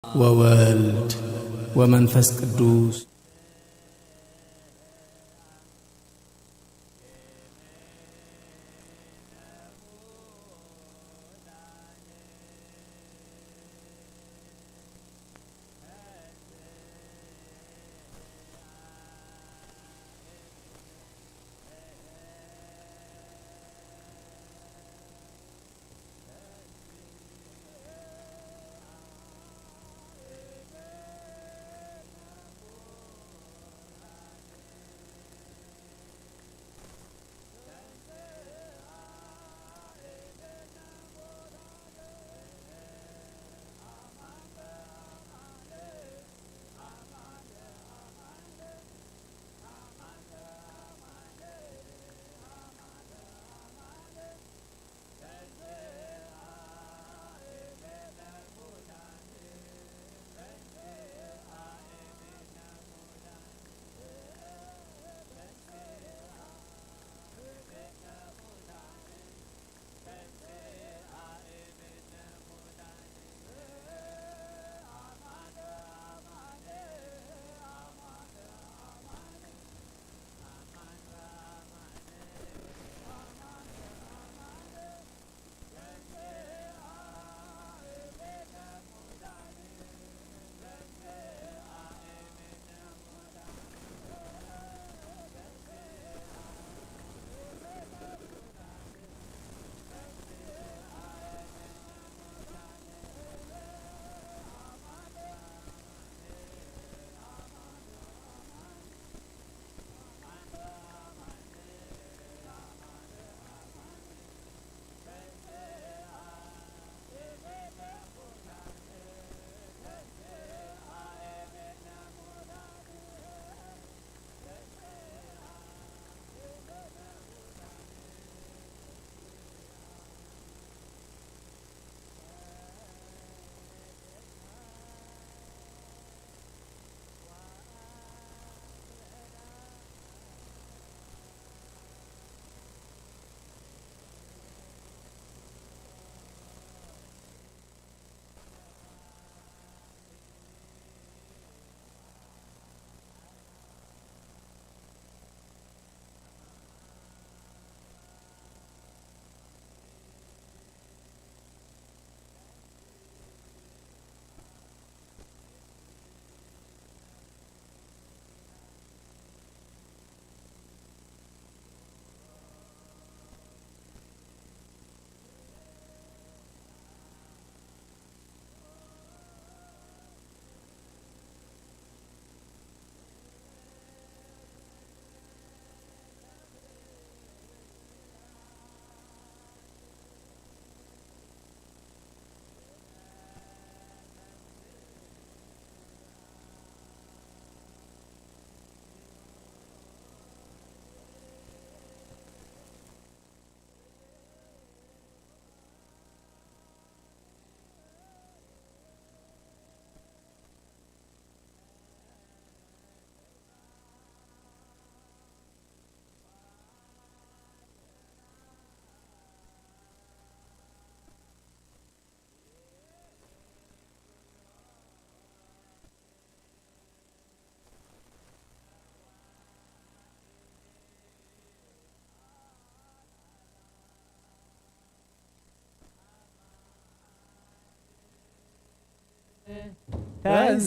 ወወልድ ወመንፈስ ቅዱስ።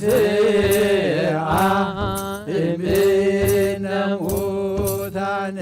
ተንሥአ እምነ ሙታን።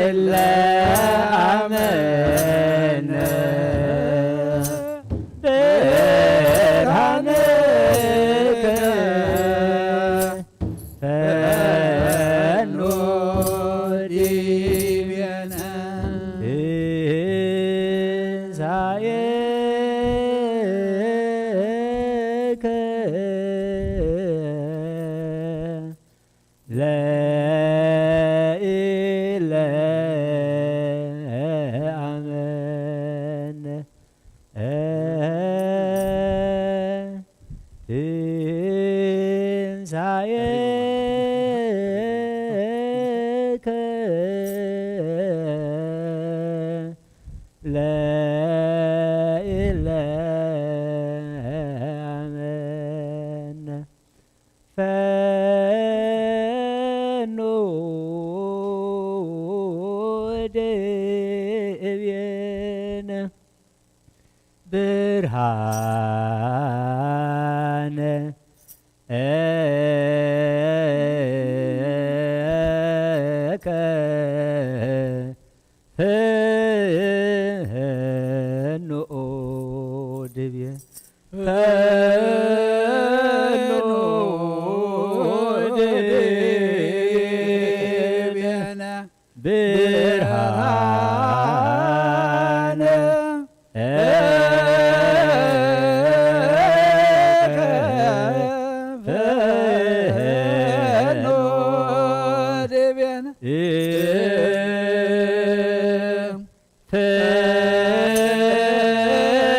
እለ አመነ ብርሃንከ ፈኑ ዲቤነ ትንሳኤከ ለኢለ አመነ ትንሳኤከ ለኢለ አመነ ፈኑ ዲቤነ ብርሃነ ፈኑ ዲቤነ ፈኑ ዲቤነ ብርሃነ ፈኑ ዲቤነ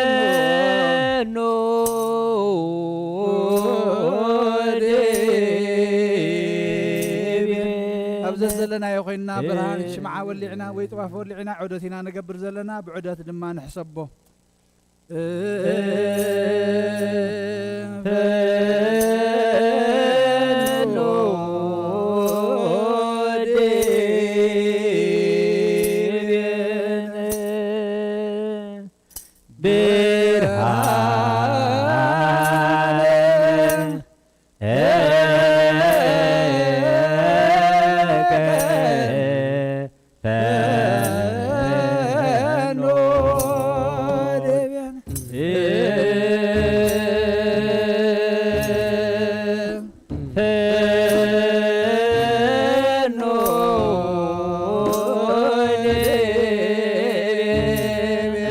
ፈኑ ዲቤነ። ኣብ ዘዘለናዮ ኮይንና ብርሃን ሽምዓ ወሊዕና ወይ ጥዋፍ ወሊዕና ዑደት ኢና ንገብር ዘለና፣ ብዑደት ድማ ንሕሰቦ። ፈኑ ዲቤነ ብርሃነ ፈኑ ዲቤነ ፈኑ ዲቤነ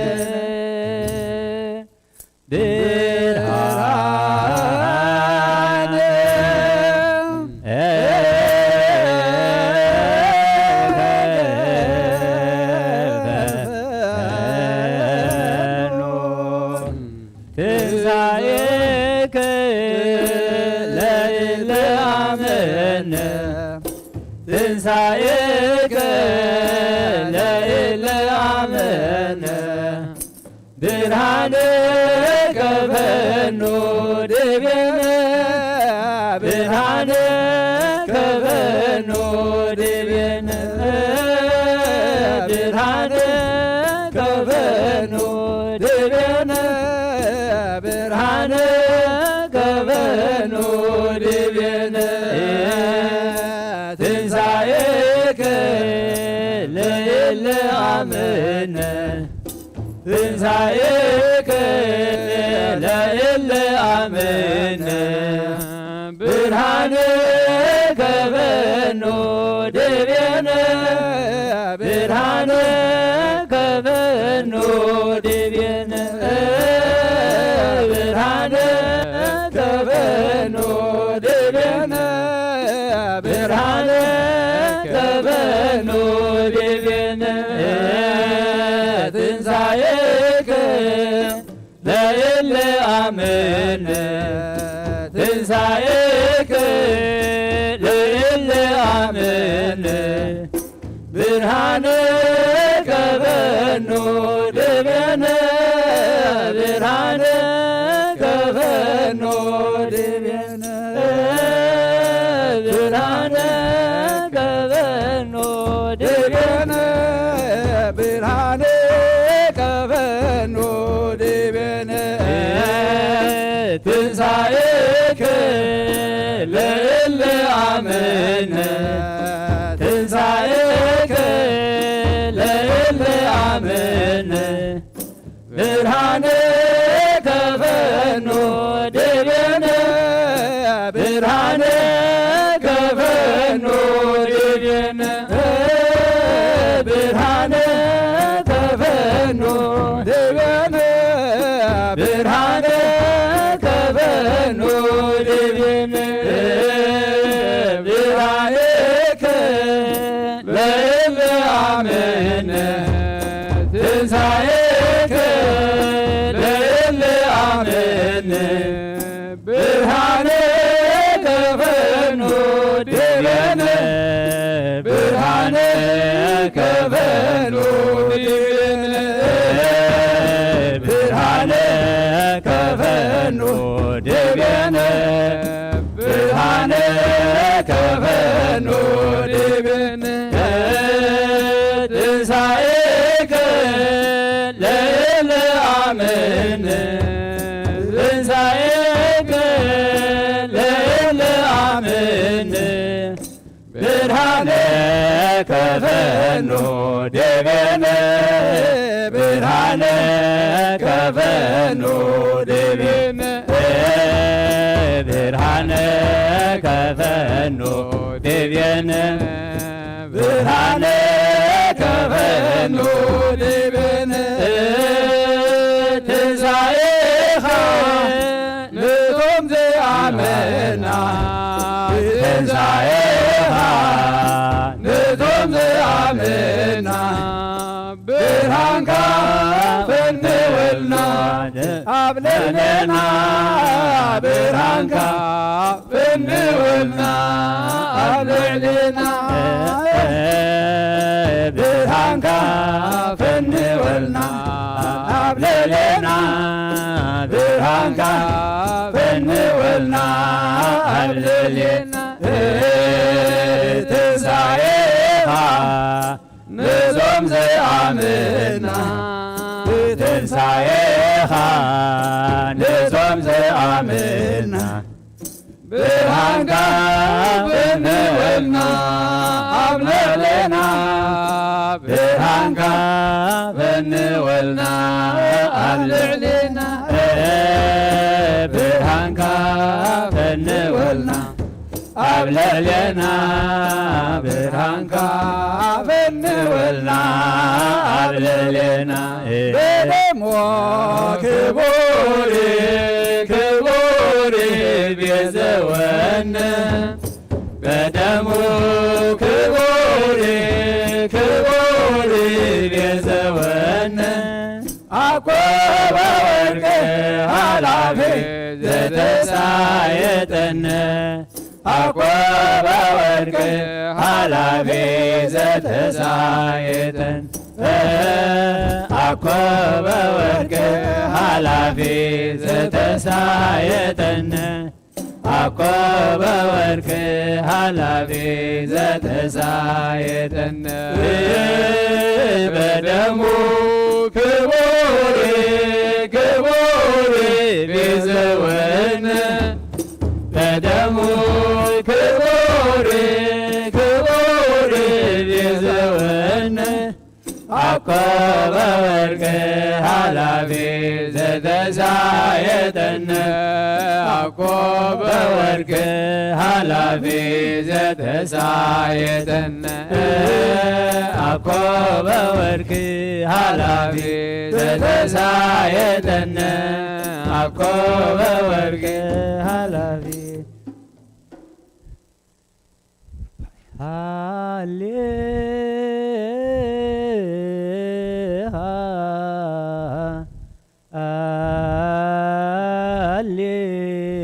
ብርሃነ ፈኑ ትንሳኤከ ለኢለ አመነ ትንሳኤከ ለኢለ አመነ ብርሃንከ ፈኑ ዲቤነ ብርሃንከ ፈኑ ዲቤነ ብርሃንከ ፈኑ ዲቤነ ብርሃንከ ፈኑ ዲቤነ ትንሳኤከ ለኢለ አመነ ትንሳኤከ ለእለ አመነ ብርሃንከ ፈኑ ዲቤነ ብርሃንከ ፈኑ ዲቤነ ብርሃንከ ፈኑ ዲቤነ ብርሃንከ ፈኑ ዲቤነ ትንሳኤከ ለእለ አመነ ትንሳኤከ ለእለ አመነ ብርሃንከ ፈኑ ዲቤነ ብርሃንከ ፈኑ ዲቤነ ብርሃንከ ፈኑ ዲቤነ ብርሃንከ ፈኑ ዲቤነ ትንሳኤከ ለእለ አመነ ትንሳኤ ብርሃነ ከፈኖ ዲቤነ፣ ብርሃነ ከፈኖ ዲቤነ፣ ብርሃነ ከፈኖ ዲቤነ፣ ብርሃነ ከፈኖ ዲቤነ፣ ብርሃኔከ ለእለ አመነ ትንሳኤከ ለእለ አመነ ብርሃነ ከፈኖ ዲቤነ ብርሃነ ከፈኖ ዲቤነ ብርሃነ ከፈኖ ዲቤነ ብርሃነ ከፈኖ ዲቤነ ትንሳኤከ ለእለ አመነ ትንሳኤከ ለእለ አመነ ብርሃነ ከፈኖ ዲቤነ ብርሃነ ከፈኖ ዲቤነ ብርሃነ ከፈኖ ዲቤነ ብርሃነ ከፈኖ ዲቤነ ትንሳኤኻ ነቶም ዘይኣመና ትንሳኤኻ ነቶም ዘይኣመና ብርሃንካ ፈንወልና ኣብ ልዕሌና ብርሃንካ ፈንወልና ኣብ ልዕሌና ብርሃንካ ፈንወልና ኣብ ልዕሌና ብርሃንካ ፈንወልና ኣብ ልዕሌና ትንሳኤኻ ነዞም ዘይኣመና ትንሳኤኻ ነዞም ዘይኣመና ብርሃንካ ፈንወልና ኣብ ልዕሌና ብርሃንካ ፈንወልና ኣብ ልዕሌና ብርሃንካ ፈንወልና ኣብ ልዕሌና ብርሃንካ ፈንወልና ኣብ ልዕሌና በደሞ ክቡር ክቡር ቤዘወነ በደሙ ክቡር ክቡር ቤዘወነ ኣኮበ ወርቅ ሃላፊ ዘተሳየጠነ ኣኮበ ወርቅ ሃላፊ ዘተሳየጠን ኣኮበ ወርቅ ሃላፊ ዘተሳየጠን ኣኮበ ወርቅ ሃላፊ ዘተሳየጠን በደሙ ክቡር ክቡር ቤዘወነ በደሙ ክቡር ክቡር ቤዘወነ ኣኮበ ወርቅ ሃላፊ ዘተሳየጠነ ኣኮበ ወርቅ ሃላፊ ዘተሳየጠነ ኣኮበ ወርቅ ሃላፊ ዘተሳየጠነ ኣኮበ ወርቅ ሃላፊ ሃሌ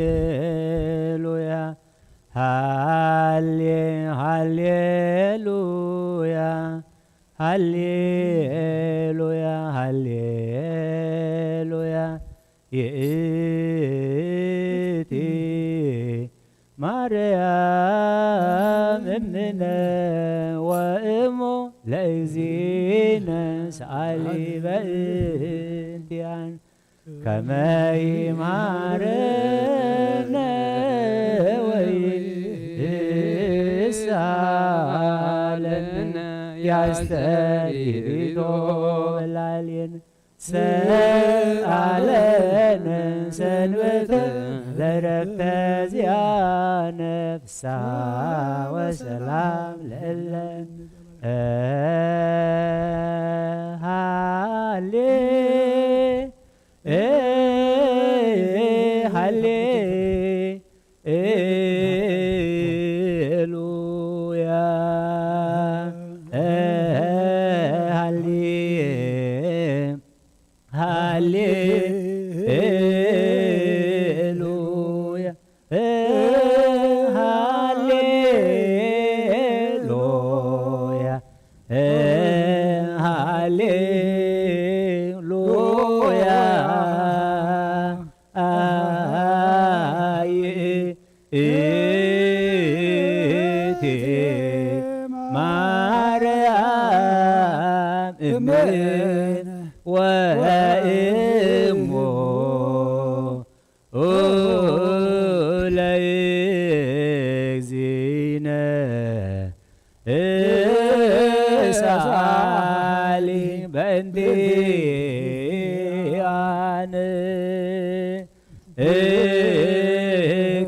ሃሌሉያ ሃሌ ሃሌሉያ ሃሌሉያ ሃሌሉያ ይእቲ ማርያም እምነ ወእሞ ለእግዚእነ ስኣሊ በእንቲኣን ከመ ይማረነ ወይስኣለነ ያስተሪዶ ላልየን ሰአለን ሰንበት ለረፍተ ዚአነ ፍስሐ ወሰላም ለእለን ሃሌ ሃሌ ሉያ ሃሌ ሃሌ ሉያ ሃሌ ሉያ ሃሌ ሉያ። አይ እቲ ማርያም እምነ ወእሞ ለእግዚእነ እሳሊ በእንዲአነ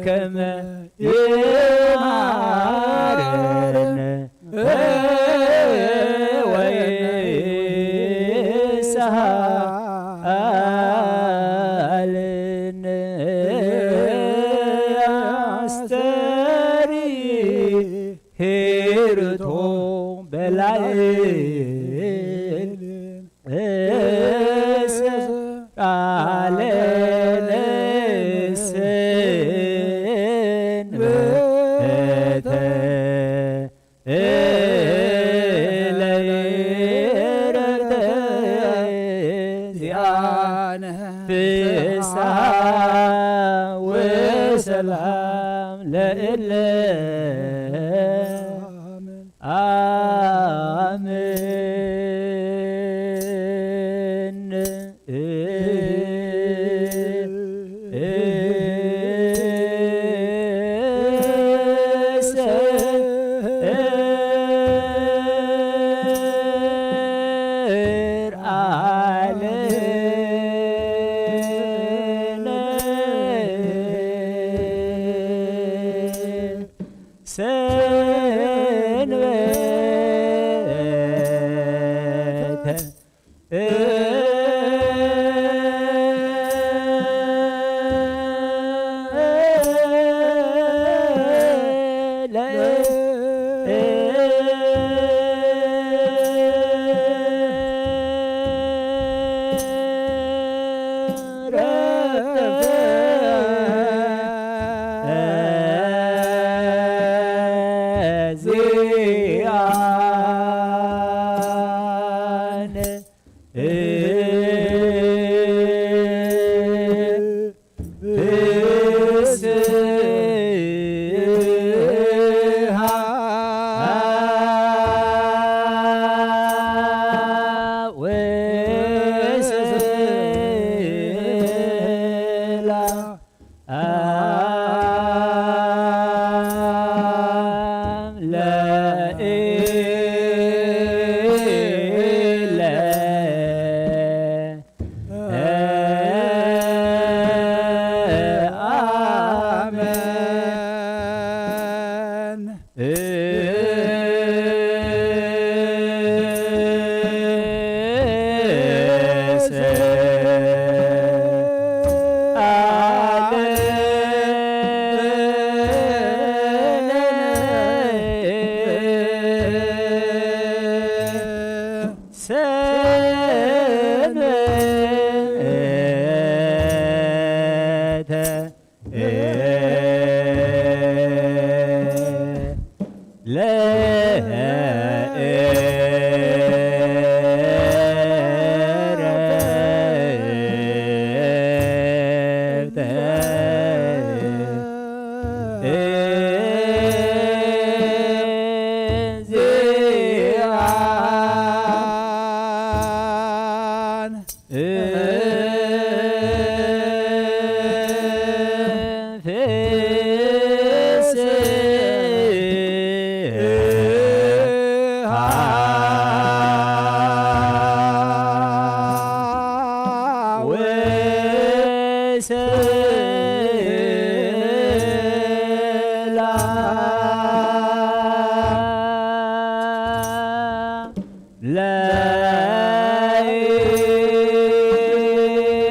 ከመ ይማረነ ወይስሃለነ አስተሪ ሄርቶ በላይል እስራኤልን ሰንበተ ለይረርተ ዚአነ ፍስሐ ወሰላም ለእለ አምን። ሰንበተ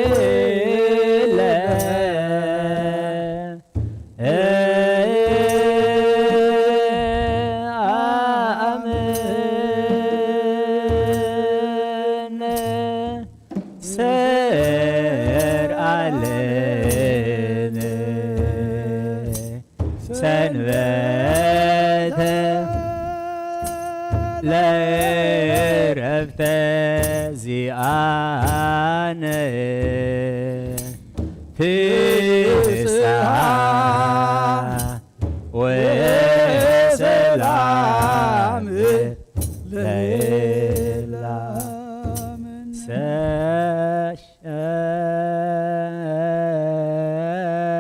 ለይለ አምን ሰርአልን ሰንበተ ለረፍተ ዚአነ ፍስሃ ወሰላም ለይላም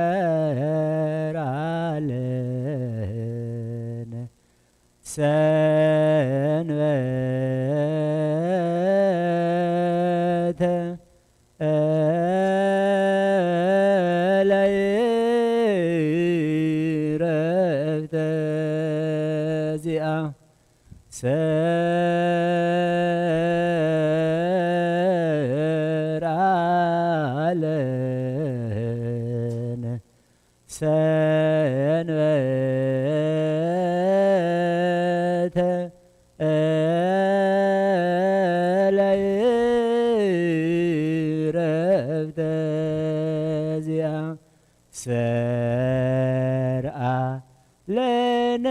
ሰሸር አለን ሰንበተ ለይረፍተ ዚአ ሰርአለን ሰንበተ ለይረፍተ ዚአ ሰርአ ለነ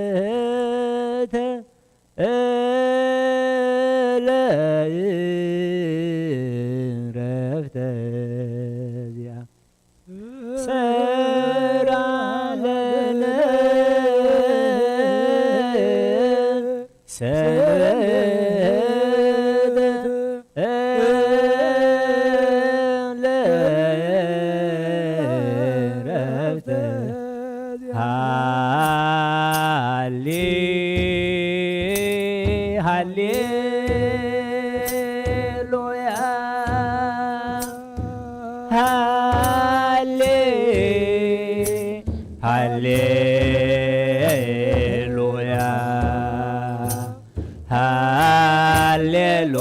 ሰንበተ ለይረፍተ ዚአ ሰርአ ለነ ሰንበተ ለረፍተ ሃሌ ሃሌሉያ ሃሌ ሃሌሉያ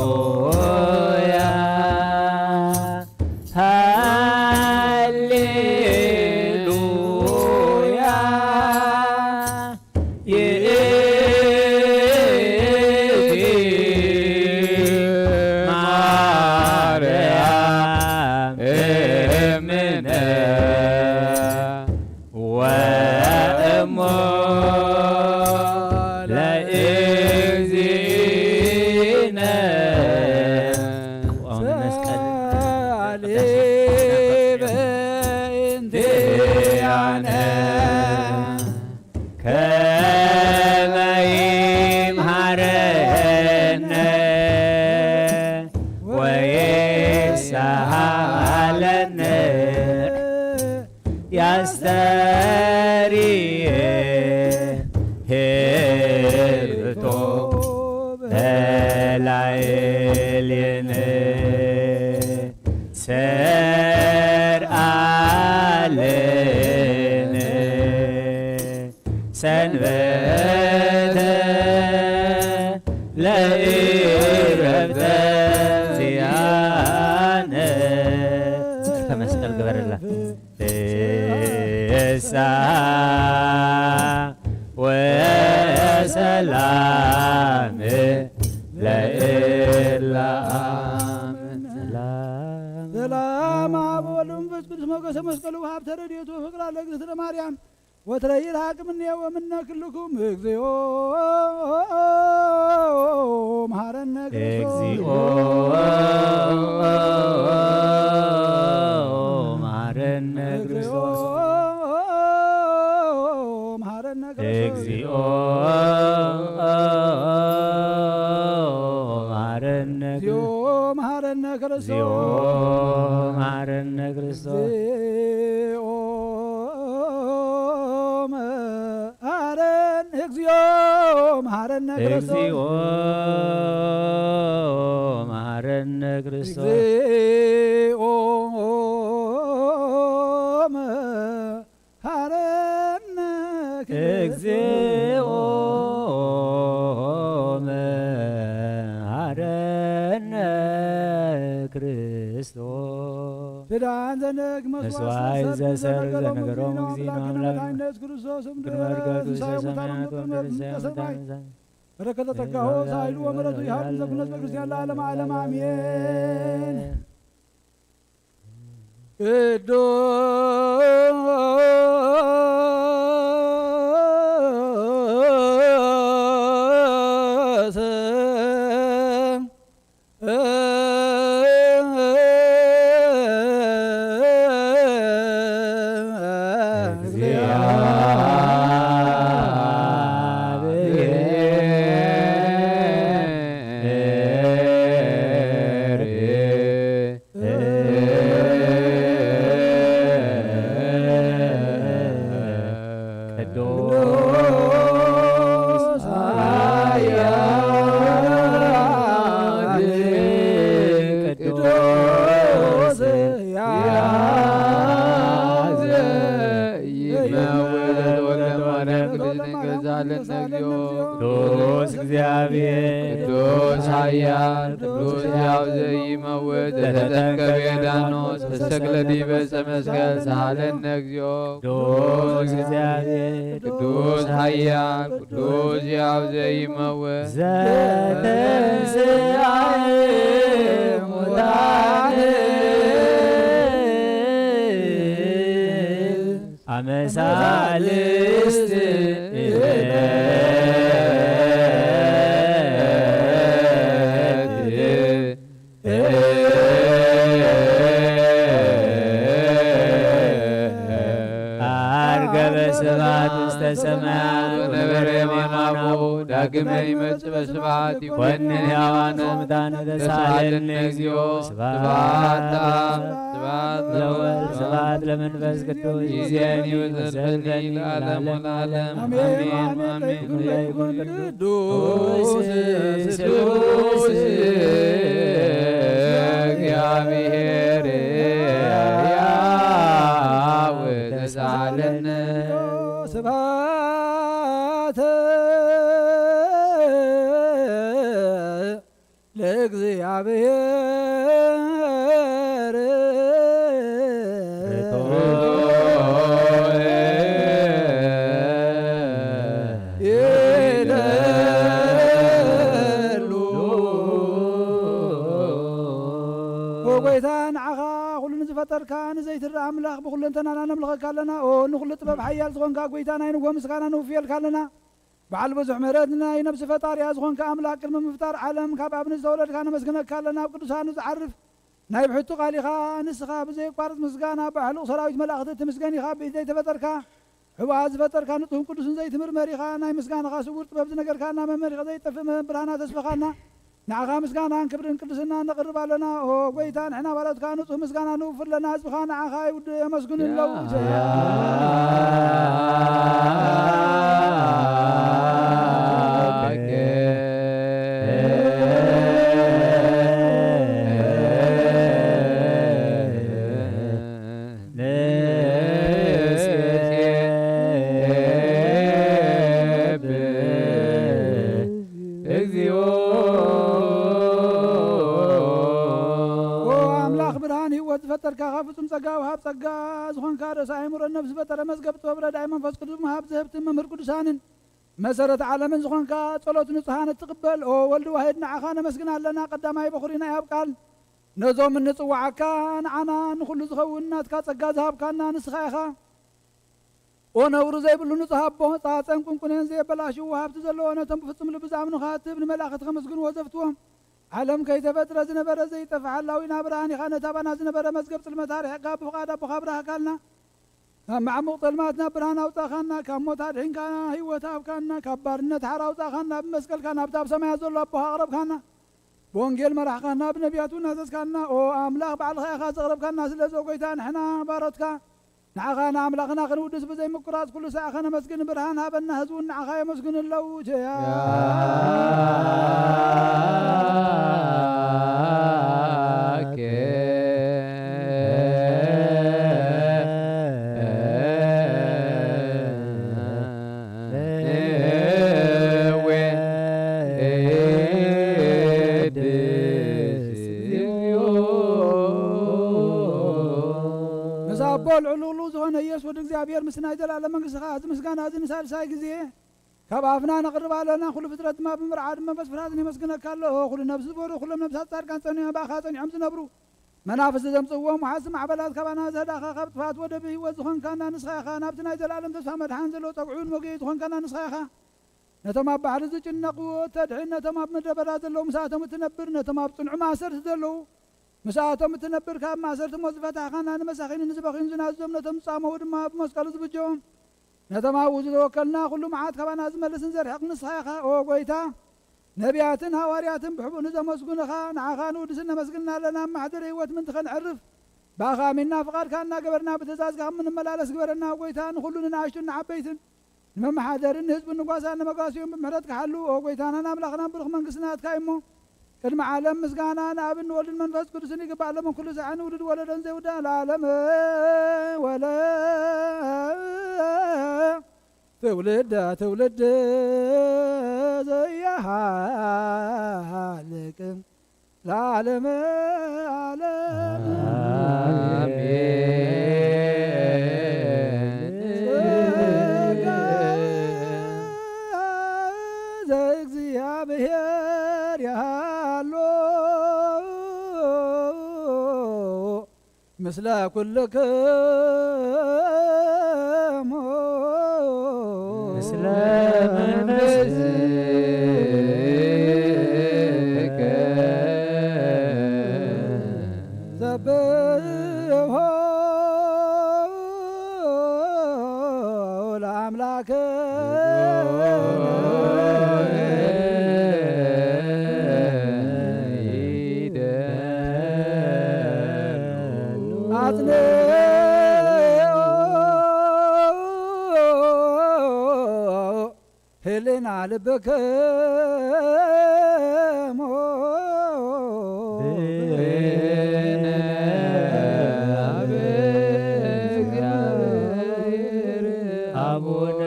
ሃሌሉያ ሃሌሉያ ይእቲ ማርያም እምነ ወእሞ ለእግዚእነ ወአሁን መስቀል ሳሌ በእንቲአነ ከመ ይምሃረነ ወይሳሃለነ ያስተርየ ህብቶ በላዕሌነ ሰርአለነ ሰንበተ ለእረፍተ ዚአነ። እስከ መስቀል ግበርላ። ፍስሓ ወሰላም ለእለ አመነ። ሰላም። ሰላም አብ ወወልድ ወመንፈስ ቅዱስ ሞገሰ መስቀሉ ሀብተ ረድኤቱ ፍቅራ ለእግዝእትነ ማርያም ወትረ ይርሐቅ እምኔ ወእምነ ኩልክሙ እግዚኦ መሐረነ ክርስቶስ። እግዚኦ መሐረነ ክርስቶስ። መሐረነ ክርስቶስ። እግዚኦ መሐረነ እግዚኦ መሐረነ ክርስቶስ። መሐረነ ክርስቶስ። እግዚኦ መሐረነ እግዚኦ መሐረነ ክርስቶስ። እግዚኦ መሐረነ ክርስቶስ። እግዚኦ መሐረነ እግዚኦ መሐረነ ክርስቶስ። ኪዳን ዘነግ መስዋዕት መስዋዕት ዘሰርግ ዘሰርግ ዘነገሮም ዘነገሮም እግዚእነ አምላክነ አምላክነ መድኃኒነ ኢየሱስ ክርስቶስ እምድረ እምድረ መርገቱ ትንሣኤ ሙታን ሰማያት ወእምድረ ወእምድረ ትንሣኤ ሙታን። በረከተ ጸጋሁ ሳይሉ ወምሕረቱ ይሃሉ ለኩልነ ህዝበ ክርስቲያን ለዓለመ ዓለም አሜን። ቅዱስ እግዚአብሔር ቅዱስ ኃያል ቅዱስ ያዘ ይመውት ወለማርያም ቅድስት ድንግል ሳለን ነግዮ ቅዱስ እግዚአብሔር ቅዱስ ኃያል ቅዱስ ያው ዘይመውት ለተጠንቀቤ ዳኖስ ተሰቅለ ዲበ ዕፀ መስቀል ሳለን ነግዮ ቅዱስ እግዚአብሔር ቅዱስ ኃያል ቅዱስ ያው ዘይመውት ዘተንሥአ እሙታን አመ ሣልስት ዕለት አርገበ ስብሐት ውስተ ሰማያት ወነበረ የማነ አቡሁ ዳግመ ይመጽእ በስብሐት ይኮንን ሕያዋነ ሙታነ ተሳለነ እግዚኦ። ስብሐት ለአብ ስብሐት ለወልድ ስብሐት ለመንፈስ ቅዱስ ይእዜኒ ወዘልፈኒ ለዓለሙ ለዓለም አሜን። አሜን። አሜን። ቅዱስ ቅዱስ እግዚአብሔር ያው ተሳለነ ስብሐት ለእግዚአብሔር ይደሉ። ኦ ጐይታ፣ ንዓኻ ኹሉ ንዝፈጠርካ ንዘይትረኣ ኣምላኽ ብኹለንተናና ነምልኸካ ኣለና። ኦ ንኹሉ ጥበብ ሓያል ዝኾንካ ጐይታ፣ ናይ ንግሆ ምስጋና ንውፍየልካ ኣለና። በዓል ብዙሕ ምሕረት ናይ ነብሲ ፈጣሪኣ ዝኾንካ ኣምላኽ ቅድሚ ምፍጣር ዓለም ካብ ኣብ ንዝተወለድካ ነመስግነካ ኣለና። ኣብ ቅዱሳኑ ዝዓርፍ ናይ ብሕቱ ቃል ኢኻ። ንስኻ ብዘየቋርጽ ምስጋና ብሕሉቕ ሰራዊት መላእኽቲ ትምስገን ኢኻ። ብኢድ ዘይተፈጠርካ ሕቡኣ ዝፈጠርካ ንጹህን ቅዱስን ዘይትምርመር ኢኻ። ናይ ምስጋናኻ ስውር ጥበብ ዝነገርካና መመሪኻ ዘይጠፍእ መ-፣ ብርሃና ተስፋኻና። ንዓኻ ምስጋናን ክብርን ቅድስና ነቕርብ ኣለና። ኦ ጐይታ፣ ንሕና ባሮትካ ንጹህ ምስጋና ንውፍር ኣለና። ህዝብኻ ንዓኻ ይውድ የመስግኑ ኣለዉ። ንሴብህ እግዚኦ። ኦ ኣምላኽ ብርሃን ህይወት ዝፈጠርካ፣ ካብ ፍጹም ጸጋ ወሃብ ጸጋ ዝኾንካ፣ ርእሰ ኣእምሮን ነፍሲ ፈጠረ መዝገብ ጥበብ ረዳኢ መንፈስ ቅዱስ መሃብ ዘህብቲ መምህር ቅዱሳንን መሰረት ዓለምን ዝኾንካ፣ ጸሎት ንጹሃን እትቕበል፣ ኦ ወልድ ዋሕድ፣ ንዓኻ ነመስግን ኣለና። ቀዳማይ በኹሪ ናይ ኣብ ቃል ነዞም እንጽውዓካ ንዓና ንኹሉ ዝኸውን ናትካ ጸጋ ዝሃብካና ንስኻ ኢኻ። ኦ ነውሪ ዘይብሉ ንጹህ ኣቦ፣ ጻጸን ቁንቁኔን ዘየበላሽው ወሃብቲ ዘለዎ ነቶም ብፍጹም ልቢ ዝኣምኑኻ እትህብ ንመላእኽቲ ከመስግንዎ ዘፍትዎም ዓለም ከይተፈጥረ ዝነበረ ዘይጠፍእ ሓላዊና ብርሃን ኢኻ። ነቲ ኣባና ዝነበረ መዝገብ ጽልመት ኣርሒቕካ ብፍቓድ ኣቦኻ ኣብራህካልና። ካብ መዓሙቕ ጸልማት ናብ ብርሃን ኣውጻእኻና፣ ካብ ሞት ኣድሒንካና፣ ህይወት ሃብካና፣ ካብ ባርነት ሓራ ኣውጻእኻና፣ ብመስቀልካ ናብቲ ኣብ ሰማያት ዘሎ ኣቦኻ ኣቕረብካና። ብወንጌል መራሕኻና፣ ብነቢያት እውን ኣዘዝካና። ኦ ኣምላኽ፣ ባዕልኻ ኢኻ ዘቕረብካና። ስለዚ ኦ ጐይታ፣ ንሕና ባሮትካ ንዓኻ ንኣምላኽና ክንውድስ ብዘይምቁራጽ ኩሉ ሳዕ ኸነመስግን ብርሃን ሃበና። ህዝቢ እውን ንዓኻ የመስግኑ ኣለዉ። ቸያ እግዚኣብሔር፣ ምስ ናይ ዘላለም መንግስትኻ እዚ ምስጋና እዚ ንሳልሳይ ግዜ ካብ ኣፍና ነቕርብ ኣለና። ኩሉ ፍጥረት ድማ ብምርዓድ መንፈስ ፍርሃትን የመስግነካ ኣሎ። ኩሉ ነብሲ ዝበሩ፣ ኩሎም ነብሳት ጻድቃን ጸኒዖም፣ ብኣኻ ጸኒዖም ዝነብሩ፣ መናፍስቲ ዘምጽእዎም ወሓዝቲ ማዕበላት ካባና ዘህዳኻ፣ ካብ ጥፋት ወደብ ህይወት ዝኾንካና ንስኻ ኢኻ። ናብቲ ናይ ዘላለም ተስፋ መድሓን ዘለዎ ጸግዑን መጎየይ ዝኾንካና ንስኻ ኢኻ። ነቶም ኣብ ባሕሪ ዝጭነቑ እተድሕን፣ ነቶም ኣብ ምድረ በዳ ዘለዉ ምስኣቶም እትነብር፣ ነቶም ኣብ ጽኑዕ ማእሰርቲ ዘለዉ ምስኣቶም እትነብር፣ ካብ ማእሰርቲ ሞት ዝፈታሕኻና፣ ንመሳኺን ንዝበኽዩን ዝናዝዞም ነቶም ዝጻመዉ ድማ ብመስቀሉ ዝብጀዎም፣ ነቶም ኣብኡ ዝተወከልና ኩሉ መዓት ካባና ዝመልስን ዘርሕቕ ንስኻ ኢኻ። ኦ ጐይታ፣ ነቢያትን ሃዋርያትን ብሕቡእ ንዘመስግኑኻ፣ ንዓኻ ንውድስን ነመስግንና ኣለና። ኣብ ማሕደር ህይወት ምእንቲ ኸነዕርፍ፣ ብኣኻ ኣሚንና ፍቓድካ እናገበርና ብትእዛዝካ ከም እንመላለስ ግበረና። ኦ ጐይታ፣ ንኹሉ ንንኣሽቱን ንዓበይትን፣ ንመመሓደርን ንህዝብን ንጓሳን ነመጋስዮን ብምሕረትካ ሓሉ። ኦ ጐይታናን ኣምላኽናን ብሩኽ መንግስቲ ናትካ እዩ እሞ፣ ቅድሚ ዓለም ምስጋና ንኣብን ንወልድን መንፈስ ቅዱስን ይግባእ። ሎምን ኩሉ ሳዕን ውሉድ ወለዶን ዘይውዳእ ለዓለመ ወለ ትውልደ ትውልድ ዘይሃልቅ ለዓለመ ዓለም። ኣሜን። ጸጋ ዘእግዚኣብሔር ያሃሎ ምስለ ኩልክሙ። ምስለ መንፈስከ ሰብሖ ለአምላክነ። አጽንኦ ህልና ልብክሙ። አቡነ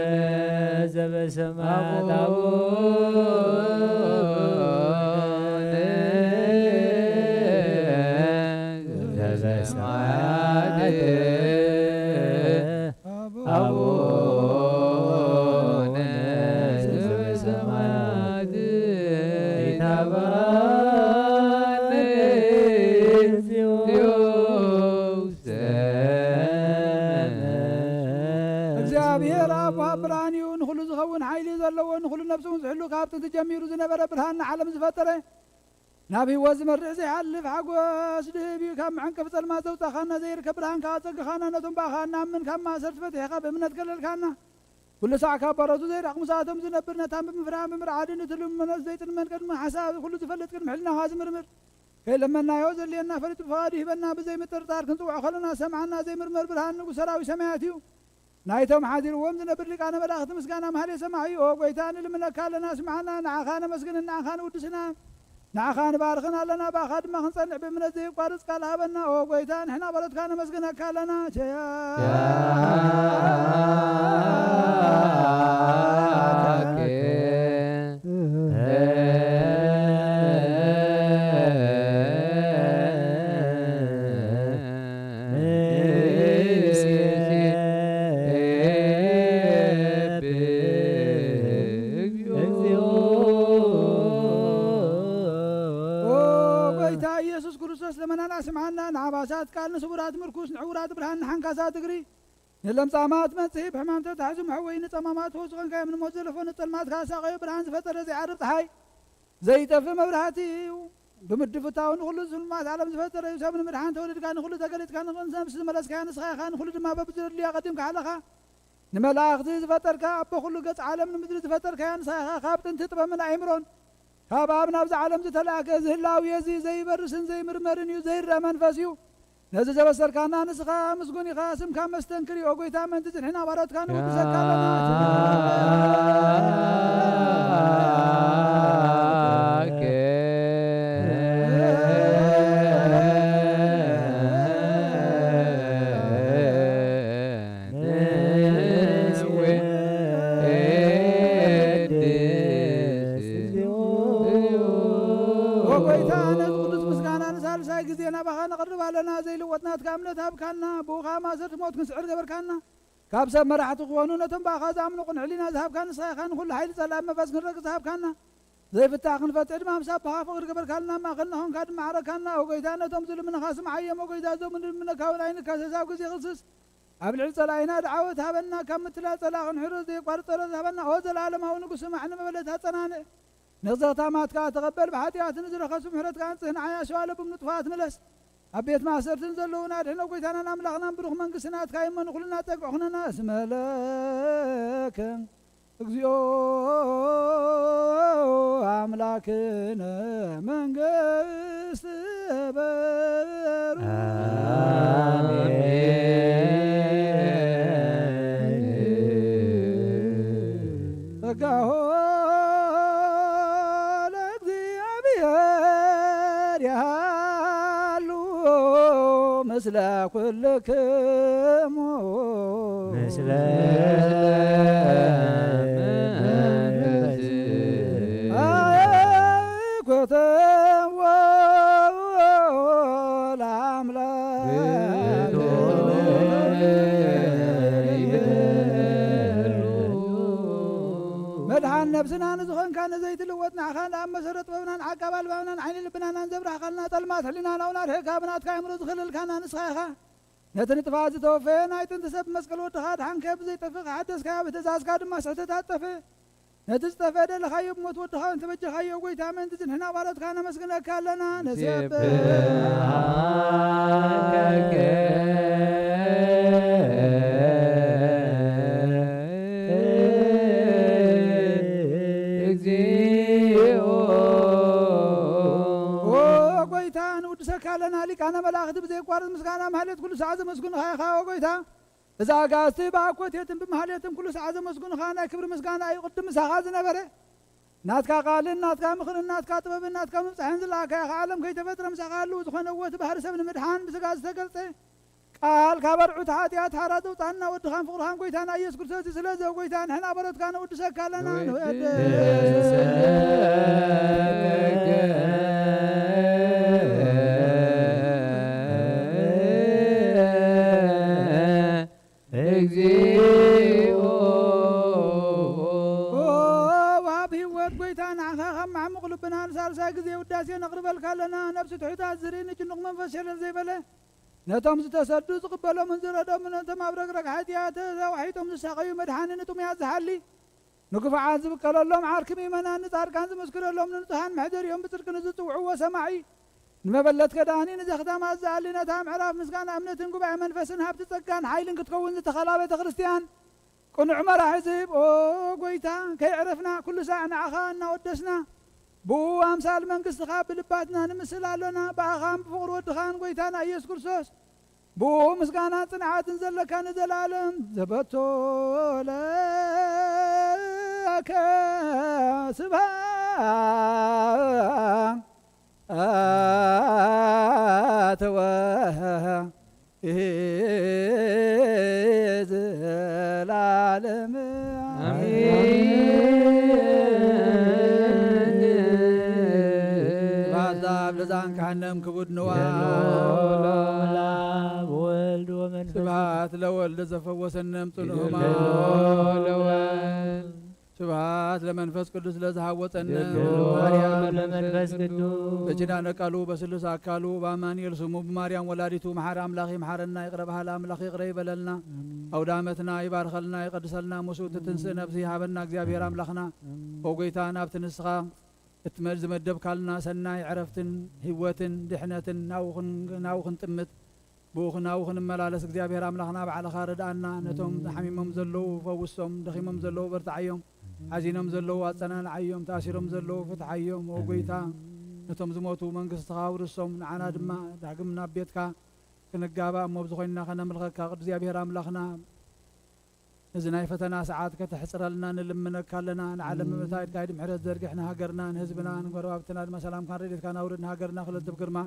ዘበሰማያት አቡነ ዘበሰማያት አቡነ ዘበሰማያት ይትባረክ ስምከ። እግዚኣብሔር ኣብ ወሃብ ብርሃን እዩ፣ ንኹሉ ዝኸውን ሓይሊ ዘለዎ፣ ንኹሉ ነፍሱ ዝሕሉ፣ ካብ ጥንቲ ጀሚሩ ዝነበረ ብርሃን ንዓለም ዝፈጠረ፣ ናብ ህይወት ዝመርሕ ዘይሓልፍ ሓጎስ ድህብ እዩ። ካብ መዐንቀፊ ጸልማት ዘውጻኻና፣ ዘይርከብ ብርሃን ከኣ ኣጸግኻና፣ ነቶም ብኣኻ እንኣምን ካብ ማእሰርቲ ፈቲሕካ ብእምነት ከለልካና። ኩሉ ሳዕ ካብ በረቱ ዘይራቕ ምሳቶም ዝነብር፣ ነታን ብምፍራህን ብምርዓድን እቲ ልመኖት ዘይጥልመን ቅድሚ ሓሳብ ኩሉ ዝፈልጥ ቅድሚ ሕልናኻ ዝምርምር፣ ከይለመናዮ ዘድልየና ፈሊጡ ብፍቓዱ ይህበና። ብዘይ ምጥርጣር ክንጽውዖ ከለና ዝሰምዓና ዘይምርመር ብርሃን ንጉሥ ሰራዊት ሰማያት እዩ። ናይቶም ሓዲርዎም ዝነብር ሊቃነ መላእኽቲ ምስጋና ማህሌ ሰማዕ እዩ። ኦ ጐይታ፣ ንልምነካ ኣለና፣ ስምዓና። ንዓኻ ነመስግንን ንዓኻ ንውድስና፣ ንዓኻ ንባርኽን ኣለና፣ ብኣኻ ድማ ክንጸንዕ ብእምነት ዘየቋርጽ ቃል ሃበና። ኦ ጐይታ፣ ንሕና በረትካ ነመስግነካ ኣለና። ቸያ ኦ ጐይታ ኢየሱስ ክርስቶስ፣ ለመናና ስምዓና። ንዓባሳት ቃል፣ ንስቡራት ምርኩስ፣ ንዕውራት ብርሃን፣ ንሓንካሳት እግሪ፣ ንለምጻማት መጽሔ፣ ብሕማም ተታሒዙ መሕወዪ፣ ንጸማማት ፈውሲ ኾንካዮም፣ ንሞት ዘለፎ፣ ንጸልማት ካሳቐዮ፣ ብርሃን ዝፈጠረ ዘይዓርብ ጸሓይ፣ ዘይጠፍእ መብራህቲ እዩ። ብምድፍታው ንኹሉ ዝልማት ዓለም ዝፈጠረ እዩ። ሰብ ንምድሓን ተወሊድካ፣ ንኹሉ ተገሊጽካ፣ ንነፍሲ ዝመለስካያ ንስኻ ኢኻ፣ ንኹሉ ድማ በብዝደልዮ ኣቐዲምካ ኣለኻ። ንመላእኽቲ ዝፈጠርካ፣ ኣቦ ኩሉ ገጽ ዓለም ንምድሪ ዝፈጠርካያ ንስኻ ኢኻ። ካብ ጥንቲ ጥበብን ኣእምሮን ካብ ኣብ ናብዚ ዓለም ዝተላእከ፣ እዚ ህላዌ እዚ ዘይበርስን ዘይምርመርን እዩ፣ ዘይረኣ መንፈስ እዩ። ነዚ ዘበሰርካና ንስኻ ምስጉን ኢኻ፣ ስምካ መስተንክር እዩ። ኦ ጐይታ፣ ምእንቲ ጽንሕና ባሮትካ ንውድሰካ ኣለና። ኦ ጐይታ፣ ነዚ ቅዱስ ምስጋና ንሳልሳይ ግዜ ናባኻ ነቕርብ ኣለና። ዘይልወጥ ናትካ እምነት ሃብካና፣ ብኡ ኸኣ ማእሰርቲ ሞት ክንስዕር ገበርካና። ካብ ሰብ መራሕቲ ክኾኑ ነቶም ብኣኻ ዝኣምኑ ቅኑዕ ሕሊና ዝሃብካ ንስኻ ኢኻ። ንኹሉ ሓይሊ ጸላእን መፍረስ ክንረግጽ ዝሃብካና፣ ዘይፍታሕ ክንፈትሕ ድማ ምስ ኣቦኻ ፍቕሪ ገበርካልና፣ ኣብ ማእከልና ኾንካ ድማ ዓረካና። ኦ ጎይታ፣ ነቶም ዝልምንኻ ስምዓዮም። ኦ ጎይታ፣ እዞም እንልምነካ እውን ኣይንካሰስ። ኣብ ግዜ ክርስቶስ ኣብ ልዕሊ ጸላኢና ደዓወት ሃበና። ካብ ምትላል ጸላኢ ክንሕሮ ዘየቋርጽ ጸሎት ሃበና። ኦ ዘለኣለማዊ ንጉስ፣ ስማዕ፣ ንመበለት ኣጸናንዕ። ነዚ ኸታማትካ ተቐበል፣ ብሓጢኣት ንዝረኸሱ ምሕረትካ ኣንጽህ፣ ንዓይ ኣሸዋ ለቡም ንጥፋት ምለስ። ኣብ ቤት ማእሰርትን ዘለዉን ኣድሕኖ። ጎይታናን ኣምላኽናን ብሩኽ መንግስቲ ናትካ ይመኑ፣ ኩልና ጸግዒ ኩነና። እስመ ለከ እግዚኦ ኣምላክነ መንግስት በሩ። ጸጋሆ ለእግዚኣብሔር ያሉ ምስለ ኩልክሙ። ምስለ መንፈስ። አኮተዎ ለአምላክ። መድኃን ነፍስና ንዝኾንካ ንዘይትልወጥ ንዓኻ እንዳ ኣብ መሰረት ጥበብናን ዓቃብ ኣልባብናን ዓይኒ ልብናናን ዘብራህካልና፣ ጸልማት ሕሊናና እውን ኣርሒቕካ ብናትካ ኣእምሮ ዝኸለልካና ንስኻ ኢኻ። ነቲ ንጥፋት ዝተወፈየ ናይ ጥንቲ ሰብ ብመስቀል ወድኻ ኣድሓንካዮ፣ ብዘይጠፍእ ሓደስካዮ፣ ብትእዛዝካ ድማ ስሕተታት ጠፍእ። ነቲ ዝጠፍአ ደለኻዮ፣ ብሞት ወድኻ እውን ተበጀኻዮ። ጎይታ ምእንቲ ዝንሕና ባሮትካ ነመስግነካ ኣለና። ንሴብሕ። እግዚኦ። ኦ ጎይታ፣ ንውድሰካ ኣለና። ሊቃነ መላእኽቲ ብዘየቋርጥ ምስጋና ማህሌት ኩሉ ሰዓት ዘመስግኑኻ ኢኻ። ኦ ጎይታ፣ እዛ ኣጋእዝቲ ብኣኮቴትን ብማህሌትን ኩሉ ሰዓት ዘመስግኑኻ፣ ናይ ክብሪ ምስጋና እዩ ቅድም ምሳኻ ዝነበረ። ናትካ ቃልን ናትካ ምኽርን ናትካ ጥበብን ናትካ ምብጻሕን ዝለኣካዮ፣ ዓለም ከይተፈጥረ ምሳኻ ህልው ዝኾነ፣ እወ እቲ ባህሪ ሰብ ንምድሓን ብስጋ ዝተገልጸ፣ ቃል ካብ ኣርዑት ሓጢኣት ሓራ ዘውጻና፣ ወድኻን ፍቕርኻን ጎይታና ኢየሱስ ክርስቶስ እዩ። ስለዚ፣ ኦ ጎይታ፣ ንሕና በረትካ ነውድሰካ ኣለና። ንወድስ። እግዚኦ። ኦ፣ ኣብ ህይወት ጎይታ፣ ንዓኻ ካብ ማዕሙቕ ልብና ንሳልሳይ ግዜ ውዳሴ ነቕርበልካ ኣለና። ነፍሲ ትሑታት ዝርኢ፣ ንጭኑቕ መንፈስ ሸለል ዘይበለ፣ ነቶም ዝተሰዱ ዝቕበሎምን ዝረዶምን፣ ነቶም ኣብ ረግረግ ሓጢኣት ተዋሒጦም ዝሳቐዩ መድሓኒ፣ ንጥሙያት ዝሓሊ፣ ንግፉዓት ዝብቀለሎም ዓርኪ ምእመናን፣ ንጻድቃን ዝምስክረሎም፣ ንንጹሃን መሕደሪኦም ብጽድቂ ንዝጽውዕዎ ሰማዒ፣ ንመበለት ከዳኒ፣ ንዘኽታማት ዝኣሊ፣ ነታ ምዕራፍ ምስጋና እምነትን ጉባኤ መንፈስን ሃብቲ ጸጋን ሓይልን ክትከውን ዝተኸላ ቤተ ክርስቲያን ቅኑዕ መራሒ ዝህብ፣ ኦ ጎይታ፣ ከየዕረፍና ኩሉ ሳዕ ንዓኻ እናወደስና፣ ብኡ ኣምሳል መንግስትኻ ብልባትና ንምስል ኣሎና። ብኣኻን ብፍቕሪ ወድኻን ጎይታና ኢየሱስ ክርስቶስ፣ ብኡ ምስጋናን ጽንዓትን ዘለካ ንዘለኣለም ዘበቶ ለከ ስብሐት ወ ዘለዓለም። ኣሜን። ስብሐት ለአብ ለዘአንቀሐነ እምክቡድ ንዋይ። ለወልድ ወመንፈስ ስብሐት ለወልድ ዘፈወሰነ እምጽኑ ሕማም። ለወልድ። ስብሐት ለመንፈስ ቅዱስ ለዝሃወፀነ። ስብሐት ለመንፈስ ቅዱስ። በኪዳነ ቃሉ በስሉስ አካሉ በአማኑኤል ስሙ ብማርያም ወላዲቱ መሐረ አምላኽ ይምሐረና፣ ይቅረ በሃሊ አምላኽ ይቅረ ይበለልና። አሜን። አውደ ዓመትና ይባርከልና፣ ይቀድሰልና፣ ሙስኡ ትትንስእ ነፍሲ ይሃበና እግዚኣብሔር አምላኽና። አሜን። ኦ ጎይታ፣ ናብቲ ንስኻ እትመ-፣ ዝመደብካልና ሰናይ ዕረፍትን ህይወትን ድሕነትን ናብኡ ክን-፣ ናብኡ ክንጥምት ብኡ ናብኡ ክንመላለስ እግዚኣብሔር ኣምላኽና ባዕልኻ ርድኣና። ነቶም ሓሚሞም ዘለዉ ፈውሶም፣ ደኺሞም ዘለዉ በርትዓዮም፣ ሓዚኖም ዘለዉ ኣጸናንዓዮም፣ ተኣሲሮም ዘለዉ ፍትሓዮም። ኦ ጎይታ፣ ነቶም ዝሞቱ መንግስትኻ ኣውርሶም፣ ንዓና ድማ ዳግም ናብ ቤትካ ክንጋባእ እሞ ኣብዚ ኮይንና ከነምልኸካ። ቅዱስ እግዚኣብሔር ኣምላኽና፣ እዚ ናይ ፈተና ሰዓት ከተሕጽረልና ንልምነካ ኣለና። ንዓለም ምእንቲ ኢድካ ኢድ ምሕረት ዘርግሕ፣ ንሃገርና፣ ንህዝብና፣ ንጎረባብትና ድማ ሰላምካን ረድኤትካን ኣውርድ። ንሃገርና ክልጥፍ ግርማ፣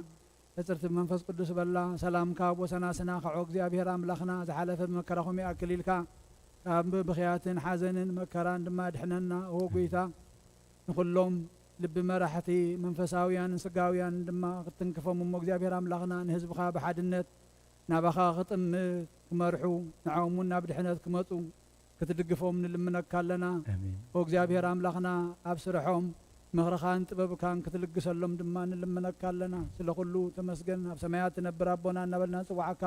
ሕጽርቲ መንፈስ ቅዱስ በላ። ሰላምካ ኣብ ወሰናስና ከዖ እግዚኣብሔር ኣምላኽና፣ ዝሓለፈ ብመከራኹም ይኣክል ኢልካ፣ ካብ ብኽያትን ሓዘንን መከራን ድማ ኣድሕነና። ኦ ጎይታ፣ ንኹሎም ልቢ መራሕቲ መንፈሳውያንን ስጋውያንን ድማ ክትትንክፎም እሞ እግዚኣብሔር ኣምላኽና፣ ንህዝብኻ ብሓድነት ናባኻ ክጥምት ክመርሑ፣ ንዕኦም እውን ናብ ድሕነት ክመጹ ክትድግፎም ንልምነካ ኣለና። ኣሜን። ኦ እግዚኣብሔር ኣምላኽና፣ ኣብ ስርሖም ምኽርኻን ጥበብካን ክትልግሰሎም ድማ ንልምነካ ኣለና። ስለ ኩሉ ተመስገን። ኣብ ሰማያት ትነብር ኣቦና እናበልና ንጽውዓካ።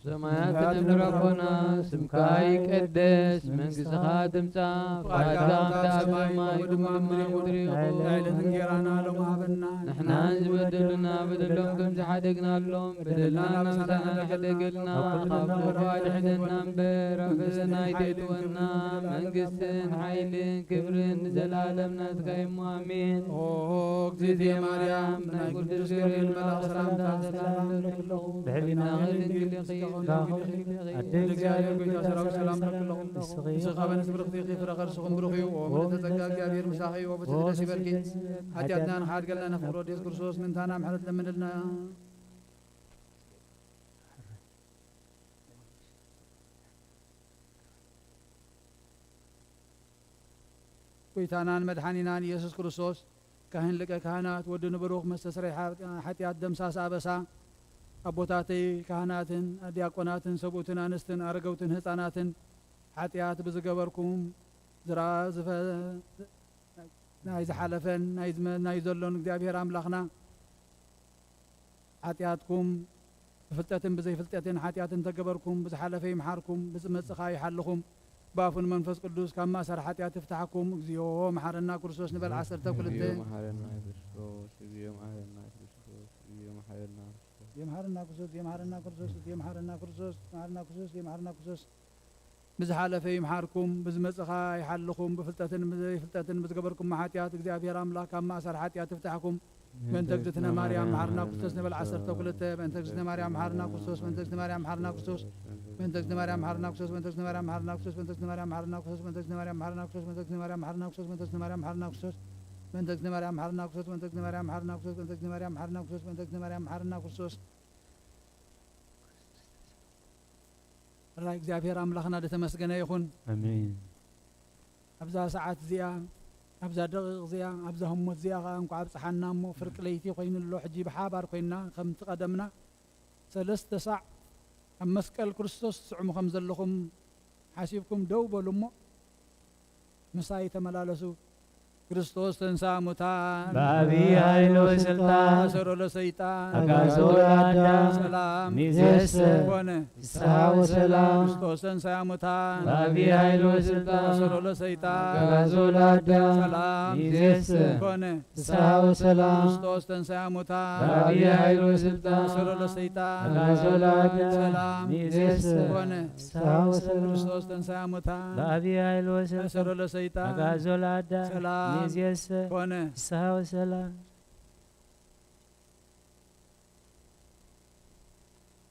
ሰማያት ትነብር ኣቦና፣ ስምካ ይቀደስ፣ መንግስትኻ ትምጻእ፣ ፍቓድካ ፍቓድካ ኣብ ሰማይ ከምኡ ድማ ኣብ ምድሪ ይኹን። ናይ ዕለት እንጌራና ሎሚ ሃበና። ንሕና ዝበደሉና በደሎም ከም ዝሓደግናሎም፣ በደልና ምሳና ሕደገልና፣ ካብ ክፉ ኣድሕነና እምበር፣ ኣብ ፈተና ኣይተእትወና። መንግስትን ሓይልን ክብርን ንዘለኣለም ናትካ እዩ እሞ፣ ኣሜን። ኦ እግዝእትየ ማርያም፣ ናይ ቅዱስ ገብርኤል መልኣኽ ሰላምታ ሰላም እብለኪ ኣለኹ። ብሕሊናኺ ድንግል ኢኺ፣ ብስጋኺ ድንግል ኢኺ። ኣደ እግዚኣብሔር፣ ጎይታ ሰራዊት ሰላም እብለኪ ኣለኹ። ንስኺ ንስኺ ካብ ኣንስቲ ብርኽቲ ኢኺ፣ ፍረ ከርስኽን ብሩኽ እዩ። ኦ ምልዕተ ጸጋ፣ እግዚኣብሔር ምሳኺ እዩ። ኦ ብስቲ ደስ ይበልኪ። ሓጢኣትና ንኽሓድገልና ነፍቅሮ ወዲ የሱስ ክርስቶስ ምእንታና ምሕረት ለምንልና። ጎይታናን መድሓኒናን ኢየሱስ ክርስቶስ፣ ካህን ሊቀ ካህናት፣ ወዲ ንብሩኽ፣ መስተስረይ ሓጢኣት፣ ደምሳስ ኣበሳ፣ ኣቦታተይ ካህናትን ዲያቆናትን፣ ሰብኡትን ኣንስትን ኣረገውትን ህፃናትን፣ ሓጢኣት ብዝገበርኩም ዝራ-፣ ዝፈ-፣ ናይ ዝሓለፈን ናይ ዝመ-፣ ናይ ዘሎን እግዚኣብሔር ኣምላኽና፣ ሓጢኣትኩም ብፍልጠትን ብዘይፍልጠትን ሓጢኣት እንተገበርኩም፣ ብዝሓለፈ ይምሓርኩም፣ ብዝመጽእ ኸኣ ይሓልኹም። ብኣፉን መንፈስ ቅዱስ ካብ ማእሰር ሓጢኣት ይፍታሕኩም። እግዚኦ መሓረና ክርስቶስ ንበል። ዓሰርተ ክልተ። እግዚኦ መሓረና ክርስቶስ፣ እግዚኦ መሓረና ክርስቶስ፣ እግዚኦ መሓረና ክርስቶስ። የምሓረና ክርስቶስ፣ የምሓረና ክርስቶስ፣ የምሓረና ክርስቶስ፣ የምሓረና ክርስቶስ፣ የምሓረና ክርስቶስ። ብዝሓለፈ ይምሓርኩም፣ ብዝመጽእ ኸኣ ይሓልኹም። ብፍልጠትን ብዘይፍልጠትን ብዝገበርኩሞ ሓጢኣት እግዚኣብሔር ኣምላኽ ካብ ማእሰር ሓጢኣት ይፍታሕኩም። በእንተ እግዝእትነ ማርያም መሓረና ክርስቶስ ንበል። ዓሰርተ ክልተ። በእንተ እግዝእትነ ማርያም መሓረና ክርስቶስ፣ በእንተ እግዝእትነ ማርያም መሓረና ክርስቶስ፣ በእንተ እግዝእትነ ማርያም መሓረና ክርስቶስ፣ በእንተ እግዝእትነ ማርያም መሓረና ክርስቶስ፣ በእንተ እግዝእትነ ማርያም መሓረና ክርስቶስ፣ በእንተ እግዝእትነ ማርያም መሓረና ክርስቶስ፣ በእንተ እግዝእትነ ማርያም መሓረና ክርስቶስ፣ በእንተ እግዝእትነ ማርያም መሓረና ክርስቶስ፣ በእንተ እግዝእትነ ማርያም መሓረና ክርስቶስ፣ በእንተ እግዝእትነ ማርያም መሓረና ክርስቶስ፣ በእንተ እግዝእትነ ማርያም መሓረና ክርስቶስ። ራይ እግዚኣብሔር ኣምላኽና ዝተመስገነ ይኹን። ኣሜን። ኣብዛ ሰዓት እዚኣ፣ ኣብዛ ደቂቕ እዚኣ፣ ኣብዛ ህሞት እዚኣ ኸዓ እንኳዕ ኣብጽሓና እሞ፣ ፍርቂ ለይቲ ኮይኑ ኣሎ። ሕጂ ብሓባር ኮይንና ከምቲ ቀደምና ሰለስተ ሳዕ ኣብ መስቀል ክርስቶስ ትስዕሙ ከም ዘለኹም ሓሲብኩም ደው በሉ እሞ፣ ምሳይ ተመላለሱ። ክርስቶስ ተንሥአ እሙታን። በአቢይ ኃይል ወስልጣን። አሰሮ ለሰይጣን። አግዓዞ ለአዳም። ሰላም። ሚዜሰ። ኮነ። ፍስሐ ወሰላም። ክርስቶስ ተንሥአ እሙታን። በአቢይ ኃይል ወስልጣን። አሰሮ ለሰይጣን። አግዓዞ ለአዳም። ሰላም። ሚዜሰ። ኮነ። ፍስሐ ወሰላም። ክርስቶስ ተንሥአ እሙታን። በአቢይ ኃይል ወስልጣን። አሰሮ ለሰይጣን። አግዓዞ ለአዳም። ሰላም። ሚዜሰ። ኮነ። ፍስሐ ወሰላም። ክርስቶስ ተንሥአ እሙታን። በአቢይ ኃይል ወስልጣን። አሰሮ ለሰይጣን። አግዓዞ ለአዳም። ሰላም። ሚዜሰ። ኮነ። ፍስሐ ወሰላም።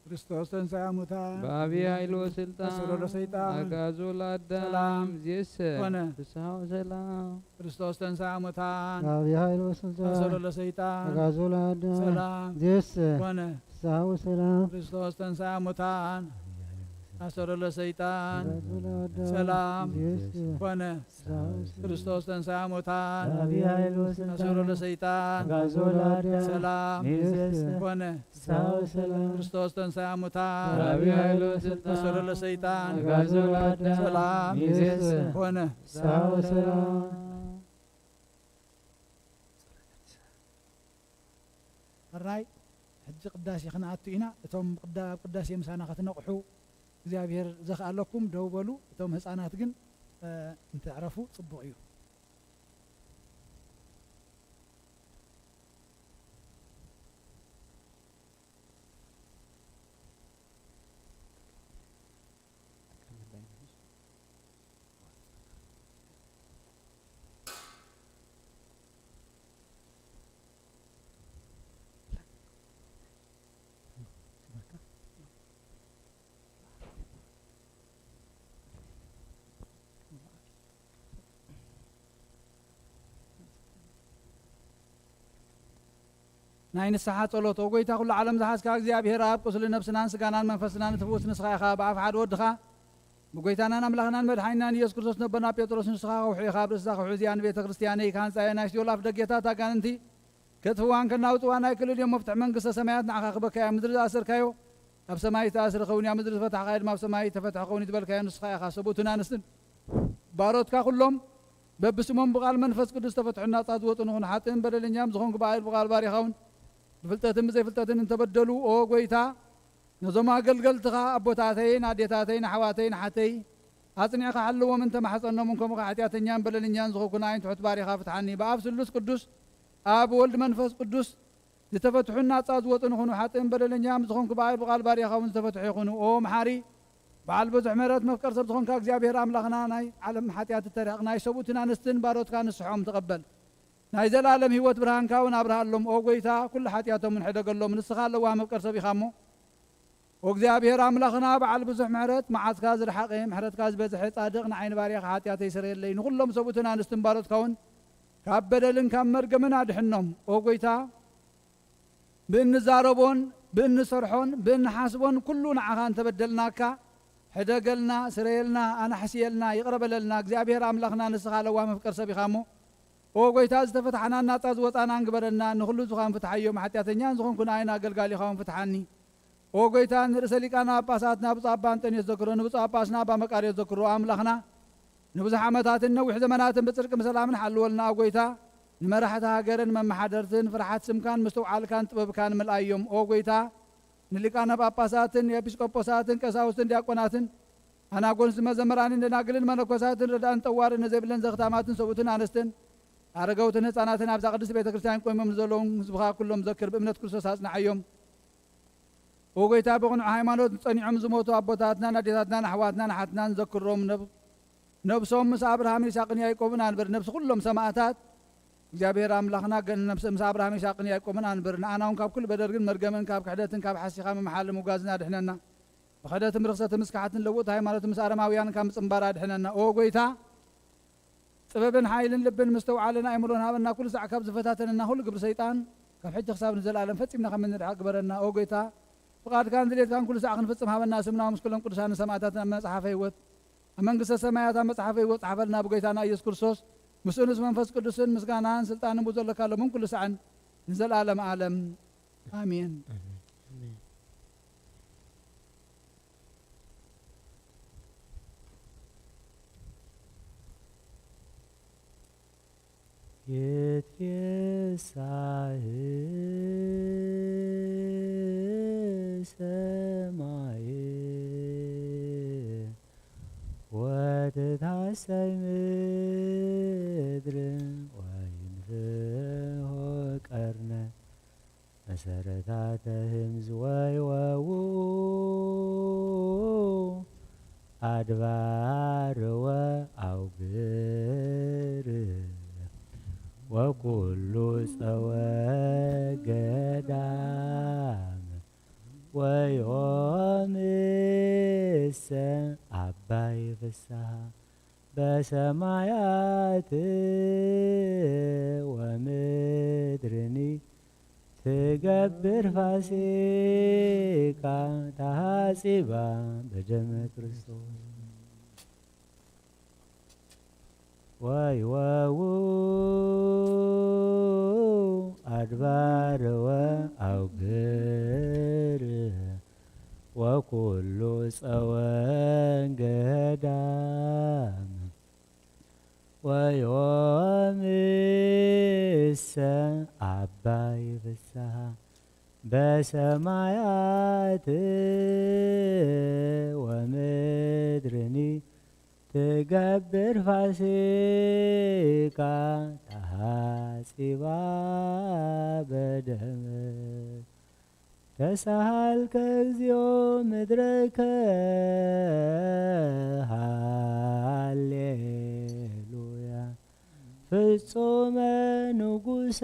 ክርስቶስ ተንሥአ እሙታን። በአቢይ ኃይል ወስልጣን። አሰሮ ለሰይጣን። አግዓዞ ለአዳም። ሰላም። ሚዜሰ። ኮነ። ፍስሐ ወሰላም። ክርስቶስ ተንሥአ እሙታን። በአቢይ ኃይል ወስልጣን። አሰሮ ለሰይጣን። አግዓዞ ለአዳም። ሰላም። ሚዜሰ። ኮነ። ፍስሐ ወሰላም። ክርስቶስ ተንሥአ እሙታን። አሰሮ ለሰይጣን። አግዓዞ ለአዳም። ሰላም። ሚዜሰ። ኮነ። ፍስሐ ወሰላም። ክርስቶስ ተንሥአ እሙታን። በአቢይ ኃይል ወስልጣን። አሰሮ ለሰይጣን። አግዓዞ ለአዳም። ሰላም። ሚዜሰ። ኮነ። ፍስሐ ወሰላም። ክርስቶስ ተንሥአ እሙታን። በአቢይ ኃይል ወስልጣን። አሰሮ ለሰይጣን። አግዓዞ ለአዳም። ሰላም። ሚዜሰ። ኮነ። ፍስሐ ወሰላም። ሕራይ፣ ሕጂ ቅዳሴ ክንኣቱ ኢና። እቶም ቅዳ-፣ ኣብ ቅዳሴ ምሳና ክትነቕሑ እግዚኣብሔር ዘኽኣለኩም ደው በሉ። እቶም ህፃናት ግን፣ እ፣ እንተዕረፉ ጽቡቕ እዩ። ናይ ንስሓ ጸሎት። ኦ ጐይታ፣ ኵሉ ዓለም ዝሓዝካ እግዚኣብሔር ኣብ፣ ቁስሊ ነፍስናን ስጋናን መንፈስናን እትፍውስ ንስኻ ኢኻ። ብኣፍ ሓደ ወድኻ፣ ብጐይታናን ኣምላኽናን መድሓኒናን ኢየሱስ ክርስቶስ፣ ነቦና ጴጥሮስ፣ ንስኻ ከውሒ ኢኻ። ኣብ ርእሲ እዛ ከውሒ እዚኣ ንቤተ ክርስቲያነይ ክሃንጻ እየ። ናይ ሲኦል ኣፍ ደጌታት ኣጋንንቲ ከጥፍዋን ከናውጽዋን ኣይክእልን እዮም። መፍትሕ መንግስተ ሰማያት ንዓኻ ክበካ እያ። ምድሪ ዝኣሰርካዮ ኣብ ሰማይ ዝተኣስረ ኸውን እዩ፣ ኣብ ምድሪ ዝተፈትሐ ኸኣ ድማ ኣብ ሰማይ ዝተፈትሐ ኸውን እዩ ዝበልካዮ ንስኻ ኢኻ። ሰብኡትን ኣንስትን ባሮትካ ኩሎም በብስሞም ብቓል መንፈስ ቅዱስ ዝተፈትሑ ናጻ ዝወጹ ንኹን፣ ሓጥእን በደለኛም ዝኾንኩ ብኣይል ብቓል ባሪኻ እውን ብፍልጠትን ብዘይፍልጠትን እንተበደሉ፣ ኦ ጐይታ፣ ነዞም ኣገልገልትኻ ኣቦታተይን ኣዴታተይን ኣሕዋተይን ኣሓተይ ኣጽኒዕኻ ሓልዎም እንተማሕጸኖምን፣ ከምኡ ኸዓ ሓጢኣተኛን በደለኛን ዝኾንኩ ንኣይን ትሑት ባሪኻ ፍትሓኒ። ብኣብ ስሉስ ቅዱስ፣ ኣብ ወልድ መንፈስ ቅዱስ ዝተፈትሑን ናጻ ዝወጹ ንኹኑ፣ ሓጥእን በደለኛም ዝኾንኩ ብኣይ ብቓል ባሪኻ እውን ዝተፈትሑ ይኹኑ። ኦ መሓሪ፣ በዓል ብዙሕ ምሕረት መፍቀር ሰብ ዝኾንካ እግዚኣብሔር ኣምላኽና፣ ናይ ዓለም ሓጢኣት እተርሕቕ ናይ ሰብኡትን ኣንስትን ባሮትካ ንስሖም ተቐበል። ናይ ዘለኣለም ህይወት ብርሃንካ እውን ኣብርሃሎም። ኦ ጐይታ፣ ኩሉ ሓጢኣቶም እውን ሕደገሎም። ንስኻ ለዋህ መፍቀር ሰብ ኢኻ እሞ፣ ኦ እግዚኣብሔር ኣምላኽና በዓል ብዙሕ ምሕረት፣ መዓትካ ዝረሓቐ፣ ምሕረትካ ዝበዝሐ፣ ጻድቕ ንዓይኒ ባርያኻ ሓጢኣተይ ስረየለይ። ንኹሎም ሰብኡትን ኣንስትን ባሮትካ እውን ካብ በደልን ካብ መርገምን ኣድሕኖም። ኦ ጐይታ፣ ብእንዛረቦን ብእንሰርሖን ብእንሓስቦን ኩሉ ንዓኻ እንተበደልናካ፣ ሕደገልና፣ ስረየልና፣ ኣናሕስየልና፣ ይቕረ በለልና። እግዚኣብሔር ኣምላኽና ንስኻ ለዋህ መፍቀር ሰብ ኢኻ እሞ፣ ኦ ጐይታ፣ ዝተፈትሓናን ናጻ ዝወጻናን ግበረና። ንኹሉ ዝኻን ፍትሓዮ፣ ሓጢኣተኛን ዝኾንኩ ንኣይን ኣገልጋሊኻውን ፍትሓኒ። ኦ ጐይታ፣ ንርእሰ ሊቃነ ጳጳሳትና ብፁዕ ኣባ ኣንጠንዮስ ዘክሮ፣ ንብፁዕ ጳጳስና ኣባ መቃርዮስ ዘክሮ። ኣምላኽና ንብዙሕ ዓመታትን ነዊሕ ዘመናትን ብጽድቂ ብሰላምን ሓልወልና። ኦ ጐይታ፣ ንመራሕቲ ሃገርን መመሓደርትን ፍርሓት ስምካን ምስትውዓልካን ጥበብካን ምልኣዮም። ኦ ጐይታ፣ ንሊቃነ ጳጳሳትን ኤጲስቆጶሳትን ቀሳውስትን ዲያቆናትን ኣናጎንስቲ መዘምራንን ደናግልን መነኮሳትን ረዳእን ጠዋርን ንዘይብለን ዘኽታማትን ሰብኡትን ኣንስትን ኣረገውትን ህፃናትን ኣብዛ ቅድስት ቤተ ክርስቲያን ቆይሞም ንዘለውን ህዝብኻ ኩሎም ዘክር፣ ብእምነት ክርስቶስ ኣጽንዓዮም። ኦ ጐይታ፣ ብቕኑዕ ሃይማኖት ጸኒዖም ዝሞቱ ኣቦታትናን ኣዴታትናን ኣሕዋትናን ኣሓትናን ዘክሮም። ነብ-፣ ነብሶም ምስ ኣብርሃምን ይስሐቅን ያዕቆብን ኣንብር። ነብሲ ኩሎም ሰማእታት እግዚኣብሔር ኣምላኽና ገ-፣ ነብሲ ምስ ኣብርሃምን ይስሐቅን ያዕቆብን ኣንብር። ንኣና እውን ካብ ኩሉ በደርግን መርገምን ካብ ክሕደትን ካብ ሓሲኻ ምምሓልን ምጉጋዝን ኣድሕነና። ብኽሕደትን ብርኽሰትን ምስካሓትን ለውጥ ሃይማኖትን ምስ ኣረማውያን ካብ ምጽንባር ኣድሕነና። ኦ ጐይታ፣ ጥበብን ሓይልን ልብን ምስትውዓልን ኣእምሮን ሃበና፣ ኩሉ ሳዕ ካብ ዝፈታተነና ኩሉ ግብሪ ሰይጣን፣ ካብ ሕጂ ክሳብ ንዘለኣለም ፈጺምና ከም እንርሕቕ ግበረና። ኦ ጐይታ፣ ፍቓድካን ድሌትካን ኩሉ ሳዕ ክንፍጽም ሃበና። ስምና ምስ ኩሎም ቅዱሳን ሰማእታትን ኣብ መጽሓፈ ህይወት፣ ኣብ መንግስተ ሰማያት ኣብ መጽሓፈ ህይወት ጸሓፈልና። ብጐይታና ኢየሱስ ክርስቶስ፣ ምስኡ ምስ መንፈስ ቅዱስን ምስጋናን ስልጣንን ብዘለካ ሎምን ኩሉ ሳዕን ንዘለኣለም ዓለም። ኣሜን። ኣሜን። ይትፌሳህ ሰማይ ወትትሐሰይ ምድር ወይንፍሖ ቀርነ መሰረታተ ህምዝ ወይወዉ ኣድባር ወኣውግር ወኩሉ ጸወ ገዳም ወዮም እሰ ኣባይ ፍስሃ በሰማያት ወምድርኒ ትገብር ፋሲካ ተሃጺባ በደመ ክርስቶስ። ወይወዉ ኣድባር ወኣውግር ወኩሉ ጸወ ገዳም ወዮም እሰ ኣባይ ፍስሃ በሰማያት ወምድርኒ ትገብር ፋሲካ ተሃጺባ በደም ተሳሃልከ እግዚኦ ምድረከ ሃሌሉያ ፍጹመ ንጉሰ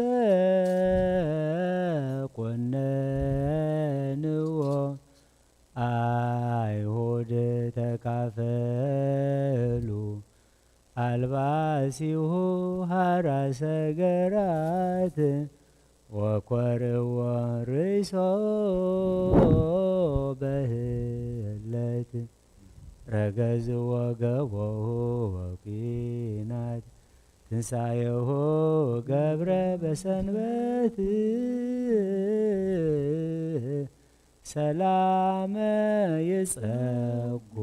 ኮነንዎ ኣይሁድ ተካፈሉ ኣልባሲሁ ሃራ ሰገራት ወኮርዎ ርእሶ በህለት ረገዝዎ ገቦሁ ወኩናት ትንሳኤሁ ገብረ በሰንበት ሰላም ይጸጉ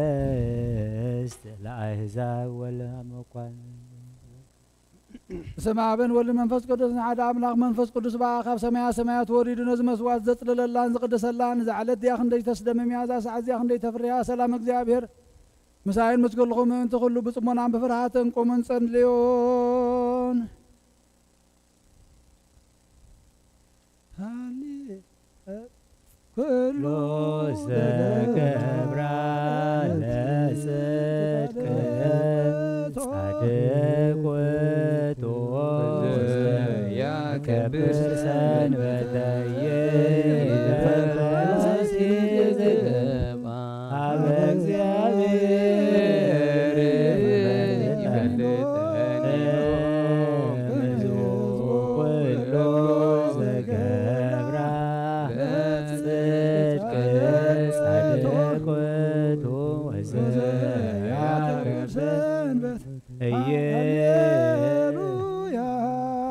ለነገስት ለአሕዛብ ወለመኳን። በስመ አብን ወልድ መንፈስ ቅዱስን ሓደ አምላክ። መንፈስ ቅዱስ በኣ ካብ ሰማያ ሰማያት ወሪዱ ነዚ መስዋዕት ዘጽለለላን ዝቅደሰላን፣ እዛ ዕለት እዚኣ ክንደይ ተስደምም እያ፣ እዛ ሰዓት እዚኣ ክንደይ ተፍርያ። ሰላም እግዚኣብሔር ምሳይን ምስ ኩልኹም ምእንቲ ኩሉ ብጽሞናን ብፍርሃትን ቁምን ጸልዩን። ኩሉ ዘገብራ ለጽድቅ ጻድቅ ውእቱ ዘያከብር ሰንበተየ። አብ እግዚአብሔር ይፈልጠን ኩሉ ዘገብራ ጽድቅ ጻድቅ ውእቱ ወዘያከብር ሰንበት እየ ሃሌሉያ።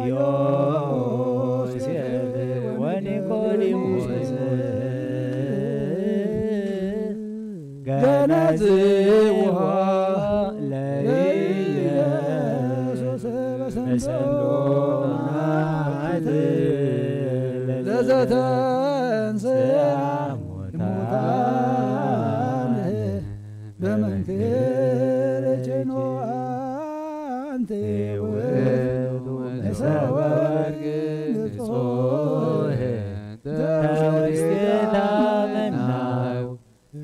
ዮሴፍ ወኒቆዲሞስ ገነዝዋ ለኢየሱስ በሰንዶናት ለዘተንሥአ ሙታን በመንክር ቼኖ አንቲ ውእቱ መሰወርቅ ንጹሕ ተውስቴታ መናው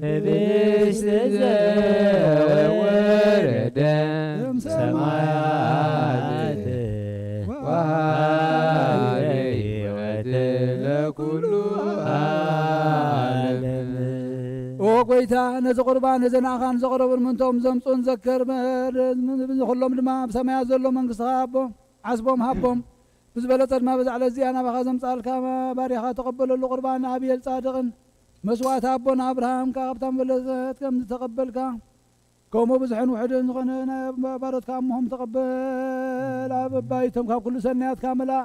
ህብስት ዘወረደ እምሰማያት ወሃበ ሕይወት ለኩሉ ዓለም። ኦ ጎይታ፣ ነዚ ቁርባን ነዚ ንኣኻን ዘቕረቡን ምንቶም ዘምጹን ዘከር፣ ንኹሎም ድማ ኣብ ሰማያት ዘሎ መንግስትኻ ኣቦ ዓስቦም ሃቦም። ብዝበለጸ ድማ በዛ ዕለት እዚኣ ናባኻ ዘምጻልካ ባሪኻ ተቐበለሉ። ቁርባን ኣቤል ጻድቕን መስዋዕቲ ኣቦና ኣብርሃም ከኣ ካብታ መበለጸት ከም ዝተቐበልካ፣ ከምኡ ብዙሕን ውሑድን ዝኾነ ናይ ባሮትካ እሞሆም ተቐበል። ኣብ ባይቶም ካብ ኩሉ ሰናያትካ መላእ፣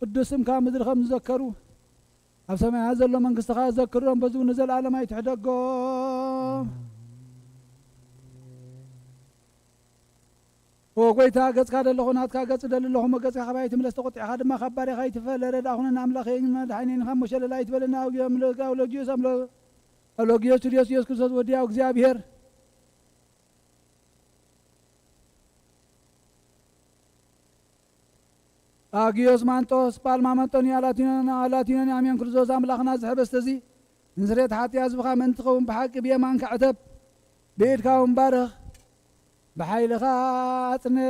ቅዱስ ስምካ ምድሪ ከም ዝዘከሩ፣ ኣብ ሰማያት ዘሎ መንግስትኻ ዘክሮም፣ በዚ እውን ንዘለኣለም ኣይትሕደጎም። ኦ ጎይታ፣ ገጽካ ደለኹ ናትካ ገጽ ደሊ ኣለኹ፣ እሞ ገጽካ ካባይ ትምለስ፣ ተቖጢዕካ ድማ ካብ ባሪኻ ኣይትፈለ። ረዳእኹንን ኣምላኸይን መድሓኒን ካብ ሞሸለል ኣይትበለኒ። ኣውጊ-፣ ኣምሎ-፣ ኣውሎጊዮስ ኣምሎ-፣ ኣውሎጊዮስ ቱልዮስ ኢየሱስ ክርስቶስ ወዲያው እግዚኣብሔር። ኣጊዮስ ማንጦስ፣ ጳልማ መንጦንያ፣ ላቲኖን፣ ላቲኖን ኣሜን። ክርስቶስ ኣምላኽና፣ እዚ ሕብስቲ እዚ ንስርየት ሓጢኣት ህዝብኻ ምእንቲ ትኸውን ብሓቂ ብየማንካ ዕተብ፣ ብኢድካ እውን ባርኽ፣ ብሓይልኻ ኣጽንዕ፣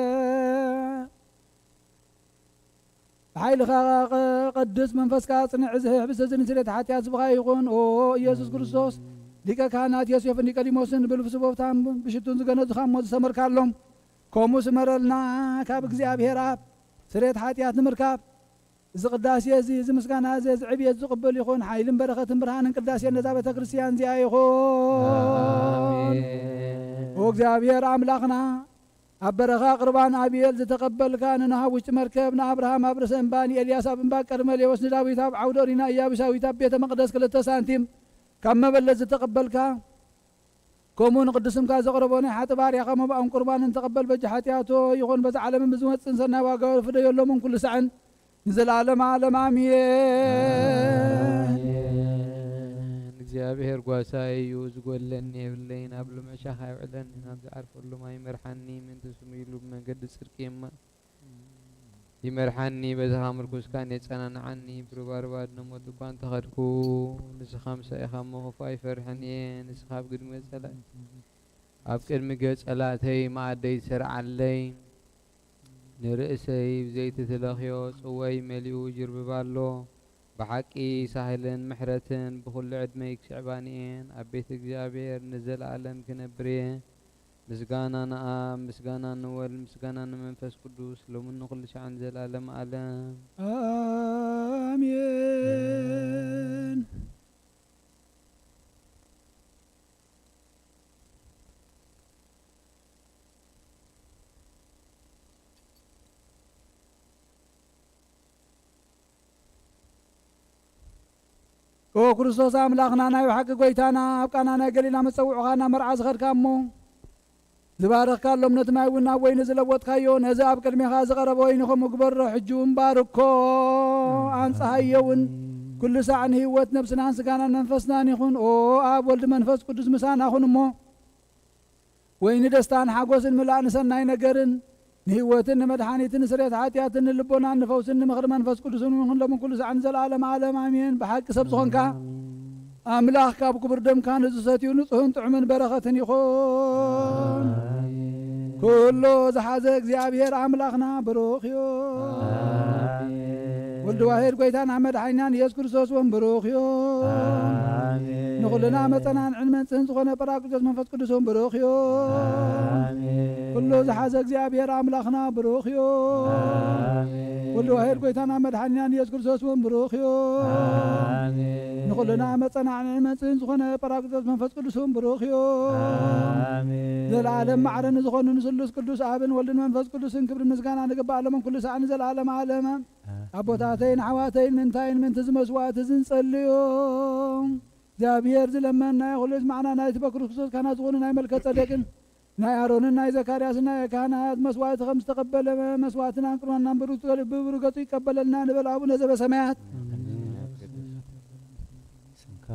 ብሓይልኻ ቀ-፣ ቀድስ፣ መንፈስካ ኣጽንዕ። እዚ ሕብስቲ እዚ ንስርየት ሓጢኣት ህዝብኻ ይኹን። ኦ ኢየሱስ ክርስቶስ፣ ሊቀ ካህናት ዮሴፍን ኒቆዲሞስን ብልብሲ ቦፍታን ብሽቱን ዝገነዙኻ እሞ ዝሰመርካሎም፣ ከምኡ ስመረልና። ካብ እግዚኣብሔር ኣብ ስርየት ሓጢኣት ንምርካብ፣ እዚ ቅዳሴ እዚ፣ እዚ ምስጋና እዚ፣ እዚ ዕብየት ዝቕበል ይኹን። ሓይልን በረኸትን ብርሃንን ቅዳሴ ነዛ ቤተ ክርስቲያን እዚኣ ይኹን። ኣሜን። ኦ እግዚኣብሔር ኣምላኽና፣ ኣብ በረኻ ቁርባን ኣቤል ዝተቐበልካ፣ ንኖህ ኣብ ውሽጢ መርከብ፣ ንኣብርሃም ኣብ ርእሲ እምባ፣ ንኤልያስ ኣብ እምባ ቀርሜሌዎስ፣ ንዳዊት ኣብ ዓውደ ኦሪና ኢያቡሳዊት ኣብ ቤተ መቕደስ ክልተ ሳንቲም ካብ መበለት ዝተቐበልካ፣ ከምኡ ንቅዱስ ስምካ ዘቕረቦ ናይ ሓጢ ባርያኻ መባእን ቁርባንን ተቐበል። በጃ ሓጢኣቶ ይኹን በዛ ዓለምን ብዝመጽእን ሰናይ ዋጋ ፍደየሎምን ኩሉ ሳዕን ንዘለዓለመ ዓለም ኣሜን። ኣሜን። እግዚኣብሔር ጓሳይ እዩ፣ ዝጎለኒ የብለይን። ኣብ ልመሻኽ ኣየውዕለኒ፣ ናብ ዝዓርፈሉ ማይ ይመርሓኒ፣ ምእንቲ ስሙ ኢሉ ብመንገዲ ጽድቂ ይማ-፣ ይመርሓኒ። በዛኻ ምርኩስ ካን የጸናንዓኒ፣ ብሩባሩባ ኣድነ ሞት እኳ እንተኸድኩ፣ ንስኻ ምሳይ ኢኻ እሞ ክፉእ ኣይፈርሕን እየ። ንስኻ ኣብ ቅድሚ ጸላ-፣ ኣብ ቅድሚ ገጸላተይ መኣደይ ትሰርዓለይ። ንርእሰይ ብዘይቲ ትለኽዮ ጽዋይ መሊኡ ይጅርብብ ኣሎ። ብሓቂ ሳህልን ምሕረትን ብኹሉ ዕድመይ ክስዕባኒ እየን። ኣብ ቤት እግዚኣብሔር ንዘለኣለም ክነብር እየ። ምስጋና ንኣብ፣ ምስጋና ንወልድ፣ ምስጋና ንመንፈስ ቅዱስ፣ ሎምን ንኹሉ ሻዕን ዘላለም ኣለም። ኣሜን። ኦ ክርስቶስ ኣምላኽና፣ ናይ ብሓቂ ጐይታና፣ ኣብ ቃና ናይ ገሊላ መጸውዕኻ ናብ መርዓ ዝኸድካ እሞ፣ ዝባረኽካሎም ነቲ ማይ እውን ናብ ወይኒ ዝለወጥካዮ፣ ነዚ ኣብ ቅድሜኻ ዝቐረበ ወይኒ ኸምኡ ግበሮ። ሕጂ እውን ባርኮ፣ ኣንጽሃዮ እውን። ኩሉ ሳዕ ንህይወት ነብስናን ስጋናን መንፈስናን ይኹን። ኦ ኣብ ወልድ መንፈስ ቅዱስ ምሳና ኹን እሞ፣ ወይኒ ደስታን ሓጎስን ምላእ ንሰናይ ነገርን፣ ንህይወትን ንመድሓኒትን ንስርየት ሓጢኣትን ንልቦናን ንፈውስን ንምኽሪ መንፈስ ቅዱስን እውን ሎምን ኩሉ ሳዕን ዘለዓለም ዓለም ኣሜን። ብሓቂ ሰብ ዝኾንካ ኣምላኽ ካብ ክቡር ደምካ ንዝሰትዩ ንጹህን ጥዑምን በረኸትን ይኹን። ኩሉ ዝሓዘ እግዚኣብሔር ኣምላኽና ብሩኽ እዩ። ወልድ ዋሕድ ጐይታና መድሓኒናን ኢየሱስ ክርስቶስ እውን ብሩኽ እዩ። ንኹልና መጸናንዕን መንጽህን ዝኾነ ጳራቅሊጦስ መንፈስ ቅዱስ እውን ብሩኽ እዩ። ኩሉ ዝሓዘ እግዚኣብሔር ኣምላኽና ብሩኽ እዩ። ወልድ ዋሕድ ጐይታና መድሓኒናን ኢየሱስ ክርስቶስ እውን ብሩኽ እዩ። ንኹልና መጸናንዕን መንጽህን ዝኾነ ጳራቅሊጦስ መንፈስ ቅዱስ እውን ብሩኽ እዩ። ዘለዓለም ማዕረ ንዝኾኑ ንስሉስ ቅዱስ ኣብን ወልድን መንፈስ ቅዱስን ክብርን ምስጋና ንግባእ ሎምን ኩሉ ሳዕ ንዘለዓለም ዓለም። ኣቦታተይን ኣሕዋተይን፣ ምንታይን ምንቲ እዚ መስዋዕቲ እዚ ንጸልዮ። እግዚኣብሔር ዝለመንናዮ ኩሉ ዝሰማዕና፣ ናይቲ በክርስቶስ ካህናት ዝኾኑ ናይ መልከ ጸደቅን ናይ ኣሮንን ናይ ዘካርያስን ናይ ካህናት መስዋዕቲ ከም ዝተቐበለ፣ መስዋዕትናን ቁርባንናን ብሩ-፣ ብብሩህ ገጹ ይቀበለልና ንበል። ኣቡነ ዘበሰማያት፣ ስምካ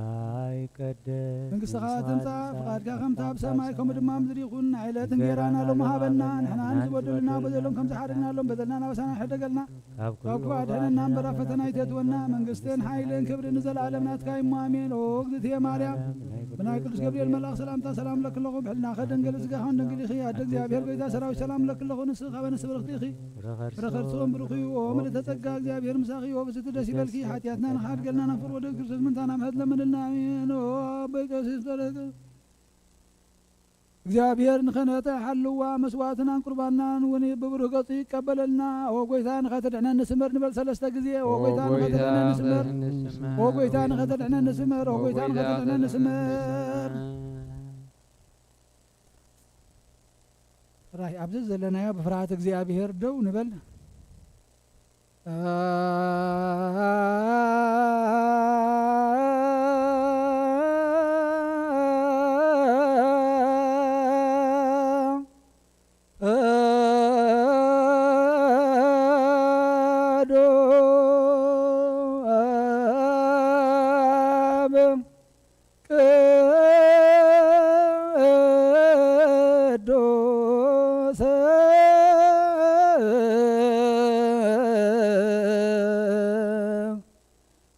ይቀደስ፣ መንግስትኻ ትምጻእ፣ ፍቓድካ ከምታ ኣብ ሰማይ ከምኡ ድማ ኣብ ምድሪ ይኹን። ናይ ዕለት እንጌራና ሎሚ ሃበና፣ ንሕና ንዝበደሉና በደሎም ከም ዝሓረግናሎም በደልና ናባሳና ሕደገልና፣ ካብ ክፉእ ኣድሕነና እምበር ኣብ ፈተና ኣይተእትወና። መንግስትን ሓይልን ክብርን ንዘለኣለም ናትካ እሞ ኣሜን። ኦ እግዝእትየ ማርያም፣ ብናይ ቅዱስ ገብርኤል መልኣኽ ሰላምታ ሰላም ለኪ ኣለኹ፣ ብሕልናኸ ደንገል ስጋኸን ደንግል ኢኺ። ኣደ እግዚኣብሔር ጐይታ ሰራዊት ሰላም ለኪ ኣለኹ፣ ንስኺ ካብ ኣንስቲ ብርኽቲ ኢኺ። ፍረ ከርሲ እውን ብሩኽ እዩ። ኦ ምልእተ ጸጋ እግዚኣብሔር ምሳኺ፣ ኦ ብስቲ ደስ ይበልኪ። ሓጢኣትና ንኻሓድገልና ናብ ፍቕሪ ወደ ክርስቶስ ምንታና ምሕረት ለምንልና። ኣሜን። ኦ ኣቦይ ቀሲስ በረከ እግዚኣብሔር ንኽህነተ ሓልዋ መስዋዕትናን ቁርባናን እውን ብብሩህ ገጹ ይቀበለልና። ኦ ጐይታ ንኸተድሕነኒ ስመር ንበል ሰለስተ ግዜ። ኦ ጐይታ ንኸተድሕነኒ ስመር። ኦ ጐይታ ንኸተድሕነኒ ስመር። ኦ ጐይታ ንኸተድሕነኒ ስመር። ራይ ኣብዚ ዘለናዮ ብፍርሃት እግዚኣብሔር ደው ንበል። ቅዱስ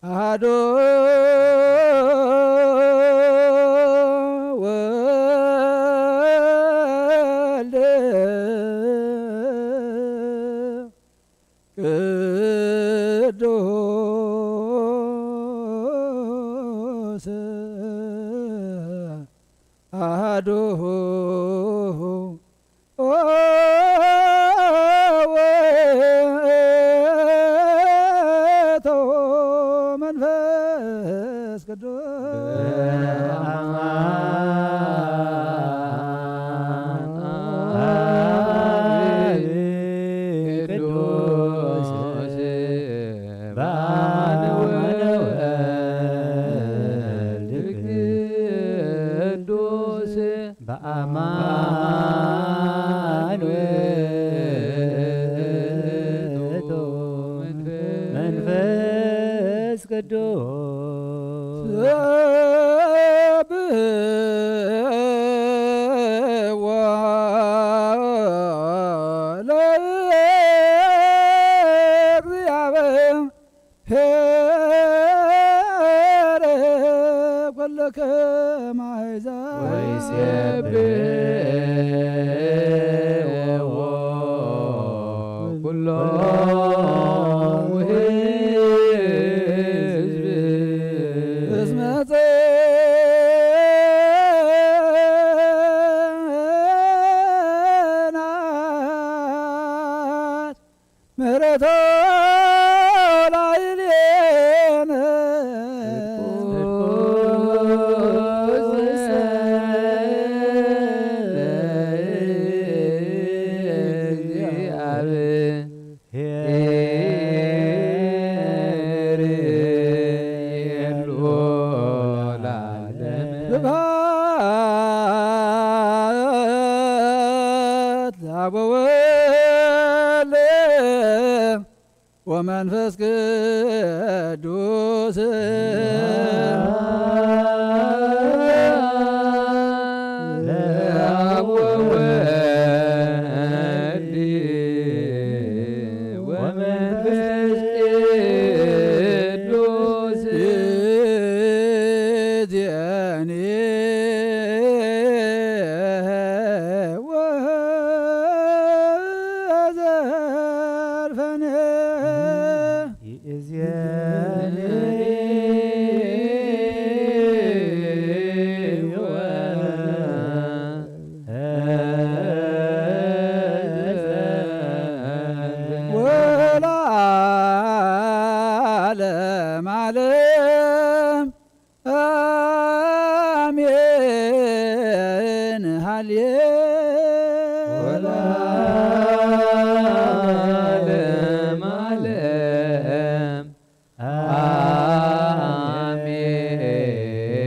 አሐዱ ወልድ ቅዱስ አሐዱ ውእቱ መንፈስ ቅዱስ። ቅዱስ በአብ ወወልድ ቅዱስ በአማን ውእቱ መንፈስ ቅዱስ። ለእግዚአብሔር ኩልክም አሕዛብ ወይሴብሕዎ ኩሎሙ ሕዝብ እስመ ጽንዓት ምሕረቶ ላዕሌነ። አብ ወወልድ ወመንፈስ ቅዱስ። ለአብ ወወልድ ወመንፈስ ቅዱስ። ይእዜኒ ወዘልፈኒ። ይእዜኒ ወለዓለመ ዓለም አሜን። ሃሌ ወለዓለመ ዓለም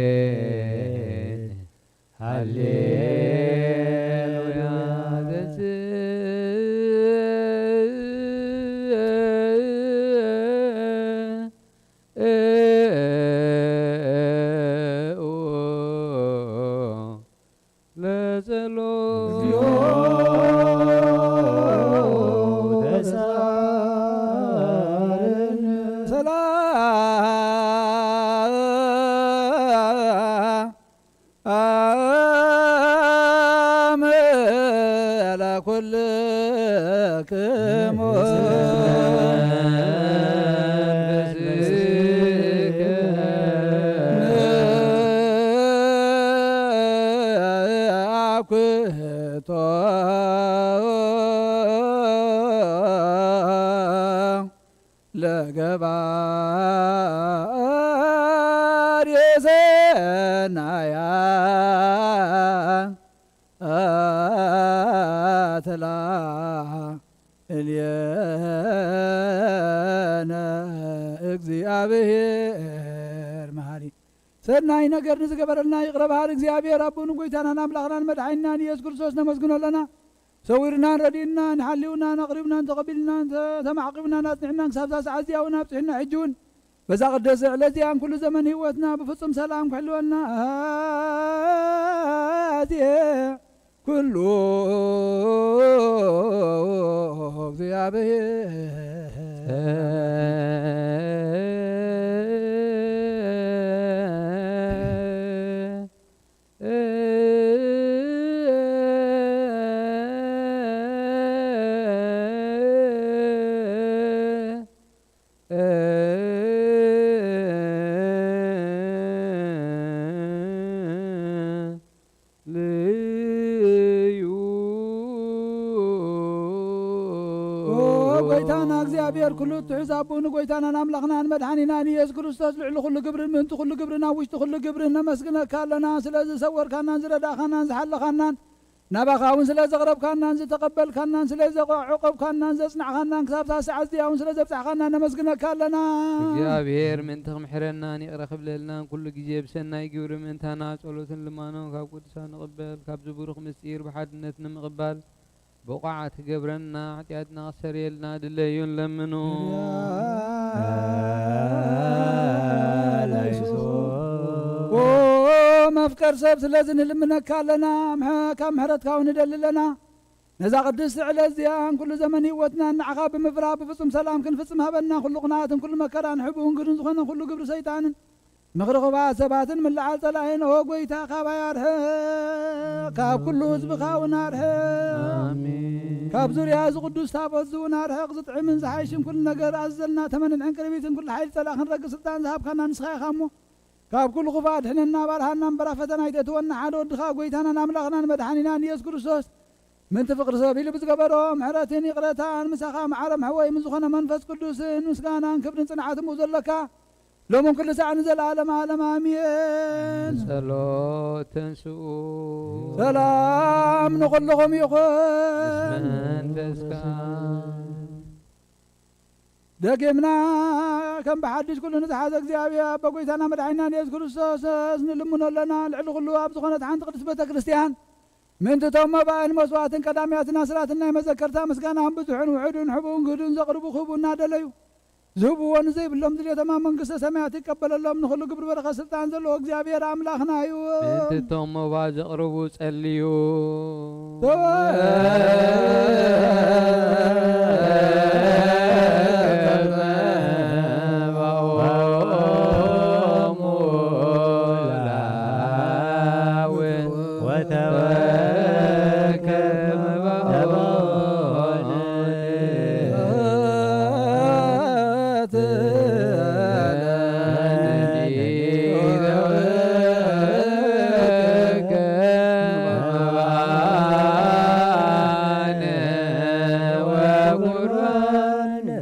አሜን። ሃሌሉያ። ለጸሎት። እግዚኦ ተሳረነ። ሰላም ለኩልክሙ። አኩቶ ለገባሬ ሰናያት ላዕሌነ እግዚአብሔር መሐሪ። ሰናይ ነገር ንዝገበረልና ይቕረ በሃሊ እግዚኣብሔር ኣቦን ጎይታናን ኣምላኽናን መድሓኒናን ኢየሱስ ክርስቶስ ነመስግኖ ኣለና። ሰዊርናን ረዲእናን ሓልዩናን ኣቕሪብናን ተቐቢልናን ተ-፣ ተማዕቂብናን ኣጽኒዕናን ክሳብ እዛ ሰዓት እዚኣ እውን ኣብጽሑና። ሕጂ እውን በዛ ቅድስቲ ዕለት እዚኣን ኩሉ ዘመን ህይወትና ብፍጹም ሰላም ክሕልወና ኣዜ ኩሉ እግዚኣብሔር። ልዩ። ኦ ጎይታና እግዚኣብሔር ኩሉ ትሑዝ ኣቦኡ ንጎይታናን ኣምላኽናን መድሓኒናን ኢየሱስ ክርስቶስ ልዕሊ ኩሉ ግብርን ምእንቲ ኩሉ ግብርን ኣብ ውሽጢ ኩሉ ግብርን ነመስግነካ ኣለና። ስለ ዝሰወርካናን ዝረዳእካናን ዝሓለኻናን ናባኻ እውን ስለ ዘቕረብካናን ዝተቐበልካናን ስለ ዘዕቆብካናን ዘጽናዕካናን ክሳብ እዛ ሰዓት እዚኣ እውን ስለ ዘብጻሕካና ነመስግነካ ኣለና። እግዚኣብሔር ምእንቲ ክምሕረናን ይቕረ ክብለልናን ኩሉ ግዜ ብሰናይ ግብሪ ምእንታና ጸሎትን ልማኖን ካብ ቅዱሳን ንቕበል። ካብዚ ብሩኽ ምስጢር ብሓድነት ንምቕባል ብቑዓት ክገብረና፣ ሓጢኣትና ክሰርየልና ድለዩን ለምኑ። ኦ መፍቀር ሰብ፣ ስለዚ ንልምነካ ኣለና፣ ምሐ-፣ ካብ ምሕረትካ እውን ንደሊ ኣለና። ነዛ ቅድስቲ ዕለት እዚኣን ኩሉ ዘመን ህይወትናን ንዓኻ ብምፍራህ ብፍጹም ሰላም ክንፍጽም ሃበና። ኩሉ ቕንኣትን ኩሉ መከራን ሕብኡን ግድን ዝኾነ ኩሉ ግብሪ ሰይጣንን ምኽሪ ክፉኣት ሰባትን ምልዓል ጸላኢን፣ ኦ ጐይታ፣ ካባይ ኣርሕቕ፣ ካብ ኩሉ ህዝብኻ እውን ኣርሕቕ። ኣሜን። ካብ ዙርያ እዚ ቅዱስ ታቦት እዚ እውን ኣርሕቕ። ዝጥዕምን ዝሓይሽን ኩሉ ነገር ኣዝዘልና፣ ተመንን ዕንቅርቢትን ኩሉ ሓይሊ ጸላኢ ክንረግጽ ስልጣን ዝሃብካና ንስኻ ኢኻ እሞ፣ ካብ ኩሉ ክፉእ ኣድሕነና፣ ኣባልሃና እምበራ ፈተና ኣይተእትወና። ሓደ ወድኻ ጐይታናን ኣምላኽናን መድሓኒናን ኢየሱስ ክርስቶስ ምእንቲ ፍቕሪ ሰብ ኢሉ ብዝገበሮ ምሕረትን ይቕረታን ምሳኻ መዓረ መሕወይ ምስ ዝኾነ መንፈስ ቅዱስን ምስጋናን ክብርን ጽንዓትን ብኡ ዘለካ ሎምን ኩሉ ሳዕ ንዘለዓለመ ዓለም ኣሜን። ጸሎት ተንስኡ። ሰላም ንኹልኹም ይኹን። ምስ መንፈስካ። ደጊምና ከም ብሓድሽ ኩሉ ንዝሓዘ እግዚኣብሔር ኣቦ ጐይታና መድሓኒናን የሱስ ክርስቶስ ንልምኖ ኣለና። ልዕሊ ኩሉ ኣብ ዝኾነት ሓንቲ ቅድስት ቤተ ክርስቲያን ምእንቲ እቶም መባእን መስዋዕትን ቀዳምያትን ኣስራትን ናይ መዘከርታ ምስጋናን ብዙሕን ውሑድን ሕቡእን ግህዱን ዘቕርቡ ክህቡ እናደለዩ፣ ዝህብዎ ንዘይብሎም ድሌቶም ኣብ መንግስተ ሰማያት ይቀበለሎም። ንኹሉ ግብሪ በረኸት ስልጣን ዘለዎ እግዚኣብሔር ኣምላኽና እዩ። ምእንቲ እቶም መባ ዘቕርቡ ጸልዩ።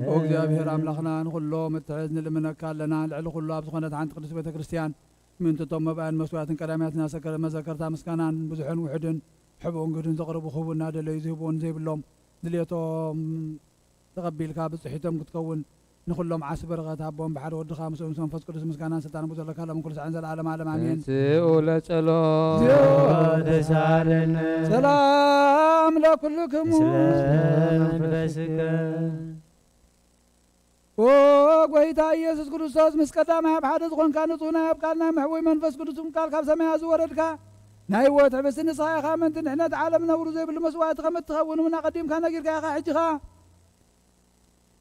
ኦ እግዚኣብሔር ኣምላኽና፣ ንኹሎም እትሕዝ ንልምነካ ኣለና። ልዕሊ ኩሉ ኣብ ዝኾነት ሓንቲ ቅድስት ቤተ ክርስቲያን ምእንቲ እቶም መባእን መስዋዕትን ቀዳምያትን ኣሰከረ መዘከርታ ምስጋናን ብዙሕን ውሑድን ሕቡእን ግህዱን ዘቕርቡ ክህቡ እናደለዩ ዝህብዎ ንዘይብሎም ድልየቶም ተቐቢልካ ብጽሒቶም ክትከውን ንኹሎም ዓስቢ በረኸት ሃቦም። ብሓደ ወድኻ ምስኡ ምስ መንፈስ ቅዱስ ምስጋናን ስልጣን ብዘለካ ሎም ኩሉ ሳዕን ዘለዓለም ዓለም ኣሜን። ተንሥኡ ለጸሎት። ተሳለነ። ሰላም ለኩልክሙ። ምስለ መንፈስከ። ኦ ጎይታ ኢየሱስ ክርስቶስ፣ ምስ ቀዳማይ ኣብ ሓደ ዝኾንካ ንጹህ ናይ ኣብ ቃል ናይ መሕወይ መንፈስ ቅዱስ ቃል ካብ ሰማያት ዝወረድካ ናይ ህይወት ሕብስቲ ንስኻ ኢኻ። ምእንቲ ንሕነት ዓለም ነውሪ ዘይብሉ መስዋዕቲ ከም እትኸውን እውን ኣቐዲምካ ነጊርካ ኢኻ። ሕጂ ኸኣ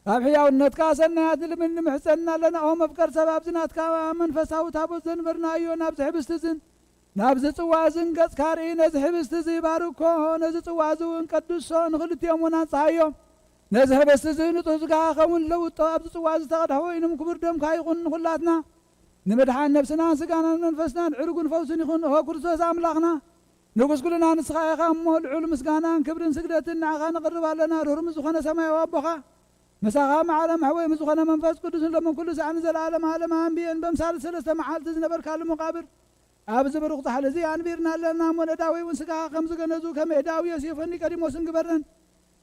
ኣብ ሕያውነትካ ሰናያት ንልምን ንምሕጸንና ኣለና። ኦ መፍቀር ሰብ፣ ኣብዚ ናትካ መንፈሳዊ ታቦት ዘንበርናዮ ናብዚ ሕብስቲ እዝን ናብዚ ጽዋ እዝን ገጽካ ርኢ። ነዚ ሕብስቲ እዚ ባርኮ፣ ነዚ ጽዋ እዚ እውን ቀድሶ፣ ንኽልቲኦም እውን ኣንጽሃዮም። ነዚ ህብስቲ እዚ ንጹህ ስጋኻ ኸውን ለውጦ፣ ኣብዚ ጽዋ እዚ ዝተቐድሐ ወይንም ክቡር ደምካ ይኹን። ንኹላትና ንምድሓን ነብስናን ስጋናን መንፈስናን ዕርጉን ፈውስን ይኹን። ኦ ክርስቶስ ኣምላኽና፣ ንጉስ ኩልና ንስኻ ኢኻ እሞ፣ ልዑል ምስጋናን ክብርን ስግደትን ንዓኻ ነቕርብ ኣለና። ርህሩም ዝኾነ ሰማያዊ ኣቦኻ፣ ምሳኻ ማዕረ መሕወይ ምስ ዝኾነ መንፈስ ቅዱስን ሎምን ኩሉ ሰዓን ንዘለዓለም ዓለም ኣንቢየን በምሳል ሰለስተ መዓልቲ ዝነበርካሉ መቃብር ኣብዚ ብሩኽ ጻሕሊ እዚ ኣንቢርና ኣለና እሞ፣ ነዳዊ እውን ስጋኻ ከም ዝገነዙ፣ ከመይ ዳዊ ዮሴፎን ኒቆዲሞስን ግበረን።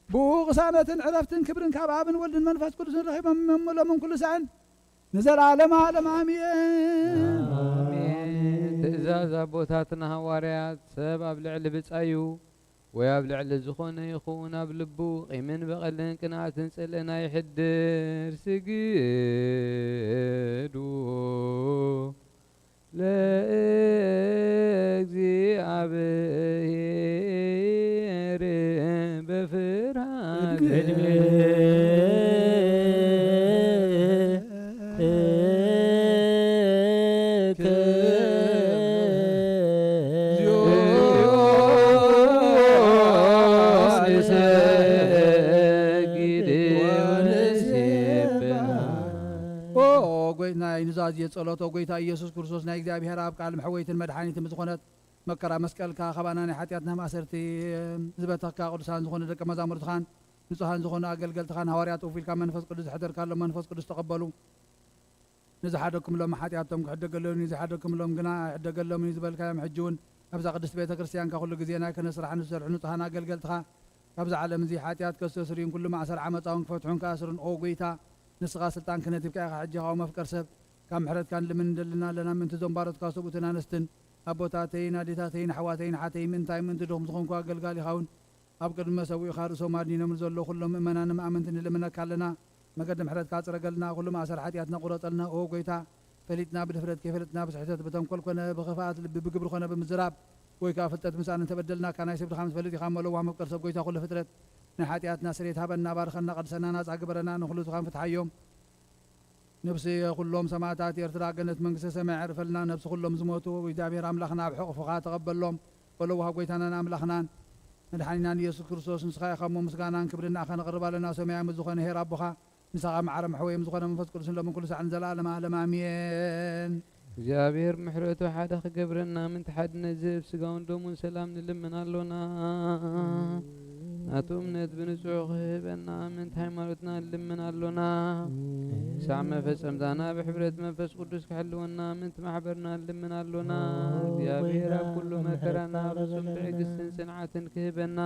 ብኡ ቅሳነትን ዕረፍትን ክብርን ካብ ኣብን ወልድን መንፈስ ቅዱስን ረኺቦም እሞ፣ ሎምን ኩሉ ሰዓን ንዘለዓለም ዓለም ኣሜን። ኣሜን። ትእዛዝ ኣቦታትና ሃዋርያት፣ ሰብ ኣብ ልዕሊ ብጻዩ ወይ ኣብ ልዕሊ ዝኾነ ይኹን ኣብ ልቡ ቂምን በቐልን ቅንኣትን ጽልእን ኣይሕድር። ስግዱ ለእግዚኣብሔር በፍርሃት። ኦ ጎይትና፣ ናይ ኑዛዜ ጸሎት፣ ኦ ጎይታ ኢየሱስ ክርስቶስ፣ ናይ እግዚኣብሔር ኣብ ቃል መሕወይትን መድሓኒትን ብዝኾነት መከራ መስቀልካ፣ ካባና ናይ ሓጢኣትና ማእሰርቲ ዝበተኽካ፣ ቅዱሳን ዝኾኑ ደቀ መዛሙርትኻን ንጹሃን ዝኾኑ ኣገልገልትኻን ሃዋርያት ውፊልካ መንፈስ ቅዱስ ዝሕደርካሎም መንፈስ ቅዱስ ተቐበሉ። ንዝሓደግኩምሎም ሓጢኣቶም ክሕደገሎም እዩ፣ ዘይሓደግኩምሎም ግና ኣይሕደገሎምን እዩ ዝበልካዮም፣ ሕጂ እውን ኣብዛ ቅድስቲ ቤተ ክርስቲያንካ ኩሉ ግዜ ናይ ክህነት ስራሕ ንዝሰርሑ ንጹሃን ኣገልገልትኻ፣ ካብዛ ዓለም እዚ ሓጢኣት ከስተስርዩን ኩሉ ማእሰር ዓመጻ እውን ክፈትሑን ክኣስሩን፣ ኦ ጐይታ፣ ንስኻ ስልጣን ክህነት ሂብካ ኢኻ። ሕጂ ኸኣ መፍቀር ሰብ፣ ካብ ምሕረትካ ንልምን ንደሊ ኣለና፣ ምእንቲ እዞም ባሮትካ ሰብኡትን ኣንስትን፣ ኣቦታተይን ኣዴታተይን ኣሕዋተይን ኣሓተይን፣ ምእንታይ ምእንቲ ድኹም ዝኾንኩ ኣገልጋሊኻ እውን ኣብ ቅድሚ መሰውኢኻ ርእሶም ኣድኒኖም ንዘለዉ ኩሎም ምእመናን ኣማእምንቲ ንልምነካ ኣለና። መገዲ ምሕረትካ ጽረገልና፣ ኩሉ ማእሰር ሓጢኣትና ቁረጸልና። ኦ ጐይታ፣ ፈሊጥና ብድፍረት፣ ከይፈለጥና ብስሕተት፣ ብተንኮል ኮነ ብኽፍኣት ልቢ፣ ብግብሪ ኮነ ብምዝራብ፣ ወይ ከኣ ፍልጠት ምሳኣን እንተበደልናካ፣ ናይ ሰብ ድኻም ትፈልጥ ኢኻ እሞ፣ ለዋህ መፍቀር ሰብ ጐይታ ኩሉ ፍጥረት፣ ናይ ሓጢኣትና ስርየት ሃበና፣ ባርኸና፣ ቀድሰና፣ ናጻ ግበረና፣ ንኹሉ ዝኻን ፍትሓዮም። ነፍሲ ኩሎም ሰማእታት ኤርትራ ገነት መንግስተ ሰማይ የዕርፈልና። ነፍሲ ኩሎም ዝሞቱ እግዚኣብሔር ኣምላኽና ኣብ ሕቑፍኻ ተቐበሎም። ወለዋህ ጐይታናን ኣምላኽናን መድሓኒናን ኢየሱስ ክርስቶስ፣ ንስኻ ኢኻ እሞ ምስጋናን ክብርን ንኣኻ ነቕርብ ኣለና። ሰማያዊ ዝኾነ ኄር ኣቦኻ፣ ምሳኻ መዓረ መሕወዮም ዝኾነ መንፈስ ቅዱስን ሎምን ኩሉ ሳዕን ዘለዓለም ዓለም ኣሜን። እግዚኣብሔር ምሕረቱ ሓደ ክገብረና፣ ምንቲ ሓድነት ዝህብ ስጋውን ደሙን ሰላም ንልምን ኣሎና። ናቱ እምነት ብንጹሕ ክህበና፣ ምንቲ ሃይማኖትና ንልምን ኣሎና። ክሳዕ መፈጸምታና ብሕብረት መንፈስ ቅዱስ ክሕልወና፣ ምንቲ ማሕበርና ንልምን ኣሎና። እግዚኣብሔር ኣብ ኩሉ መከራና ፍጹም ትዕግስትን ጽንዓትን ክህበና፣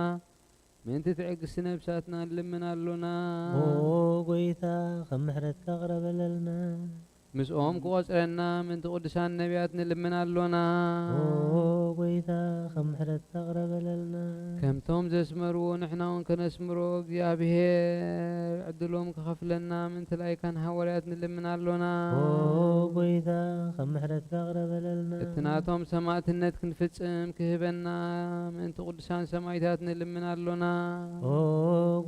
ምእንቲ ትዕግስቲ ነብሳትና ንልምን ኣሎና። ኦ ጐይታ፣ ከም ምሕረትካ ቅረበለልና። ምስኦም ክቖጽረና ምእንቲ ቅዱሳን ነቢያት ንልምን ኣሎና። ኦ ጎይታ፣ ከም ምሕረትካ ቅረበለልና። ከምቶም ዘስመርዎ ንሕና እውን ከነስምሮ እግዚኣብሔር ዕድሎም ክኸፍለና ምእንቲ ላይካን ሃዋርያት ንልምን ኣሎና። ኦ ጎይታ፣ ከም ምሕረትካ ቅረበለልና። እቲ ናቶም ሰማዕትነት ክንፍጽም ክህበና ምእንቲ ቅዱሳን ሰማዕታት ንልምን ኣሎና። ኦ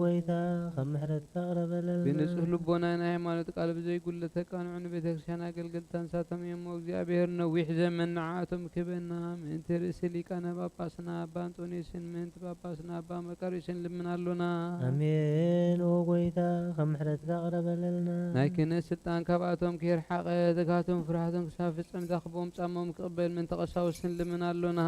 ጎይታ፣ ከም ምሕረትካ ቅረበለልና። ብንጹህ ልቦና ናይ ሃይማኖት ቃል ብዘይጉለ ተቃንዑ ንቤተ ክርስቲያን ኣገልገልታ ንሳቶም እዮም። እግዚኣብሔር ነዊሕ ዘመን ንዓቶም ክህበና ምእንቲ ርእሲ ሊቃነ ጳጳስና ኣባ ኣንጦንዮስን ምእንቲ ጳጳስና ኣባ መቃርዮስን ልምን ኣሎና። ኣሜን። ኦ ጎይታ፣ ከም ምሕረትካ ቅረበለልና። ናይ ክህነት ስልጣን ካብኣቶም ከይርሓቐ፣ ትግሃቶም ፍርሃቶም ክሳብ ፍጽምታ ክቦም ጻሞም ክቕበል ምእንቲ ቀሳውስትን ልምን ኣሎና።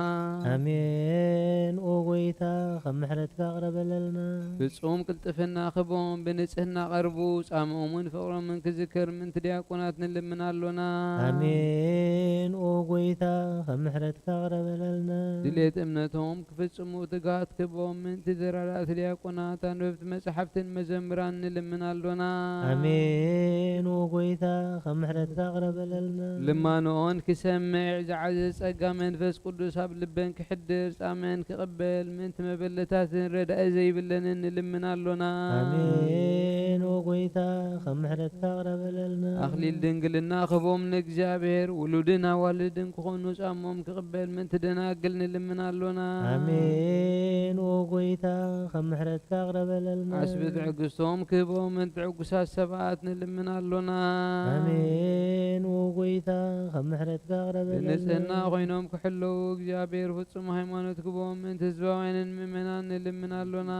ኣሜን። ኦ ጎይታ፣ ከም ምሕረትካ ቅረበለልና። ፍጹም ቅልጥፍና ክቦም ብንጽህና ቀርቡ፣ ጻምኦምን ፍቕሮምን ክዝከር ምእንቲ ዲያቆናት ንልምን ኣሎና። ኣሜን። ኦ ጎይታ፣ ከም ምሕረትካ ቅረበለልና። ድሌት እምነቶም ክፍጽሙ ትግሃት ክቦም ምእንቲ ዘራዳእቲ ዲያቆናት፣ ኣንበብቲ መጻሕፍትን መዘምራን ንልምን ኣሎና። ኣሜን። ኦ ጎይታ፣ ከም ምሕረትካ ቅረበለልና። ልማኖኦን ክሰምዕ ዝዓዘዘ ጸጋ መንፈስ ቅዱስ ኣብ ልበን ክሕድር ጻመን ክቕበል ምእንቲ መበለታትን ረዳኢ ዘይብለንን ንልምን ኣሎና። ኣሜን። ኦ ጎይታ፣ ከም ምሕረትካ ቅረበለልና። ኣኽሊል ድንግልና ክቦም ንእግዚኣብሔር ውሉድን ኣዋልድን ክኾኑ ጻሞም ክቕበል ምእንቲ ደናግል ንልምን ኣሎና። ኣሜን። ኦ ጎይታ፣ ከም ምሕረትካ ቅረበለልና። ዓስቢ ትዕግስቶም ክህቦም ምእንቲ ዕጉሳት ሰባት ንልምን ኣሎና። ኣሜን። ኦ ጎይታ፣ ከም ምሕረትካ ቅረበለልና። ብንጽህና ኮይኖም ክሕለዉ እግዚኣብሔር ፍጹም ሃይማኖት ክቦም ምእንቲ ህዝባውያንን ምእመናን ንልምን ኣሎና።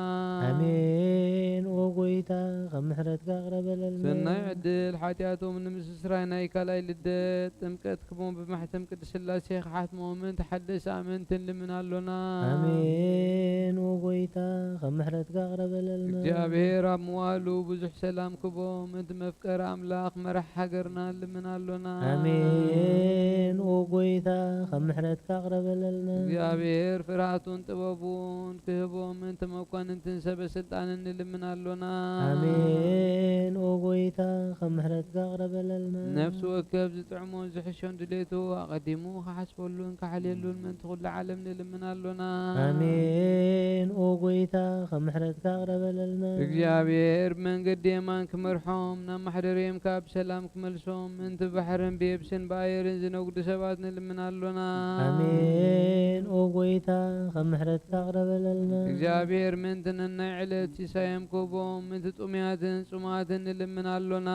ኣሜን። ኦ ጎይታ፣ ከም ምሕረትካ ቅረበለልና። ሰናይ ዕድል ሓጢኣቶም ንምስስራይ ናይ ካልኣይ ልደት ጥምቀት ክቦም ብማሕተም ቅድስት ስላሴ ክሓትሞም ምእንቲ ሓደስ ኣመንቲ ንልምን ኣሎና። ኣሜን። ኦ ጎይታ፣ ከም ምሕረትካ ቅረበለልና። እግዚኣብሔር ኣብ ምዋሉ ብዙሕ ሰላም ክቦም ምእንቲ መፍቀሪ ኣምላኽ መራሕ ሃገርና ንልምን ኣሎና። ኣሜን። ኦ ጎይታ፣ ከም ምሕረትካ ቅረበለልና። እግዚኣብሔር ፍርሃቱን ጥበቡን ክህቦም ምእንቲ መኳንንትን ሰበ ስልጣንን ንልምን ኣሎና። ኣሜን። ኦ ጎይታ፣ ከም ምሕረትካ ቅረበለልና። ነፍሲ ወከፍ ዝጥዕሞን ዝሕሾን ድሌቱ ኣቐዲሙ ክሓስበሉን ክሓልየሉን ምእንቲ ኩሉ ዓለም ንልምን ኣሎና። ኣሜን። ኦ ጎይታ፣ ከም ምሕረትካ ቅረበለልና። እግዚኣብሔር ብመንገዲ የማን ክመርሖም፣ ናብ ማሕደርዮም ከኣ ብሰላም ክመልሶም፣ ምእንቲ ባሕርን ብየብስን ብኣየርን ዝነጉዱ ሰባት ንልምን ኣሎና። ኣሜን። ኦ ጎይታ፣ ከም ምሕረትካ ቅረበለልና። እግዚኣብሔር ምእንቲ ነናይ ዕለት ሲሳዮም ክህቦም፣ ምእንቲ ጥሙያትን ጽሙኣትን ንልምን ኣሎና።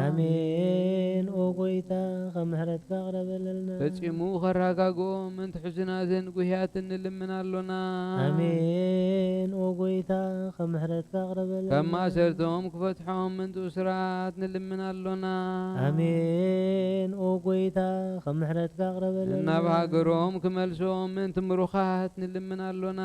ኣሜን። ኦ ጎይታ፣ ከም ምሕረትካ ቅረበለልና። ፈጺሙ ከረጋግኦም፣ ምእንቲ ሕዙናትን ጉህያትን ንልምን ኣሎና። ኣሜን። ኦ ጎይታ፣ ከም ምሕረትካ ቅረበለልና። ካብ ማእሰርቶም ክፈትሖም፣ ምእንቲ እሱራት ንልምን ኣሎና። ኣሜን። ኦ ጎይታ፣ ከም ምሕረትካ ቅረበለልና። ናብ ሃገሮም ክመልሶም፣ ምእንቲ ምሩኻት ንልምን ኣሎና።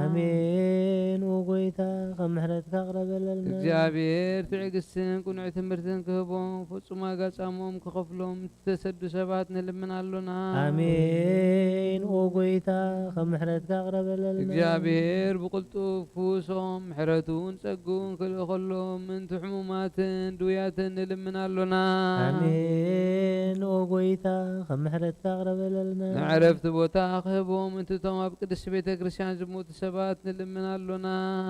ኣሜን። ኦ ጎይታ፣ ከም ምሕረትካ ቅረበለልና። እግዚኣብሔር ትዕግስትን ቅኑዕ ትምህርትን ክህቦም፣ ፍጹም ዋጋ ጻሞም ክኸፍሎም፣ ዝተሰዱ ሰባት ንልምን ኣሎና። ኣሜን። ኦ ጎይታ፣ ከም ምሕረትካ ቅረበለልና። እግዚኣብሔር ብቕልጡፍ ፍውሶም፣ ምሕረቱን ጸግኡን ክልእኸሎም፣ ምእንቲ ሕሙማትን ድውያትን ንልምን ኣሎና። ኣሜን። ኦ ጎይታ፣ ከም ምሕረትካ ቅረበለልና። ንዕረፍቲ ቦታ ክህቦም፣ ምእንቲ እቶም ኣብ ቅድስቲ ቤተ ክርስቲያን ዝሞቱ ሰባት ንልምን ኣሎና።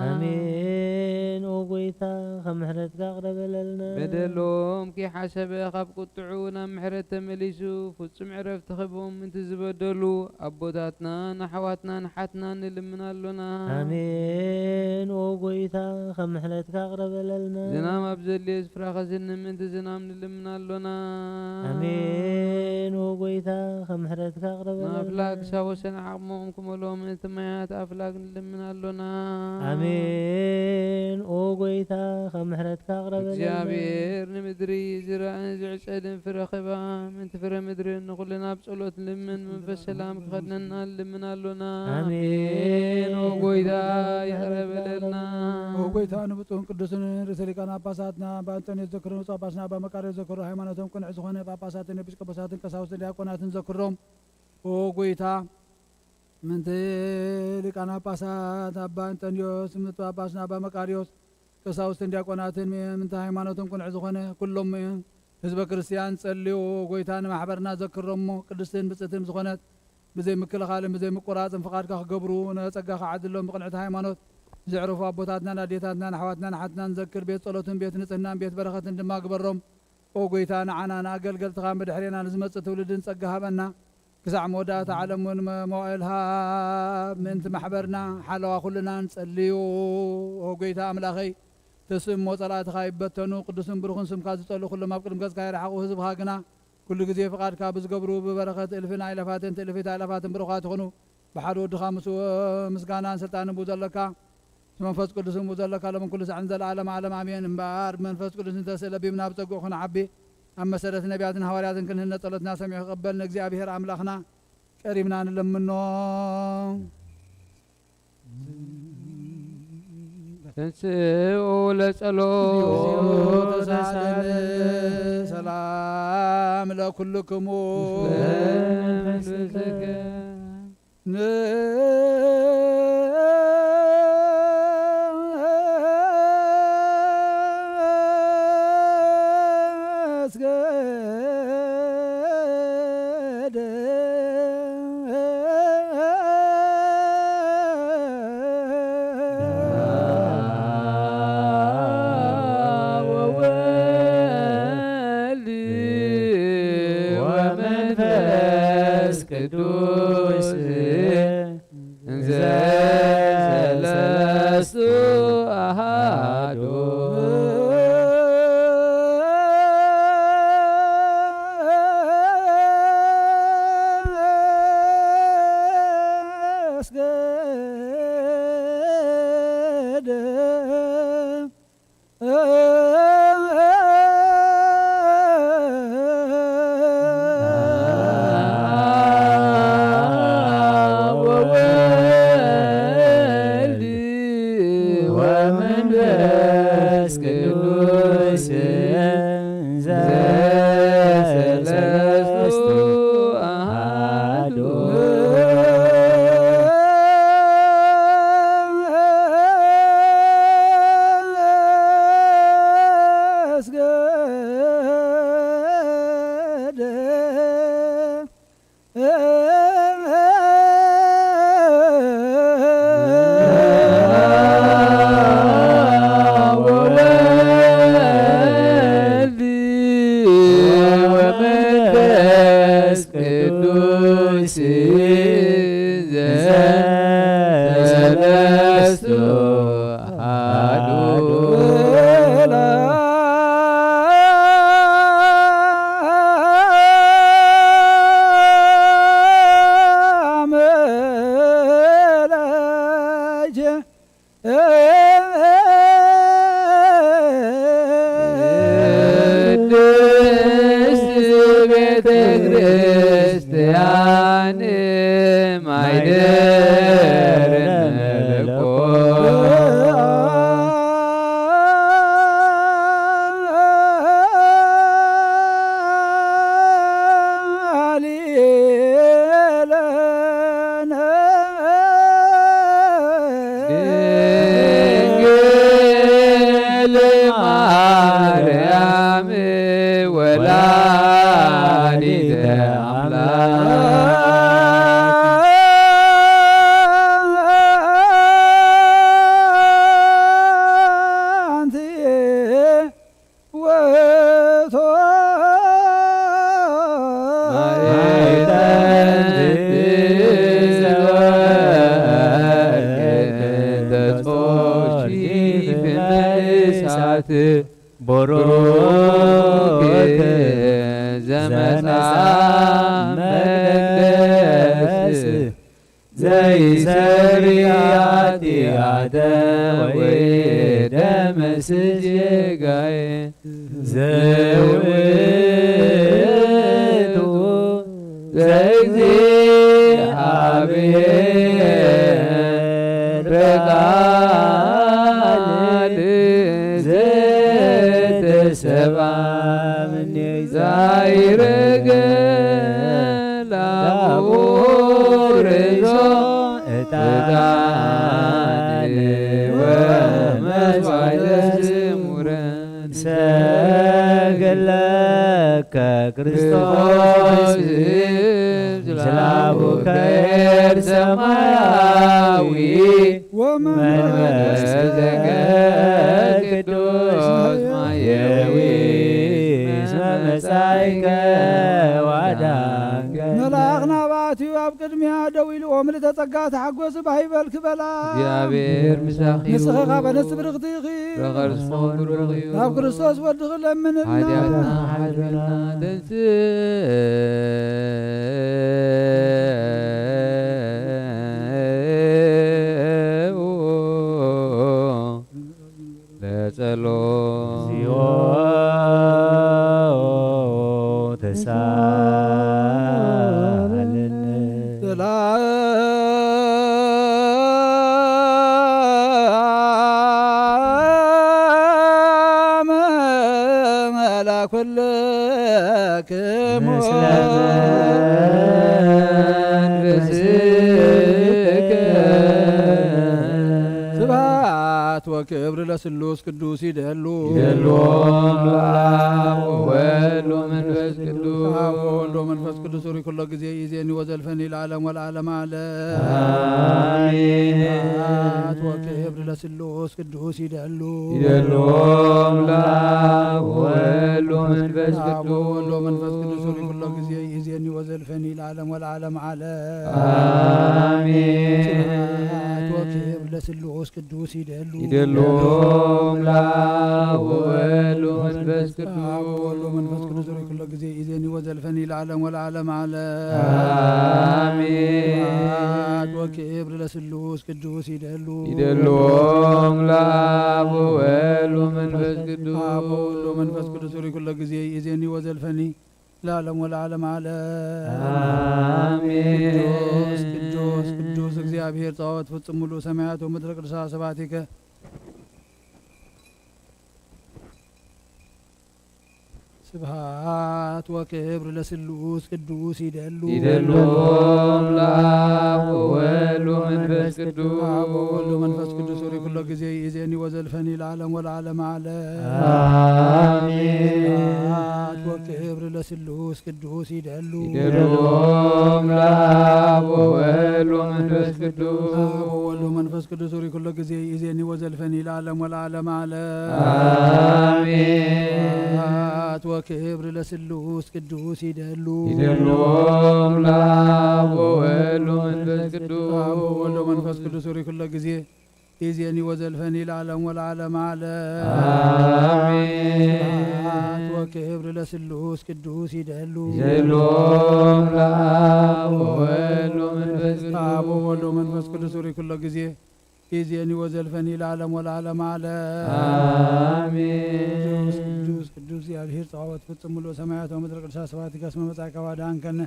ኣሜን። ኦ ጎይታ፣ ከም ምሕረትካ ቅረበለልና። በደሎም ከይሓሰበ ካብ ቁጥዑ ናብ ምሕረት ተመሊሱ፣ ፍጹም ዕረፍቲ ክህቦም፣ ምእንቲ ዝበደሉ ኣቦታትናን ኣሕዋትናን ኣሓትናን ንልምን ኣሎና። ኣሜን። ኦ ጎይታ፣ ከም ምሕረትካ ቅረበለልና። ዝናም ኣብ ዘድልዮ ስፍራ ከዝንም ምእንቲ ዝናም ንልምን ኣሎና። ኣሜን። ኦ ጎይታ፣ ከም ምሕረትካ ቅረበለልና። ንኣፍላግ ክሳብ ወሰን ዓቕሞም ክመልኦም ምእንቲ ማያት ኣፍላግ ንልምን ኣሎና። ኣሜን። ኦ ጎይታ፣ ከም ምሕረትካ ቅረበለልና። እግዚኣብሔር ንምድሪ ዝራእን ዝዕጸድን ፍረ ክህባ ምእንቲ ፍረ ምድርን ንኹልና ኣብ ጸሎት ንልምን፣ መንፈስ ሰላም ክኸድነና ንልምን ኣሎና። ኣሜን። ኦ ጎይታ፣ ይቕረ በለልና። ኦ ጎይታ፣ ንብፁዕን ቅዱስን ርእሰ ሊቃነ ጳጳሳትና ኣባ ኣንጦንዮስ ዘክሮ፣ ንብፁዕ ጳጳስና ኣባ መቃርዮስ ዘክሮ፣ ሃይማኖቶም ቅኑዕ ዝኾነ ጳጳሳትን ኤጲስቆጶሳትን ቀሳውስትን ዲያቆናትን ዘክሮም። ኦ ጎይታ፣ ምእንቲ ሊቃነ ጳጳሳት ኣባ ኣንጦንዮስ፣ ምእንቲ ጳጳስና ኣባ መቃርዮስ፣ ቀሳውስትን ዲያቆናትን፣ ምእንቲ ሃይማኖቶም ቅኑዕ ዝኾነ ኩሎም ህዝበ ክርስቲያን ጸልዩ። ጎይታ፣ ንማሕበርና ዘክሮሞ ቅድስትን ብጽእትን ዝኾነት ብዘይ ምክልኻልን ብዘይ ምቁራጽን ፍቓድካ ክገብሩ ነጸጋኻ ዓድሎም ብቕንዕቲ ሃይማኖት ዘዕረፉ ኣቦታትናን ኣዴታትናን ኣሕዋትናን ኣሓትናን ዘክር። ቤት ጸሎትን ቤት ንጽህናን ቤት በረኸትን ድማ ግበሮም። ኦ ጎይታ፣ ንዓና ንኣገልገልትኻን ብድሕሬና ንዝመጽእ ትውልድን ጸጋ ሃበና። ክሳዕ መወዳእታ ዓለም እውን መ-፣ መዋእል ሃብ። ምእንቲ ማሕበርና ሓለዋ ኩልና ንጸልዩ። ኦ ጎይታ ኣምላኸይ፣ ተስእሞ ጸላእትኻ ይበተኑ። ቅዱስን ብሩኽን ስምካ ዝጸልኡ ኩሎም ኣብ ቅድሚ ገጽካ ይርሓቑ። ህዝብኻ ግና ኩሉ ግዜ ፍቓድካ ብዝገብሩ ብበረኸት እልፍን ኣእላፋትን ትእልፊት ኣእላፋትን ብሩኻት ይኹኑ። ብሓደ ወድኻ ምስ ምስጋናን ስልጣንን ብኡ ዘለካ፣ ምስ መንፈስ ቅዱስን ብኡ ዘለካ፣ ሎምን ኩሉ ሳዕን ዘለዓለም ዓለም ኣሜን። እምበኣር ብመንፈስ ቅዱስ እንተስእ ለቢብና ብጸግኡ ክንዓቢ፣ ኣብ መሰረት ነቢያትን ሃዋርያትን ክንህነጽ ጸሎትና ሰሚዑ ክቕበል ንእግዚኣብሔር ኣምላኽና ቀሪብና ንለምኖ። ተንስኡ ለጸሎት ተሳለን። ሰላም ለኩልክሙ። ወወልድ ወመንፈስ ቅዱስ እንዘ ሰለስቱ አሃዱ። ወወልድ ወመንፈስ ቅዱስ ዘሰለስቱ አሃዱ። ቅዱስ ዘሰለስቱ አሐዱ። ቅድስት ቤተ ክርስቲያን ማይደር መለኮት ድንግል ማርያም ወላዲተ አምላክ። ብሩክ ዘመጻ መቅደስ ዘይሰሪ ኃጢአተ ወይደመስስ ጌጋየ ዘውእቱ ዘእግዚአብሔር በቃል ዘተሰብአ እምኔሁ ዛይረገ ላቡ ርእሶ ዕጣን ወመስዋዕተ ስሙረ። ሰገለከ ክርስቶስ አቡከ ሰማያዊ ወመንፈስከ ቅዱስ ማየዊ እስመ መጻእከ ወአዳንከ። መልኣኽ ናባቲ ኣብ ቅድሚያ ደው ኢሉ፣ "ምልዕተ ጸጋ ተሓጎስ፣ ባህ ይበልኪ" በላ። እግዚኣብሔር ምሳኺ ንስኺ ይሁን። ካብ ኣንስቲ ብርኽቲ ኢኺ። ብረኸር ዝኾን ብሩኽ እዩ። ናብ ክርስቶስ ወድኺ ለምንልና። ሓጢኣትና ሓድገና። ተንስኡ ለጸሎት። እግዚኦ ተሳሃለነ። ሰላም ለኩልክሙ። ምስለ መንፈስከ። ስብሐት ወክብር ለስሉስ ቅዱስ ይደሉ። ይደሉ ለአብ ወወልድ ወመንፈስ ቅዱስ። አብ ወወልድ ወመንፈስ ቅዱስ ሪ ኩሎ ጊዜ ይዜኒ ወዘልፈኒ ለዓለም ወለዓለም አለ። አሜን። ስብሐት ወክብር ለስሉስ ቅዱስ ይደሉ። ይደሉ ለአብ ወወልድ ወመንፈስ አብ ቅዱስ። ወወልድ ወመንፈስ ቅዱስ ሪ ኩሎ ጊዜ ይዜኒ ወዘልፈኒ ለዓለም ወለዓለም አለ። አሜን። ስብሐት ወክብር ለስሉስ ቅዱስ ይደሉ። ይደሉ ለአብ ወወልድ ወመንፈስ ቅዱስ። አብ ወወልድ ወመንፈስ ቅዱስ ሪ ኩሎ ጊዜ ይዜኒ ወዘልፈኒ ለዓለም ወለዓለም አለ። አሜን። ስብሐት ወክብር ለስሉስ ቅዱስ ይደሉ። ይደሉ ለአብ ወወልድ ወመንፈስ ቅዱስ። አብ ወወልድ ወመንፈስ ቅዱስ ሪ ኩሎ ጊዜ ይዜኒ ወዘልፈኒ ለዓለም ወለዓለም አለ። አሜን። ቅዱስ ቅዱስ ቅዱስ እግዚአብሔር ጸባኦት ፍጹም ሙሉ ሰማያት ወምድር ቅዱሳ ስብሐቲከ። ስብሐት ወክብር ለስሉስ ቅዱስ ይደሉ። ይደሉ ለአብ ወወልድ ወመንፈስ ቅዱስ። አብ ወወልድ ወመንፈስ ቅዱስ ሪ ኩሎ ጊዜ ይዜኒ ወዘልፈኒ ለዓለም ወለዓለም አለ። አሜን። ስብሐት ወክብር ለስሉስ ቅዱስ ይደሉ። ይደሉ ለአብ ወወልድ ወመንፈስ ቅዱስ። አብ ወወልድ ወመንፈስ ቅዱስ ሪ ኩሎ ጊዜ ይዜኒ ወዘልፈኒ ለዓለም ወለዓለም አለ። አሜን። ስብሐት ወክብር ለስሉስ ቅዱስ ይደሉ። ይደሉ ለአብ ወወልድ ወመንፈስ ቅዱስ። አብ ወወልድ ወመንፈስ ቅዱስ ሪ ኩሎ ጊዜ ይዜኒ ወዘልፈኒ ለዓለም ወለዓለም አለ። አሜን። ስብሐት ወክብር ለስሉስ ቅዱስ ይደሉ። ይደሉ ለአብ ወወልድ ወመንፈስ ቅዱስ። አብ ወወልድ ወመንፈስ ቅዱስ ሪ ኩሎ ጊዜ ይዜኒ ወዘልፈኒ ለዓለም ወለዓለም አለ። አሜን። ቅዱስ ቅዱስ ቅዱስ እግዚአብሔር ጸባኦት ፍጹም ሙሉ ሰማያት ወምድር ቅዱሳ ስብሐቲከ እስመ መጻእከ ወአድኃንከነ።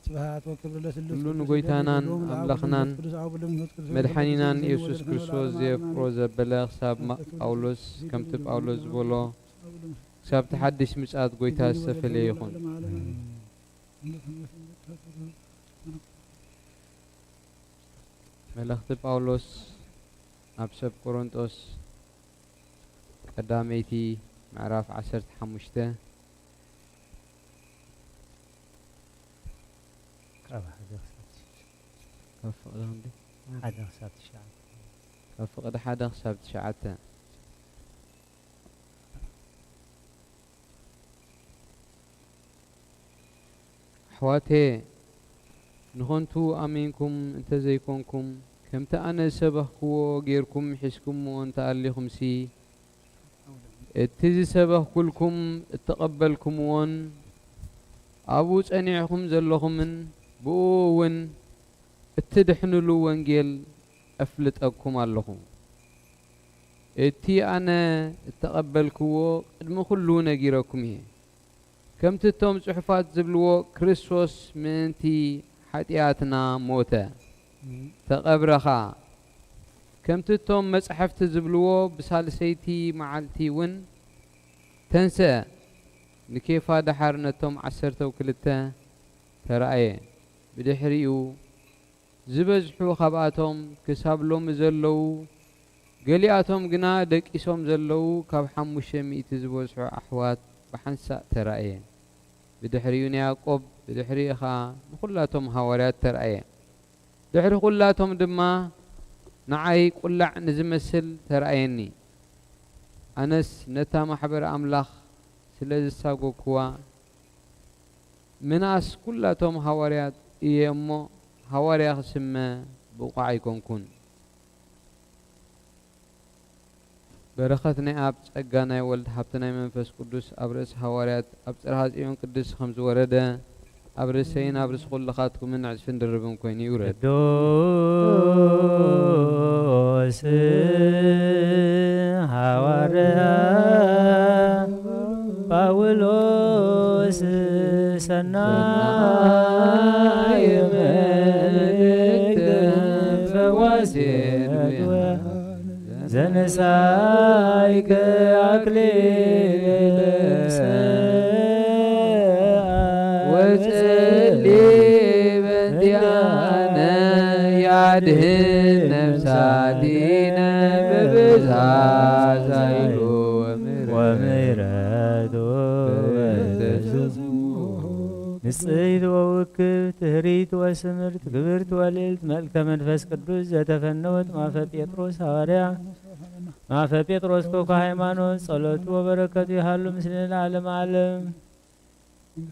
ስብሐት ወክብር ለስሉስ ሁሉ ቅዱስ ንጎይታናን ይደሉ ለአብ ወወልድ አምላኽናን ወመንፈስ ቅዱስ አብ ወወልድ ወመንፈስ ቅዱስ መድሓኒናን ይዜኒ ኢየሱስ ወዘልፈኒ ክርስቶስ ለዓለም ወለዓለም ዘየፍቅሮ አለ። ዘበለ ክሳብ ማ-፣ ስብሐት ወክብር ጳውሎስ ለስሉስ ከምቲ ቅዱስ ጳውሎስ ይደሉ ዝበሎ ለአብ ወወልድ ወመንፈስ ቅዱስ ክሳብ እቲ ሓድሽ ምጽኣት ጎይታ ይዜኒ ወዘልፈኒ ዝተፈለየ ለዓለም ይኹን። ወለዓለም አለ። መልእኽቲ ጳውሎስ ናብ ሰብ ቆሮንጦስ ቀዳመይቲ ምዕራፍ ዓሰርተ ሓሙሽተ ካብ ሓደ ክሳብ ትሽዓተ። ካብ ፍቕዲ ክንደይ? ሓደ ክሳብ ትሽዓተ። ካብ ፍቕዲ ሓደ ክሳብ ትሽዓተ። ኣሕዋተየ፣ ንኸንቱ ኣሚንኩም እንተ ዘይኮንኩም፣ ከምቲ ኣነ ዝሰበኽክዎ ጌርኩም ሒዝኩምዎ እንተ ኣሊኹምሲ፣ እቲ ዝሰበኽኩልኩም እተቐበልኩምዎን ኣብኡ ጸኒዕኩም ዘለኹምን ብእኡ እውን እትድሕኑሉ ወንጌል ኣፍልጠኩም ኣለኹ። እቲ ኣነ እተቐበልክዎ ቅድሚ ኹሉ ነጊረኩም እየ። ከምቲ እቶም ጽሑፋት ዝብልዎ፣ ክርስቶስ ምእንቲ ሓጢኣትና ሞተ፣ ተቐብረ ኸኣ። ከምቲ እቶም መጻሕፍቲ ዝብልዎ፣ ብሳልሰይቲ መዓልቲ እውን ተንስአ፣ ንኬፋ ደሓር ነቶም ዓሰርተው ክልተ ተራእየ። ብድሕሪኡ ዝበዝሑ ካብኣቶም ክሳብ ሎሚ ዘለዉ፣ ገሊኣቶም ግና ደቂሶም ዘለዉ ካብ ሓሙሽተ ሚእቲ ዝበዝሑ ኣሕዋት ብሓንሳእ ተራእየ። ብድሕሪኡ ንያዕቆብ፣ ብድሕሪኡ ኸኣ ንኹላቶም ሃዋርያት ተራእየ። ድሕሪ ኹላቶም ድማ ንዓይ ቁላዕ ንዝመስል ተራእየኒ። ኣነስ ነታ ማሕበር ኣምላኽ ስለ ዝሳጎግኩዋ፣ ምናስ ኩላቶም ሃዋርያት እየ እሞ፣ ሃዋርያ ክስመ ብቑዕ ኣይኮንኩን። በረኸት ናይ ኣብ፣ ጸጋ ናይ ወልድ፣ ሃብቲ ናይ መንፈስ ቅዱስ ኣብ ርእሲ ሃዋርያት፣ ኣብ ጽርሃ ጽዮን ቅድስቲ ከም ዝወረደ፣ ኣብ ርእሰይን ኣብ ርእሲ ኩልኻትኩምን ዕጽፍን ድርብን ኮይኑ ይውረድ። ቅዱስ ሃዋርያ ጳውሎስ ሰናይ መልእክት ፈዋሲ ዘነሳይከ ኣክሊለ ወጽሊ በእንቲኣነ ያድህን ነፍሳቲነ ብብዝሃ ዛይሉ ወምሕረቱ ንጽሕቲ ወውክብቲ ህርይቲ ወስምርቲ ክብርቲ ወልዕልቲ መልእክተ መንፈስ ቅዱስ ዘተፈነወት ማፈ ጴጥሮስ ሃዋርያ፣ ማፈ ጴጥሮስ ኮኮ ሃይማኖት፣ ጸሎቱ ወበረከቱ ይሃሉ ምስሌነ ለዓለመ ዓለም።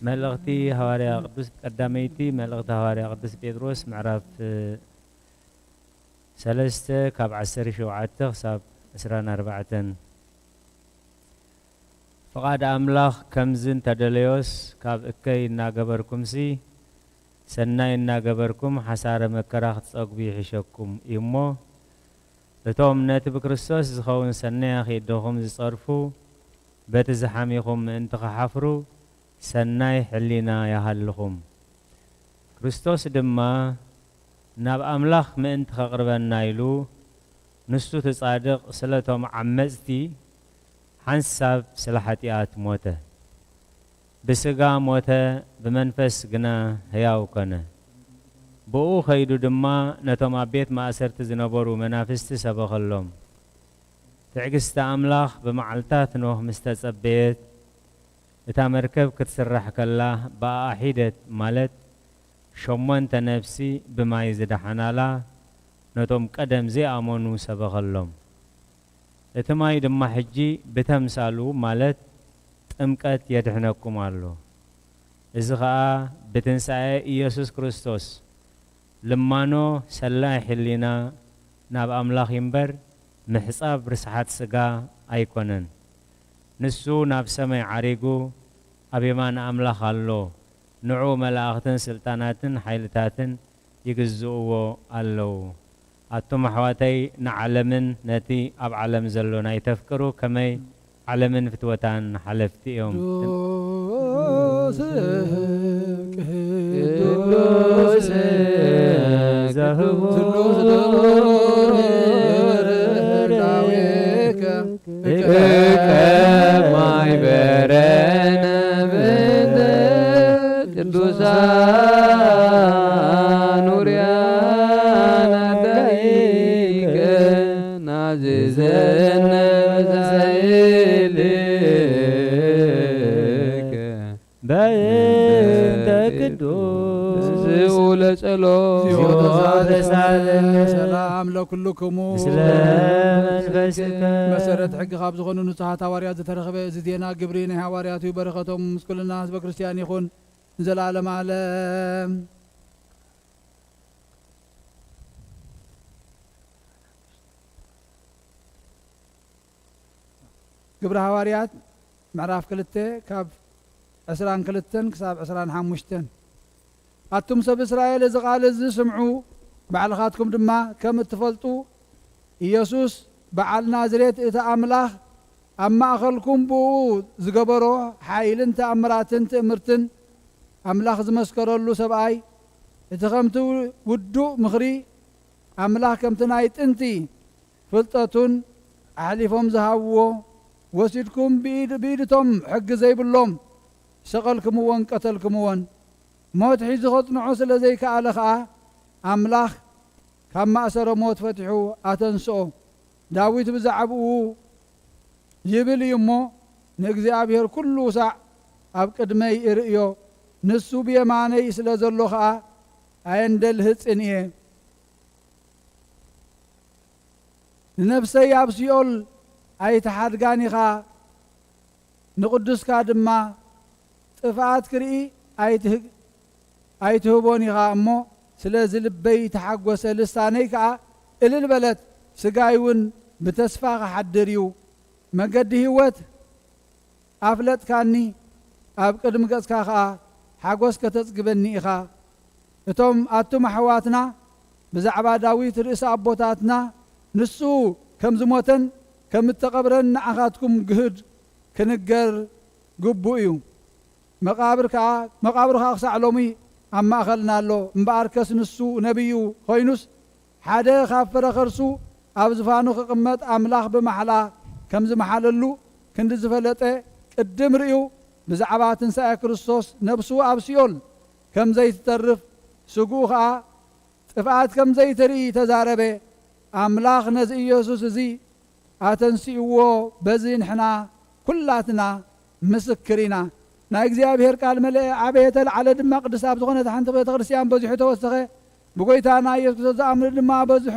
መልእኽቲ ሃዋርያ ቅዱስ፣ ቀዳመይቲ መልእኽቲ ሃዋርያ ቅዱስ ጴጥሮስ ምዕራፍ ሰለስተ ካብ ዓሰርተ ሸውዓተ ክሳብ ዕስራን ኣርባዕተን። ፍቓድ ኣምላኽ ከምዚ እንተደለዮስ፣ ካብ እከይ እናገበርኩምሲ፣ ሰናይ እናገበርኩም ሓሳረ መከራ ክትጸግቡ ይሕሸኩም እዩ እሞ፣ እቶም ነቲ ብክርስቶስ ዝኸውን ሰናይ ኣኺእድኹም ዝጸርፉ፣ በቲ ዝሓሚኹም ምእንቲ ኽሓፍሩ፣ ሰናይ ሕሊና ይሃልኹም። ክርስቶስ ድማ ናብ ኣምላኽ ምእንቲ ኸቕርበና ኢሉ፣ ንሱ እቲ ጻድቕ ስለቶም ዓመጽቲ ሓንሳብ ስለ ሓጢኣት ሞተ። ብስጋ ሞተ፣ ብመንፈስ ግና ህያው ኮነ። ብኡ ኸይዱ ድማ ነቶም ኣብ ቤት ማእሰርቲ ዝነበሩ መናፍስቲ ሰበኸሎም። ትዕግስቲ ኣምላኽ ብመዓልታት ኖህ ምስ ተጸበየት፣ እታ መርከብ ክትስራሕ ከላ ብኣኣ ሒደት፣ ማለት ሸሞንተ ነፍሲ ብማይ ዝደሓናላ ነቶም ቀደም ዘይኣመኑ ሰበኸሎም። እቲ ማይ ድማ ሕጂ ብተምሳሉ፣ ማለት ጥምቀት፣ የድሕነኩም ኣሎ። እዚ ኸኣ ብትንሳኤ ኢየሱስ ክርስቶስ ልማኖ ሰላይ ሕሊና ናብ ኣምላኽ ይንበር፣ ምሕጻብ ርስሓት ስጋ ኣይኮነን። ንሱ ናብ ሰማይ ዓሪጉ ኣብ የማን ኣምላኽ ኣሎ። ንዑ መላእኽትን ስልጣናትን ሓይልታትን ይግዝእዎ ኣለዉ። ኣቱም ኣሕዋተይ፣ ንዓለምን ነቲ ኣብ ዓለም ዘሎን ኣይተፍቅሩ፣ ከመይ ዓለምን ፍትወታን ሓለፍቲ እዮም። ቅዱስ ቅዱስ ዘህቡ ስሉስ ልዑል ዳዊከ እከ ማይበረነ ብእንተ ቅዱሳን ውርያን ኣዳኢከ ናዝዘነ በዛይልከ በእንተ ቅዱስ ስኡ ለጸሎት። ተሳለነ ሰላም ለኩልክሙ። ምስለ መንፈስከ። መሰረት ሕጊ ካብ ዝኾኑ ንጹሃት ሃዋርያት ዝተረኽበ እዚ ዜና ግብሪ ናይ ሃዋርያት እዩ። በረኸቶም ምስ ኩልና ህዝበ ክርስቲያን ይኹን ንዘለዓለም ዓለም። ግብሪ ሃዋርያት ምዕራፍ ክልተ ካብ ዕስራን ክልተን ክሳብ ዕስራን ሓሙሽተን። ኣቱም ሰብ እስራኤል፣ እዚ ቃል እዚ ስምዑ፣ ባዕልኻትኩም ድማ ከም እትፈልጡ፣ ኢየሱስ በዓል ናዝሬት፣ እቲ ኣምላኽ ኣብ ማእኸልኩም ብኡ ዝገበሮ ሓይልን ተኣምራትን ትእምርትን፣ ኣምላኽ ዝመስከረሉ ሰብኣይ፣ እቲ ከምቲ ውዱእ ምኽሪ ኣምላኽ ከምቲ ናይ ጥንቲ ፍልጠቱን ኣሕሊፎም ዝሃብዎ ወሲድኩም ብኢድ፣ ብኢድቶም ሕጊ ዘይብሎም ሰቐልክምዎን ቀተልክምዎን። ሞት ሒዙ ኸጽንዖ ስለ ዘይከኣለ ኸኣ፣ ኣምላኽ ካብ ማእሰረ ሞት ፈቲሑ ኣተንስኦ። ዳዊት ብዛዕባኡ ይብል እዩ እሞ፣ ንእግዚኣብሔር ኩሉ ሳዕ ኣብ ቅድመይ እርእዮ፣ ንሱ ብየማነይ ስለ ዘሎ ኸኣ ኣየንደልህጽን እየ። ንነፍሰይ ኣብ ሲኦል ኣይትሓድጋን ኢኻ፣ ንቕዱስካ ድማ ጥፍኣት ክርኢ ኣይትህ-፣ ኣይትህቦን ኢኻ እሞ፣ ስለዚ ልበይ ተሓጎሰ፣ ልሳነይ ከኣ እልል በለት፣ ስጋይ እውን ብተስፋ ክሓድር እዩ። መገዲ ህይወት ኣፍለጥካኒ፣ ኣብ ቅድሚ ገጽካ ኸኣ ሓጎስ ከተጽግበኒ ኢኻ። እቶም ኣቱም ኣሕዋትና ብዛዕባ ዳዊት ርእሲ ኣቦታትና፣ ንሱ ከም ዝሞተን ከም እተቐብረን ንዓኻትኩም ግህድ ክንገር ግቡእ እዩ። መቓብር ከኣ፣ መቓብሩ ከኣ ክሳዕ ሎሚ ኣብ ማእከልና ኣሎ። እምበኣርከስ ንሱ ነቢዩ ኮይኑስ፣ ሓደ ካብ ፍረ ከርሱ ኣብ ዝፋኑ ክቕመጥ ኣምላኽ ብማሕላ ከም ዝመሓለሉ ክንዲ ዝፈለጠ፣ ቅድም ርእዩ ብዛዕባ ትንሳኤ ክርስቶስ ነብሱ ኣብ ሲኦል ከም ዘይትተርፍ፣ ስግኡ ኸኣ ጥፍኣት ከም ዘይትርኢ ተዛረበ። ኣምላኽ ነዚ ኢየሱስ እዚ ኣተንሲእዎ፣ በዚ ንሕና ኩላትና ምስክር ኢና። ናይ እግዚኣብሔር ቃል መለአ፣ ዓበየ፣ ተለዓለ ድማ፣ ቅድስቲ ኣብ ዝኾነት ሓንቲ ቤተ ክርስቲያን በዚሑ ተወሰኸ። ብጎይታና ኢየሱስ ክርስቶስ ዝኣምኑ ድማ በዝሑ።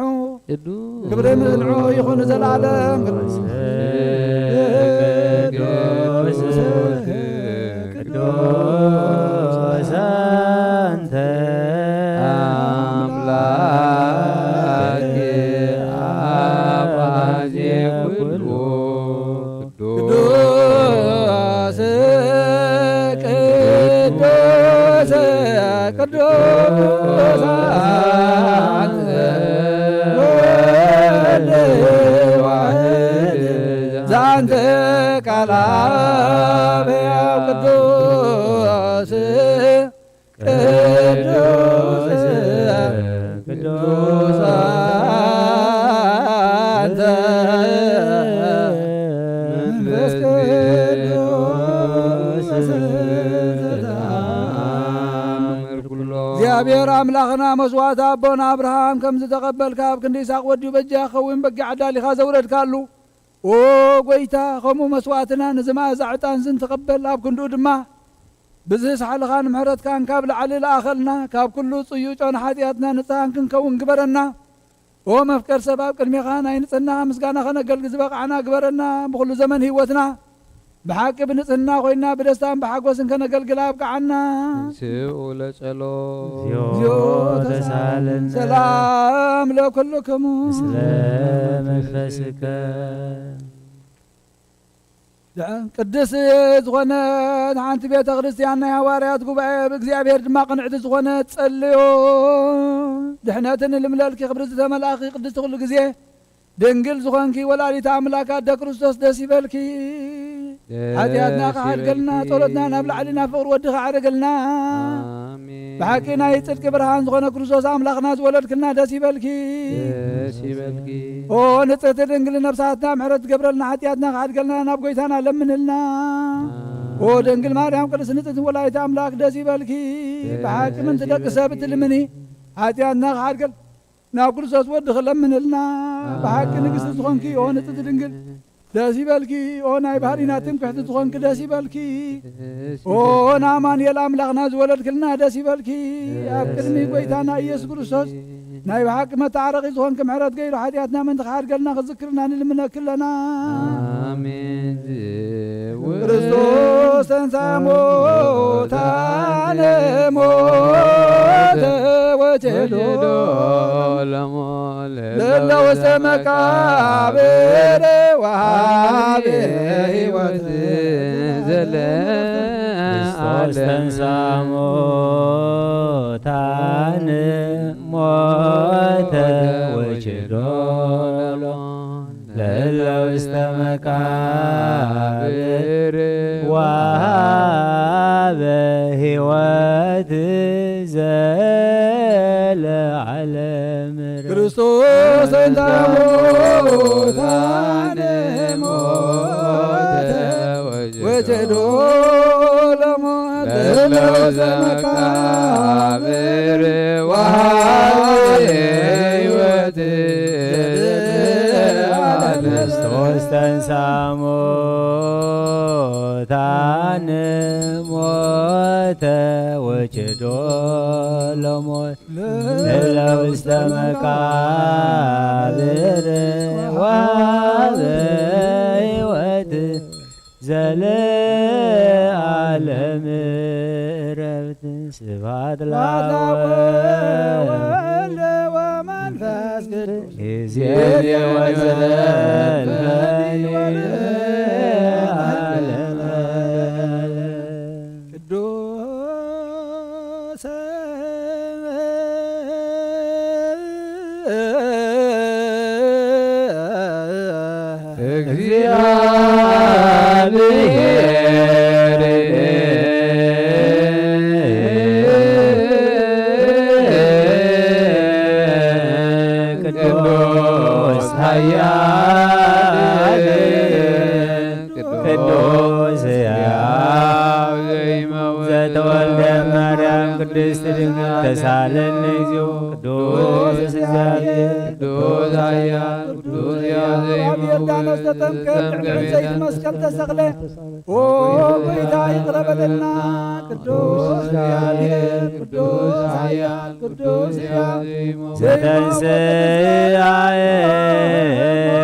ቅዱስ ክብሪ ንዕኡ ይኹን ንዘለዓለም። ቅዱስ፣ ቅዱስ፣ ቅዱስ ኣንተ ኣምላክ ኣብ ኣዜ ኩሉ። ቅዱስ፣ ቅዱስ፣ ቅዱስ ኣንተ ወልድ ዋሕድ ዛንተ ቃል አብ ሕያው ቅዱስ ቅዱስ ቅዱስ አንተ መንፈስ ቅዱስ ዘተአምር ኩሎ። እግዚኣብሔር ኣምላኽና መስዋዕቲ ኣቦና ኣብርሃም ከም ዝተቐበልካ ኣብ ክንዲ ይስሐቅ ወድዩ በጃ ክኸውን በጊዕ ኣዳሊኻ ዘውረድካሉ። ኦ ጐይታ፣ ኸምኡ መስዋዕትና ነዚ መኣዛ ዕጣን እዚ ንትቐበል፣ ኣብ ክንድኡ ድማ ብዝህስ ሓልኻን ምሕረትካን ካብ ላዕሊ ለኣኸልና፣ ካብ ኩሉ ጽዩይ ጨና ሓጢኣትና ንጽሃን ክንከውን ግበረና። ኦ መፍቀር ሰብ፣ ኣብ ቅድሜኻ ናይ ንጽህና ምስጋና ኸነገልግል ዝበቕዓና ግበረና። ብኹሉ ዘመን ህይወትና ብሓቂ ብንጽህና ኮይና ብደስታን ብሓጎስን ከነገልግል ኣብቅዓና። ተንሥኡ ለጸሎት። እግዚኦ ተሳለነ። ሰላም ለኩልክሙ። ምስለ መንፈስከ። ቅድስት ዝኾነት ሓንቲ ቤተ ክርስቲያን ናይ ሃዋርያት ጉባኤ፣ ብእግዚኣብሔር ድማ ቅንዕቲ ዝኾነት ጸልዮ። ድሕነትን ልምለልኪ ክብሪ ዝተመልኣኺ ቅድስቲ ኩሉ ግዜ ድንግል ዝኾንኪ ወላዲተ ኣምላክ ኣደ ክርስቶስ ደስ ይበልኪ። ደስ ሓጢኣትና ክሓድገልና፣ ይበልኪ። ጸሎትና ናብ ላዕሊ ናብ ፍቕሪ ወድኺ ዓረገልና። ኣሜን። ብሓቂ ናይ ጽድቂ ብርሃን ዝኾነ ክርስቶስ ኣምላኽና ዝወለድክልና ደስ ይበልኪ። ደስ ይበልኪ። ኦ ንጽሕቲ ድንግል ነፍሳትና ምሕረት ትገብረልና፣ ሓጢኣትና ክሓድገልና ናብ ጎይታና ለምንልና። ኣሜን። ኦ ድንግል ማርያም ቅድስት ንጽሕቲ ወላዲተ ኣምላክ ደስ ይበልኪ። ደስ ብሓቂ ምንቲ ደቂ ሰብ ይበልኪ። ትልምኒ፣ ሓጢኣትና ክሓድገል ናብ ክርስቶስ ወዲ ክለምንልና። ብሓቂ ንግስቲ ዝኾንኪ ኦ ንጽሕቲ ድንግል ደስ ይበልኪ። ኦ ናይ ባህሪና ትምክሕቲ ዝኾንኪ ደስ ይበልኪ። ደስ ኦ ይበልኪ። ንኣማኑኤል ኣምላኽና ዝወለድክልና ደስ ይበልኪ። ደስ ኣብ ቅድሚ ይበልኪ። ጎይታና ኢየሱስ ክርስቶስ ናይ ብሓቂ መተዓረቒ ዝኾንኪ ምሕረት ገይሩ ሓጢኣትና ምእንቲ ክሓድገልና ክዝክርና ንልምነኪ ኣለና። ኣሜን። ክርስቶስ ተንሥአ እሙታነ ሞተ ወኬዶ ለሞት ለእለ ውስተ መቃብር ወሃበ ሕይወት ዘለ ክርስቶስ ተንሥአ እሙታነ ሞተ ወኬዶ ለእለ ውስተ መቃብር ወሃበ ሕይወት ዘለዓለም። ክርስቶስ ተንሥአ እሙታነ ሞተ ወኬዶ ለሞት ለእለ ውስተ መቃብር ወሃበ ሕይወት ዘለ ክርስቶስ ተንሥአ እሙታነ ሙታን ሞተ ወችዶ ለሞት እለ ውስተ መቃብር ወሀበ ሕይወት ዘለዓለም ዕረፍት። ስብሐት ለአብ ወወልድ ወመንፈስ ቅዱስ። ይእዜኒ ወዘልፈኒ ወለዓለመ ዓለም። ቅዱስ እግዚአብሔር ቅዱስ ኃያል ቅዱስ ሕያው ዘተወልደ ማርያም ቅድስት ድንግል ተሳለነ እግዚኦ። ቅዱስ እግዚአብሔር ቅዱስ ኃያል ቅዱስ ሕያው ዘኢይመውት ዮርዳኖስ ተጠምቀ፣ ተጠምቀ፣ ዘይት መስቀል ተሰቅለ። ኦ ጎይታ ይቅረ በለልና። ቅዱስ እግዚአብሔር ቅዱስ ኃያል ቅዱስ ሕያው ዘኢይመውት ዘተንሥአ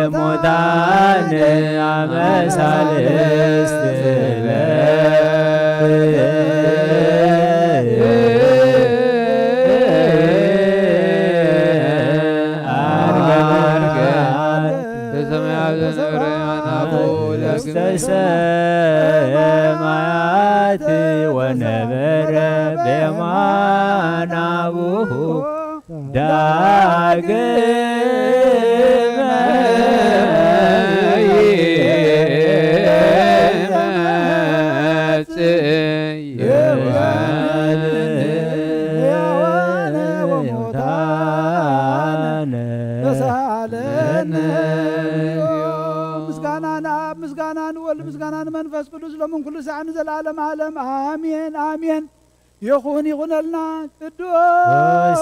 እሙታን አመ ሳልስት ዕለት ዐርገ በሰማያት ዘነበረ የማነ አቡሁ ዳግም ውስተ ሰማያት ወነበረ በየማነ አቡሁ ዳግመ ይመጽእ ሕያዋን ወሙታን ተሳለነ። ምስጋና ንኣብ፣ ምስጋና ንወልድ፣ ምስጋና ንመንፈስ ቅዱስ ሎምን ኩሉ ሳዕ ንዘለዓለም ዓለም ኣሜን፣ ኣሜን። ይኹን ይኹነልና። ቅዱስ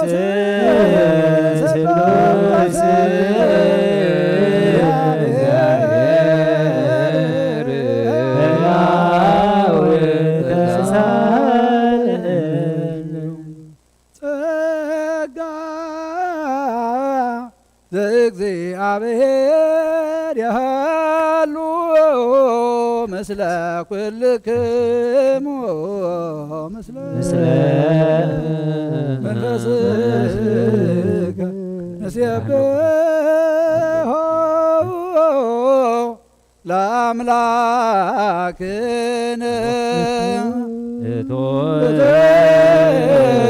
ስሉስ እግዚአብሔር ሕያው ተሳለነ። ጸጋ ዘእግዚአብሔር የሃሉ ምስለ ኩልክሙ ምስለ ምስለ መንፈስከ ንሴብሖ ለአምላክነ እቶ እቶ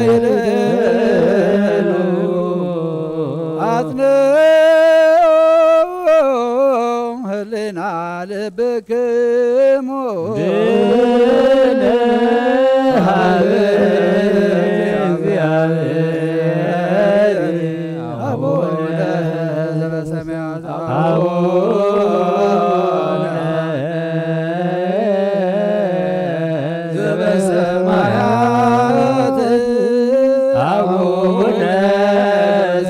ይደሉ አጽንዑ ህሊና ልብክሙ ድል ሀበ እግዚአብሔር አቡነ ዘበሰማያት አቡነ ዘበሰማያት አቡነ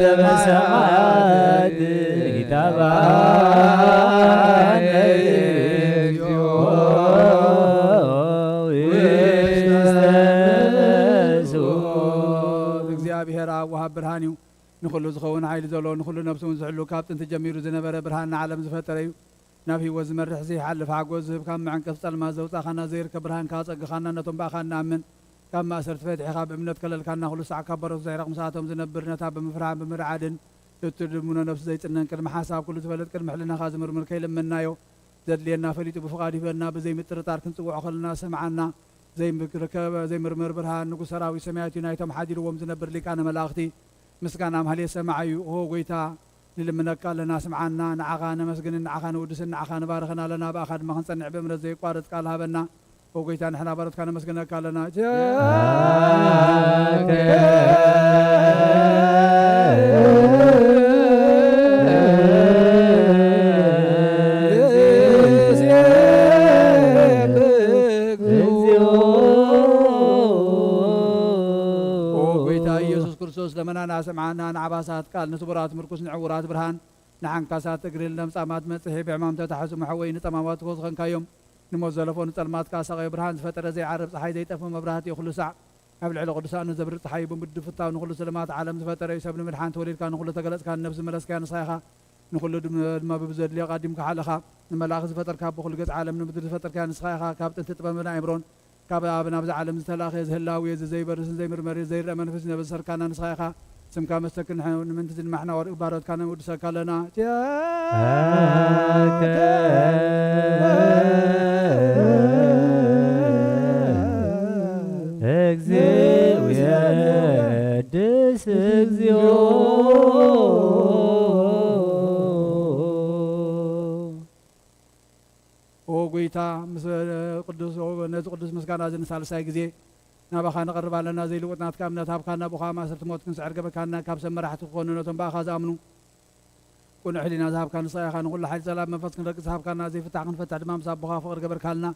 ዘበሰማያት ይትባረክ እግዚኦ ውስተ እግዚአብሔር አብ ወሃብ ብርሃን እዩ። ንኹሉ ዝኸውን ሓይሊ ዘሎ፣ ንኹሉ ነፍሱ እውን ዝሕሉ፣ ካብ ጥንቲ ጀሚሩ ዝነበረ፣ ብርሃን ንዓለም ዝፈጠረ እዩ። ናብ ህይወት ዝመርሕ ዘይሓልፍ ሓጎስ ዝህብ፣ ካብ መዐንቀፊ ጸልማት ዘውጻእካና፣ ዘይርከብ ብርሃን ከኣ ኣጸግኻና፣ ነቶም ብኣኻ እንኣምን ካብ ማእሰርቲ ፈቲሕኻ ብእምነት ከለልካና፣ ኩሉ ሳዕ ካብ በረቱ ዘይረቕ ምሳቶም ዝነብር፣ ነታ ብምፍርሃን ብምርዓድን እትድምኖ ነፍሲ ዘይጽነን፣ ቅድሚ ሓሳብ ኩሉ ትፈልጥ፣ ቅድሚ ሕልናኻ ዝምርምር ከይልመናዮ ዘድልየና ፈሊጡ ብፍቓዱ ይህበና። ብዘይምጥርጣር ክንጽውዖ ከለና ዝሰምዓና ዘይምርከበ ዘይምርመር ብርሃን ንጉስ ሰራዊት ሰማያት እዩ። ናይቶም ሓዲርዎም ዝነብር ሊቃነ መላእኽቲ ምስጋና ማህሌት ሰማዒ እዩ። ኦ ጎይታ፣ ንልምነካ ኣለና፣ ስምዓና። ንዓኻ ነመስግንን ንዓኻ ንውድስን ንዓኻ ንባርኽን ኣለና። ብኣኻ ድማ ክንጸንዕ ብእምነት ዘይቋርጽ ቃል ሃበና። ኦ ጎይታ፣ ንሕና ባሮትካ ነመስግነካ ኣለና። ኦ ጎይታ ኢየሱስ ክርስቶስ፣ ለመናና ስምዓና። ንዓባሳት ቃል፣ ንስቡራት ምርኩስ፣ ንዕውራት ብርሃን፣ ንዓንካሳት እግሪ፣ ንለምጻማት መጽሔ፣ ብሕማም ተታሕዙ መሕወይ፣ ንጸማማት እኮ ዝኾንካዮም፣ ንሞት ዘለፎ ንጸልማት ከኣ ሳቐዮ። ብርሃን ዝፈጠረ ዘይዓርብ ጸሓይ ዘይጠፍእ መብራህቲ እዩ። ኩሉ ሳዕ ኣብ ልዕሊ ቅዱሳኑ ዘብርቕ ጸሓይ እዩ። ብምድፍታው ንኹሉ ስልማት ዓለም ዝፈጠረ እዩ። ሰብ ንምድሓን ተወሊድካ ንኹሉ ተገለጽካ ንነብሲ ዝመለስካያ ንስኻ ኢኻ። ንኹሉ ድማ ብብዘድልዮ ኣቐዲምካ ሓለኻ። ንመላእኽቲ ዝፈጠርካ ብኹሉ ገጽ ዓለም ንምድሪ ዝፈጠርካያ ንስኻ ኢኻ። ካብ ጥንቲ ጥበብን ኣእምሮን ካብ ኣብ ናብዛ ዓለም ዝተላእኸ እዚ ህላዌ እዚ ዘይበርስን ዘይምርመርን ዘይረአ መንፈስ ነብሰርካና ንስኻ ኢኻ። ስምካ መስተክን ንምንቲ ዝድማሕና ወርቂ ባሮትካ ነምውድሰካ ኣለና። እግዚኦ የድስ እግዚኦ። ኦ ጎይታ፣ ምስ ቅዱስ፣ ነዚ ቅዱስ ምስጋና እዚ ንሳልሳይ ግዜ ናባኻ ንቐርብ ኣለና። ዘይልውጥ ናትካ እምነት ሃብካና፣ ብኻ ማእሰርቲ ሞት ክንስዕር ገበርካና፣ ካብ ሰብ መራሕቲ ክኾኑ ነቶም ብኣኻ ዝኣምኑ። ቅኑዕ ሕሊና ዝሃብካ ንስኻ ኢኻ፣ ንኹሉ ሓይሊ ጸላም መንፈስ ክንረግጽ ሃብካና፣ ዘይፍታሕ ክንፈትሕ ድማ ምስ ኣቦኻ ፍቕሪ ገበርካልና።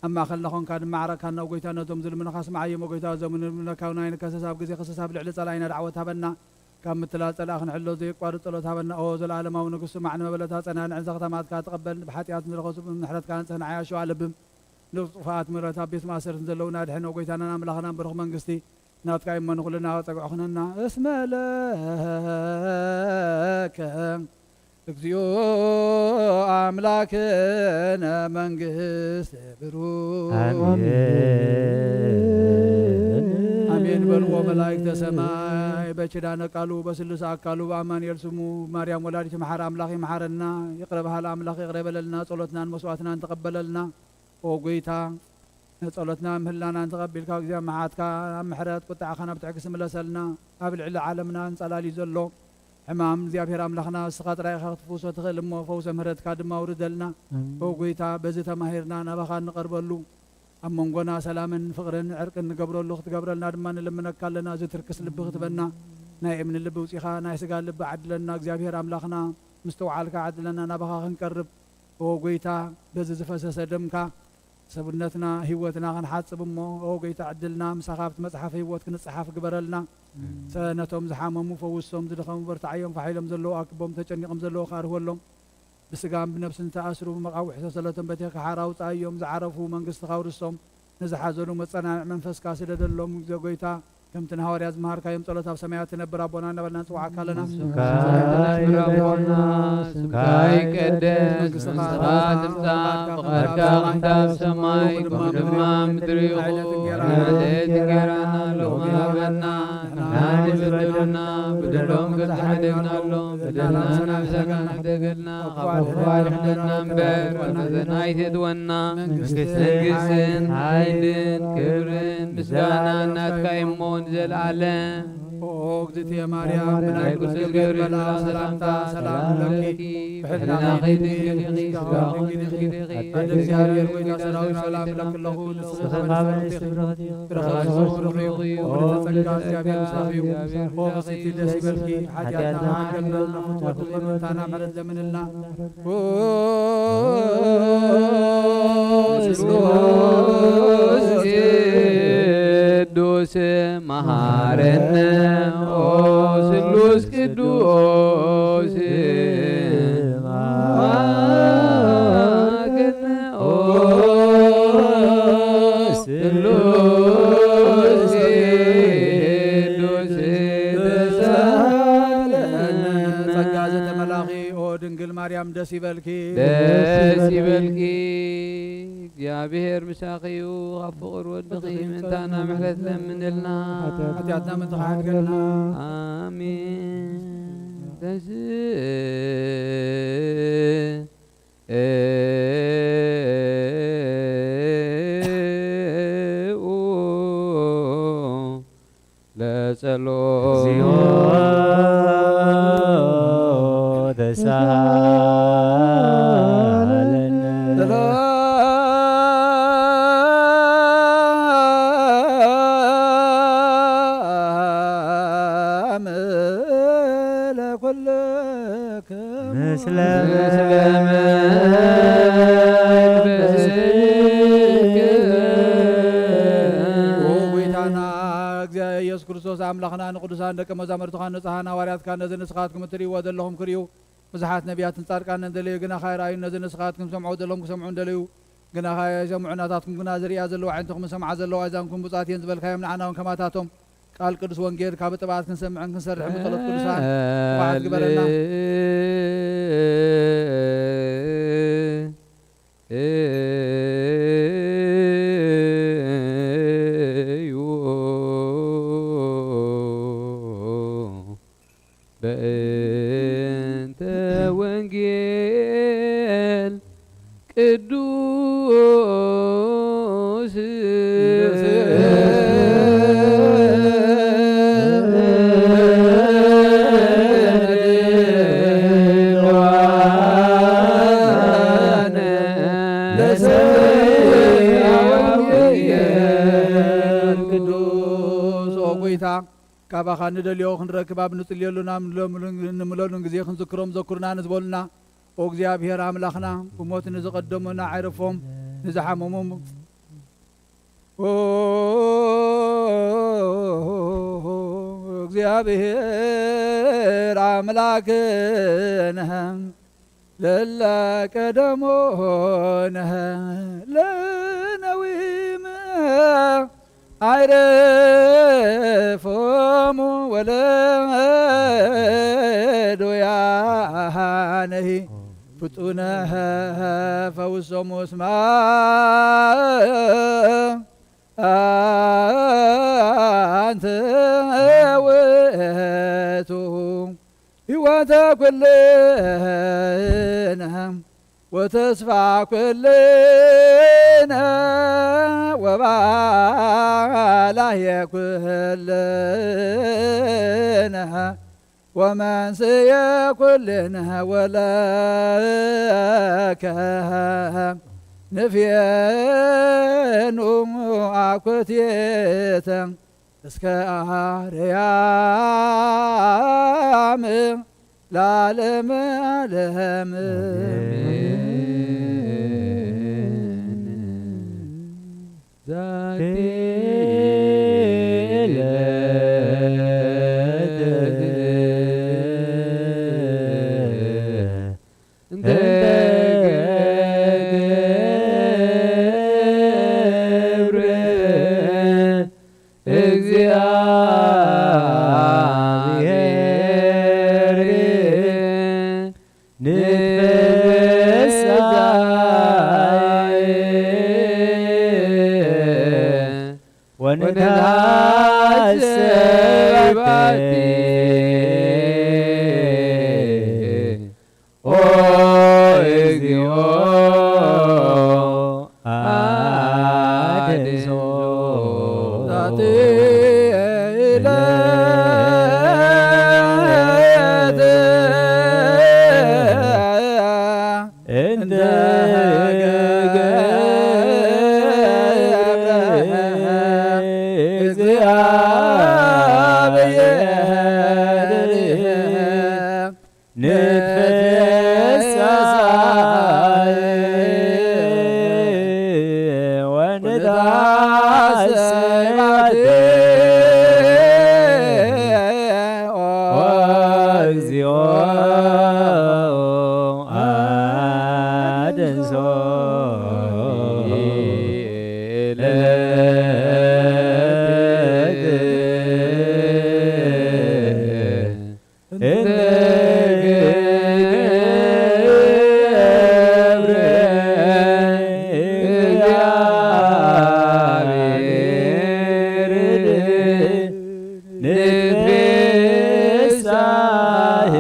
ኣብ ማእከልና ኾንካ ድማ ዓረካና፣ ኦ ጎይታ፣ ነቶም ዝልምኑኻ ስምዓዮም፣ ኦ ጎይታ፣ እዞም ንልምነካ እውን ኣይንከሰስ፣ ኣብ ግዜ ክሰስ ኣብ ልዕሊ ጸላኢና ደዓወት ሃበና። ካብ ምትላል ጸላኢ ክንሕሎ ዘየቋርጽ ጸሎት ሃበና። ኦ ዘለዓለማዊ ንጉስ፣ ስማዕ ንመበለታ፣ ጸናንዕን ዘኽታማትካ ተቐበል። ብሓጢኣት ንረኸሱ ብምሕረትካ ንጽህ፣ ንዓያሹ ኣለብም። ንጥፉኣት ምሕረት ኣብ ቤት ማእሰርትን ዘለዉና ኣድሕን። ኦ ጎይታናን ኣምላኽናን ብሩኽ መንግስቲ ናትካ እሞ ንኹልና ጸግዑ ኩነና። እስመ ለከ እግዚኦ ኣምላክነ መንግስት ብሩክ። ኣሜን። ኣሜን በልዎ መላእክተ ሰማይ በኪዳነ ቃሉ በስሉስ ኣካሉ በአማኑኤል ስሙ ማርያም ወላዲት መሓር ኣምላኽ ይምሓረና። ይቕረ በሃል ኣምላኽ ይቕረ በለልና። ጸሎትናን መስዋዕትናን ተቐበለልና። ኦ ጎይታ፣ ንጸሎትና ምህላናን ተቐቢልካ፣ ግዜ መዓትካ ኣብ ምሕረት ቁጥዓኻ ናብ ትዕግስቲ ምለሰልና። ኣብ ልዕሊ ዓለምና ኣንጸላልዩ ዘሎ ሕማም እግዚኣብሔር ኣምላኽና ንስኻ ጥራይ ኢኻ ክትፍውሶ ትኽእል እሞ፣ ፈውሰ ምህረትካ ድማ ኣውርደልና። ኣሜን። ኦ ጎይታ፣ በዚ ተማሂርና ናባኻ እንቐርበሉ፣ ኣብ መንጎና ሰላምን ፍቕርን ዕርቅን ንገብረሉ ክትገብረልና ድማ ንልምነካ ኣለና። እዚ ትርክስ ልቢ ክትበና፣ ናይ እምኒ ልቢ ውጺኻ ናይ ስጋ ልቢ ዓድለና። እግዚኣብሔር ኣምላኽና ምስትውዓልካ ዓድለና፣ ናባኻ ክንቀርብ። ኦ ጎይታ፣ በዚ ዝፈሰሰ ደምካ ሰብነትና ህይወትና ክንሓጽብ እሞ፣ ኦ ጎይታ፣ ዕድልና ምሳኻ ኣብቲ መጽሓፍ ህይወት ክንጽሓፍ ግበረልና። ኣሜን። ሰ-፣ ነቶም ዝሓመሙ ፈውሶም፣ ዝደኸሙ በርትዓዮም፣ ፋሕ ኢሎም ዘለዉ ኣክቦም፣ ተጨኒቖም ዘለዉ ከኣ ርህወሎም። ብስጋን ብነብስን ዝተኣስሩ ብመቓውሒ ሰንሰለቶም በቲኽካ ሓራ ኣውጽኣዮም፣ ዝዓረፉ መንግስትኻ ኣውርሶም፣ ንዝሓዘኑ መጸናንዒ መንፈስካ ስደደሎም። ግዜ ጎይታ፣ ከምቲ ንሃዋርያት ዝመሃርካዮም ጸሎት ኣብ ሰማያት ትነብር ኣቦና እናበልና ንጽውዓካ ኣለና። ስምካ ይትረፍ ኣቦና፣ ስምካ ይቀደስ፣ መንግስትኻ መንግስትኻ ትምጻእ፣ ትምጻእ፣ ፍቓድካ ፍቓድካ ትኹን ኣብ ሰማይ ከምኡ ድማ ከምኡ ኣብ ምድሪ ይኹን። ሓይለት እንጌራና ሓይለት እንጌራና ሎሚ ሃበና፣ ንሕና ንበደልና በደሎም ከም ዝሓደግናሎም በደልና ንሕደገልና፣ ካብ ክፉ ኣድሕነና እምበር፣ ፈተና ኣይተእትወና። መንግስትን መንግስትን ሓይልን ክብርን ምስጋናን ናትካ እዩ እሞ ንዘለኣለም። ኦ እግዝእትየ ማርያም፣ መላእክት ቅዱስ ገብርኤል መልኣኽ ሰላምታ ሰላም ንብለኪ። ብሕልናኺ ድንግል ኢኺ፣ ስጋኺ ድንግል ኢኺ። ኣደ እግዚኣብሔር ጎይታ ሰራዊት ሰላም እብለኪ ኣለኹ። ንስኺ ካብ ኣንስቲ ብርኽቲ ኢኺ፣ ፍረ ከርስኺ ብሩኽ እዩ። ኦ ልዕልቲ ጸጋ እግዚኣብሔር ምሳኺ እዩ። ኦ ፍስሕቲ ደስ ይበልኪ፣ ሓጢኣትና ሓጢኣትና ክገብር ናፍቆት ወዲ ምእንታና ምሕረት ለምንልና። ስሉስ ቅዱስ መሃረነ ኦ ስሉስ ቅዱስ መሃረነ ኦ ስሉስ ቅዱስ ተሳለነ። ጸጋ ዘተመላኺ ኦ ድንግል ማርያም ደስ ይበልኪ። ደስ ይበልኪ። እግዚኣብሔር ምሳኺ እዩ። ካብ ፍቕር ወድኺ ምእንታና ምሕረት ለምንልና። ሓጢኣትና ምእንቲ ክሓድገልና። ኣሜን። ተንስእ ለጸሎት። እግዚኦ ተሳሃለነ። ሰላም ለኩልክሙ። ምስለ መንፈስክ። ኦ ጎይታና እግዚኣብሔር ኢየሱስ ክርስቶስ ኣምላኽና ንቅዱሳን ደቀ መዛሙርትኻን ንጹሓን ሃዋርያትካን ነዚ ንስኻትኩም እትርእይዎ ዘለኹም ክርእዩ ብዙሓት ነቢያትን ጻድቃንን ደለዩ፣ ግና ካይረኣዩ ነዚ ንስኻትኩም ሰምዑ ዘለኹም ክሰምዑ እንደለዩ ግናኸ እዞም ምዑናታትኩም ግና ዝርእያ ዘለዋ ኣዒንትኹም ዝሰምዓ ዘለዋ ኣእዛንኩም ብፁዓት እየን ዝበልካዮም ንዓና እውን ከማታቶም ቃል ቅዱስ ወንጌል ካብ ጥብዓት ክንሰምዕን ክንሰርሕን ብጸሎት ቅዱሳን ንብዓት ግበረና። በእንተ ወንጌል ቅዱስ ቅዱስ ኦ ጎይታ፣ ካባኻ ንደልዮ ክንረክብ ኣብ ንጽልየሉን ኣብ ንምለሉን ግዜ ክንዝክሮም ዘኩርና ንዝበሉና፣ ኦ እግዚኣብሔር ኣምላኽና፣ ብሞት ንዝቐደሙና ዕረፎም፣ ንዝሓመሙ ኦ እግዚኣብሔር ኣምላክነ ለለ ቀደሞነ ለነዊም ኣይረፎሙ ወለዱያነሂ ፍጡነ ፈውሶሙ እስማ ኣንተ ውእቱ ህይወተ ኩልነ ወተስፋ ኩልነ ወባላየ ኩልነ ወመንስኤ ኩልነ ወለከ ንፍየኑ ኣኮቴተ እስከ ኣርያም ለዓለመ ዓለም። ዛቲ ዕለት እንተ ገብረ እግዚአብሔር ንትፈሳህ ወንትሐሰብ ባቲ ኦ እግዚኦ አድሶ ዛቲ ዕለት እንተ ገብረ እግዚአብሔር ንትፈሳህ ወንትሐሰብ ባቲ ኦ እግዚኦ አድሶ እንተ ገብረ እግዚአብሔር ንትፌሳህ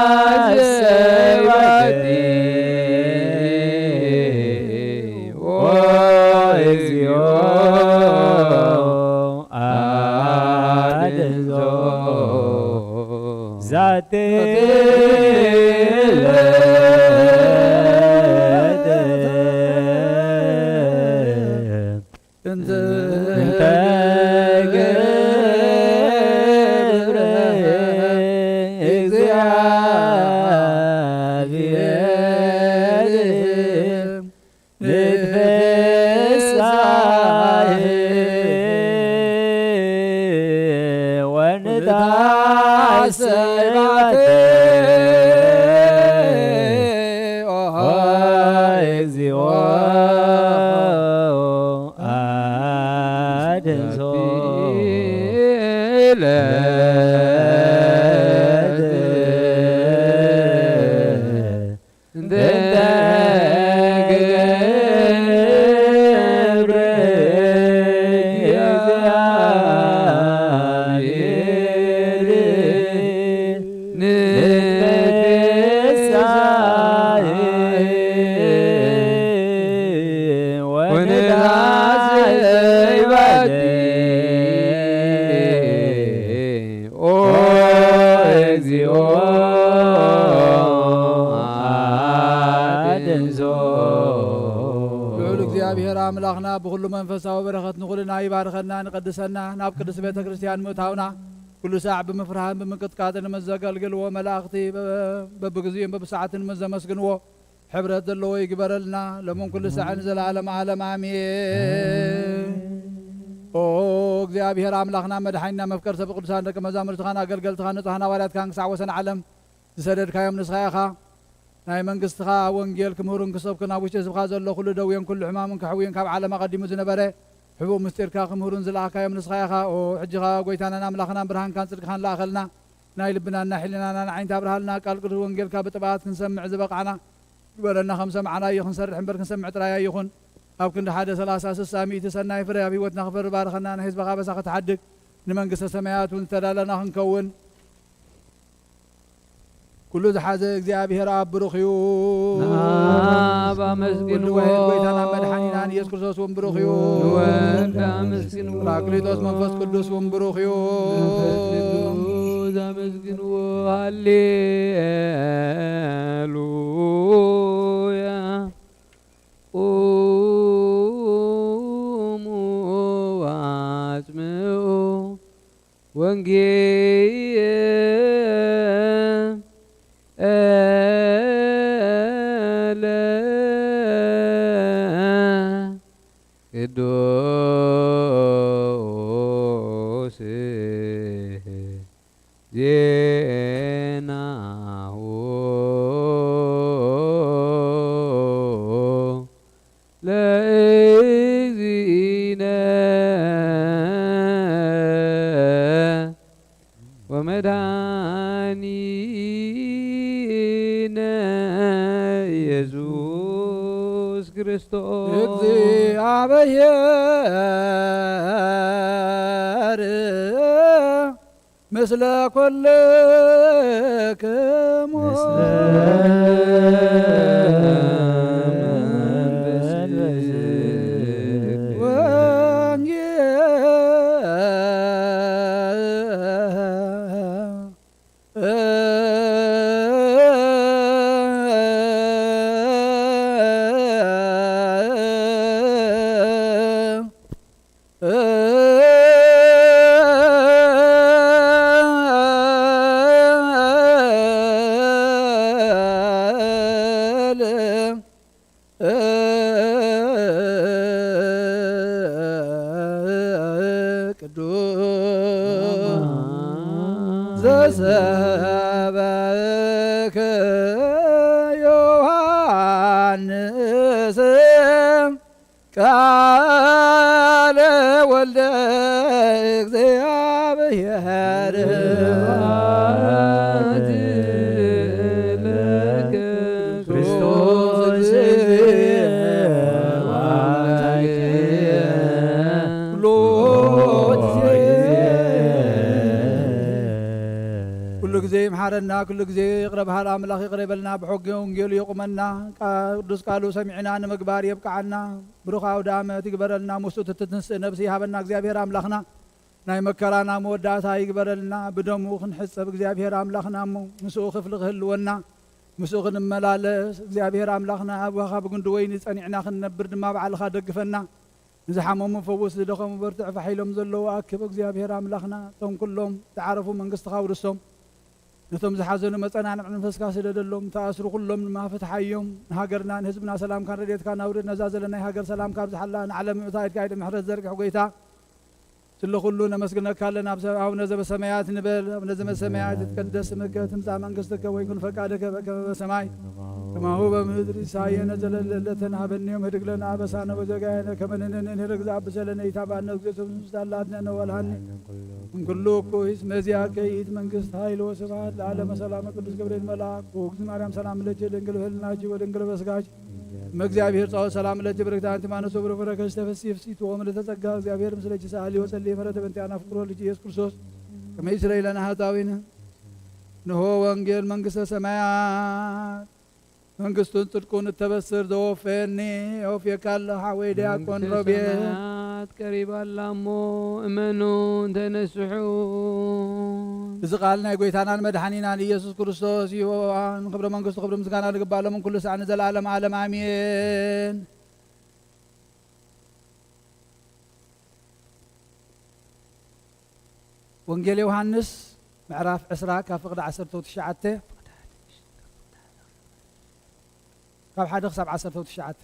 ወንትሐሰብ ባቲ ኦ እግዚኦ አድንዞ ዛቲ ዕለት እንተ ገብረ እግዚአብሔር ንትፌሳህ ወንትሐሰብ ባቲ ብሔር ኣምላኽና ብኹሉ መንፈሳዊ በረኸት ንኹልና ይባርከና፣ ንቀድሰና፣ ናብ ቅድስት ቤተ ክርስቲያን ምእታውና፣ ኩሉ ሳዕ ብምፍርሃን ብምቅጥቃጥን ምስ ዘገልግልዎ መላእኽቲ፣ በ-፣ በብግዚኡን በብሰዓትን ምስ ዘመስግንዎ፣ ሕብረት ዘለዎ ይግበረልና፣ ሎምን ኩሉ ሳዕን ዘለዓለም ዓለም ኣሜን። ኦ እግዚኣብሔር ኣምላኽና መድሓኒና መፍቀር ሰብ ቅዱሳን ደቂ መዛሙርትኻን ኣገልገልትኻን ንጹሃን ሃዋርያትካን ክሳዕ ወሰን ዓለም ዝሰደድካዮም ንስኻ ኢኻ። ናይ መንግስትኻ ወንጌል ክምህሩን ክሰብኩን ኣብ ውሽጢ ህዝብኻ ዘሎ ኩሉ ደዌን ኩሉ ሕማምን ከሕውዩን ካብ ዓለም ኣቐዲሙ ዝነበረ ሕቡእ ምስጢርካ ክምህሩን ዝለኣኻዮም ንስኻ ኢኻ። ኦ ሕጂ ኸኣ ጎይታናን ኣምላኽናን ብርሃንካን ጽድቅኻን ለኣኸልና። ናይ ልብናን ናይ ሕሊናናን ዓይንቲ ኣብርሃልና። ቃል ቅዱስ ወንጌልካ ብጥብኣት ክንሰምዕ ዝበቓዕና ግበረና። ከም ሰማዕናዮ ክንሰርሕ እምበር ክንሰምዕ ጥራይ ኣይኹን። ኣብ ክንዲ ሓደ ሰላሳ ስሳ ሚእቲ ሰናይ ፍረ ኣብ ህይወትና ክፈሪ ባርኸና። ናይ ህዝብኻ ኣበሳ ክትሓድግ ንመንግስተ ሰማያት እውን ዝተዳለና ክንከውን ኩሉ ዝሓዘ እግዚኣብሔር ኣብ ብሩኽ እዩ። ንኣብ ኣመስግንዎ። ወዲ ዋሕድ ጎይታና መድሓኒናን ኢየሱስ ክርስቶስ እውን ብሩኽ እዩ። ንወልድ ኣመስግንዎ። ጳራቅሊጦስ መንፈስ ቅዱስ እውን ብሩኽ እዩ። መንፈስ ቅዱስ ኣመስግንዎ። ሃሌሉያ። ቁሙ ወአጽምዑ ወንጌለ ቅዱስ ዜናሁ ለእግዚእነ ወመድኃኒነ ኢየሱስ ክርስቶስ። እግዚኣብሔር ምስለ ኩልክሙ። ምስለ መንፈስክ። ወንጌል ቅዱስ ዘሰበከ ዮሐንስ ቃለ ወልደ እግዚአብሔር። ክርስቶስ ኩሉ ግዜ ይምሓረና፣ ኩሉ ግዜ ይቕረ በሃል ኣምላኽ ይቕረ ይበልና፣ ብሕጊ ወንጌሉ የቑመና፣ ቅዱስ ቃሉ ሰሚዕና ንምግባር የብቅዓና። ብሩኽ ኣውደ ዓመት ይግበረልና፣ ምስኡ ትትንስእ ነብሲ ይሃበና እግዚኣብሔር ኣምላኽና። ናይ መከራና መወዳእታ ይግበረልና፣ ብደሙ ክንሕጸብ እግዚኣብሔር ኣምላኽና እሞ፣ ምስኡ ክፍሊ ክህልወና፣ ምስኡ ክንመላለስ እግዚኣብሔር ኣምላኽና፣ ኣብ ዋኻ ብጉንዲ ወይኒ ጸኒዕና ክንነብር ድማ ባዕልኻ ደግፈና። ንዝሓመሙ ፈውስ፣ ዝደኸሙ በርትዕ፣ ፋሕ ኢሎም ዘለዉ ኣክብ እግዚኣብሔር ኣምላኽና። እቶም ኩሎም ዝዓረፉ መንግስትኻ ኣውርሶም። ነቶም ዝሓዘኑ መጸናንዒ መንፈስካ ስደደሎም፣ ዝተኣስሩ ኩሎም ድማ ፍትሓዮም። ንሃገርና ንህዝብና ሰላምካን ረድኤትካን ኣውርድ። ነዛ ዘለናይ ሃገር ሰላምካ ኣብዝሓላ፣ ንዓለም ምእንቲ ኢድካ ኢድ ምሕረት ዘርግሕ ጎይታ ስለ ኩሉ ነመስግነካ ኣለና። ኣብ ሰ-፣ ኣቡነ ዘበሰማያት ንበል። ኣቡነ ዘበሰማያት ይትቀደስ ስምከ ትምጻእ መንግስትከ ወይኩን ፈቃድከ በከመ በሰማይ ከማሁ በምድር። ሲሳየነ ዘለለዕለትነ ሀበነ ዮም፣ ህድግ ለነ አበሳነ ወጌጋየነ ከመ ንሕነኒ ንህድግ ለዘአብሰ ለነ፣ ኢታብአነ ውስተ ተንኮል አድኅነነ ወአድኃነነ እምኩሉ እኩይ። እስመ ዚአከ ይእቲ መንግስት ኃይል ወስብሐት ለዓለመ። ሰላም ቅዱስ ገብርኤል መልአክ፣ ውእግዝእት ማርያም ሰላም ለኪ ድንግል በህሊናኪ ወድንግል በስጋኪ። እመ እግዚአብሔር ጸባኦት ሰላም ለኪ ብርክት አንቲ እምአንስት ወብሩክ ፍሬ ከርሥኪ ተፈሥሒ ፍሥሕት ሆ ምልዕተ ጸጋ እግዚአብሔር ምስለኪ። ሰአሊ ወጸሊ ምሕረተ በእንቲአነ ፍቁር ወልድኪ ኢየሱስ ክርስቶስ ከመ ይስረይ ለነ ኃጣውኢነ። ንሆ ወንጌል መንግስተ ሰማያት መንግስቱን ጽድቁን እተበስር ዘወፈየኒ፣ የወፍየካ ኣሎ ሓወይ ዲያቆን መንግስተ ሮቤል። ሰማያት ቀሪባ ኣላ እሞ እመኑን ተነስሑን። እዚ ቃል ናይ ጎይታናን መድሓኒናን ኢየሱስ ክርስቶስ እዩ። ክብሪ መንግስቱ ክብሪ ምስጋና ዝግባእ ሎምን ኩሉ ሳዕ ንዘለዓለም ዓለም ኣሜን። ወንጌል ዮሃንስ ምዕራፍ ዕስራ ካብ ፍቕዲ ዓሰርተ ትሽዓተ፣ ካብ ሓደ ክሳብ ዓሰርተ ትሽዓተ።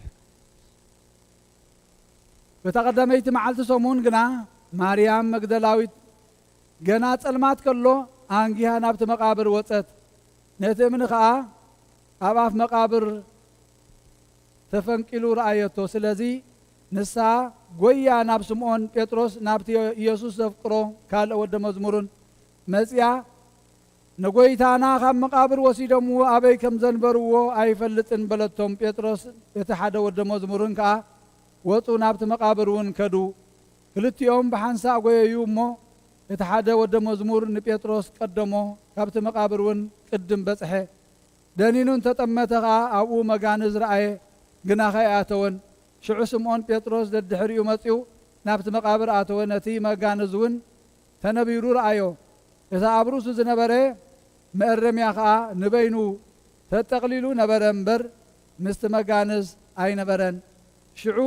በታ ቀዳመይቲ መዓልቲ ሰሙን ግና ማርያም መግደላዊት ገና ጸልማት ከሎ ኣንጊሃ ናብቲ መቓብር ወጸት። ነቲ እምኒ ኸኣ ኣብ ኣፍ መቓብር ተፈንቂሉ ረኣየቶ። ስለዚ ንሳ ጐይያ ናብ ስምዖን ጴጥሮስ፣ ናብቲ ኢየሱስ ዘፍቅሮ ካልእ ወዲ መዝሙርን መጺኣ፣ "ንጐይታና ካብ መቓብር ወሲዶምዎ ኣበይ ከም ዘንበርዎ ኣይፈልጥን" በለቶም። ጴጥሮስ እቲ ሓደ ወዲ መዝሙርን ከኣ ወጹ፣ ናብቲ መቓብር እውን ከዱ። ክልቲኦም ብሓንሳእ ጐየዩ እሞ፣ እቲ ሓደ ወዲ መዝሙር ንጴጥሮስ ቀደሞ፣ ካብቲ መቓብር እውን ቅድም በጽሐ። ደኒኑ እንተጠመተ ኸኣ ኣብኡ መጋንዝ ረኣየ፣ ግናኸ ኣይኣተወን። ሽዑ ስምዖን ጴጥሮስ ደድሕሪኡ መጺኡ ናብቲ መቓብር ኣተወ፣ ነቲ መጋንዝ እውን ተነቢሩ ረኣዮ። እቲ ኣብ ርእሱ ዝነበረ መእረምያ ኸኣ ንበይኑ ተጠቕሊሉ ነበረ እምበር፣ ምስቲ መጋንዝ ኣይነበረን። ሽዑ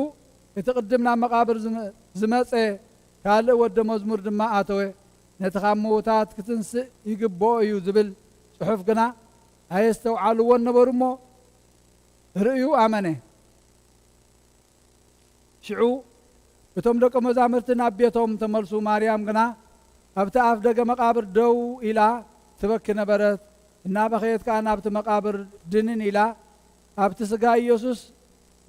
እቲ ቅድም ናብ መቓብር ዝመ-፣ ዝመጸ ካልእ ወዲ መዝሙር ድማ ኣተወ። ነቲ ካብ ምዉታት ክትንስእ ይግብኦ እዩ ዝብል ጽሑፍ ግና ኣየስተውዓልዎን ነበሩ እሞ፣ ርእዩ ኣመነ። ሽዑ እቶም ደቀ መዛሙርቲ ናብ ቤቶም ተመልሱ። ማርያም ግና ኣብቲ ኣፍ ደገ መቓብር ደው ኢላ ትበኪ ነበረት። እናበኸየት ከኣ ናብቲ መቓብር ድንን ኢላ፣ ኣብቲ ስጋ ኢየሱስ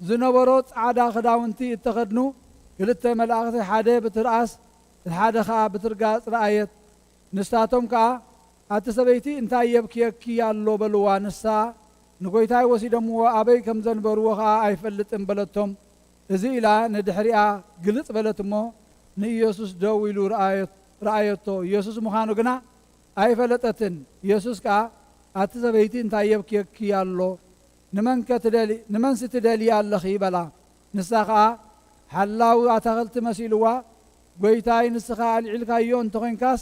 ዝነበሮ ጻዕዳ ክዳውንቲ እተኸድኑ ክልተ መላእኽቲ፣ ሓደ ብትርኣስ፣ እቲ ሓደ ኸኣ ብትርጋጽ ረኣየት። ንሳቶም ከኣ፣ "ኣቲ ሰበይቲ፣ እንታይ የብክየኪ ኣሎ?" በልዋ። ንሳ፣ "ንጐይታይ ወሲዶምዎ፣ ኣበይ ከም ዘንበርዎ ኸኣ ኣይፈልጥን" በለቶም። እዚ ኢላ ንድሕሪኣ ግልጽ በለት እሞ፣ ንኢየሱስ ደው ኢሉ ረኣየት-፣ ረኣየቶ። ኢየሱስ ምዃኑ ግና ኣይፈለጠትን። ኢየሱስ ከኣ፣ "ኣቲ ሰበይቲ፣ እንታይ የብክየኪ ኣሎ? ንመንከ ትደሊ-፣ ንመንሲ ትደልዪ ኣለኺ?" በላ። ንሳ ኸኣ ሓላው ኣታኽልቲ መሲልዋ፣ "ጐይታይ፣ ንስኻ ኣልዒልካዮ እንተ ኾይንካስ፣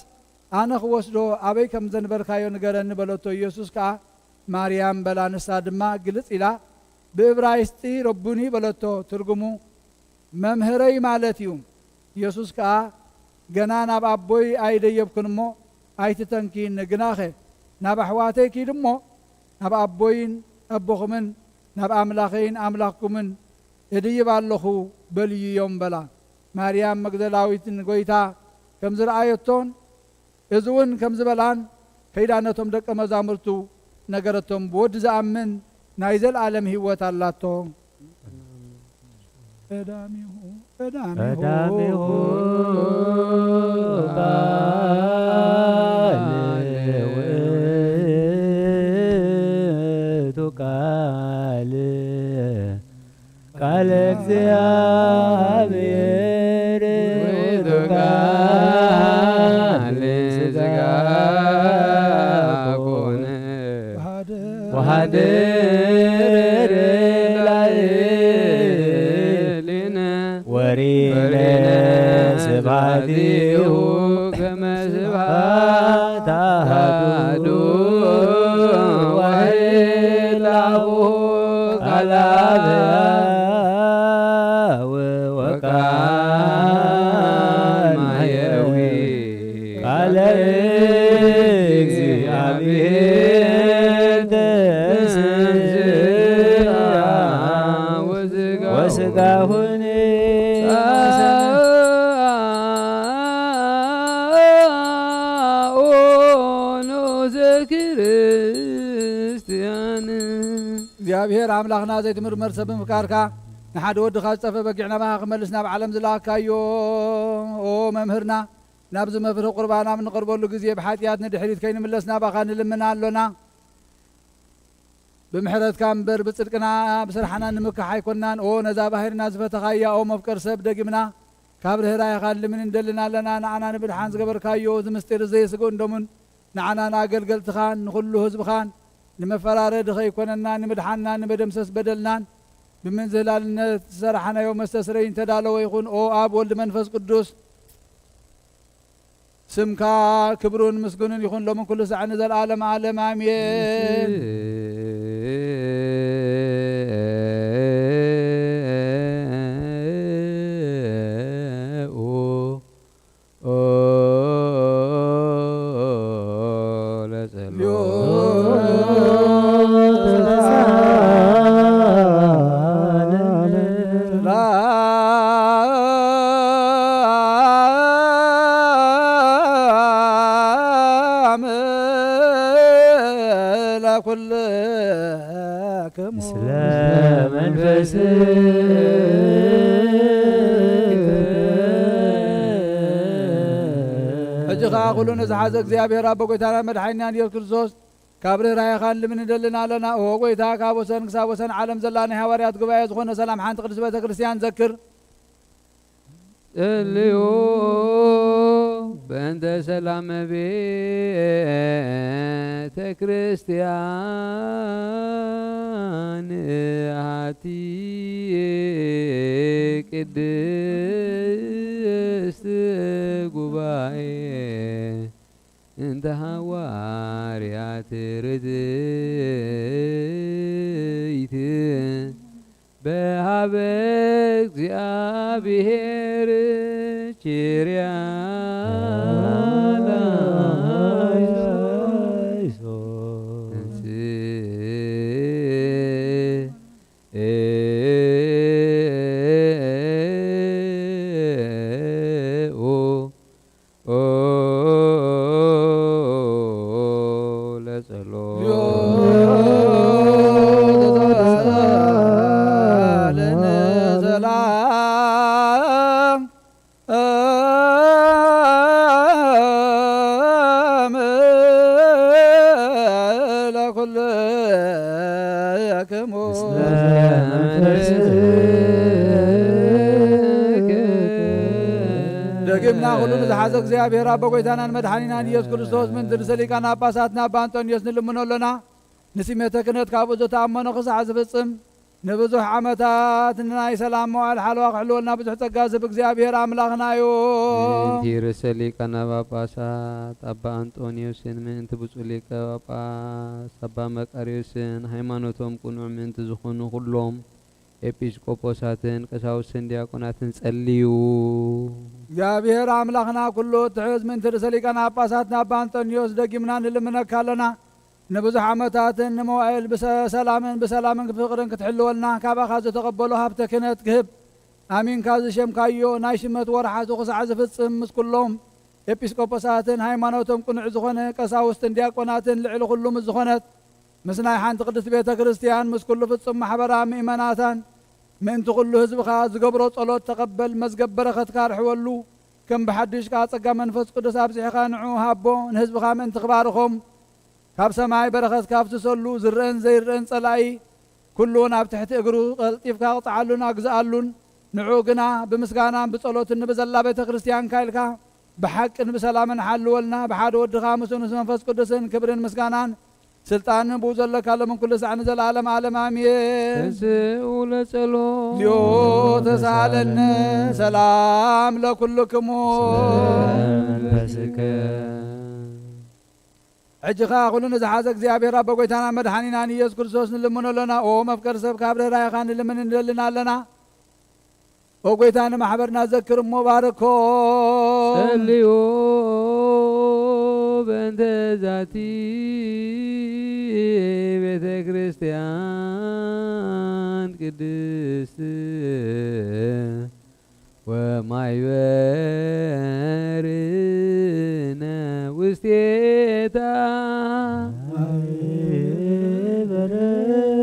ኣነ ኽወስዶ ኣበይ ከም ዘንበርካዮ ንገረኒ" በለቶ። ኢየሱስ ከኣ፣ "ማርያም" በላ። ንሳ ድማ ግልጽ ኢላ ብእብራይስጢ "ረቡኒ" በለቶ። ትርጉሙ "መምህረይ" ማለት እዩ። ኢየሱስ ከኣ፣ "ገና ናብ ኣቦይ ኣይደየብኩን እሞ ኣይትተንክይኒ፣ ግናኸ ናብ ኣሕዋተይ ኪድ እሞ፣ ናብ ኣቦይን ኣቦኹምን ናብ ኣምላኸይን ኣምላኽኩምን እድይብ ኣለኹ" በልዮም በላ። ማርያም መግደላዊት ንጐይታ ከም ዝረኣየቶን እዚ እውን ከም ዝበላን ከይዳ ነቶም ደቀ መዛሙርቱ ነገረቶም። "ብወዲ ዝኣምን ናይ ዘለኣለም ህይወት ኣላቶ።" ቀዳሚሁ፣ ቀዳሚሁ ቀዳሚሁ ቃል ውእቱ ቃል፣ ቃል እግዚአብሔር ውእቱ ቃል ሥጋ ኮነ። ወሐደረ ላዕሌነ ወሪነ ስብሐቲሁ ከመ ስብሐት አሐዱ ወይላፉ ቃለ አብ ወቃል ማየዊ ቃለ እግዚአብሔር ተንሥአ ወስጋሁኒ ኦኖ ዘክርስትያን። እግዚኣብሔር ኣምላኽና ዘይትምርመር ሰብ ብምፍቃርካ ንሓደ ወድኻ ዝጠፍአ በጊዕ ናባኻ ክመልስ ናብ ዓለም ዝለኣካዮ፣ ኦ መምህርና፣ ናብዚ መፍርሂ ቁርባን ኣብ እንቐርበሉ ግዜ ብሓጢኣት ንድሕሪት ከይንምለስ ናባኻ ንልምን ኣሎና። ብምሕረትካ እምበር ብጽድቅና ብስራሕና ንምካሕ ኣይኮንናን። ኦ ነዛ ባሕርና ዝፈተኻያ፣ ኦ መፍቀር ሰብ፣ ደጊምና ካብ ርህራሄኻ ንልምን እንደልን ኣለና። ንዓና ንምድሓን ዝገበርካዮ እዚ ምስጢር እዚ ስግኡን ደሙን ንዓናን ኣገልገልትኻን ንኹሉ ህዝብኻን ንመፈራረዲ ከይኮነና፣ ንምድሓንና፣ ንመደምሰስ በደልናን ብምንዝህላልነት ዝሰራሕናዮ መስተስረይ እንተዳለወ ይኹን። ኦ ኣብ፣ ወልድ፣ መንፈስ ቅዱስ ስምካ ክብሩን ምስጉንን ይኹን ሎምን ኩሉ ሳዕ ንዘለዓለም ዓለም ኣሜን። ከሙ ምስለ መንፈስከ። ሕጂ ኸዓ ኩሉ ንዝሓዘ እግዚኣብሔር ኣቦ ጐይታና መድሓኒና ኢየሱስ ክርስቶስ ካብ ርህራሄኻ ንልምን ንደልን ኣለና። ኦ ጐይታ፣ ካብ ወሰን ክሳብ ወሰን ዓለም ዘላ ናይ ሃዋርያት ጉባኤ ዝኾነ ሰላም ሓንቲ ቅድስት ቤተ ክርስቲያን ዘክር። ጸልዩ በእንተ ሰላመ ቤተ ክርስቲያን ኣቲ ቅድስት ጉባኤ እንተ ሃዋርያት ርድኢት በሃበ እግዚኣብሔር ኪርያ ላይሶ። ኦ ለጸሎት። ደጊምና ኩሉ ንዝሓዘ እግዚኣብሔር ኣቦ ጐይታናን መድሓኒናን ኢየሱስ ክርስቶስ ምእንቲ ርእሰ ሊቃነ ጳጳሳትና ኣባ ኣንጦንዮስ ንልምኖ ኣሎና። ንስሜተ ክህነት ካብኡ ዝተኣመኖ ክሳዕ ዝፍጽም ንብዙሕ ዓመታት ናይ ሰላም መዋዕል ሓለዋ ክሕልወልና ብዙሕ ጸጋ ዝህብ እግዚኣብሔር ኣምላኽና እዩ። ምእንቲ ርእሰ ሊቃነ ጳጳሳት ኣባ ኣንጦንዮስን ምእንቲ ብፁዕ ሊቀ ጳጳስ ኣባ መቃርዮስን ሃይማኖቶም ቅኑዕ ምእንቲ ዝኾኑ ኩሎም ኤጲስቆጶሳትን ቀሳውስትን ዲያቆናትን ጸልዩ። እግዚኣብሔር ኣምላኽና ኩሉ እትሕዝ ምእንቲ ርእሰ ሊቃነ ጳጳሳትና ኣባ ኣንጦንዮስ ደጊምና ንልምነካ ኣለና። ንብዙሕ ዓመታትን ንመዋእል ብሰ-፣ ሰላምን ብሰላምን ፍቕርን ክትሕልወልና ካባኻ ዝተቐበሎ ሃብተ ክህነት ክህብ ኣሚንካ ዝሸምካዮ ናይ ሽመት ወርሓቱ ክሳዕ ዝፍጽም ምስ ኩሎም ኤጲስቆጶሳትን ሃይማኖቶም ቅኑዕ ዝኾነ ቀሳውስትን ዲያቆናትን ልዕሊ ኩሉ ምስ ዝኾነት ምስ ናይ ሓንቲ ቅድስት ቤተ ክርስቲያን ምስ ኩሉ ፍጹም ማሕበራ ምእመናታን ምእንቲ ኩሉ ህዝብኻ ዝገብሮ ጸሎት ተቐበል፣ መዝገብ በረኸትካ ርሕወሉ፣ ከም ብሓድሽ ከኣ ጸጋ መንፈስ ቅዱስ ኣብዚሕኻ ንዑ ሃቦ፣ ንህዝብኻ ምእንቲ ክባርኾም ካብ ሰማይ በረኸትካ ኣፍስሰሉ፣ ዝረአን ዘይረአን ጸላኢ ኩሉ ናብ ትሕቲ እግሩ ቀልጢፍካ ቅጽዓሉን ኣግዝኣሉን። ንዑ ግና ብምስጋናን ብጸሎትን ንብዘላ ቤተ ክርስቲያንካ ኢልካ ብሓቅን ብሰላምን ሓልወልና። ብሓደ ወድኻ ምስኡ ምስ መንፈስ ቅዱስን ክብርን ምስጋናን ስልጣንን ብኡ ዘለካ ሎምን ኩሉ ሳዕ ንዘለዓለም ዓለም ኣሜን። ተንሥኡ ለጸሎት። እግዚኦ ተሳሃለነ። ሰላም ለኩልክሙ። መንፈስከ። ሕጂ ኸኣ ኩሉ ንዝሓዘ እግዚኣብሔር ኣቦ ጐይታና መድሓኒናን ኢየሱስ ክርስቶስ ንልምኖ ኣሎና። ኦ መፍቀሪ ሰብ፣ ካብ ርህራሄኻ ንልምን ንደልን ኣለና። ኦ ጐይታ፣ ንማሕበርና ዘክር እሞ ባርኮ። ጸልዩ በእንተ ዛቲ ቤተ ክርስቲያን ቅድስት ወማይበርነ ውስቴታ።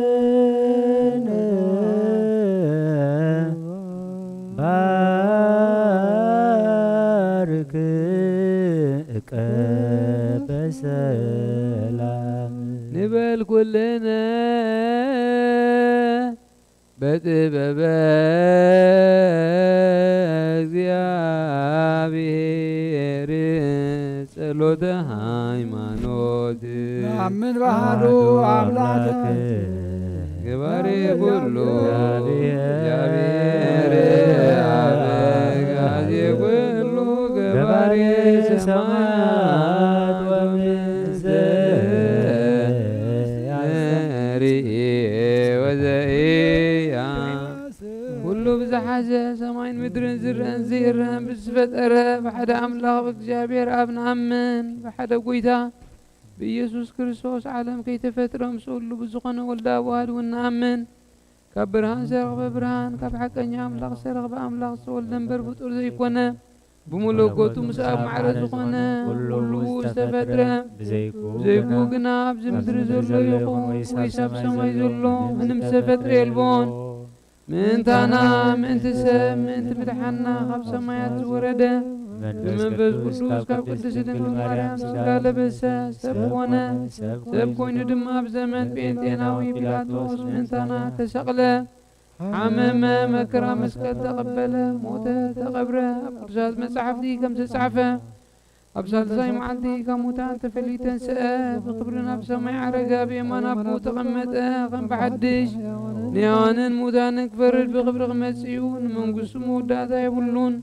ማይበርነ ባርክ እቀበ ሰላም። ንበል ኩልነ በጥበበ እግዚኣብሔር ጸሎተ ሃይማኖት። ነአምን በአሐዱ አምላክ ገባሬ ኩሉ እግዚአብሔር አብ አግአዜ ኩሉ ገባሬ ሰማያት ወምድር። ርእየ ወዘኢያ። ኩሉ ብዝሓዘ ሰማይን ምድርን ዝረአን ዘይረአን ብዝፈጠረ ብሓደ ኣምላኽ ብእግዚኣብሔር ኣብ ንኣምን። ብሓደ ጐይታ ብኢየሱስ ክርስቶስ ዓለም ከይተፈጥረ ምስኡ ህሉው ብዝኾነ ወልደ ኣብ ዋህድ እውን ንኣምን። ካብ ብርሃን ዝተረኽበ ብርሃን፣ ካብ ሓቀኛ ኣምላኽ ዝተረኽበ ኣምላኽ፣ ዝተወልደ እምበር ፍጡር ዘይኮነ፣ ብመለኮቱ ምስ ኣብ ማዕረ ዝኾነ ኩሉ ብኡ ዝተፈጥረ፣ ብዘይብኡ ግና ኣብዚ ምድሪ ዘሎ ይኹን ወይስ ኣብ ሰማይ ዘሎ ምንም ዝተፈጥረ የልቦን። ምእንታና፣ ምእንቲ ሰብ፣ ምእንቲ ምድሓንና ካብ ሰማያት ዝወረደ፣ ብመንፈስ ቅዱስ ካብ ቅድስቲ ድንግል ማርያም ስጋ ለበሰ፣ ሰብ ኮነ። ሰብ ኮይኑ ድማ ኣብ ዘመን ጴንጤናዊ ጲላጦስ ምእንታና ተሰቕለ፣ ሓመመ፣ መከራ መስቀል ተቐበለ፣ ሞተ፣ ተቐብረ። ኣብ ቅዱሳት መጻሕፍቲ ከም ዝተጻሕፈ፣ ኣብ ሳልሳይ መዓልቲ ካብ ሙታን ተፈልዩ ተንስአ፣ ብኽብሪ ናብ ሰማይ ዓረገ፣ ኣብ የማን ኣቦኡ ተቐመጠ፣ ከም ብሓድሽ ንሕያዋንን ሙታንን ክፈርድ ብኽብሪ ክመጽእ እዩ። ንመንግስቱ መወዳእታ የብሉን።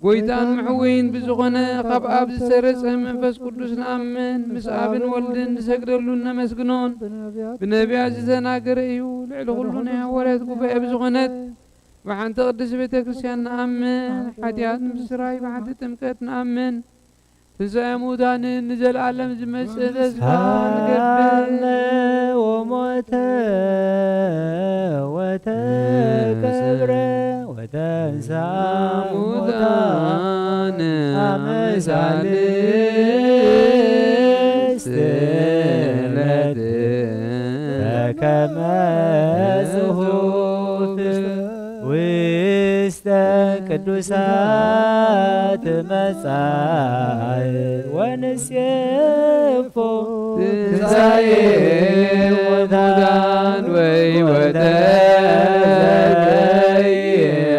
ጎይታን መሕወይን ብዝኾነ ካብ ኣብ ዝሰረጸ መንፈስ ቅዱስ ንኣምን፣ ምስ ኣብን ወልድን ንሰግደሉን ነመስግኖን። ብነቢያት ዝተናገረ እዩ። ልዕሊ ኩሉ ናይ ሃዋርያት ጉባኤ ብዝኾነት ብሓንቲ ቅድስቲ ቤተ ክርስቲያን ንኣምን። ሓጢኣት ንምስራይ ብሓንቲ ጥምቀት ንኣምን። ትንሳኤ ሙታንን ንዘለኣለም ዝመጽእ ተስፋ ንገብር። ሃመ ወሞተ ወተቀብረ ወተንሳ ሙታን አመ ሳልስት ዕለት በከመ ጽሑፍ ውስተ ቅዱሳት መጻሕፍት ወንሴፎ ትንሳኤ ሙታን ወሕይወተ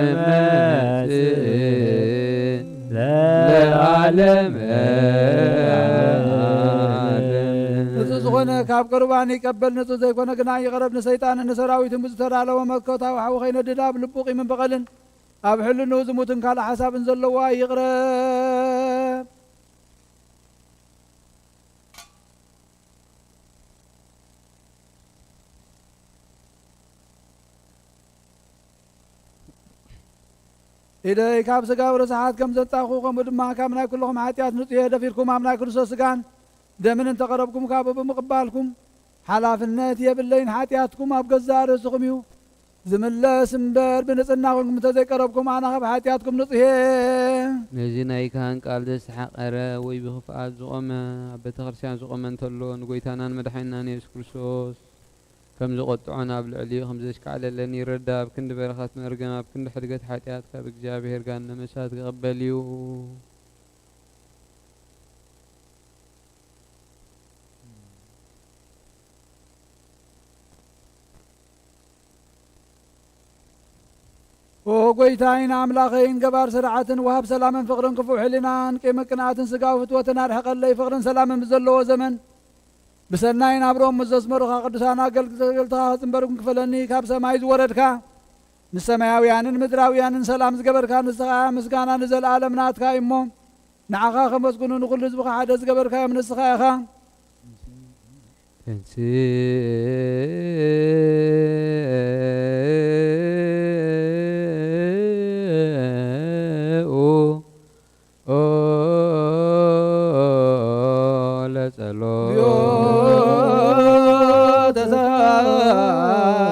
ዘይመጽእ ለዓለመ ዓለም። ንጹህ ዝኾነ ካብ ቁርባን ይቀበል፣ ንጹህ ዘይኮነ ግና ይቕረብ። ንሰይጣንን ንሰራዊቱን ብዝተዳለወ መለኮታዊ ሓዊ ከይነድድ ኣብ ልቡ ቂምን በቐልን ኣብ ሕልንኡ ዝሙትን ካልእ ሓሳብን ዘለዋ ይቕረብ። ኢደይ ካብ ስጋዊ ርስሓት ከም ዘንጻኹ፣ ከምኡ ድማ ካብ ናይ ኩልኹም ሓጢኣት ንጹህ እየ። ደፊርኩም ኣብ ናይ ክርስቶስ ስጋን ደምን እንተቐረብኩም፣ ካብኡ ብምቕባልኩም ሓላፍነት የብለይን። ሓጢኣትኩም ኣብ ገዛእ ርእስኹም እዩ ዝምለስ እምበር፣ ብንጽህና ኮንኩም እንተዘይቀረብኩም፣ ኣነ ካብ ሓጢኣትኩም ንጹህ እየ። ነዚ ናይ ካህን ቃል ዘስተሓቐረ ወይ ብኽፍኣት ዝቖመ፣ ኣብ ቤተ ክርስቲያን ዝቖመ እንተሎ፣ ንጎይታናን መድሓኒናን የሱስ ክርስቶስ ከም ዝቖጥዖን ኣብ ልዕሊኡ ከም ዘሽካዕለለን ይረዳ። ኣብ ክንዲ በረኸት መርገም፣ ኣብ ክንዲ ሕድገት ሓጢኣት፣ ካብ እግዚኣብሔር ገሃነመ እሳት ክቕበል እዩ። ኦ ጎይታይን ኣምላኸይን፣ ገባር ስርዓትን ወሃብ ሰላምን ፍቕርን፣ ክፉእ ሕሊናን ቂምን ቅንኣትን ስጋዊ ፍትወትን ኣርሕቐለይ። ፍቕርን ሰላምን ብዘለዎ ዘመን ብሰናይ ናብርኦም ምስ ዘስመሩኻ ቅዱሳን ኣገልገልትኻ ክጽንበርኩም ክፈለኒ ካብ ሰማይ ዝወረድካ፣ ንሰማያውያንን ምድራውያንን ሰላም ዝገበርካ ንስኻ ምስጋና ንዘለኣለም ናትካ እዩ እሞ፣ ንዓኻ ከመስግኑ ንኹሉ ህዝብኻ ሓደ ዝገበርካዮም ንስኻ ኢኻ። ተንስኡ ኦ ለጸሎት።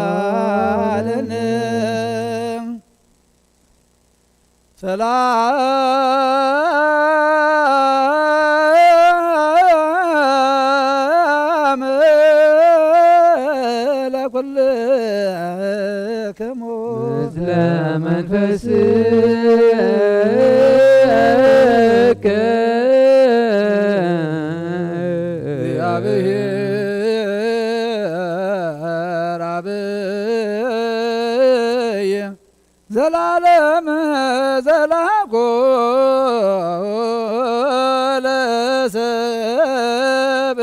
ተሳለነ። ሰላም ለኩልክሙ። ምስለ መንፈስከ። እግዚአብሔር አብይ ዘላለም ዘላኮ ለሰብ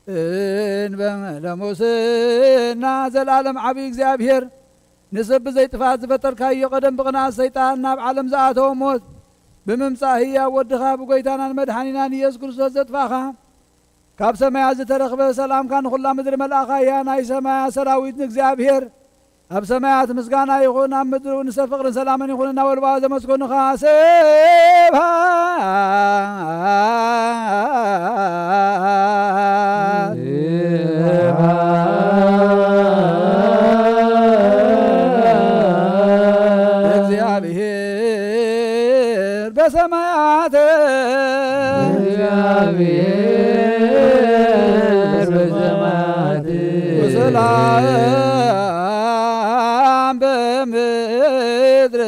እንበ ለሙስና። ዘላለም ዓብዪ እግዚኣብሔር፣ ንሰብ ብዘይ ጥፋት ዝፈጠርካዮ፣ ቀደም ብቕንኣት ሰይጣን ናብ ዓለም ዝኣተወ ሞት ብምምጻእ ህያው ወድኻ ብጎይታናን መድሓኒናን ኢየሱስ ክርስቶስ ዘጥፋእኻ፣ ካብ ሰማያት ዝተረኽበ ሰላምካ ንኹላ ምድሪ መልኣኻ እያ። ናይ ሰማያት ሰራዊት ንእግዚኣብሔር ኣብ ሰማያት ምስጋና ይኹን፣ ኣብ ምድሪ እውን ንሰብ ፍቕርን ሰላምን ይኹን እናበሉ ብኣ ዘመስገኑኻ። ስብሐት ስብሐት ሰላም በምድር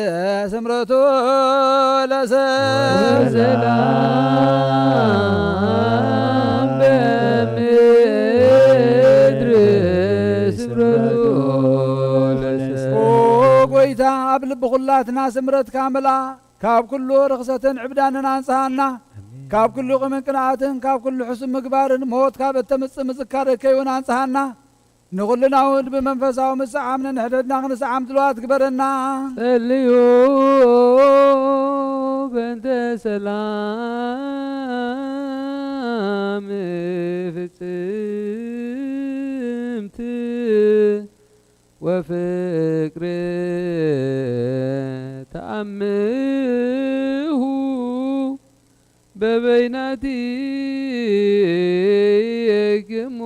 ስምረቱ ለሰብ። ሰላም በምድር ስምረቱ ለሰብ። ኦ ጎይታ፣ ኣብ ልቢ ኩላትና ስምረትካ ምልኣ። ካብ ኩሉ ርኽሰትን ዕብዳንን ኣንጽሃና። ካብ ኩሉ ቕምን ቅንኣትን፣ ካብ ኩሉ ሕሱም ምግባርን ሞት ካብ እተምጽእ ምዝካር ከይውን ኣንጽሃና። ንኹልና እውን ብመንፈሳዊ ምስዓም ነንሕድሕድና ክንስዓም ድልዋት ግበረና። ጸልዩ በእንተ ሰላም ፍጽምቲ ወፍቅር ተኣምሁ በበይናቲክሙ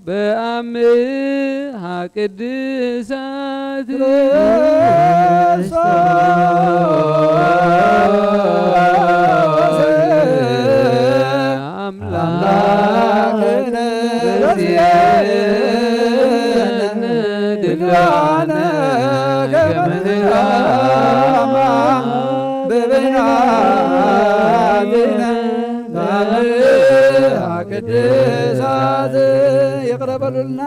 በአምሃ ቅድሳት። አምላክነ በዚአነ ድላነ ከመንሃማ በበይናቲነ በአምሃ ቅድሳት። ይቕረ በሉልና።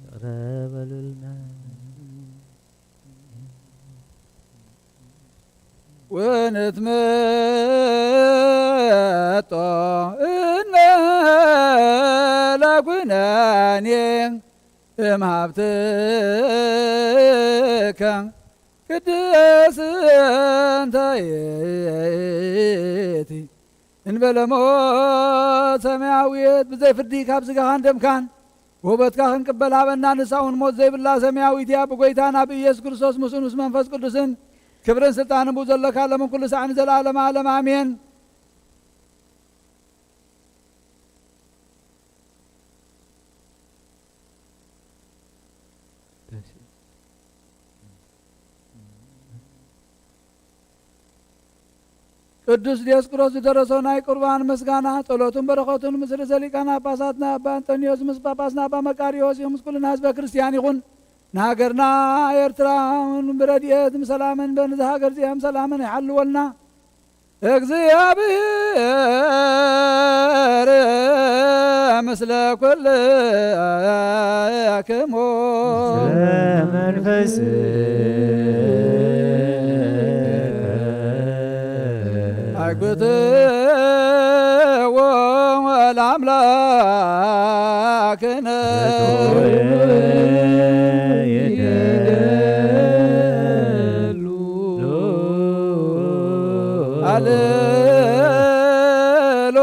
ይቕረ በሉልና። ወንትመጦ እነ ለኩነኔ እምሃብትከ ቅድስተ ይእቲ እንበለ ሞት ሰማያዊት ብዘይ ፍርዲ ካብ ስጋኻን ደምካን ውህበትካ ክንቅበል ሃበና። ንሳ እውን ሞት ዘይብላ ሰማያዊት እያ። ብጎይታና ብኢየሱስ ክርስቶስ ምስኡን ምስ መንፈስ ቅዱስን ክብርን ስልጣንን ብኡ ዘለካ ለምን ኩሉ ሳዕ ንዘለዓለመ ዓለም ኣሜን። ቅዱስ ዲዮስቆሮስ ዝደረሶ ናይ ቁርባን ምስጋና ጸሎቱን በረኸቱን ምስ ርእሰ ሊቃነ ጳጳሳትና ኣባ እንጠንዮስ ምስ ጳጳስና ኣባ መቃርዮስ ይኹን ምስ ኩልና ህዝበ ክርስቲያን ይኹን። ንሃገርና ኤርትራ እውን ብረድኤትን ብሰላምን በንዚ ሃገር እዚኣም ሰላምን ይሓልወልና። እግዚኣብሔር ምስለ ኩልክሙ። መንፈስ አግብትዎ ለአምላክነ። ይደሉ አልሎ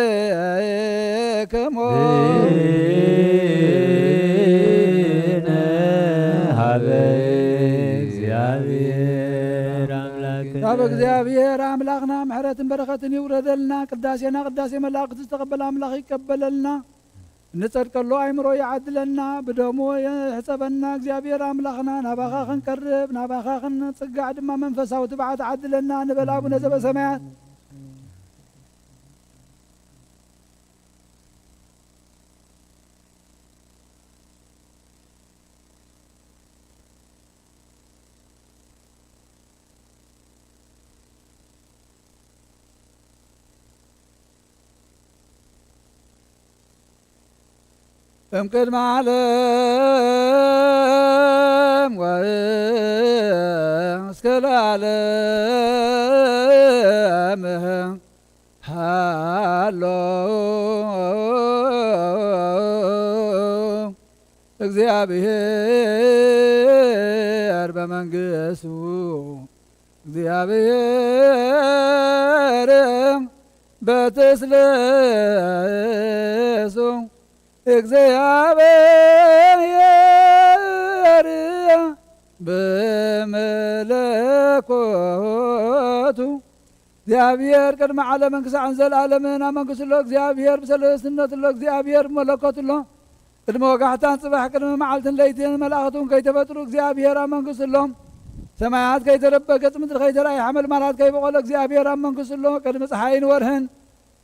አልባቤክሙ። ሀበ እግዚአብሔር አምላክነ። ካብ እግዚኣብሔር ኣምላኽና ምሕረትን በረኸትን ይውረደልና። ቅዳሴና ቅዳሴ መላእክት ዝተቐበለ ኣምላኽ ይቀበለልና። እንጸድቀሉ ኣእምሮ ይዓድለና፣ ብደሙ ይሕጸበና። እግዚኣብሔር ኣምላኽና ናባኻ ክንቀርብ፣ ናባኻ ክንጽጋዕ ድማ መንፈሳዊ ትብዓት ዓድለና ንበል ኣቡነ ዘበሰማያት። እምቅድመ ዓለም ወእስከ ለዓለም ሃሎ እግዚኣብሔር በመንግስቱ። እግዚኣብሔር በትስልሱ። እግዚኣብሔር በመለኮቱ። እግዚኣብሔር ቅድሚ ዓለምን ክሳዕን ዘለኣለምን ኣብ መንግስቱ ኣሎ። እግዚኣብሔር ብሰለስትነቱ ኣሎ። እግዚኣብሔር ብመለኮቱ ኣሎ። ቅድሚ ወጋሕታን ጽባሕ፣ ቅድሚ መዓልትን ለይትን መላእኽቱ እውን ከይተፈጥሩ እግዚኣብሔር ኣብ መንግስቱ ኣሎ። ሰማያት ከይተረበ፣ ገጽ ምድሪ ከይተራእየ፣ ሓመልማላት ከይበቆለ እግዚኣብሔር ኣብ መንግስቱ ኣሎ። ቅድሚ ጸሓይን ወርህን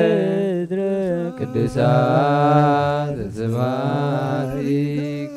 ምድር ቅዱሳት ስብሐቲከ።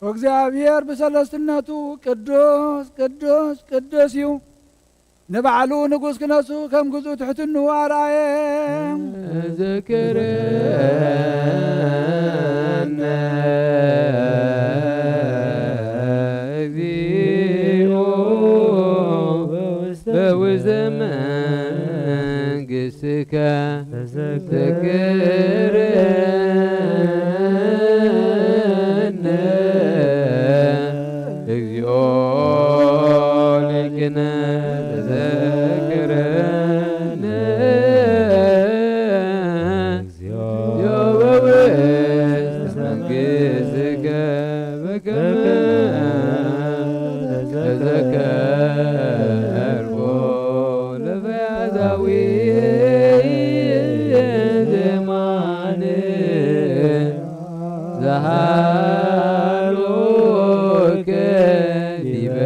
እግዚኣብሔር ብሰለስትነቱ ቅዱስ ቅዱስ ቅዱስ እዩ። ንባዕሉ ንጉስ ክነሱ ከም ግዝኡ ትሕትንኡ ኣርኣየ። ዘክረነ እግዚኦ በውስተ መንግስትከ። ዘክረነ እግዚኦ ሊቅነ። ዘክረነ እግዚኦ በውስተ መንግስትከ በከመ ተዘከርኩ ለፈያታዊ ዜማን ዘሃሎከ ዲበ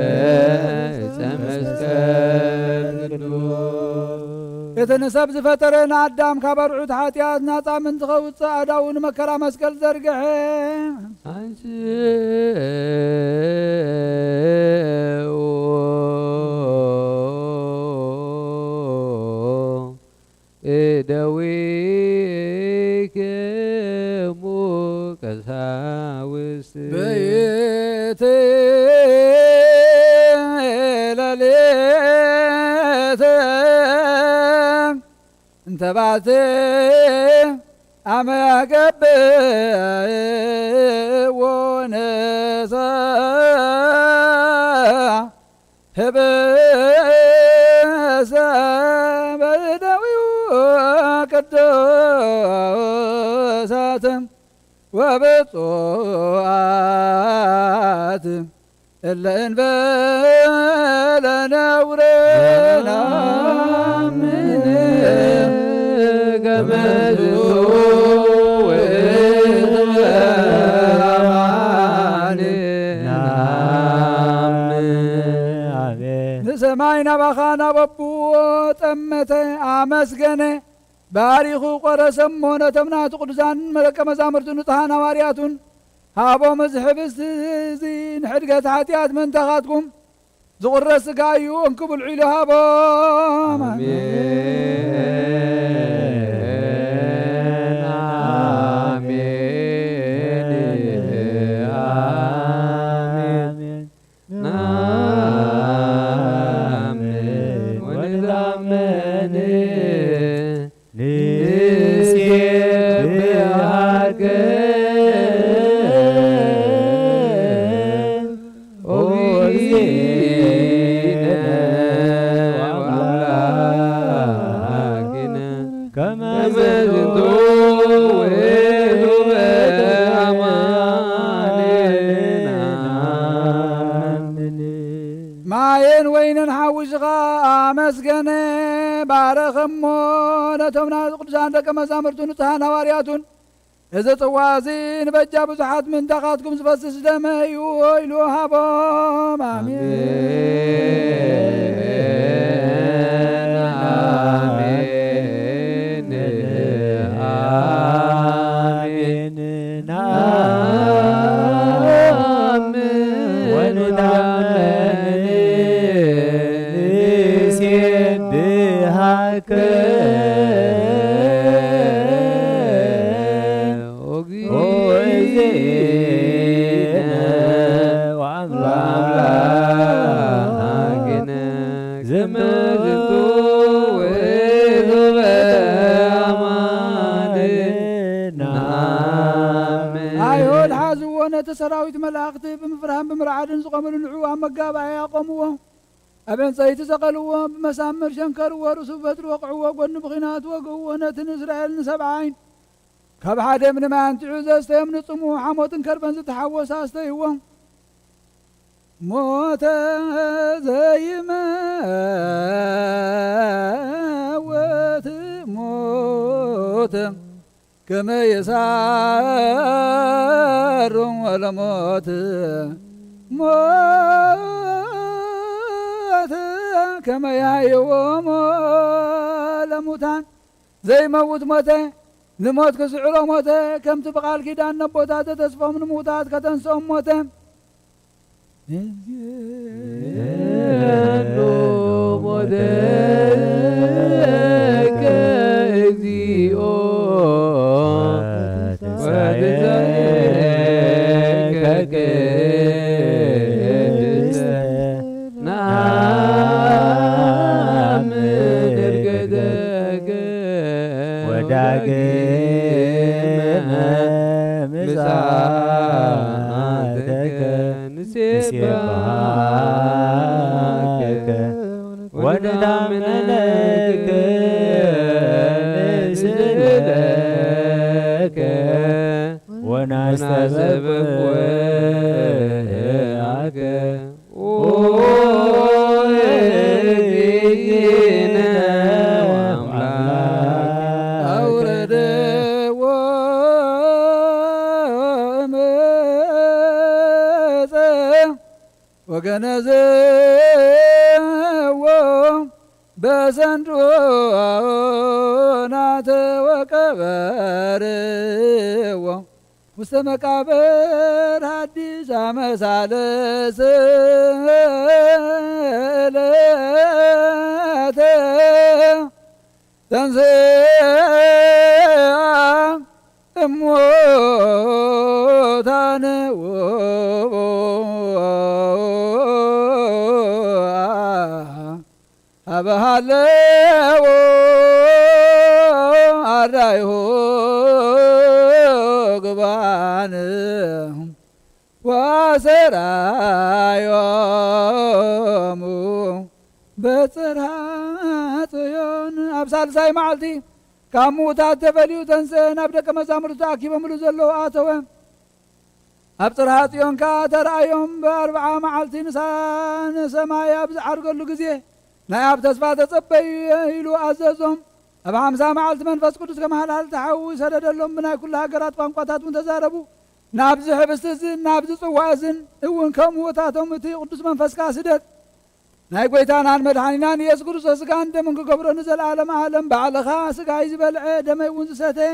ዕፀ መስቀል ቅዱስ። እቲ ንሰብ ዝፈጠረ ንኣዳም ካብ ኣርዑት ሓጢኣት ናጻ ምእንቲ ኸውጽእ ኣእዳዉ ንመከራ መስቀል ዘርግሐ። ኣንስኡ እደዊክሙ ቀሳውስት። በይቲ ሌሊት እንተ ባቲ ኣመ ገብእዎ ንሳ ህብሰ በደዊው ቅዱሳት ወብፁዓት እለ እንበለ ነውረ ናምን ከመ ዝንቱ ውእቱ በአማን ናምን። ኣሜን። ንሰማይ ናባኻ ናብ ኣቦዎ ጠመተ፣ ኣመስገነ፣ ባሪኹ ቆረሰ እሞ ነቶም ናቱ ቅዱሳን ደቀ መዛሙርቱ ንጹሓን ሃዋርያቱን ሃቦም፣ እዚ ሕብስቲ እዚ ንሕድገት ሓጢኣት ምእንታኻትኩም ዝቑረስ ሥጋ እዩ፣ እንኩ ብልዑ ኢሉ ሃቦም። ኣሜን፣ ኣሜን፣ ኣሜን። ናምን ወንታመን ንሴብሐከ ኦ እግዚእነ ወአምላክነ ከመ ዝንቱ ውእቱ በአማን ናምን። ማየን ወይንን ሓዊስኻ ኣመስገነ፣ ባረኸሞ፣ ነቶም ናይ ቅዱሳን ደቀ መዛሙርቱ ንጹሓን ሃዋርያቱን፣ እዚ ጽዋ እዚ ንበጃ ብዙሓት ምእንታኻትኩም ዝፈስስ ደመ እዩ ኢሉ ሃቦም። ኣሜን። ኣሜን። ኣሜን። ናምን ወንታመን ንሴብሐከ ኦ እግዚእነ ወአምላክነ ከመ ዝንቱ ውእቱ በአማን ናምን። ኣይሁድ ሓዝዎ፣ ነቲ ሰራዊት መላእኽቲ ብምፍርሃን ብምርዓድን ዝቖመሉ ንዕኡ ኣብ መጋባእያ ኣቆምዎ። ኣብ ዕንጸይቲ ሰቐልዎ፣ ብመሳምር ሸንከርዎ፣ ርእሱ ብበትሪ ወቕዕዎ፣ ጐድኑ ብኲናት ወግእዎ። ነቲ ንእስራኤል ንሰብዓ ዓይን ካብ ሓደ እምኒ ማይ ኣንቲዑ ዘስተዮም ንጽምኡ ሓሞትን ከርበን ዝተሓወሰ ኣስተይዎ። ሞተ ዘይመውት ሞተ ከመ የሳሩ ለሞት ሞት ከመ የሃይዎም ለሙታን ዘይመውት ሞተ፣ ንሞት ክስዕሮ ሞተ፣ ከምቲ ብቓል ኪዳን ነቦታት ዘተስፎም ንምዉታት ከተንስኦም ሞተ። ንዜኑ ሞተከ እግዚኦ ወትንሳኤከ ቅድስተ ነአምን ዕርገተከ ወዳግመ ምጽኣተከ ንሴብሐከ ወነታምነከ ንስእለከ ወናስተበቅወአከ። ኦ እግዚእነ ወአምላክ አውረደ ወመጸ ወገነዘዎ በሰንዶናተ ወቀበርዎ ውስተ መቃብር ሐዲስ አመሳለ ስእለተ ተንሥአ እሙታን ወአበሃለዎ አርዳኢሁ ግባን ወአሰራዮሙ በጽርሐ ጽዮን። ኣብ ሳልሳይ መዓልቲ ካብ ምዉታት ተፈልዩ ተንስአ፣ ናብ ደቀ መዛሙርቱ ተኣኪቦምሉ ዘለዉ ኣተወ። ኣብ ጽርሐ ጽዮን ከኣ ተራእዮም። ብኣርብዓ መዓልቲ ንሳ ንሰማይ ኣብ ዝዓርገሉ ግዜ ናይ ኣብ ተስፋ ተጸበዩ ኢሉ ኣዘዞም። ኣብ ሓምሳ መዓልቲ መንፈስ ቅዱስ ከም ሃልሃልቲ ሓዊ ሰደደሎም፣ ብናይ ኩሉ ሃገራት ቋንቋታት እውን ተዛረቡ። ናብዚ ሕብስቲ እዝን ናብዚ ጽዋ እዝን እውን ከም ምውታቶም እቲ ቅዱስ መንፈስካ ስደድ። ናይ ጐይታናን መድሓኒናን ኢየሱስ ክርስቶስ ስጋን ደምን ክገብሮ ንዘለኣለም ዓለም ባዕልኻ ስጋይ ዝበልዐ ደመይ እውን ዝሰተየ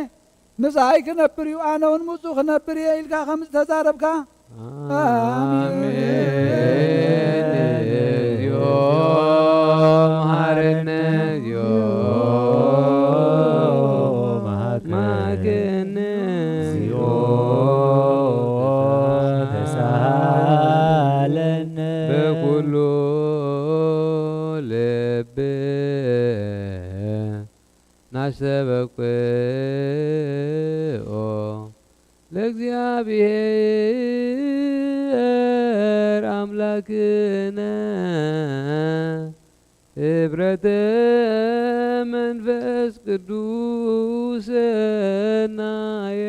ምሳይ ክነብር እዩ፣ ኣነ እውን ምስኡ ክነብር እየ ኢልካ ከም ዝተዛረብካ። ኣሜን። እግዚኦ መሐረነ፣ እግዚኦ መሐረነ፣ እግዚኦ ተሳሃለነ፣ በኩሉ ልብ ናስተበቅኦ ለእግዚኣብሔር አምላክነ ህብረተ መንፈስ ቅዱስ ሰናየ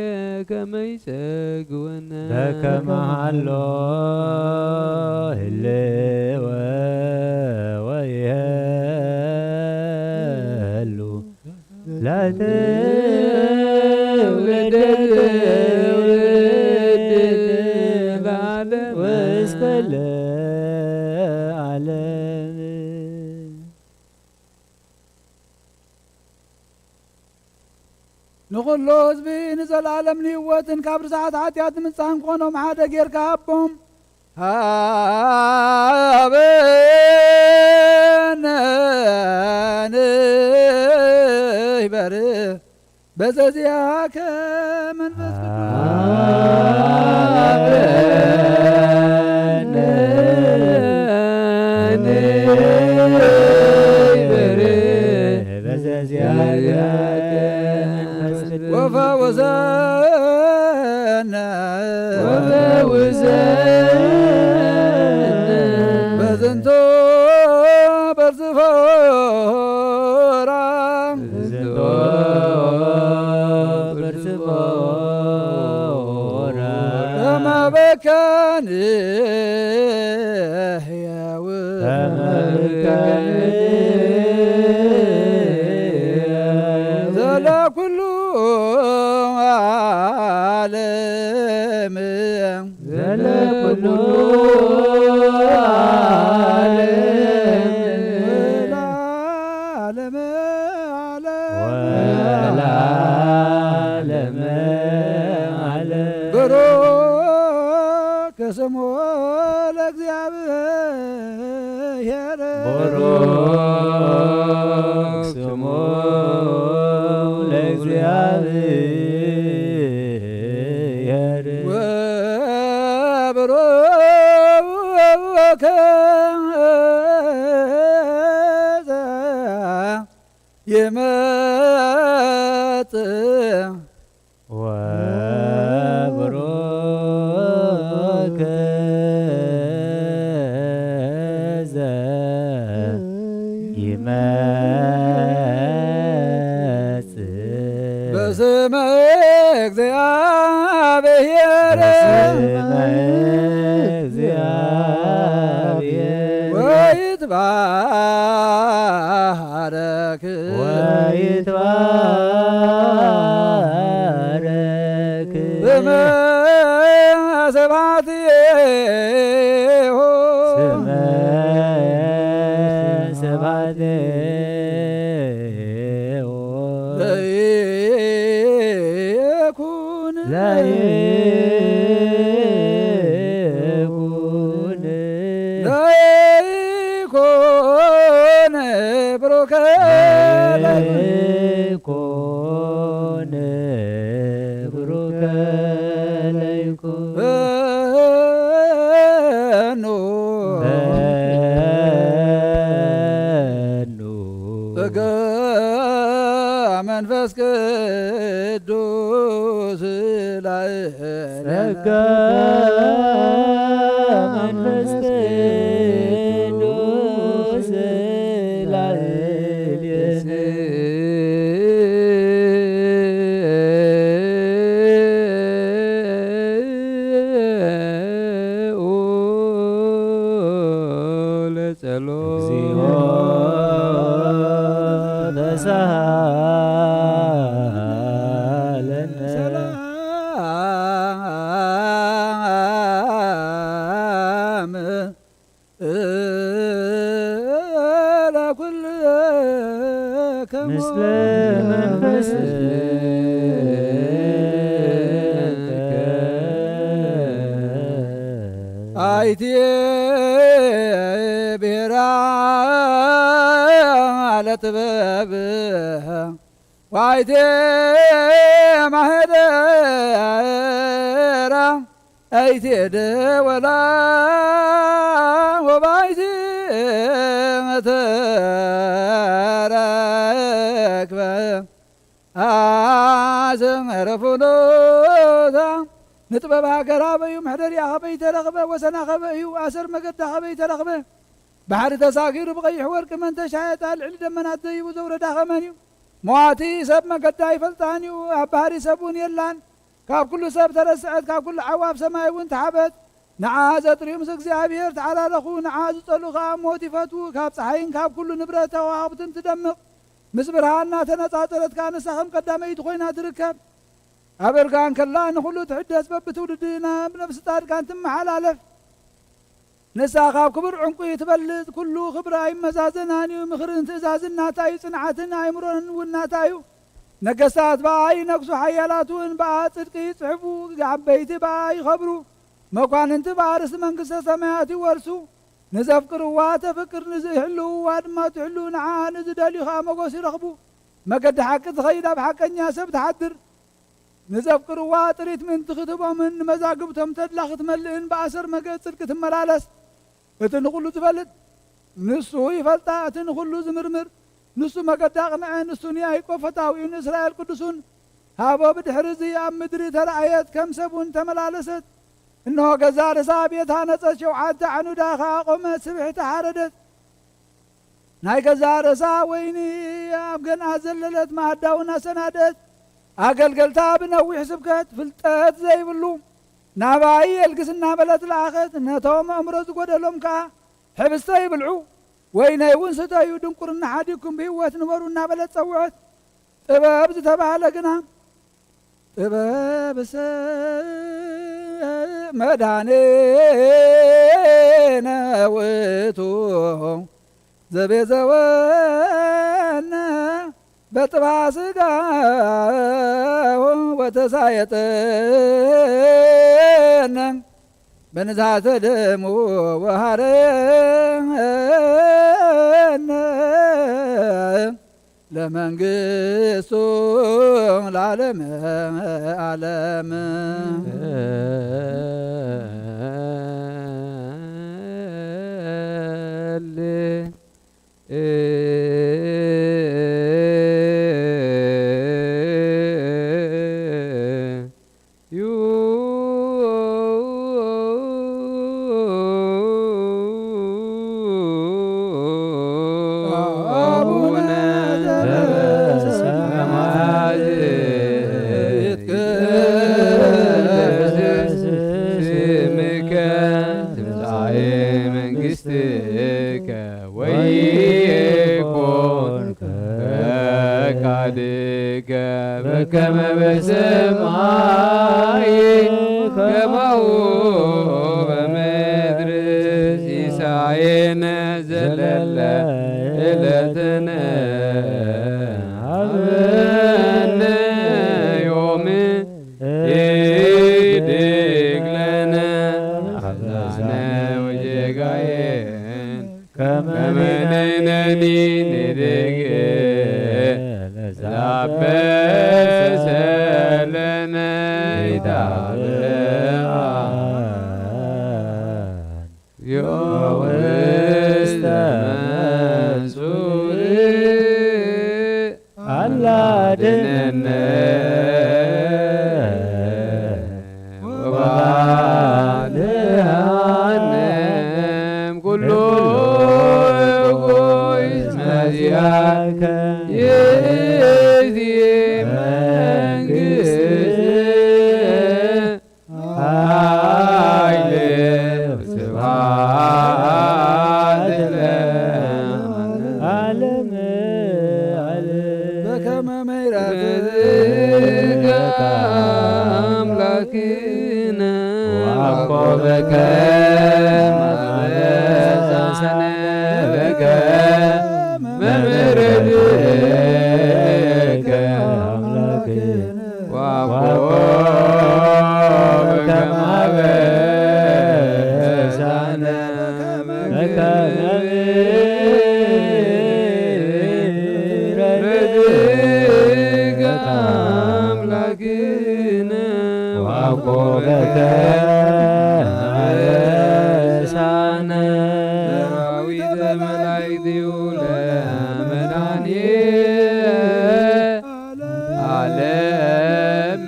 ከመ ይጸግወነ። በከመ ሀሎ ህልወ ወይሄሉ ላትውለድ ትውልድ ለዓለም እስከ ለዓለም። ንኹሉ ህዝቢ ንዘለዓለም ንህይወትን ካብ ርስሓት ሓጢኣት ንምንጻህን ክኾኖም ሓደ ጌርካ ሃቦም። ሃበነ ንሕበር በዘዚአከ መንፈስ ቅዱስ። ሃበነ ንሕበር በዘዚአከ መንፈስ ቅዱስ። ወፈውሰነ ወፈውሰነ በዝንቶ በርዝፎራ በዝንቶ በርዝፎራ ከመ በከኒ ሕያው ከመ በከኒ ዘለ ኩሉ ዓለም ዘለ ኩሉ ዓለም ወለዓለመ ዓለም ወለዓለመ ዓለም ብሩክ ስሙ ለእግዚኣብሔር። ቡሩክ ስሙ ለእግዚኣብሔር። ወብሩክ ይመጽእ በስመ እግዚአብሔር በስመ እግዚአብሔር ወይትባረክ ወይትባረክ ስመ ስብሐቲሁ ስመ ስብሐቲሁ ለይኩን ለይኩን ለይኩን ብሩከ ለይኩን ብሩከ ለይኩን በኑ በኑ ጸጋ መንፈስ ቅዱስ ላዕሌነ ጸጋ መንፈስ ቅዱስ ላዕሌነ ለጸሎ እግዚኦ ተሳሃለነ ሰላም ለኩልከሙ ምስለ መንፈስከ አይቴ ብሔራ ለጥበብ ወአይቴ ማህደራ አይቴ ደወላ ወባይቴ ተረክበ አዘመረ ፍኖታ ንጥበብ ሃገር ኣበዩ ምሕደሪኣ ኸበይ ተረኽበ ወሰና ኸበ እዩ ኣሰር መገዳ ኸበይ ተረኽበ ባሕሪ ተሳጊሩ ብቐይሕ ወርቂ መን ተሻየጣ ልዕሊ ደመናት ደይቡ ዘውረዳ ኸመን እዩ መዋቲ ሰብ መገዳ ይፈልጣን እዩ ኣብ ባህሪ ሰብ እውን የላን ካብ ኩሉ ሰብ ተረስዐት ካብ ኩሉ ዓዋፍ ሰማይ እውን ተሓበት ንዓ ዘጥርዩ ምስ እግዚኣብሔር ተዓላለኹ ንዓ ዝጸሉ ኸኣ ሞት ይፈትዉ ካብ ጸሓይን ካብ ኩሉ ንብረት ተዋሃብትን ትደምቕ ምስ ብርሃን እናተነጻጸረት ከኣ ንሳ ከም ቀዳመይቲ ኮይና ትርከብ ኣብ እርጋን ከላ ንኹሉ ትሕደስ በብትውልዲ ናብ ነፍሲ ጻድቃን ትመሓላለፍ ንሳ ካብ ክቡር ዕንቁ ትበልጽ ኩሉ ክብራ ይመዛዘናን እዩ ምኽርን ትእዛዝን ናታ እዩ ጽንዓትን ኣእምሮን እውን ናታ እዩ ነገስታት ብኣ ይነግሱ ሓያላት እውን ብኣ ጽድቂ ይጽሕፉ ዓበይቲ ብኣ ይኸብሩ መኳንንቲ ብኣ ርእሲ መንግስተ ሰማያት ይወርሱ ንዘፍቅርዋ ተፍቅር ንዝሕልውዋ ድማ ትሕሉ ንዓ ንዝደልዩ ኸዓ መጎስ ይረኽቡ መገዲ ሓቂ ትኸይድ ኣብ ሓቀኛ ሰብ ትሓድር ንዘፍቅርዋ ጥሪት ምእንቲ ክትህቦምን ንመዛግብቶም ተድላ ክትመልእን ብኣሰር መገድ ጽድቂ ትመላለስ። እቲ ንኹሉ ዝፈልጥ ንሱ ይፈልጣ፣ እቲ ንኹሉ ዝምርምር ንሱ መገዳ ኣቕንዐ፣ ንሱ ንያዕቆብ ፈታዊኡን ንእስራኤል ቅዱሱን ሃቦ። ብድሕሪ እዚ ኣብ ምድሪ ተራእየት፣ ከም ሰብ እውን ተመላለሰት። እንሆ ገዛ ርእሳ ቤት ሃነጸት፣ ሸውዓተ ዓኑዳ ኸኣ ኣቖመት፣ ስብሕቲ ሓረደት። ናይ ገዛእ ርእሳ ወይኒ ኣብ ገንኣ ዘለለት መኣዳ እውን ኣሰናደት። ኣገልገልታ ብነዊሕ ስብከት ፍልጠት ዘይብሉ ናባይ የልግስ እናበለት ለኣኸት። ነቶም ኣእምሮ ዝጎደሎም ከኣ ሕብስተ ይብልዑ፣ ወይነይ እውን ስተዩ፣ ድንቁርና ሓዲግኩም ብህይወት ንበሩ እናበለት ጸውዐት። ጥበብ ዝተባህለ ግና ጥበብሰ መድኃኔነ ውእቱ ዘቤዘወነ በጥብሐ ሥጋሁ ወተሳየጠነ። በንዝሃተ ደሙ ወሃረነ ለመንግስቱ ለዓለመ ዓለም። በከመ በሰማይ ከማሁ በምድር ሲሳየነ ዘለለ ዕለትነ ሀበነ ዮም ኢህድግ ለነ አበሳነ ወጌጋየነ ከመ ንሕነኒ ንድግ ለዘአበሰ ለነ ኢታብአ ውስተ መንሱር አላ ድነነ ወባልሃነ እምኩሉ እኩይ እስመ ዚአከ ይእቲ መንግስት ኃይል ወስብሐት ለዓለመ ዓለም። በከመ ምሕረትከ አምላክነ ወአኮበከ አበሳነ በከመ ምሕረትከ አምላክነ ወአኮበ ከመ አበሳነ በከመ ምሕረትከ አምላክነ ወአኮበከ አበሳነ። ሰራዊተ መላእክት ለመድኃኔ ዓለም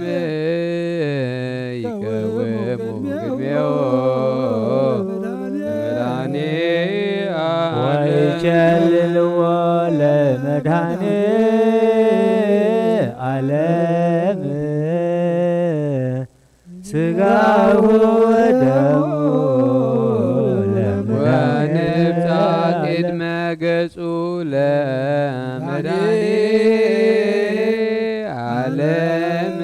ይቀውሙ ቅድሜሁ ለመድኃኔ ዓለም። ወይጨልልዎ ለመድኃኔ ዓለም ሥጋሁ ወደሙ ለመድኃኔ ወንብጻ ቅድመ ገጹ ለመድኃኔ ዓለም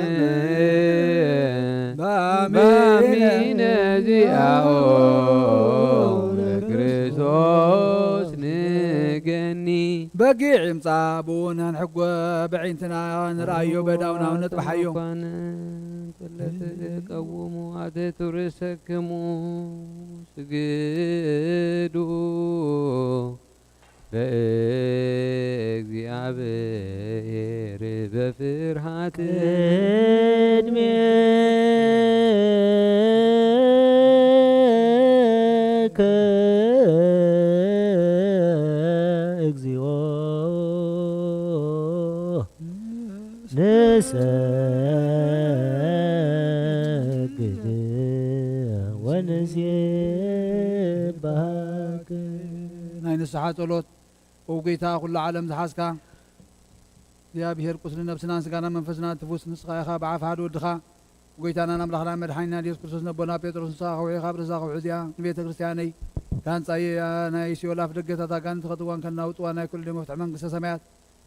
በአሚነ ዚአሁ ለክርስቶስ ንገኒ። በጊዕ ይምጻእ ብእውናን ሕጎ በዒንትና ንርኣዮ በዳውናው ነጥብሓዮ። እኳን ክለተ ቀውሙ ኣትሕቱ ርእሰክሙ ስግዱ ለእግዚአብሔር በፍርሃት። ቅድሜከ እግዚኦ ንሰግድ ወንሴብሐከ። ናይ ንስሓ ጸሎት። ኦ ጐይታ፣ ኵሉ ዓለም ዝሓዝካ እግዚኣብሔር፣ ቁስሊ ነብስናን ስጋናን መንፈስናን ትፉስ ንስኻ ኢኻ። ብኣፍ ሓደ ወድኻ፣ ጐይታናን ኣምላኽናን መድሓኒናን ኢየሱስ ክርስቶስ፣ ነቦና ጴጥሮስ፣ ንስኻ ከውሒ ኢኻ፣ ኣብ ርእሳ ከውሒ እዚኣ ንቤተ ክርስቲያነይ፣ ንሃንጻ እያ። ናይ ሲኦል ኣፍ ደገታት ኣጋንንቲ ከእትዋን ከናውጥዋን ናይ ኩሉ መፍትሒ መንግስተ ሰማያት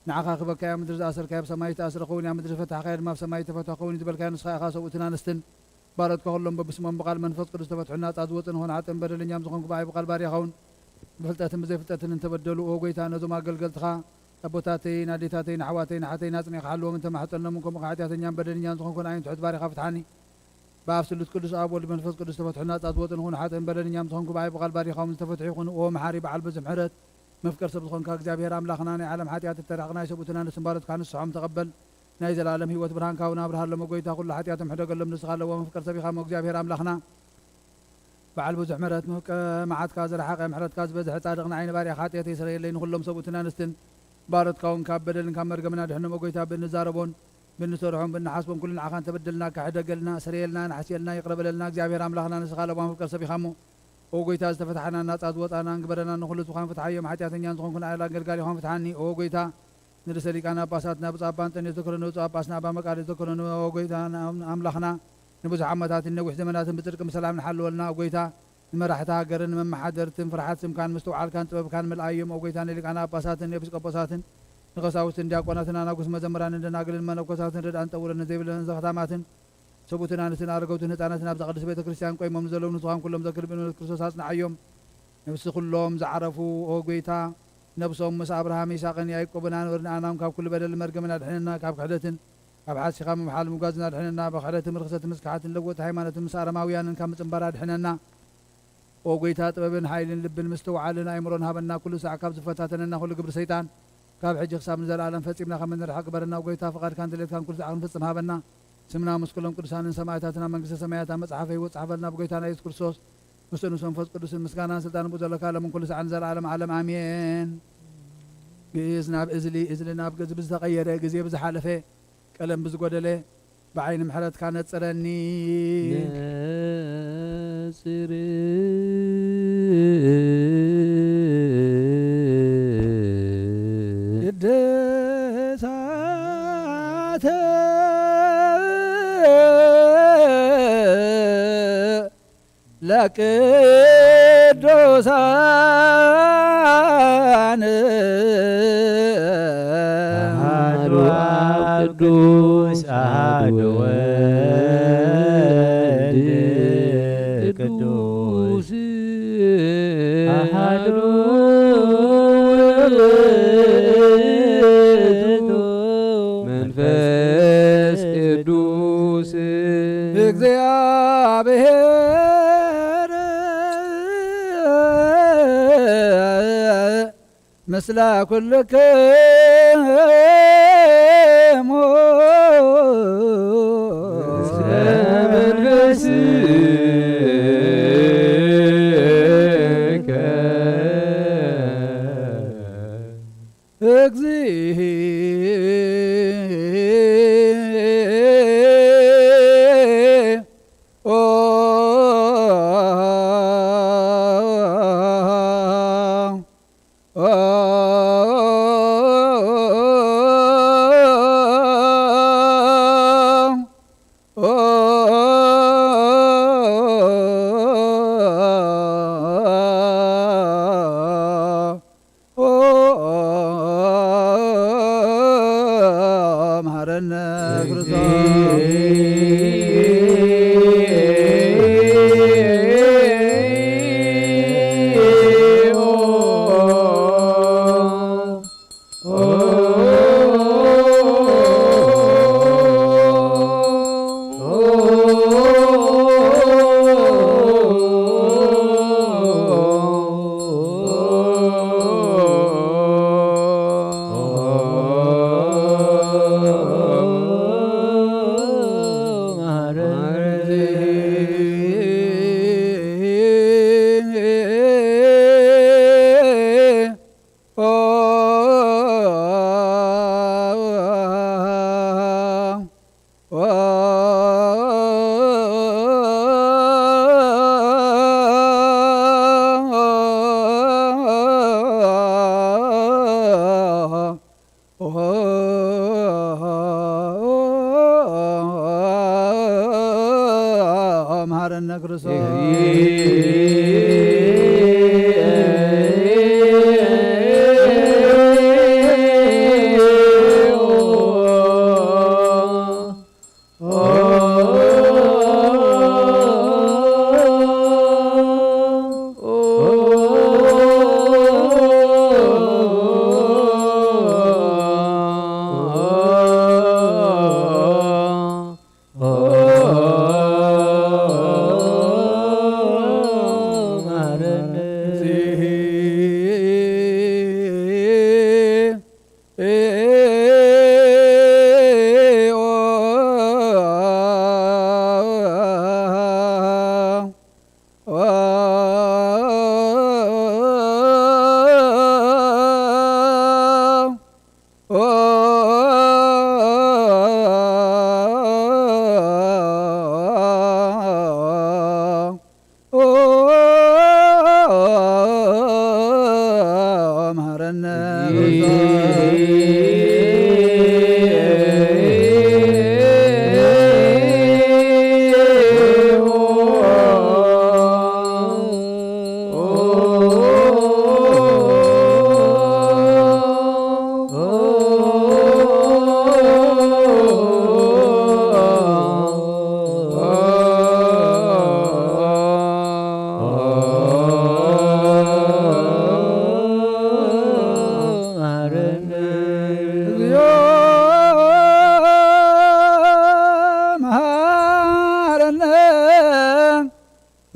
ንዓኻ ክበካ እያ። ምድሪ ዝኣሰርካያ ኣብ ሰማይ ዝተኣስረ ክኸውን እያ፣ ምድሪ ዝፈታሕካያ ድማ ኣብ ሰማይ ዝተፈትሐ ክኸውን እዩ ዝበልካዮ ንስኻ ኢኻ። ሰብኡትን ኣንስትን ባሮትካ ኩሎም በብስሞም ብቃል መንፈስ ቅዱስ ተፈትሑ ናጻ ዝወጹ ንኾን ሓጥእን በደለኛም ዝኾንኩ ብዓይ ብቃል ባርያ ይኸውን። ብፍልጠትን ብዘይፍልጠትን እንተበደሉ፣ ኦ ጐይታ፣ ነዞም ኣገልገልትኻ ኣቦታተይ፣ ንኣዴታተይ፣ ንኣሕዋተይ፣ ንሓተይ ናጽኒዕካ ሓልዎም እንተማሕጸኖምን፣ ከምኡ ከኣ ሓጢኣተኛን በደለኛን ዝኾንኩ ንኣይን ትሑት ባሪኻ ፍትሓኒ። ብኣብ ስሉስ ቅዱስ ኣብ ወልድ መንፈስ ቅዱስ ተፈትሑ ናጻ ዝወጡ ንኹን ሓጥእን በደለኛ ምስ ኾንኩ ብኣይ ብቓል ባሪኻዎም ዝተፈትሑ ይኹኑ። ኦ መሓሪ በዓል ብዙሕ ምሕረት መፍቀር ሰብ ዝኾንካ እግዚኣብሔር ኣምላኽና ናይ ዓለም ሓጢኣት እተራቕናይ ሰብኡትና ንስምባረትካ ንስሖም ተቐበል። ናይ ዘለኣለም ህይወት ብርሃንካ እውን ኣብርሃሎም። ኦ ጎይታ ኩሉ ሓጢኣቶም ሕደገሎም ንስኻ ኣለዎም መፍቀር ሰብ ኢኻ እሞ እግዚኣብሔር ኣምላኽና በዓል ብዙሕ ምሕረት ምፍቀ መዓትካ ዝረሓቐ ምሕረትካ ዝበዝሐ ጻድቕ ንዓይ ንባርያኻ ሓጢኣተይ ስረየለይ ንኹሎም ሰብኡትን ኣንስትን ባሮትካ እውን ካብ በደልን ካብ መርገምን ኣድሕኖም። ኦ ጎይታ ብንዛረቦን ብንሰርሖን ብንሓስቦን ኩሉ ንዓኻ እንተበደልናካ ሕደገልና ስረየልና ንሓስየልና ይቕረ በለልና እግዚኣብሔር ኣምላኽና ንስኻ ለባም ፍቅር ሰብ ኢኻ እሞ ኦ ጎይታ ዝተፈታሕና ናጻ ዝወጻና እንግበረና ንኹሉ ዝዃን ፍትሓዮም ሓጢኣተኛን ዝኾንኩ ንኣላ ኣገልጋሊኻን ፍትሓኒ ኦ ጎይታ ንርእሰ ሊቃነ ጳጳሳትና ብፁዕ ኣባ እንጠንዮስ ዘክረነ ብፁዕ ኣባ ስና ኣባ መቃርዮስ ዘክረነ ኦ ጎይታ ኣምላኽና ንብዙሕ ዓመታትን ነዊሕ ዘመናትን ብጽድቂ ብሰላም ንሓልወልና ኦ ጎይታ ንመራሕቲ ሃገርን ንመመሓደርትን ፍርሓት ስምካን ምስትውዓልካን ጥበብካን ምልኣዮም ኦ ጎይታ ንሊቃነ ጳጳሳትን ኤጲስቆጶሳትን ንቀሳውስትን ዲያቆናትን ኣናጉስ መዘምራንን ደናግልን መነኮሳትን ርድኣን ጠውረን ዘይብለን ዘኽታማትን ሰቡትን ኣንስትን ኣረገውትን ህፃናትን ኣብዛ ቅድስት ቤተ ክርስቲያን ቆይሞም ንዘለዉ ንስኻን ኩሎም ዘክር ብእምነት ክርስቶስ ኣጽንዓዮም። ነፍሲ ኩሎም ዝዓረፉ ኦ ጎይታ ነብሶም ምስ ኣብርሃም ይስሐቅን ያዕቆብን ኣንብር ንኣናም ካብ ኩሉ በደል መርገምን ኣድሕነና ካብ ክሕደትን ካብ ሓሲኻ ምምሓል ምጓዝን ኣድሕነና ብክሕደትን ርክሰትን ምስክሓትን ለወጥ ሃይማኖትን ምስ ኣረማውያንን ካብ ምጽንባር ኣድሕነና። ኦ ጎይታ ጥበብን ሓይልን ልብን ምስትውዓልን ኣእምሮን ሃበና ኩሉ ሳዕ ካብ ዝፈታተነና ኩሉ ግብሪ ሰይጣን ካብ ሕጂ ክሳብ ንዘለኣለም ፈጺምና ከም እንርሕቕ ግበረና። ኦ ጎይታ ፍቓድካን ድሌትካን ኩሉ ሳዕ ክንፍጽም ሃበና። ስምና ምስ ኩሎም ቅዱሳንን ሰማዕታትን ኣብ መንግስተ ሰማያት ኣብ መጽሓፈ ህይወት ጸሓፈልና ብጎይታና የሱስ ክርስቶስ ምስኡ ምስ መንፈስ ቅዱስን ምስጋናን ስልጣን ብኡ ዘለካ ለምን ኩሉ ሳዕ ንዘለኣለም ዓለም ኣሜን። ግእዝ ናብ እዝሊ እዝሊ ናብ ግእዝ ብዝተቐየረ ግዜ ብዝሓለፈ ቀለም ብዝጎደለ ብዓይኒ ምሕረትካ ነጽረኒ። ነጽር ቅድሳተ ለቅዱሳን አሐዱ አብ ቅዱስ አሐዱ ወልድ ቅዱስ አሐዱ ውእቱ መንፈስ ቅዱስ እግዚአብሔር ምስለ ኩልክሙ መሐረነ ክርስቶስ።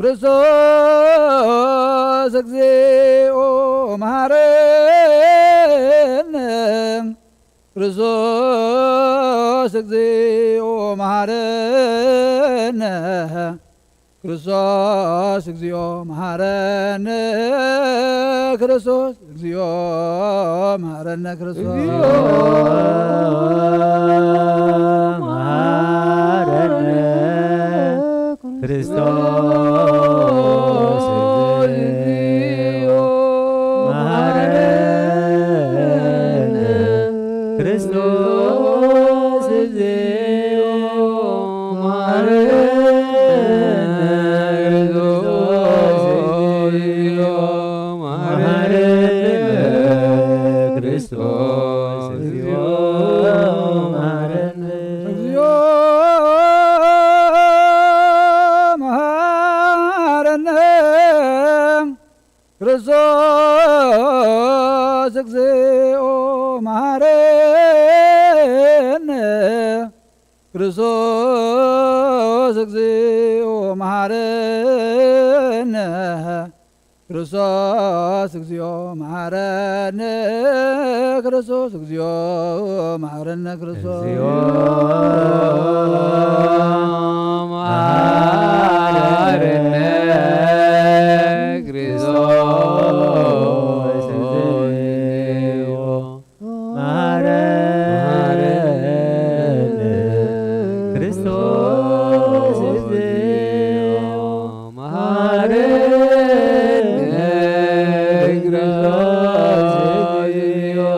ክርስቶስ እግዚኦ መሐረነ። ክርስቶስ እግዚኦ መሐረነ። ክርስቶስ እግዚኦ መሐረነ። ክርስቶስ እግዚኦ መሐረነ። ክርስቶስ እግዚኦ መሐረነ። ክርስቶስ እግዚኦ መሐረነ። ክርስቶስ እግዚኦ መሐረነ። ክርስቶስ እግዚኦ መሐረነ። ክርስቶስ እግዚኦ መሐረነ። እግዚኦ መሐረነ። ክርስቶስ እግዚኦ መሐረነ። ክርስቶስ እግዚኦ መሐረነ። ክርስቶስ እግዚኦ መሐረነ። ክርስቶስ እግዚኦ መሐረነ። ክርስቶስ እግዚኦ መሐረነ። ክርስቶስ እግዚኦ መሐረነ። ክርስቶስ እግዚኦ መሐረነ። ክርስቶስ እግዚኦ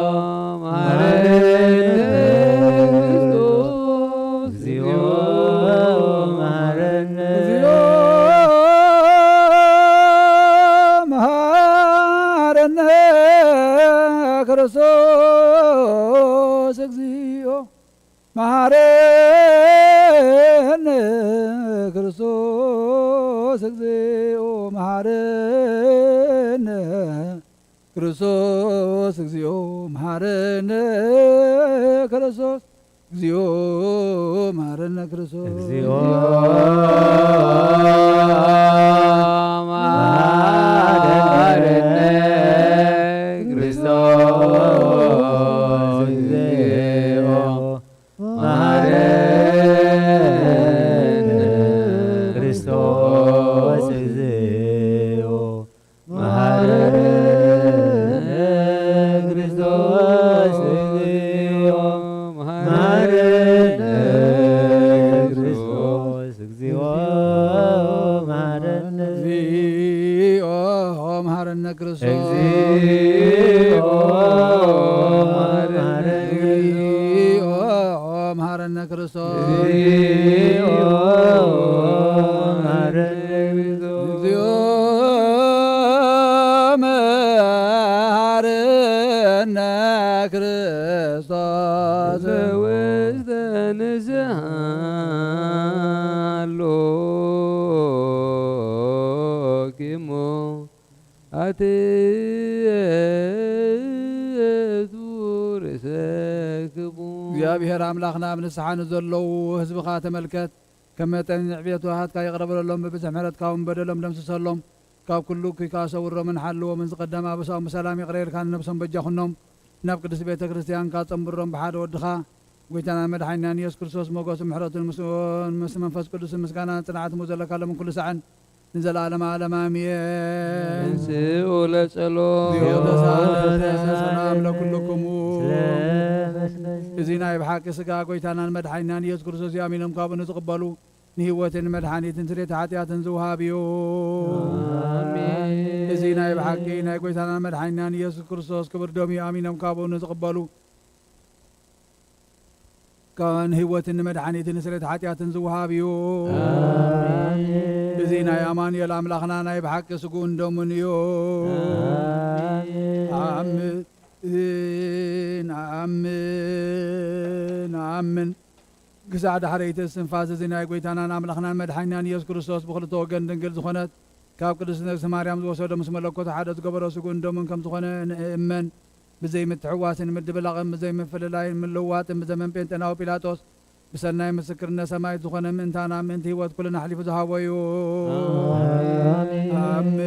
መሐረነ። እግዚኦ መሐረነ። እግዚኦ መሐረነ። ክርስቶስ እግዚኦ መሐረነ። ክርስቶስ እግዚኦ መሐረነ። ክርስቶስ እግዚኦ መሐረነ። ክርስቶስ እግዚኦ መሐረነ። ክርስቶስ እግዚኦ መሐረነ። ክርስቶስ እግዚኦ መሐረነ። ክርስቶስ እግዚኦ መሐረነ። ክርስቶስ እግዚኦ መሐረነ። ክርስቶስ እግዚኦ መሐረነ። እግዚኦ መሐረነ። ክርስቶስ እግዚኦ መሐረነ። እግዚኦ መሐረነ። ክርስቶስ እግዚኦ መሐረነ። እግዚኦ መሐረነ። ክርስቶስ ውስተ ንስሐ ሎኪሞ ኣትየቱ ርእሰክሙ። እግዚኣብሔር ኣምላኽና ኣብ ንስሓ ንዘለዉ ህዝብኻ ተመልከት። ከም መጠን ዕብየቱ ሃትካ ይቕረ በለሎም፣ ብብዝሒ ምሕረትካ እውን በደሎም ደምስሰሎም። ካብ ኩሉ እኩይ ከኣ ሰውሮምን ሓልዎምን። ዝቐደመ ኣበሳኦም ብሰላም ይቕረ ኢልካ ንነብሶም በጃ ኩኖም። ናብ ቅድስቲ ቤተ ክርስቲያንካ ጸንብሮም ብሓደ ወድኻ ጎይታናን መድሓኒናን ኢየሱስ ክርስቶስ ሞገስን ምሕረቱን ምስ፣ ምስ መንፈስ ቅዱስን ምስጋናን ጽንዓትን ዘለካ ሎምን ኩሉ ሳዕን ንዘለዓለመ ዓለም ኣሜን። ተንሥኡ ለጸሎት። እግዚኦ ተሳለነ ሰላም ለኩልክሙ። እዚ ናይ ብሓቂ ስጋ ጎይታናን መድሓኒናን ኢየሱስ ክርስቶስ እዩ። ኣሚኖም ካብኡ ንዝቕበሉ ንህይወትን መድሓኒትን ስርየት ሓጢኣትን ዝውሃብ እዩ። ኣሜን። እዚ ናይ ብሓቂ ናይ ጎይታናን መድሓኒናን ኢየሱስ ክርስቶስ ክቡር ደም እዩ። ኣሚኖም ካብኡ ንዝቕበሉ ከን ህይወትን ንመድሓኒትን ስርየት ሓጢኣትን ዝውሃብ እዩ። ኣሜን። እዚ ናይ ኣማኑኤል ኣምላኽና ናይ ብሓቂ ስግኡን ደሙን እዩ። ኣሜን። ኣምን፣ ኣምን፣ ኣምን። ክሳዕ ዳሕረይቲ እስትንፋስ እዚ ናይ ጎይታናን ኣምላኽናን መድሓኒናን ኢየሱስ ክርስቶስ ብኽልተ ወገን ድንግል ዝኾነት ካብ ቅድስት ንግስቲ ማርያም ዝወሰዶ ምስ መለኮቱ ሓደ ዝገበሮ ስግኡን ደሙን ከም ዝኾነ ንእመን። ብዘይ ምትሕዋስን ምድብላቕን፣ ብዘይ ምፍልላይን ምልውዋጥን፣ ብዘመን ጴንጤናዊ ጲላጦስ ብሰናይ ምስክርነት ሰማዕት ዝኾነ ምእንታና ምእንቲ ህይወት ኩልና ኣሕሊፉ ዝሃቦ እዩ። ኣሜን። ኣሜን።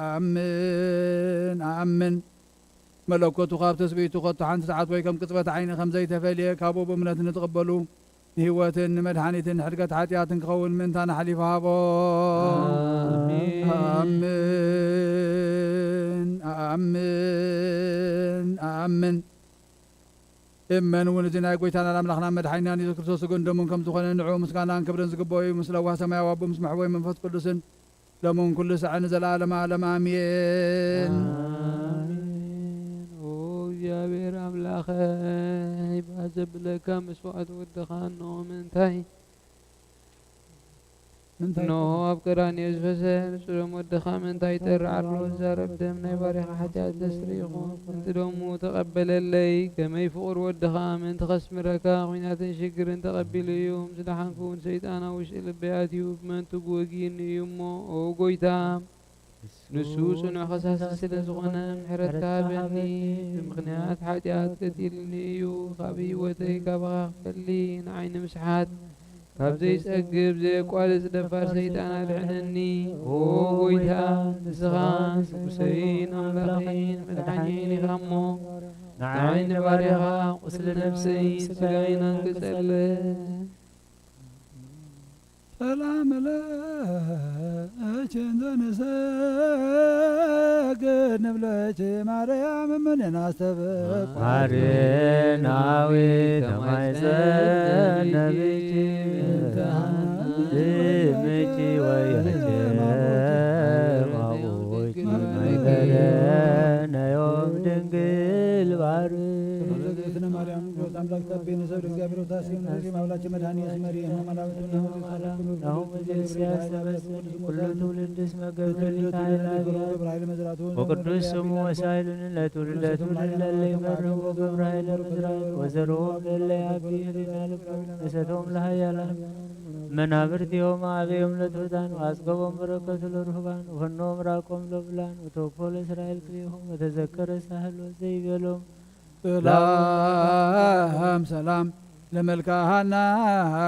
ኣሜን። ኣሜን። መለኮቱ ካብ ትስብእቱ ከቶ ሓንቲ ሰዓት ወይ ከም ቅጽበት ዓይኒ ከም ዘይተፈልየ ካብኡ ብእምነት ንትቕበሉ ንህይወትን ንመድሓኒትን ንሕድገት ሓጢኣትን ክኸውን ምእንታና ሓሊፉ ሃቦ። ኣሜን። ኣሜን። ኣሜን። ኣሜን። እመን እውን እዚ ናይ ጐይታናን ኣምላኽናን መድሓኒናን የሱስ ክርስቶስ ስግኡን ደሙን ከም ዝኾነ ንዕኡ ምስጋናን ክብርን ዝግብኦ እዩ። ምስ ለዋህ ሰማያዊ ኣቦ ምስ መሕወይ መንፈስ ቅዱስን ሎምን ኩሉ ሳዕ ንዘለዓለመ ዓለም ኣሜን። ኣሜን። ኦ እግዚኣብሔር ኣምላኸይ፣ ባህ ዘብለካ መስዋዕቲ ወድኻ እንሆ ምእንታይ ምእንታይ እንሆ ኣብ ቀራንዮ ዝፈሰ ንጹር ደም ወድኻ ምእንታይ ይጠርዕ ኣሎ። ዝዛረብ ደም ናይ ባሪኻ ሓጢኣት ዘስተስሪ ይኹን። ምእንቲ ደሙ ተቐበለለይ። ከመይ ፍቑር ወድኻ ምእንቲ ከስምረካ ኲናትን ሽግርን ተቐቢሉ እዩ። ምስ ደሓንኩ እውን ሰይጣን ኣብ ውሽጢ ልበይ ኣትዩ ብመንትጉ ወጊኡኒ እዩ እሞ፣ ኦ ጐይታ፣ ንሱ ጽኑዕ ከሳሲ ስለ ዝኾነ ምሕረትካ ሃበኒ። ብምኽንያት ሓጢኣት ቀቲልኒ እዩ። ካብ ህይወተይ ካባኻ ክፈሊ ንዓይ ንምስሓት ካብ ዘይጸግብ ዘየቋርጽ ደፋር ሰይጣን ኣድሕነኒ። ኦ ጐይታ፣ ንስኻ ንጉሰይን ኣምላኸይን መድሓኒን ኢኻ እሞ፣ ንዓይ ንባርያኻ ቁስሊ ነፍሰይን ስጋይን ኣንግጸለይ። ሰላም ለኪ እንዘ ንሰግድ ንብለኪ ማርያም እምኔና ኣስተብቆ። ማርያም ናዊ ተማይጸን ነቢኪ እምኪ ወይኪ ማቡኪ ማይከለ ነዮም ድንግል ባር። ሰላም ለእግዝእትነ ማርያም ጸሎት ኣምላክ ተቤነ ሰብ ለእግዚኣብሔር ወታስገን ንዘዜም ኣምላክ መድኃኒ እስመሪ እመ መላእክቱ ናሁ ናሁ ዘእግዚአብሔር ዘእግዚአብሔር ኩሉ ትውልድ እስመ ገብረ ሊቃ ገብረ ኃይለ መዝራቱ ወቅዱስ ስሙ ወሳይሉን ለትውልደ ትውልድ ለለ ይፈርሁ ገብረ ኃይለ መዝራቱ ወዘርዎም ለለ ያቢ ህሊና ልቡ ነሰቶም ለሃያላን መናብርቲሆም አበዮም ለትሑታን ወአጽገቦም በረከቱ ለርሁባን ወፈኖም ራቆም ለብላን ወተወክፎ ለእስራኤል ክልኤሆም ወተዘከረ ሳህሎ ዘይቤሎም ሰላም ሰላም ለመልክአ ሃና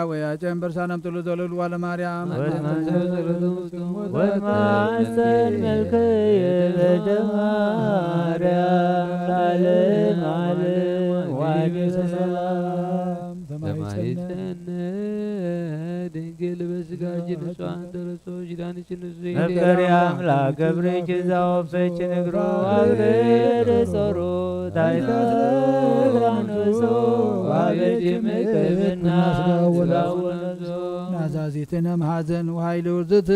ወያጨን በርሳነም ጥሉ ዘልልዋ ለማርያም ወድማንሰ ጸሎቶም ውስጥ ወድማንሰ መልክየ በደ ማርያም ለዓለም ዓለም ዋዲበ ሰላም ተማይጸነ ተማይጸነ ድንግል በስጋኪ ንጹሕ እንተ ኪዳንኪ ንጹሕ መፍቀሪ አምላክ ገብርኪ ዛወፈች ንግሮ አብሬ ጾሩ ታይታ አንሶ አበጅ መከብና ስጋው ወነፍሶ ናዛዚትነ መሐዘን ወኃይል ውርዝትነ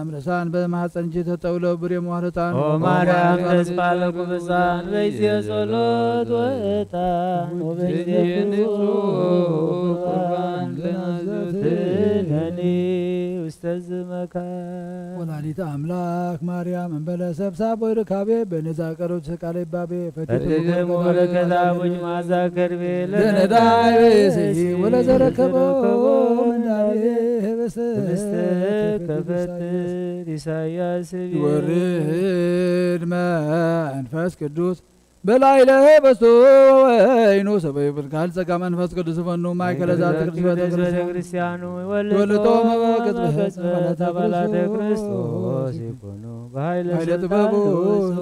እምርሳን በማሕፀንኪ ተጠውለ ብሬም ዋህርጣን ኦ ማርያም ተስፋ ለቁብፃን በይዜ ጸሎት ወእጣን ወበይዜ ንጹሕ ቁርባን ተናዘዝትነኒ ውስተ ዝመካ ወላዲተ አምላክ ማርያም እምበለ ሰብ ሳብ ወይ ርካቤ በነዛ ቀረብት ቃለ ይባቤ ፈቲትሞ በረከታ ቡጅ ማዛ ከርቤ ለነዳይ ለነዳይ ወለዘረከቦ ምናቤ ህብስተ ህብስተ ከፈትር ኢሳያስ ይወርድ መንፈስ ቅዱስ በላዕለ ህብስቱ ወወይኑ ሰበዩ ብልካል ጸጋ መንፈስ ቅዱስ ይፈኑ ማእከለ ዛቲ ቅድስት ቤተ ክርስቲያን ወልጦ መበቅጽ በህጽ በለት አባላተ ክርስቶስ ይኮኑ በኃይለ ኃይለ ስልጣን ጥበቡ ውእቱ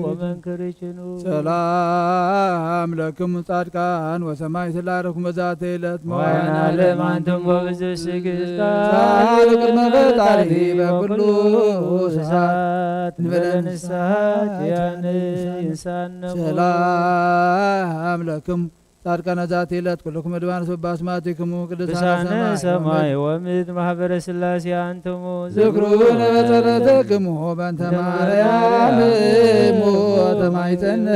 ወመንክር ይችኑ ሰላም ለክሙ ጻድቃን ወሰማይ ስላረኩም በዛተ ዕለት መዋዕለ መዋዕለ ዓለም ዓለም አንትም ወብዙ ስግስታ ጻድቅ ቅድመ ፈጣሪ በኩሉ ሰዓት ንበለ ንስሐ ኪያነ ይንሳነ ሰላም ለክሙ ጻድቃነ ዛቲ ዕለት ኩልኩም እድባን ስባስማቲክሙ ቅዱሳነ ቅዱሳነ ሰማይ ሰማይ ወምድር ማህበረ ስላሴ አንትሙ ዝክሩነ በጸሎትክሙ በእንተ ማርያም እሙ ተማይጸነ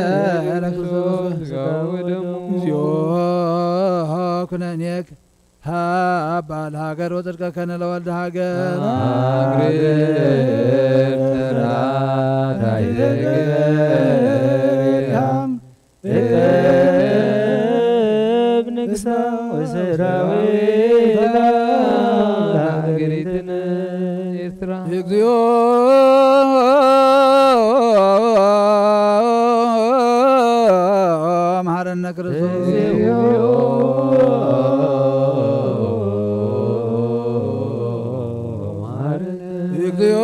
ለክርስቶስ ስጋው ደሙ እግዚኦ ኩነኔክ ሃባ ለሀገር ወጽድቀከነ ለወልደ ሀገር አግርር ተራታይ ግበር እከብ ንግሳ ወሰራዊታ ለሀገሪትነ ኤርትራ እግዚኦ መሐረነ ክርስቶስ። እግዚኦ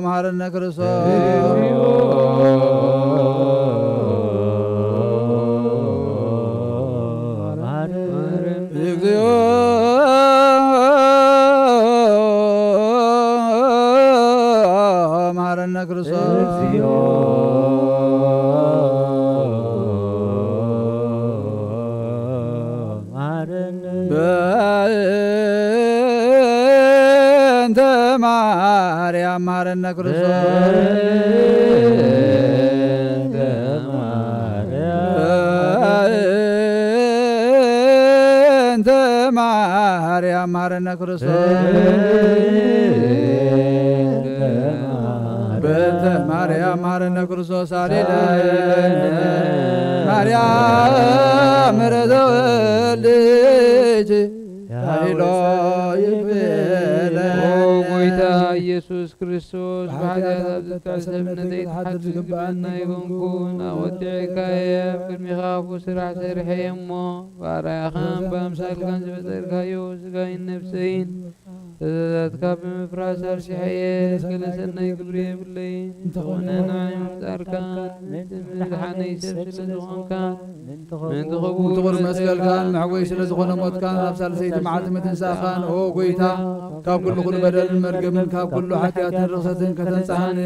መሐረነ ክርስቶስ። እግዚኦ መሐረነ ክርስቶስ። በእንተ ማርያም መሐረነ ክርስቶስ። በእንተ ማርያም መሐረነ ክርስቶስ። በእንተ ማርያም መሐረነ ክርስቶስ። ሃሌሉያ። ማርያም ምሕረተ ወልድኪ ኃይሎ ይቤለ። ኦ ጎይታ ኢየሱስ ክርስቶስ፣ ብሓጢኣት ብሓጢኣት ኣብ ኣብ ዝተጣዕሰ ዝተጣዕሰ ሰብነተይ ሰብነተይ ክትሓድስ ክትሓድስ ዝግባኣኒ ዝግባኣኒ ኣይኮንኩን። ኣይኮንኩን። ኣወዲዕካየ ኣብ ቅድሚኻ ክፉእ ስራሕ ሰሪሐየ እሞ፣ ብኣርኣያኻን ብኣምሳልካን ዝፈጠርካዮ ስጋይን ነፍሰይን ትእዛዛትካ ብምፍራስ ኣርሲሐየ። ገለ ሰናይ ግብሪ የብለይን። እንተኾነ ንዓይ ምፍጣርካን ምእንቲ ምድሓነይ ሰብ ስለ ዝኾንካን ምእንቲ ክቡር መስቀልካን መሕወይ ስለ ዝኾነ ሞትካን ኣብ ሳልሰይቲ መዓልቲ ምትንሳእኻን፣ ኦ ጎይታ፣ ካብ ኩሉ ኩሉ በደልን መርገምን ካብ ኩሉ ሓጢኣትን ርኽሰትን ከተንጽሃኒ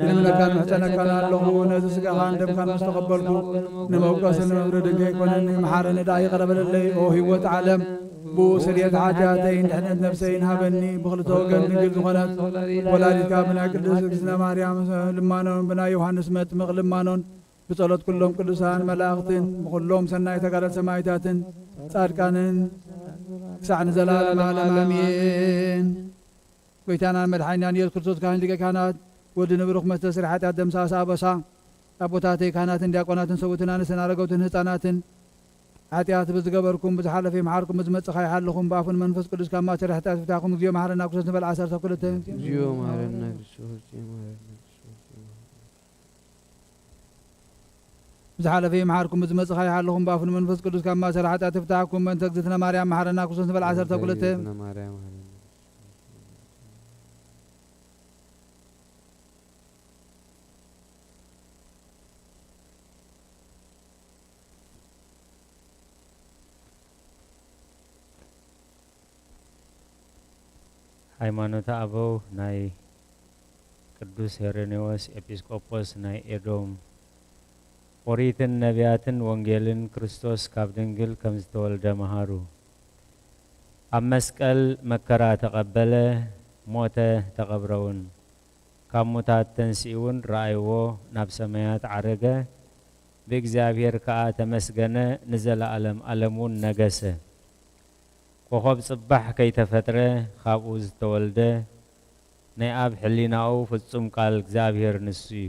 ልምነካን ምሕጸነካን ኣለኹ። ነዚ ስጋኻን ደምካን ምስ ተቐበልኩ ንመውቀስን ንመፍረድን ከይኮነኒ መሓረኒ ደኣ ይቕረ በለለይ። ኦ ህይወት ዓለም፣ ብኡ ስርየት ሓጢኣተይን ድሕነት ነፍሰይን ሃበኒ። ብኽልተ ወገን ድንግል ዝኾነት ወላዲትካ ብናይ ቅድስት እግዝእትነ ማርያም ልማኖን ብናይ ዮሃንስ መጥምቕ ልማኖን ብጸሎት ኩሎም ቅዱሳን መላእኽትን ብኹሎም ሰናይ ተጋደልቲ ሰማዕታትን ጻድቃንን ክሳዕ ንዘለዓለም ዓለም ኣሜን። ጎይታናን መድሓኒናን ኢየሱስ ክርስቶስ ካህን ሊቀ ካህናት፣ ወዲ ንብሩኽ መስተስሪ ሓጢኣት ደምሳሳ ኣበሳ፣ ኣቦታተይ ካህናትን ዲያቆናትን ሰብኡትን ኣንስትን ኣረገውትን ህፃናትን ሓጢኣት ብዝገበርኩም ብዝሓለፈ ይምሓርኩም፣ ብዝመጽእ ይሓልኹም፣ ብኣፉን መንፈስ ቅዱስ ካብ ማእሰሪ ሓጢኣት ይፍታሕኩም። እግዚኦ መሓረና ክርስቶስ ንበል ዓሰርተ ክልተ። እግዚኦ መሓረና ክርስቶስ፣ እግዚኦ መሓረና ክርስቶስ፣ እግዚኦ መሓረና። ብዝሓለፈ ይምሓርኩም፣ ብዝመጽእ ይሓልኹም፣ ብኣፉን መንፈስ ቅዱስ ካብ ማእሰሪ ሓጢኣት ይፍታሕኩም። በእንተ እግዝእትነ ማርያም መሓረና ክርስቶስ ንበል ዓሰርተ ክልተ። እግዝእትነ ማርያም መሓረና። ሃይማኖተ ኣበው ናይ ቅዱስ ሄሬኔዎስ ኤጲስቆጶስ ናይ ኤዶም። ኦሪትን ነቢያትን ወንጌልን ክርስቶስ ካብ ድንግል ከም ዝተወልደ መሃሩ። ኣብ መስቀል መከራ ተቐበለ፣ ሞተ፣ ተቐብረ እውን። ካብ ሙታት ተንሲኡ እውን ረኣይዎ፣ ናብ ሰማያት ዓረገ፣ ብእግዚኣብሔር ከኣ ተመስገነ፣ ንዘለኣለም ኣለም እውን ነገሰ። ኮኾብ ጽባሕ ከይተፈጥረ ካብኡ ዝተወልደ፣ ናይ ኣብ ሕሊናኡ ፍጹም ቃል እግዚኣብሔር ንሱ እዩ።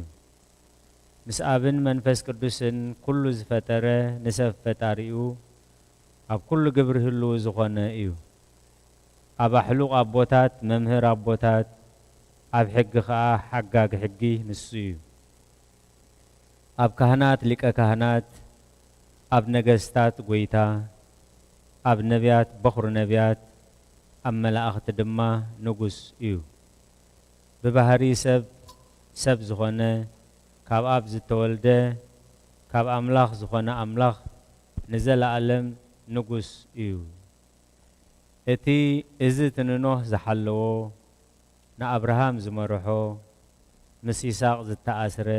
ምስ ኣብን መንፈስ ቅዱስን ኩሉ ዝፈጠረ ንሰብ ፈጣሪኡ ኣብ ኩሉ ግብሪ ህልው ዝኾነ እዩ። ኣብ ኣሕሉቕ ኣቦታት መምህር ኣቦታት፣ ኣብ ሕጊ ኸኣ ሓጋጊ ሕጊ ንሱ እዩ። ኣብ ካህናት ሊቀ ካህናት፣ ኣብ ነገስታት ጐይታ፣ ኣብ ነቢያት በኹሪ ነቢያት፣ ኣብ መላእኽቲ ድማ ንጉስ እዩ። ብባህሪ ሰብ፣ ሰብ ዝኾነ፣ ካብ ኣብ ዝተወልደ፣ ካብ ኣምላኽ ዝኾነ ኣምላኽ ንዘለኣለም ንጉስ እዩ። እቲ እዚ እቲ ንኖህ ዝሓለዎ፣ ንኣብርሃም ዝመርሖ፣ ምስ ይስሐቅ ዝተኣስረ፣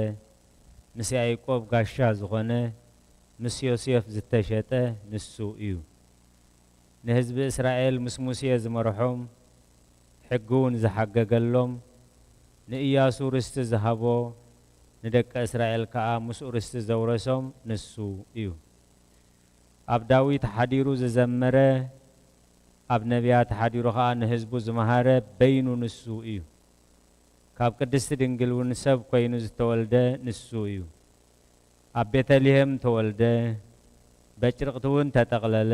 ምስ ያዕቆብ ጋሻ ዝኾነ፣ ምስ ዮሴፍ ዝተሸጠ ንሱ እዩ። ንህዝቢ እስራኤል ምስ ሙሴ ዝመርሖም፣ ሕጊ እውን ዝሓገገሎም፣ ንእያሱ ርስቲ ዝሃቦ፣ ንደቂ እስራኤል ከኣ ምስኡ ርስቲ ዘውረሶም ንሱ እዩ። ኣብ ዳዊት ሓዲሩ ዝዘመረ፣ ኣብ ነቢያት ሓዲሩ ኸኣ ንህዝቡ ዝመሃረ በይኑ ንሱ እዩ። ካብ ቅድስቲ ድንግል እውን ሰብ ኮይኑ ዝተወልደ ንሱ እዩ። ኣብ ቤተልሔም ተወልደ፣ በጭርቕቲ እውን ተጠቕለለ፣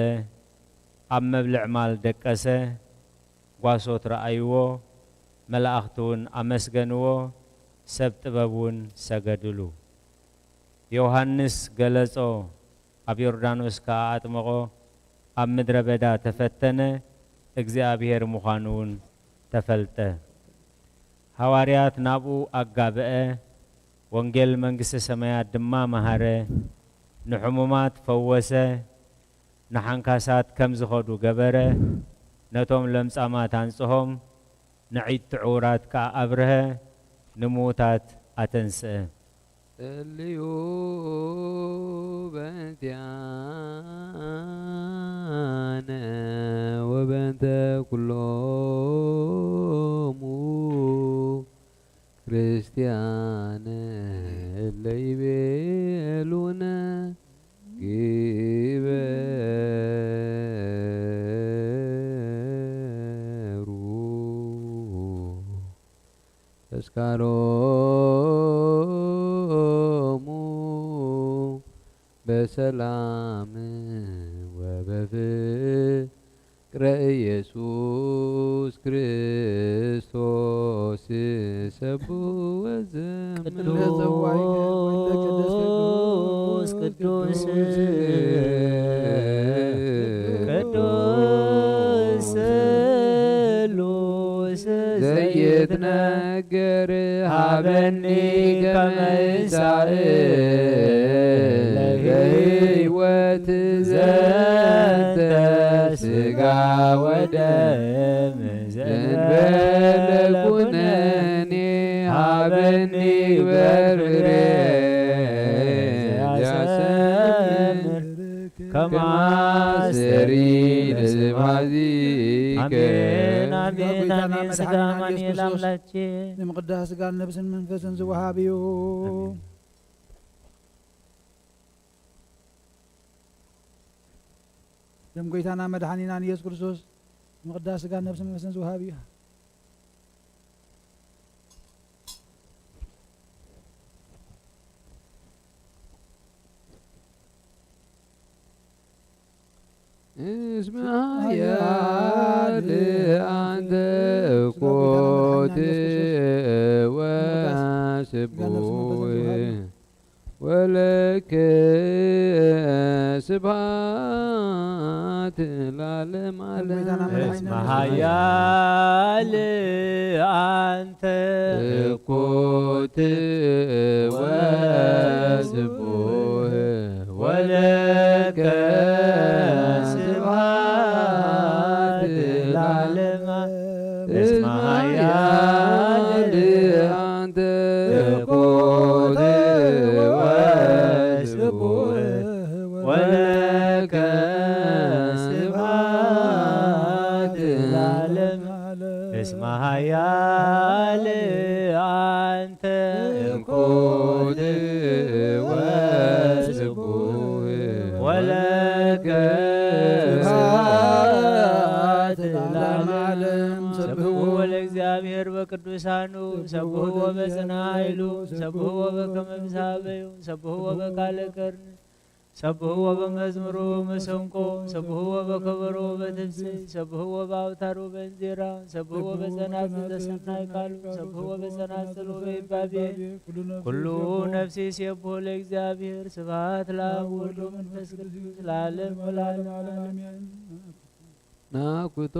ኣብ መብልዕ ማል ደቀሰ፣ ጓሶት ረኣይዎ፣ መላእኽቲ እውን ኣመስገንዎ፣ ሰብ ጥበብ እውን ሰገድሉ። ዮሃንስ ገለጾ፣ ኣብ ዮርዳኖስ ከኣ ኣጥመቖ፣ ኣብ ምድረ በዳ ተፈተነ፣ እግዚኣብሔር ምዃኑ እውን ተፈልጠ። ሃዋርያት ናብኡ ኣጋብአ፣ ወንጌል መንግስተ ሰማያት ድማ መሃረ፣ ንሕሙማት ፈወሰ፣ ንሓንካሳት ከም ዝኸዱ ገበረ፣ ነቶም ለምጻማት ኣንጽሆም፣ ንዒት ዕውራት ከኣ ኣብርሀ፣ ንምዉታት ኣተንስአ። ጸልዩ በእንቲኣነ ወበእንተ ኩሎሙ ክርስቲያን እለ ይቤሉነ ግበሩ ተስካሮሙ በሰላም ወበፍቅረ ኢየሱስ ክርስቶስ ሰብሕ ወዘምር። ቅዱስ ቅዱስ ቅዱስ ስሉስ ዘይትነገር ሃበኒ ከመ ይሳእል ለህይወት ዘንተ ስጋ ወደም ዘንበለ ኩነኔ ሃበኒ ግበር ፍሬ ዘያሰምር ከማስተሪ ለስብሐዚከ። አሜን፣ አሜን፣ አሜን። ስጋ አማኑኤል አምላኬ። ንምቅዳስ ስጋን ነብስን መንፈስን ዝወሃብ እዩ። ኣሜን። ደም ጎይታና መድሓኒናን ኢየሱስ ክርስቶስ ምቕዳስ ስጋን ነብስን መንፈስን ዝወሃብ እዩ። እስመ ኃያል አንተ እኮ ወስቡሕ ወለከ ስብሐት ለዓለመ ዓለም። እስመ ኃያል አንተ እኩት ወስቡሕ ወለከ ስብሐት ለዓለመ። እስመ ኃያል አንተ እኩት ወስቡሕ ወለከ ስብሐት ለዓለመ። እስመ ኃያል አንተ እኩት ወስቡሕ ወለከ ስብሐት ለዓለመ ዓለም። ሰብሕዎ ለእግዚአብሔር በቅዱሳኑ፣ ሰብሕዎ በጽንዓ ኃይሉ፣ ሰብሕዎ በከመ ብዝሃበዩ፣ ሰብሕዎ በቃለ ቀርኒ፣ ሰብሕዎ በመዝሙር ወመሰንቆ፣ ሰብሕዎ በከበሮ ወበትፍስሕት፣ ሰብሕዎ በአውታር ወበእንዚራ፣ ሰብሕዎ በጸናጽል ዘሰናይ ቃሉ፣ ሰብሕዎ በጸናጽል ወበይባቤ። ኩሉ ነፍስ ይሴብሖ ለእግዚአብሔር። ስብሐት ለአብ ወወልድ ወመንፈስ ቅዱስ ለዓለም ወለዓለመ ዓለም አሜን። ናኩቶ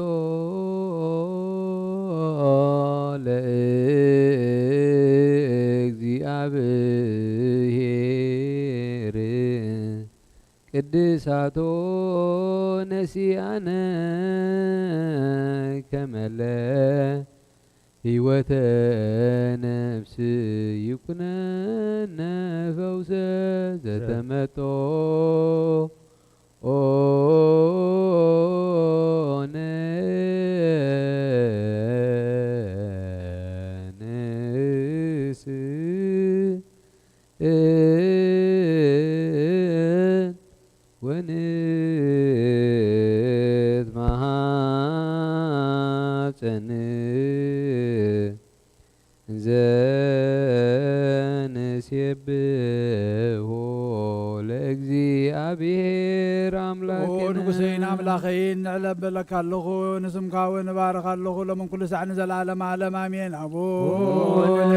ለእግዚአብሔር ቅድሳቶ ነሲአነ ከመለ ሕይወተ ነፍስ ይኩነነ ፈውሰ ዘተመጦ ኦነ ንስእን ወንትማሃጸን ዘንሴብሖ ለእግዚአብሔር ኦ ኣምላክነ። ንጉሰይን ኣምላኸይን፣ ንዕለበለካ ኣለኹ፣ ንስምካ እውን እባርኽ ኣለኹ፣ ሎምን ኩሉ ሳዕ ንዘለዓለም ዓለም ኣሜን። ኣቡነ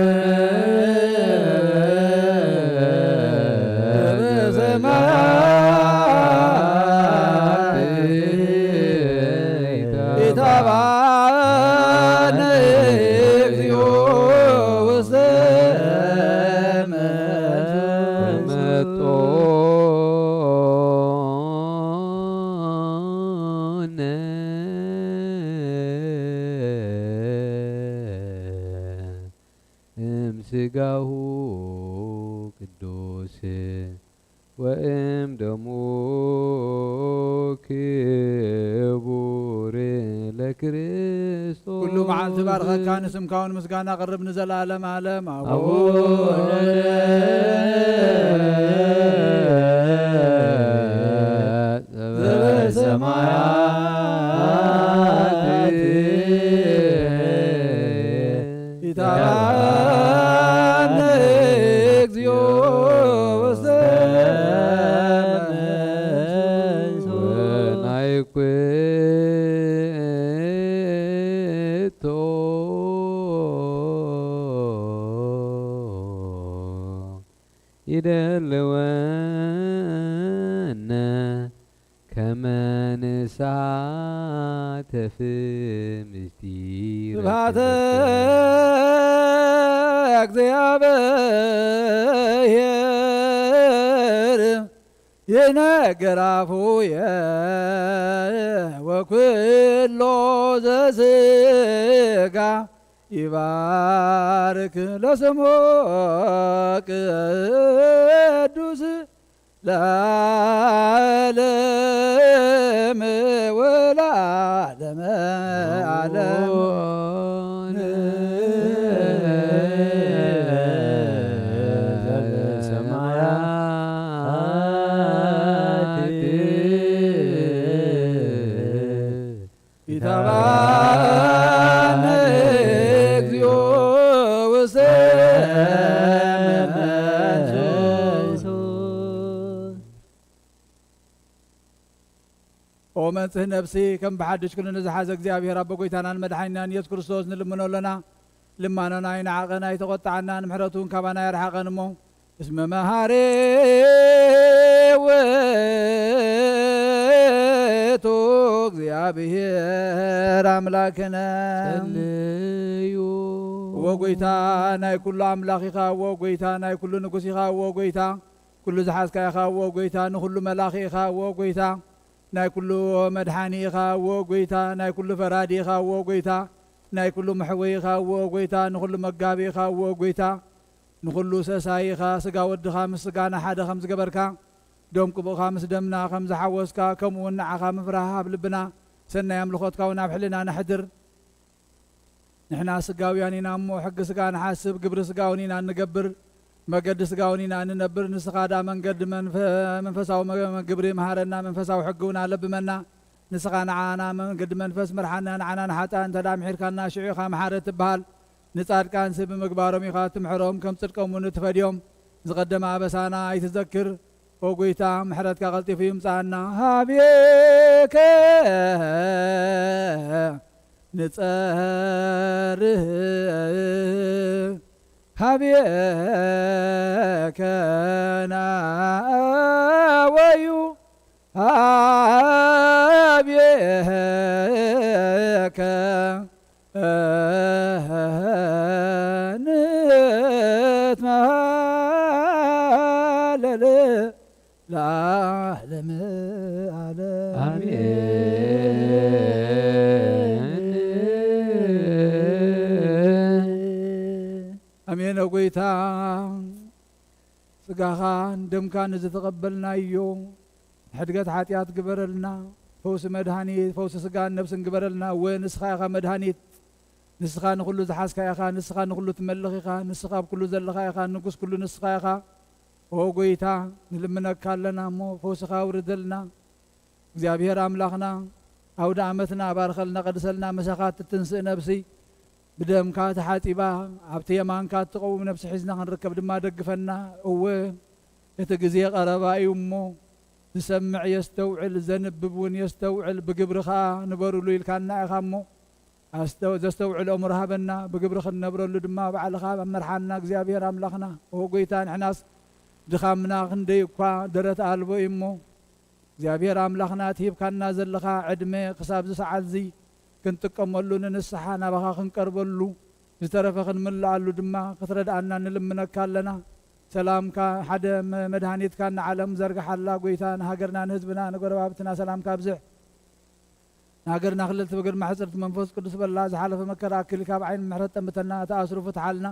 እምስጋሁ ቅዱስ ወእም ደሙ ክቡር ለክርስቶስ። ኩሉ መዓልቲ ባርከካ፣ ንስምካ እውን ምስጋና ኣቕርብ ንዘለዓለም ዓለም። ኣቡነ ዘበሰማያት ኢታብአነ እግዚኦ ውስተ መንግስቱ። ወናይኩቶ ይደልወነ ከመ ንሳተፍ ምስጢረ ስብሐተ እግዚአብሔር ይነገር አፉየ ወኩሎ ዘስጋ ይባርክ ለስሙ ቅዱስ ለዓለም ወለዓለመ ዓለም። ኢታብአነ እግዚኦ ውስተ መንግስቱ። ኦ መንጽህ ነፍሲ፣ ከም ብሓድሽ ኩሉ ንዝሓዘ እግዚኣብሔር ኣቦ ጎይታናን መድሓኒናን ኢየሱስ ክርስቶስ ንልምኖ ኣለና። ልማኖና ኣይንዓቐን፣ ኣይተቖጣዓና፣ ንምሕረቱ እውን ካባና ኣይርሓቐን እሞ፣ እስመ መሃሪ ውእቱ እግዚኣብሔር ኣምላክነ። ጸልዩ። እወ ጎይታ ናይ ኩሉ ኣምላኽ ኢኻ፣ እወ ጎይታ ናይ ኩሉ ንጉስ ኢኻ፣ እወ ጎይታ ኩሉ ዝሓዝካ ኢኻ፣ እወ ጎይታ ንኹሉ መላኺ ኢኻ፣ እወ ጎይታ ናይ ኩሉ መድሓኒ ኢኻ፣ እወ ጎይታ ናይ ኩሉ ፈራዲ ኢኻ፣ እወ ጎይታ ናይ ኩሉ መሕወይ ኢኻ፣ እወ ጎይታ ንኹሉ መጋቢ ኢኻ፣ እወ ጎይታ ንኹሉ ሰሳይ ኢኻ። ስጋ ወድኻ ምስ ስጋና ሓደ ከም ዝገበርካ፣ ደም ቅቡእኻ ምስ ደምና ከም ዝሓወስካ፣ ከምኡ እውን ንዓኻ ምፍራህ ኣብ ልብና፣ ሰናይ ኣምልኾትካ እውን ኣብ ሕልና ነሕድር። ንሕና ስጋውያን ኢና እሞ፣ ሕጊ ስጋ ንሓስብ፣ ግብሪ ስጋ እውን ኢና እንገብር፣ መገዲ ስጋ እውን ኢና እንነብር። ንስኻ ደኣ መንገዲ መንፈ-፣ መንፈሳዊ መ-፣ ግብሪ መሃረና፣ መንፈሳዊ ሕጊ እውን ኣለብመና። ንስኻ ንዓና መንገዲ መንፈስ ምርሓና፣ ንዓና ንሓጥኣን እንተ ደኣ ምሒርካና፣ ሽዑ ኢኻ መሓረ ትበሃል። ንጻድቃንሲ ብምግባሮም ኢኻ ትምሕሮም፣ ከም ጽድቆም እውን ትፈድዮም። ዝቐደመ ኣበሳና ኣይትዘክር። ኦ ጎይታ፣ ምሕረትካ ቀልጢፉ ይምጽኣና። ሃቤከ ንጸርህ፣ ሃቤከ ናወዩ፣ ሃቤከ ንትመሃለል ለዓለመ ዓለም። ኣሜን። ኣሜን። ኦ ጎይታ፣ ስጋኻን ደምካን ንዝተቐበልናዮ፣ ንሕድገት ሓጢኣት ግበረልና። ፈውሲ መድሃኒት፣ ፈውሲ ስጋን ነብስን ግበረልና። እወ፣ ንስኻ ኢኻ መድሃኒት። ንስኻ ንኹሉ ዝሓዝካ ኢኻ። ንስኻ ንኹሉ ትመልኽ ኢኻ። ንስኻ ኣብ ኩሉ ዘለኻ ኢኻ። ንጉስ ኩሉ ንስኻ ኢኻ። ኦ ጎይታ፣ ንልምነካ ኣለና እሞ፣ ፈውስኻ ኣውርደልና። እግዚኣብሔር ኣምላኽና፣ ኣውደ ዓመትና ባርኸልና፣ ቀድሰልና። ምሳኻ ትትንስእ ነብሲ፣ ብደምካ ተሓጺባ፣ ኣብቲ የማንካ እትቐውም ነብሲ ሒዝና ክንርከብ ድማ ደግፈና። እወ፣ እቲ ግዜ ቀረባ እዩ እሞ፣ ዝሰምዕ የስተውዕል፣ ዘንብብ እውን የስተውዕል፣ ብግብሪ ኸኣ ንበሩሉ ኢልካና ኢኻ እሞ፣ ኣስተ-፣ ዘስተውዕል ኣእምሮ ሃበና፣ ብግብሪ ክንነብረሉ ድማ ባዕልኻ መርሓና። እግዚኣብሔር ኣምላኽና፣ ኦ ጎይታ፣ ንሕናስ ድኻምና ክንደይ እኳ ደረት ኣልቦ እዩ እሞ፣ እግዚኣብሔር ኣምላኽና፣ እቲ ሂብካና ዘለኻ ዕድመ ክሳብ እዚ ሰዓት እዚ ክንጥቀመሉ፣ ንንስሓ ናባኻ ክንቀርበሉ፣ ዝተረፈ ክንምልኣሉ ድማ ክትረድኣና ንልምነካ ኣለና። ሰላምካ፣ ሓደ መ-፣ መድሃኒትካ ንዓለም ዘርግሓላ ጎይታ፣ ንሃገርና፣ ንህዝብና፣ ንጎረባብትና ሰላምካ ኣብዝሕ። ንሃገርና ክልል ትብግር ማሕፅርቲ መንፈስ ቅዱስ በላ። ዝሓለፈ መከራ ኣክል ካብ ዓይን ምሕረት ጠምተና፣ እቲ ኣስሩ ፍትሓልና።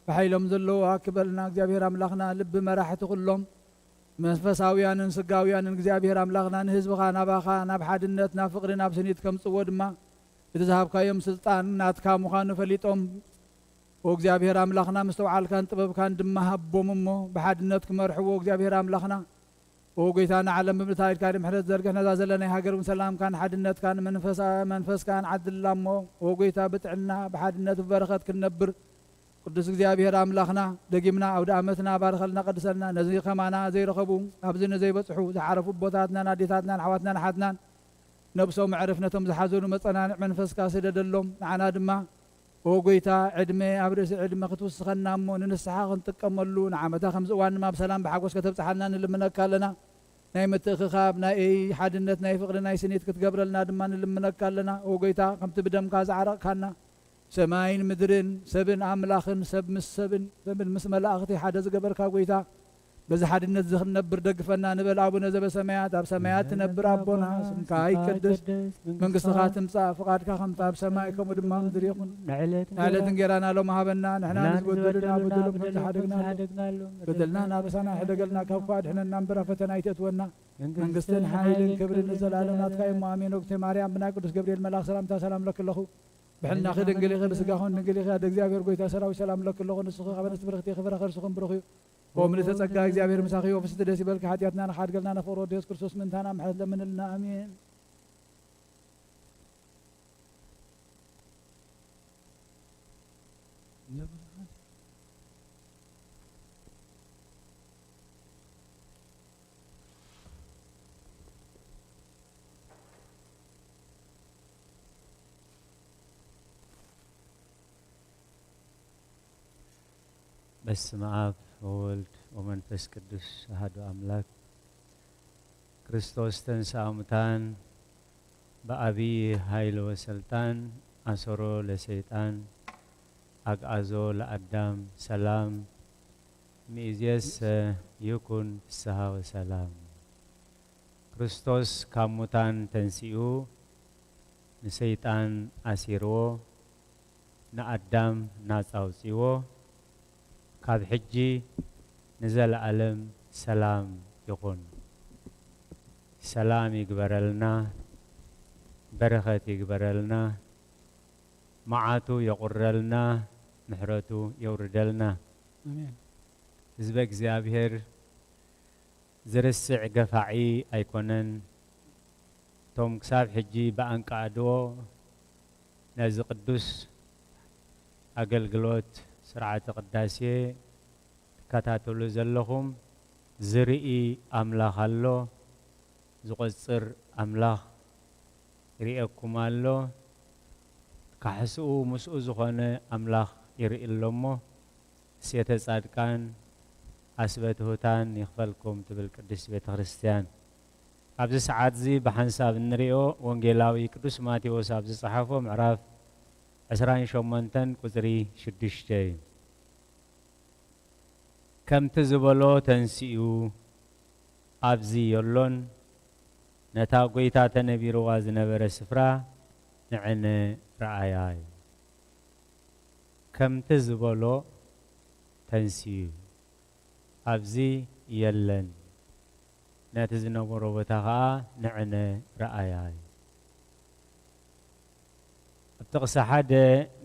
ብሓይሎም ዘለዉ ኣክበልና እግዚኣብሔር ኣምላኽና፣ ልቢ መራሕቲ ኩሎም መንፈሳውያንን ስጋውያንን እግዚኣብሔር ኣምላኽና፣ ንህዝብኻ ናባኻ ናብ ሓድነት፣ ናብ ፍቕሪ፣ ናብ ስኒት ከምጽዎ ድማ እቲ ዝሃብካዮም ስልጣን ናትካ ምዃኑ ፈሊጦም፣ ኦ እግዚኣብሔር ኣምላኽና፣ ምስተውዓልካን ጥበብካን ድማ ሃቦም እሞ ብሓድነት ክመርሕዎ እግዚኣብሔር ኣምላኽና፣ ኦ ጎይታ ንዓለም ብምልእታ ኢድካ ምሕረት ዘርግሕ፣ ነዛ ዘለናይ ሃገር እውን ሰላምካን ሓድነትካን መንፈሳ-፣ መንፈስካን ዓድላ እሞ፣ ኦ ጎይታ ብጥዕና ብሓድነት ብበረኸት ክንነብር ቅዱስ እግዚኣብሔር ኣምላኽና፣ ደጊምና ኣውደ ኣመትና ባርኸልና፣ ቀድሰልና። ነዚ ከማና ዘይረኸቡ፣ ኣብዚ ንዘይበጽሑ፣ ዝዓረፉ ኣቦታትናን ኣዴታትናን ኣሕዋትናን ኣሓትናን ነብሶም ዕረፍ፣ ነቶም ዝሓዘኑ መጸናንዕ መንፈስካ ስደደሎም። ንዓና ድማ ኦ ጎይታ፣ ዕድመ ኣብ ርእሲ ዕድመ ክትውስኸና እሞ፣ ንንስሓ ክንጥቀመሉ፣ ንዓመታ ከምዚ እዋን ድማ ብሰላም ብሓጎስ ከተብጽሓልና ንልምነካ ኣለና። ናይ ምትእኽኻብ፣ ናይ ሓድነት፣ ናይ ፍቕሪ፣ ናይ ስኒት ክትገብረልና ድማ ንልምነካ ኣለና። ኦ ጎይታ፣ ከምቲ ብደምካ ዝዓረቕካና፣ ሰማይን ምድርን፣ ሰብን ኣምላኽን፣ ሰብ ምስ ሰብን፣ ሰብን ምስ መላእኽቲ ሓደ ዝገበርካ ጎይታ፣ በዚ ሓድነት እዚ ክንነብር ደግፈና ንበል። ኣቡነ ዘበሰማያት፣ ኣብ ሰማያት ትነብር ኣቦና፣ ስምካ ይቀደስ፣ መንግስትኻ ትምጻእ፣ ፍቓድካ ከምቲ ኣብ ሰማይ ከምኡ ድማ ኣብ ምድሪ ይኹን። ንዕለት ንዕለት እንጌራና ሎም ሃበና፣ ንሕና ንዝበደሉና በደሎም ከም ዝሓደግናሎም፣ በደልና ናበሳና ሕደገልና፣ ካብ ክፉእ ኣድሕነና እምበር ኣብ ፈተና ኣይተእትወና። መንግስትን ሓይልን ክብርን ንዘለኣለም ናትካ እሞ ኣሜን። ወግተ ማርያም ብናይ ቅዱስ ገብርኤል መልኣኽ ሰላምታ ሰላም ለኪ ኣለኹ። ብሕልናኺ ድንግል ኢኺ፣ ብስጋኹን ድንግል ኢኺ። ኣደ እግዚኣብሔር ጎይታ ሰራዊት ሰላም ለኪ ኣለኹ። ንስኺ ካብ ኣንስቲ ብርኽቲ ኢኺ፣ ፍረ ከርስኹም ብሩኽ እዩ። ኦ ምልእተ ጸጋ እግዚኣብሔር ምሳኺ፣ ወፍስቲ ደስ ይበልኪ። ሓጢኣትና ንኻድገልና ነፍቕሮ ወዲ የሱስ ክርስቶስ ምእንታና ምሕረት ለምንልና። ኣሜን። በስመ አብ ወወልድ ወመንፈስ ቅዱስ አሐዱ አምላክ። ክርስቶስ ተንሥአ እሙታን በአቢይ ኃይል ወሰልጣን አሰሮ ለሰይጣን አግአዞ ለአዳም ሰላም። ሚእዜሰ ይኩን ፍስሐ ወሰላም። ክርስቶስ ካብ ሙታን ተንሲኡ፣ ንሰይጣን ኣሲርዎ፣ ንኣዳም ናጻ ኣውጺዎ፣ ካብ ሕጂ ንዘለኣለም ሰላም ይኹን። ሰላም ይግበረልና፣ በረኸት ይግበረልና፣ መዓቱ የቑረልና፣ ምሕረቱ የውርደልና። ኣሜን። ህዝበ እግዚኣብሔር ዝርስዕ ገፋዒ ኣይኮነን። እቶም ክሳብ ሕጂ ብኣንቃዕድዎ ነዚ ቅዱስ ኣገልግሎት ስርዓተ ቅዳሴ ትከታተሉ ዘለኹም ዝርኢ ኣምላኽ ኣሎ፣ ዝቖጽር ኣምላኽ ይርእየኩም ኣሎ። ካሕስኡ ምስኡ ዝኾነ ኣምላኽ ይርኢ ኣሎ እሞ፣ ሴተ ጻድቃን ኣስበ ትሑታን ይኽፈልኩም ትብል ቅድስት ቤተ ክርስቲያን። ኣብዚ ሰዓት እዚ ብሓንሳብ እንሪኦ ወንጌላዊ ቅዱስ ማቴዎስ ኣብ ዝጸሓፎ ምዕራፍ ዕስራን ሸሞንተን ቁጽሪ ሽዱሽተ እዩ። ከምቲ ዝበሎ ተንሲኡ ኣብዚ የሎን፣ ነታ ጐይታ ተነቢርዋ ዝነበረ ስፍራ ንዕነ ረኣያ እዩ። ከምቲ ዝበሎ ተንሲኡ ኣብዚ የለን፣ ነቲ ዝነበሮ ቦታ ኸኣ ንዕነ ረኣያ እዩ። ኣብ ጥቕሲ ሓደ፣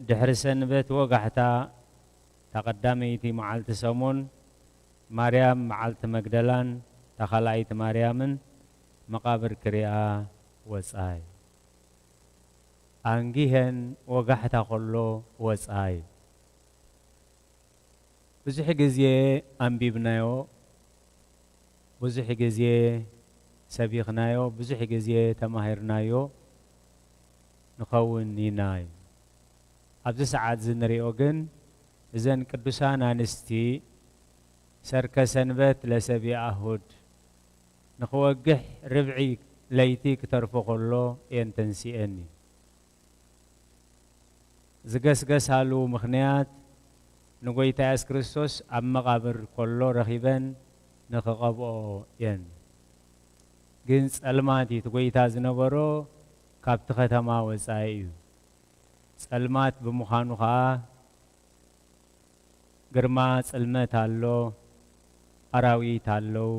ድሕሪ ሰንበት ወጋሕታ፣ እታ ቀዳመይቲ መዓልቲ ሰሙን፣ ማርያም መዓልቲ መግደላን እታ ካልኣይቲ ማርያምን መቓብር ክሪኣ ወጻ እዩ። ኣንጊሀን ወጋሕታ ኸሎ ወጻ እዩ። ብዙሕ ግዜ ኣንቢብናዮ፣ ብዙሕ ግዜ ሰቢኽናዮ፣ ብዙሕ ግዜ ተማሂርናዮ ንኸውን ኢና እዩ። ኣብዚ ሰዓት እዚ ንሪኦ ግን፣ እዘን ቅዱሳን ኣንስቲ ሰርከ ሰንበት ለሰብያ ኣሁድ ንኽወግሕ ርብዒ ለይቲ ክተርፎ ከሎ እየን ተንሲኤን እዩ። ዝገስገሳሉ ምኽንያት ንጎይታ የሱስ ክርስቶስ ኣብ መቓብር ከሎ ረኺበን ንኽቐብኦ እየን። ግን ጸልማት እዩ እቲ ጎይታ ዝነበሮ፣ ካብቲ ከተማ ወጻኢ እዩ። ጸልማት ብምዃኑ ኸኣ ግርማ ጽልመት ኣሎ፣ ኣራዊት ኣለዉ።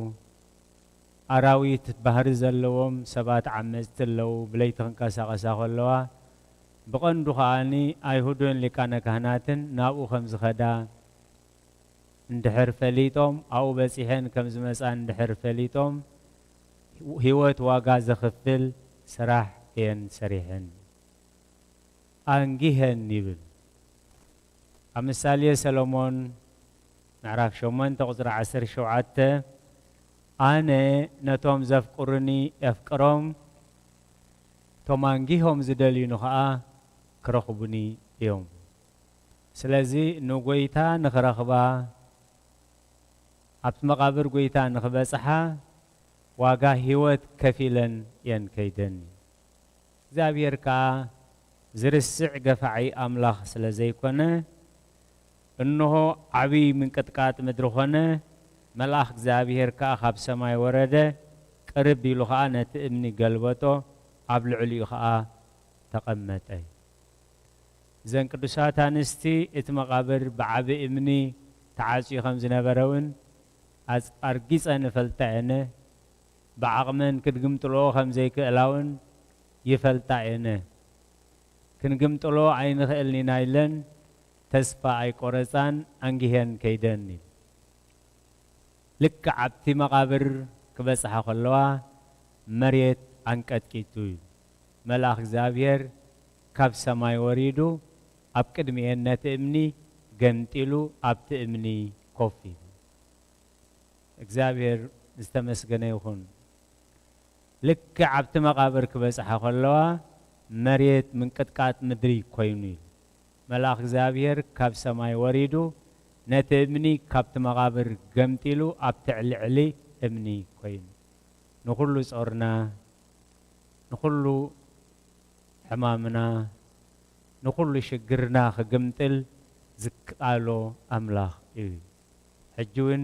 ኣራዊት ባህሪ ዘለዎም ሰባት ዓመጽቲ ኣለዉ፣ ብለይቲ ክንቀሳቐሳ ከለዋ፣ ብቐንዱ ከኣኒ ኣይሁድን ሊቃነ ካህናትን ናብኡ ከም ዝኸዳ እንድሕር ፈሊጦም፣ ኣብኡ በጺሐን ከም ዝመጻ እንድሕር ፈሊጦም፣ ህይወት ዋጋ ዘኽፍል ስራሕ እየን ሰሪሐን። ኣንጊሀን ይብል። ኣብ ምሳሌ ሰሎሞን ምዕራፍ ሸሞንተ ቁጽሪ ዓሰርተ ሸውዓተ፣ ኣነ ነቶም ዘፍቅሩኒ የፍቅሮም፣ እቶም ኣንጊሆም ዝደልዩኒ ኸኣ ክረኽቡኒ እዮም። ስለዚ ንጎይታ ንኽረኽባ፣ ኣብቲ መቓብር ጎይታ ንኽበጽሓ ዋጋ ህይወት ከፊለን እየን ከይደን። እግዚኣብሔር ከኣ ዝርስዕ ገፋዒ ኣምላኽ ስለ ዘይኮነ፣ እንሆ ዓብዪ ምንቅጥቃጥ ምድሪ ኾነ፣ መልኣኽ እግዚኣብሔር ከኣ ካብ ሰማይ ወረደ፣ ቅርብ ኢሉ ኸኣ ነቲ እምኒ ገልበጦ፣ ኣብ ልዕሊኡ ኸኣ ተቐመጠ። እዘን ቅዱሳት ኣንስቲ እቲ መቓብር ብዓቢ እምኒ ተዓጽዩ ከም ዝነበረ እውን ኣጽ-፣ ኣርጊጸን እፈልጣ እየን። ብዓቕመን ክድግምጥልኦ ከም ዘይክእላ እውን ይፈልጣ እየን። ክንግምጥሎ ኣይንኽእልን ኢና ኢለን ተስፋ ኣይቆረጻን፣ ኣንጊሄን ከይደን እዩ። ልክዕ ኣብቲ መቓብር ክበጽሓ ከለዋ መሬት ኣንቀጥቂጡ እዩ። መልኣኽ እግዚኣብሔር ካብ ሰማይ ወሪዱ ኣብ ቅድሚኤን ነቲ እምኒ ገምጢሉ ኣብቲ እምኒ ኮፍ ኢሉ። እግዚኣብሔር ዝተመስገነ ይኹን። ልክዕ ኣብቲ መቓብር ክበጽሓ ከለዋ መሬት ምንቅጥቃጥ ምድሪ ኮይኑ እዩ። መልኣኽ እግዚኣብሔር ካብ ሰማይ ወሪዱ ነቲ እምኒ ካብቲ መቓብር ገምጢሉ ኣብቲ ልዕሊ እምኒ ኮይኑ። ንኹሉ ጾርና፣ ንኹሉ ሕማምና፣ ንኹሉ ሽግርና ክግምጥል ዝከኣሎ ኣምላኽ እዩ። ሕጂ እውን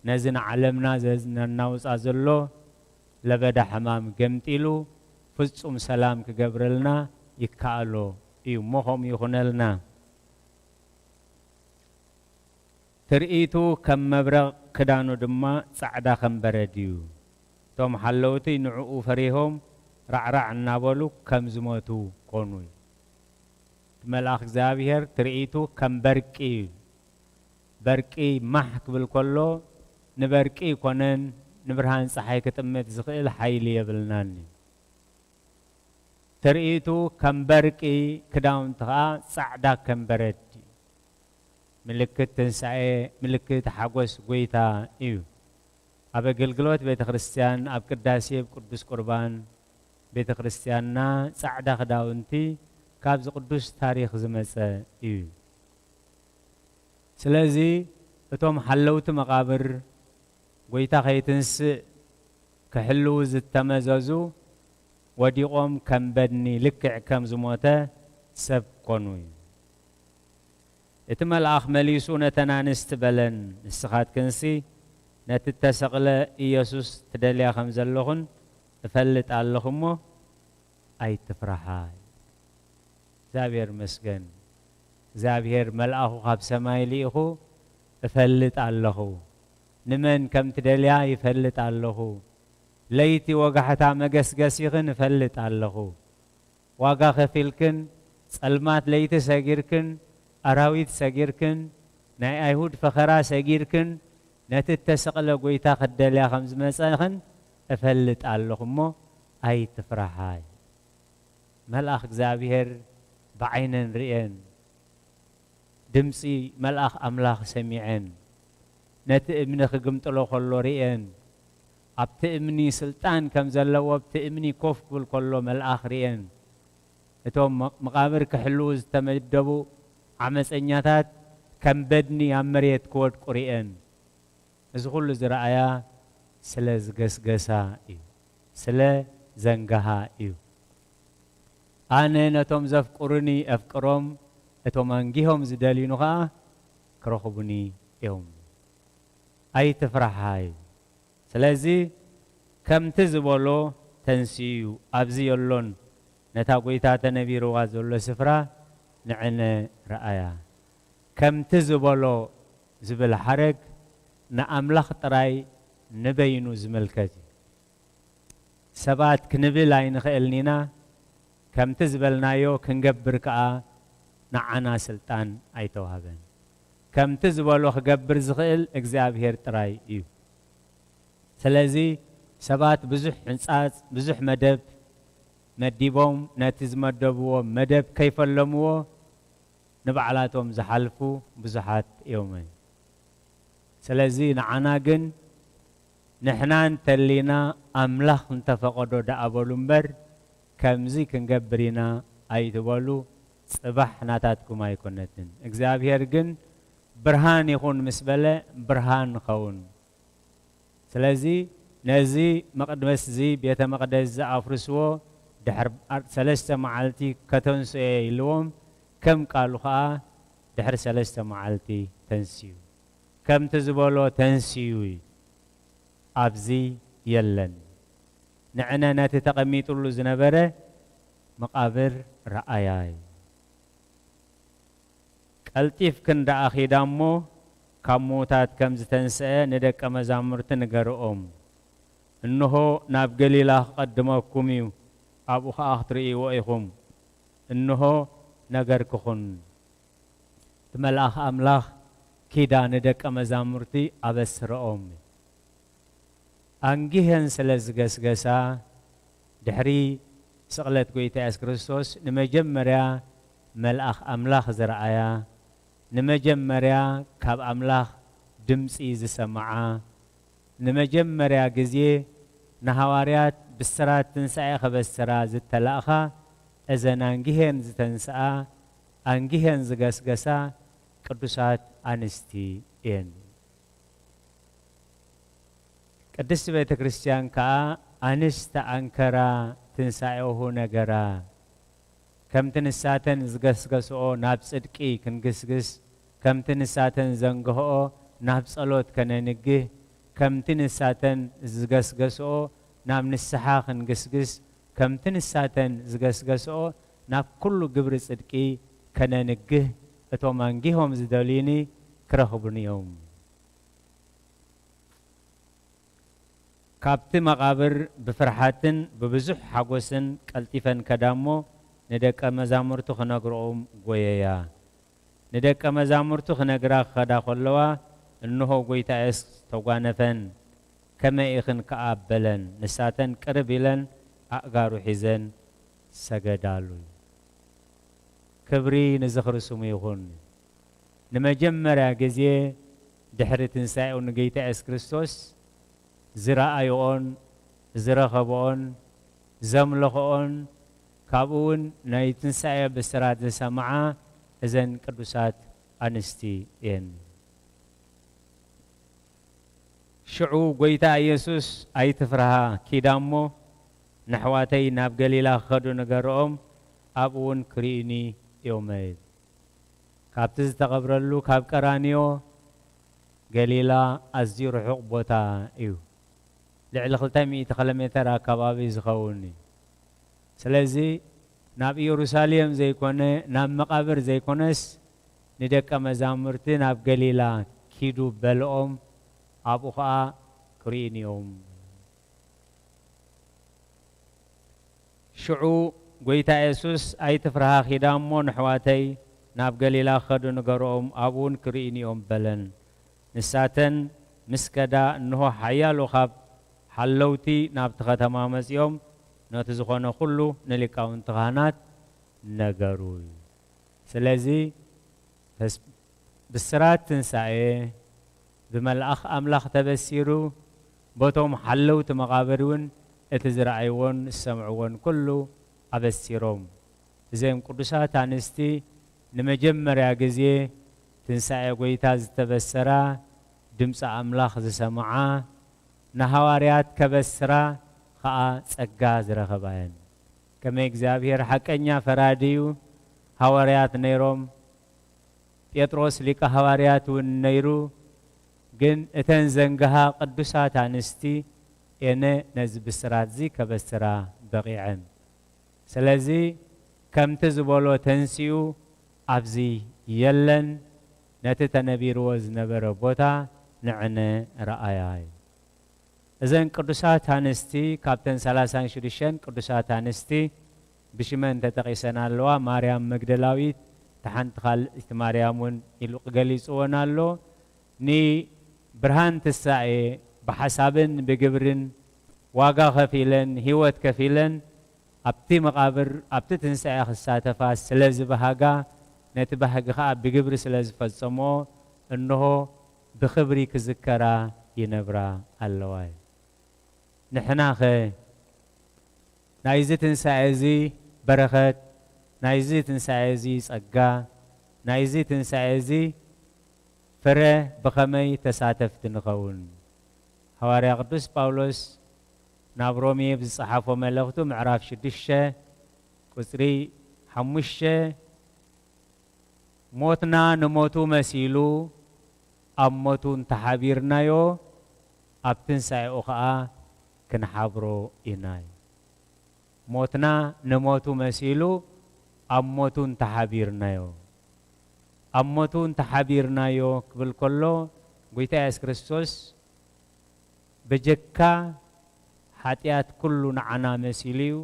ነዚ ንዓለምና ዘ-፣ ነናውጻ ዘሎ ለበዳ ሕማም ገምጢሉ ፍጹም ሰላም ክገብረልና ይከኣሎ እዩ። እሞ ከምኡ ይኹነልና። ትርኢቱ ከም መብረቕ፣ ክዳኑ ድማ ጻዕዳ ከም በረድ እዩ። እቶም ሓለውቲ ንዕኡ ፈሪሆም ራዕራዕ እናበሉ ከም ዝሞቱ ኮኑ። እቲ መልኣኽ እግዚኣብሔር ትርኢቱ ከም በርቂ እዩ። በርቂ ማሕ ክብል ከሎ፣ ንበርቂ ይኮነን ንብርሃን ጸሓይ ክጥምት ዝኽእል ሓይሊ የብልናን እዩ። ትርኢቱ ከም በርቂ፣ ክዳውንቱ ኸኣ ጻዕዳ ከም በረድ እዩ። ምልክት ትንሳኤ፣ ምልክት ሓጎስ ጐይታ እዩ። ኣብ ኣገልግሎት ቤተ ክርስቲያን፣ ኣብ ቅዳሴ፣ ኣብ ቅዱስ ቁርባን፣ ቤተ ክርስቲያንና ጻዕዳ ክዳውንቲ ካብዚ ቅዱስ ታሪኽ ዝመጸ እዩ። ስለዚ እቶም ሓለውቲ መቓብር ጐይታ ከይትንስእ ክሕልዉ ዝተመዘዙ ወዲቖም ከም በድኒ ልክዕ ከም ዝሞተ ሰብ ኮኑ እዩ። እቲ መልኣኽ መሊሱ ነተን ኣንስቲ በለን፣ ንስኻትክንሲ ነቲ እተሰቕለ ኢየሱስ ትደልያ ከም ዘለኹን እፈልጥ ኣለኹ እሞ ኣይትፍርሓ። እግዚኣብሔር ይመስገን። እግዚኣብሔር መልኣኹ ካብ ሰማይ ልኢኹ እፈልጥ ኣለኹ። ንመን ከም ትደልያ ይፈልጥ ኣለኹ። ለይቲ ወጋሕታ መገስገሲኽን እፈልጥ ኣለኹ። ዋጋ ከፊልክን፣ ጸልማት ለይቲ ሰጊርክን፣ ኣራዊት ሰጊርክን፣ ናይ ኣይሁድ ፈኸራ ሰጊርክን፣ ነቲ እተሰቕለ ጐይታ ክትደልያ ከም ዝመጸኽን እፈልጥ ኣለኹ እሞ ኣይትፍርሓ። መልኣኽ እግዚኣብሔር ብዓይነን ርእየን፣ ድምጺ መልኣኽ ኣምላኽ ሰሚዐን፣ ነቲ እምኒ ክግምጥሎ ከሎ ርእየን፣ ኣብቲ እምኒ ስልጣን ከም ዘለዎ ኣብቲ እምኒ ኮፍ ክብል ከሎ መልኣኽ ርእየን። እቶም መ-፣ መቓብር ክሕልዉ ዝተመደቡ ዓመጸኛታት ከም በድኒ ኣብ መሬት ክወድቁ ርእየን። እዚ ኹሉ ዝረኣያ ስለ ዝገስገሳ እዩ፣ ስለ ዘንገሃ እዩ። ኣነ ነቶም ዘፍቅሩኒ ኣፍቅሮም፣ እቶም ኣንጊሆም ዝደልዩኒ ኸኣ ክረኽቡኒ እዮም። ኣይትፍርሓ እዩ። ስለዚ ከምቲ ዝበሎ ተንሲኡ እዩ፣ ኣብዚ የሎን፣ ነታ ጐይታ ተነቢርዋ ዘሎ ስፍራ ንዕነ ረኣያ። ከምቲ ዝበሎ ዝብል ሓረግ ንኣምላኽ ጥራይ ንበይኑ ዝምልከት እዩ። ሰባት ክንብል ኣይንኽእልን ኢና፣ ከምቲ ዝበልናዮ ክንገብር ከኣ ንዓና ስልጣን ኣይተዋህበን። ከምቲ ዝበሎ ክገብር ዝኽእል እግዚኣብሔር ጥራይ እዩ። ስለዚ ሰባት ብዙሕ ሕንጻጽ፣ ብዙሕ መደብ መዲቦም ነቲ ዝመደብዎ መደብ ከይፈለምዎ ንባዕላቶም ዝሓልፉ ብዙሓት እዮም። ስለዚ ንዓና ግን ንሕና እንተሊና ኣምላኽ እንተፈቐዶ ደኣ በሉ እምበር ከምዚ ክንገብር ኢና ኣይትበሉ፣ ጽባሕ ናታትኩም ኣይኮነትን። እግዚኣብሔር ግን ብርሃን ይኹን ምስ በለ ብርሃን ንኸውን። ስለዚ ነዚ መቕደስ እዚ ቤተ መቕደስ ዝኣፍርስዎ ድሕር ሰለስተ መዓልቲ ከተንስኦ ኢልዎም ከም ቃሉ ኸኣ ድሕሪ ሰለስተ መዓልቲ ተንስዩ። ከምቲ ዝበሎ ተንስዩ እዩ። ኣብዚ የለን። ንዕነ ነቲ ተቐሚጥሉ ዝነበረ መቓብር ረኣያ እዩ። ቀልጢፍክን ደኣ ኺዳ እሞ ካብ ምዉታት ከም ዝተንስአ ንደቀ መዛሙርቲ ንገርኦም። እንሆ ናብ ገሊላ ክቐድመኩም እዩ፣ ኣብኡ ኸኣ ክትርእይዎ ኢኹም። እንሆ ነገርክኹን። እቲ መልኣኽ ኣምላኽ ኪዳ ንደቀ መዛሙርቲ ኣበስረኦም። ኣንጊሀን ስለ ዝገስገሳ፣ ድሕሪ ስቕለት ጐይታ የሱስ ክርስቶስ ንመጀመርያ መልኣኽ ኣምላኽ ዝረኣያ፣ ንመጀመርያ ካብ ኣምላኽ ድምጺ ዝሰምዓ፣ ንመጀመርያ ግዜ ንሃዋርያት ብስራት ትንሳኤ ከበስራ ዝተላእኻ፣ እዘን ኣንጊሀን ዝተንስኣ፣ ኣንጊሀን ዝገስገሳ ቅዱሳት ኣንስቲ እየን። ቅድስቲ ቤተ ክርስቲያን ከኣ ኣንስቲ ኣንከራ ትንሳኤሁ ነገራ። ከምቲ ንሳተን ዝገስገስኦ ናብ ጽድቂ ክንግስግስ፣ ከምቲ ንሳተን ዘንግህኦ ናብ ጸሎት ከነንግህ፣ ከምቲ ንሳተን ዝገስገስኦ ናብ ንስሓ ክንግስግስ፣ ከምቲ ንሳተን ዝገስገስኦ ናብ ኩሉ ግብሪ ጽድቂ ከነንግህ፣ እቶም ኣንጊሆም ዝደልዩኒ ክረኽቡኒ እዮም። ካብቲ መቓብር ብፍርሓትን ብብዙሕ ሓጎስን ቀልጢፈን ከዳ እሞ፣ ንደቀ መዛሙርቱ ክነግርኦም ጐየያ። ንደቀ መዛሙርቱ ክነግራ ክኸዳ ከለዋ፣ እንሆ ጐይታ የሱስ ተጓነፈን፣ ከመይ ኢኽን ከኣ በለን። ንሳተን ቅርብ ኢለን ኣእጋሩ ሒዘን ሰገዳሉ። ክብሪ ንዝኽሪ ስሙ ይኹን። ንመጀመርያ ግዜ ድሕሪ ትንሳኤኡ ንጌታ የሱስ ክርስቶስ ዝረኣይኦን ዝረኸብኦን ዘምለኽኦን፣ ካብኡ እውን ናይ ትንሳኤ ብስራት ዝሰምዓ እዘን ቅዱሳት ኣንስቲ እየን። ሽዑ ጐይታ ኢየሱስ፣ "ኣይትፍርሃ፣ ኪዳ እሞ ንኣሕዋተይ ናብ ገሊላ ክኸዱ ንገርኦም፣ ኣብኡ እውን ክርእዩኒ እዮም" በለ። ካብቲ ዝተቐብረሉ ካብ ቀራንዮ ገሊላ ኣዝዩ ርሑቕ ቦታ እዩ። ልዕሊ ክልተ ሚእቲ ኪሎ ሜተር ኣከባቢ ዝኸውን እዩ። ስለዚ ናብ ኢየሩሳሌም ዘይኮነ፣ ናብ መቓብር ዘይኮነስ፣ ንደቀ መዛሙርቲ ናብ ገሊላ ኪዱ በልኦም፣ ኣብኡ ኸኣ ክርእዩኒ እዮም። ሽዑ ጐይታ የሱስ፣ "ኣይትፍርሃ፣ ኪዳ እሞ ንኣሕዋተይ ናብ ገሊላ ክኸዱ ንገርኦም፣ ኣብኡ እውን ክርእዩኒ እዮም" በለን። ንሳተን ምስ ከዳ፣ እንሆ፣ ሓያሎ ካብ ሓለውቲ ናብቲ ኸተማ መጺኦም፣ ነቲ ዝኾነ ኹሉ ንሊቃውንቲ ካህናት ነገሩ። ስለዚ፣ ተስ-፣ ብስራት ትንሳኤ ብመልኣኽ ኣምላኽ ተበሲሩ፣ በቶም ሓለውቲ መቓብር እውን እቲ ዝረኣይዎን ዝሰምዕዎን ኩሉ ኣበሲሮም። እዘን ቅዱሳት ኣንስቲ ንመጀመርያ ግዜ ትንሳኤ ጐይታ ዝተበሰራ፣ ድምፂ ኣምላኽ ዝሰምዓ፣ ንሃዋርያት ከበስራ ኸኣ ጸጋ ዝረኸባ እየን። ከመይ እግዚኣብሔር ሓቀኛ ፈራዲ እዩ። ሃዋርያት ነይሮም፣ ጴጥሮስ ሊቀ ሃዋርያት እውን ነይሩ። ግን እተን ዘንግሃ ቅዱሳት ኣንስቲ እየን ነዚ ብስራት እዚ ከበስራ በቒዐን። ስለዚ ከምቲ ዝበሎ ተንሲኡ ኣብዚ የለን፣ ነቲ ተነቢርዎ ዝነበረ ቦታ ንዕነ ረኣያ እዩ። እዘን ቅዱሳት ኣንስቲ፣ ካብተን ሰላሳን ሽዱሽተን ቅዱሳት ኣንስቲ፣ ብሽመን ተጠቒሰን ኣለዋ። ማርያም መግደላዊት፣ እታ ሓንቲ ካልእ እቲ ማርያም እውን ኢሉ ገሊጽወን ኣሎ። ንብርሃን ትንሳኤ ብሓሳብን ብግብርን ዋጋ ከፊለን፣ ህይወት ከፊለን፣ ኣብቲ መቓብር፣ ኣብቲ ትንሳኤ ክሳተፋ ስለ ዝበሃጋ፣ ነቲ ባህጊ ኸኣ ብግብሪ ስለ ዝፈጸምኦ፣ እንሆ ብኽብሪ ክዝከራ ይነብራ ኣለዋ። ንሕናኸ ናይዚ ትንሳኤ እዚ በረኸት፣ ናይዚ ትንሳኤ እዚ ጸጋ፣ ናይዚ ትንሳኤ እዚ ፍረ ብኸመይ ተሳተፍቲ ንኸውን? ሃዋርያ ቅዱስ ጳውሎስ ናብ ሮሜ ብዝጸሓፎ መልእኽቱ ምዕራፍ ሽዱሽተ ቁጽሪ ሓሙሽተ፣ ሞትና ንሞቱ መሲሉ ኣብ ሞቱ እንተሓቢርናዮ፣ ኣብ ትንሳኤኡ ኸኣ ክንሓብሮ ኢና። ሞትና ንሞቱ መሲሉ ኣብ ሞቱ እንተሓቢርናዮ። ኣብ ሞቱ እንተሓቢርናዮ ክብል ከሎ፣ ጎይታ የሱስ ክርስቶስ በጀካ ሓጢኣት ኩሉ ንዓና መሲሉ እዩ፣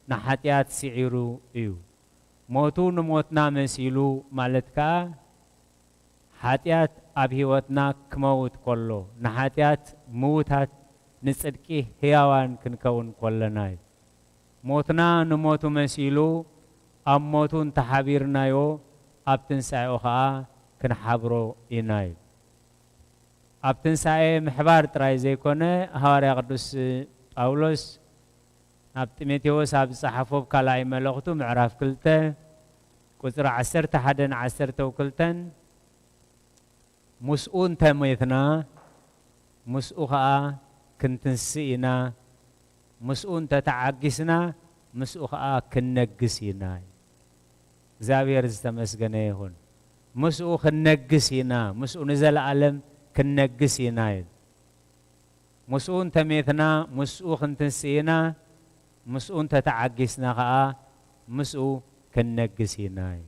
ንሓጢኣት ስዒሩ እዩ። ሞቱ ንሞትና መሲሉ ማለት ከኣ፣ ሓጢኣት ኣብ ህይወትና ክመውት ከሎ፣ ንሓጢኣት ምዉታት፣ ንጽድቂ ህያዋን ክንከውን ከለና እዩ። ሞትና ንሞቱ መሲሉ ኣብ ሞቱ እንተሓቢርናዮ፣ ኣብ ትንሳኤኡ ኸኣ ክንሓብሮ ኢና እዩ። ኣብ ትንሳኤ ምሕባር ጥራይ ዘይኮነ፣ ሃዋርያ ቅዱስ ጳውሎስ ናብ ጢሞቴዎስ ኣብ ዝጸሓፎ ኣብ ካልኣይ መልእኽቱ ምዕራፍ ክልተ ቁጽሪ ዓሰርተ ሓደን ዓሰርተ ክልተን፣ ምስኡ እንተ ሜትና፣ ምስኡ ኸኣ ክንትንስእ ኢና፣ ምስኡ እንተ ተዓጊስና፣ ምስኡ ኸኣ ክንነግስ ኢና። እግዚኣብሔር ዝተመስገነ ይኹን። ምስኡ ክንነግስ ኢና፣ ምስኡ ንዘለኣለም ክንነግስ ኢና እዩ። ምስኡ እንተ ሜትና፣ ምስኡ ክንትንስእ ኢና፣ ምስኡ እንተ ተዓጊስና ኸኣ፣ ምስኡ ክንነግስ ኢና እዩ።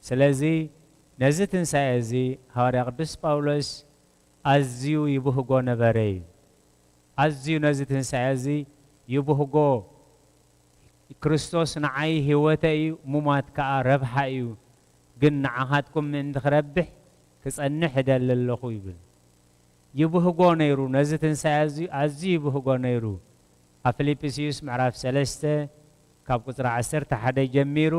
ስለዚ፣ ነዚ ትንሳኤ እዚ ሃዋርያ ቅዱስ ጳውሎስ ኣዝዩ ይብህጎ ነበረ እዩ። ኣዝዩ ነዚ ትንሳኤ እዚ ይብህጎ። ክርስቶስ ንዓይ ህይወተ እዩ፣ ሙማት ከኣ ረብሓ እዩ። ግን ንዓኻትኩም ምእንቲ ክረብሕ ክጸንሕ እደሊ ኣለኹ ይብል። ይብህጎ ነይሩ፣ ነዚ ትንሳኤ እዚ ኣዝዩ ይብህጎ ነይሩ። ኣብ ፊልጵስዩስ ምዕራፍ ሰለስተ ካብ ቁጽሪ ዓሰርተ ሓደ ጀሚሩ፣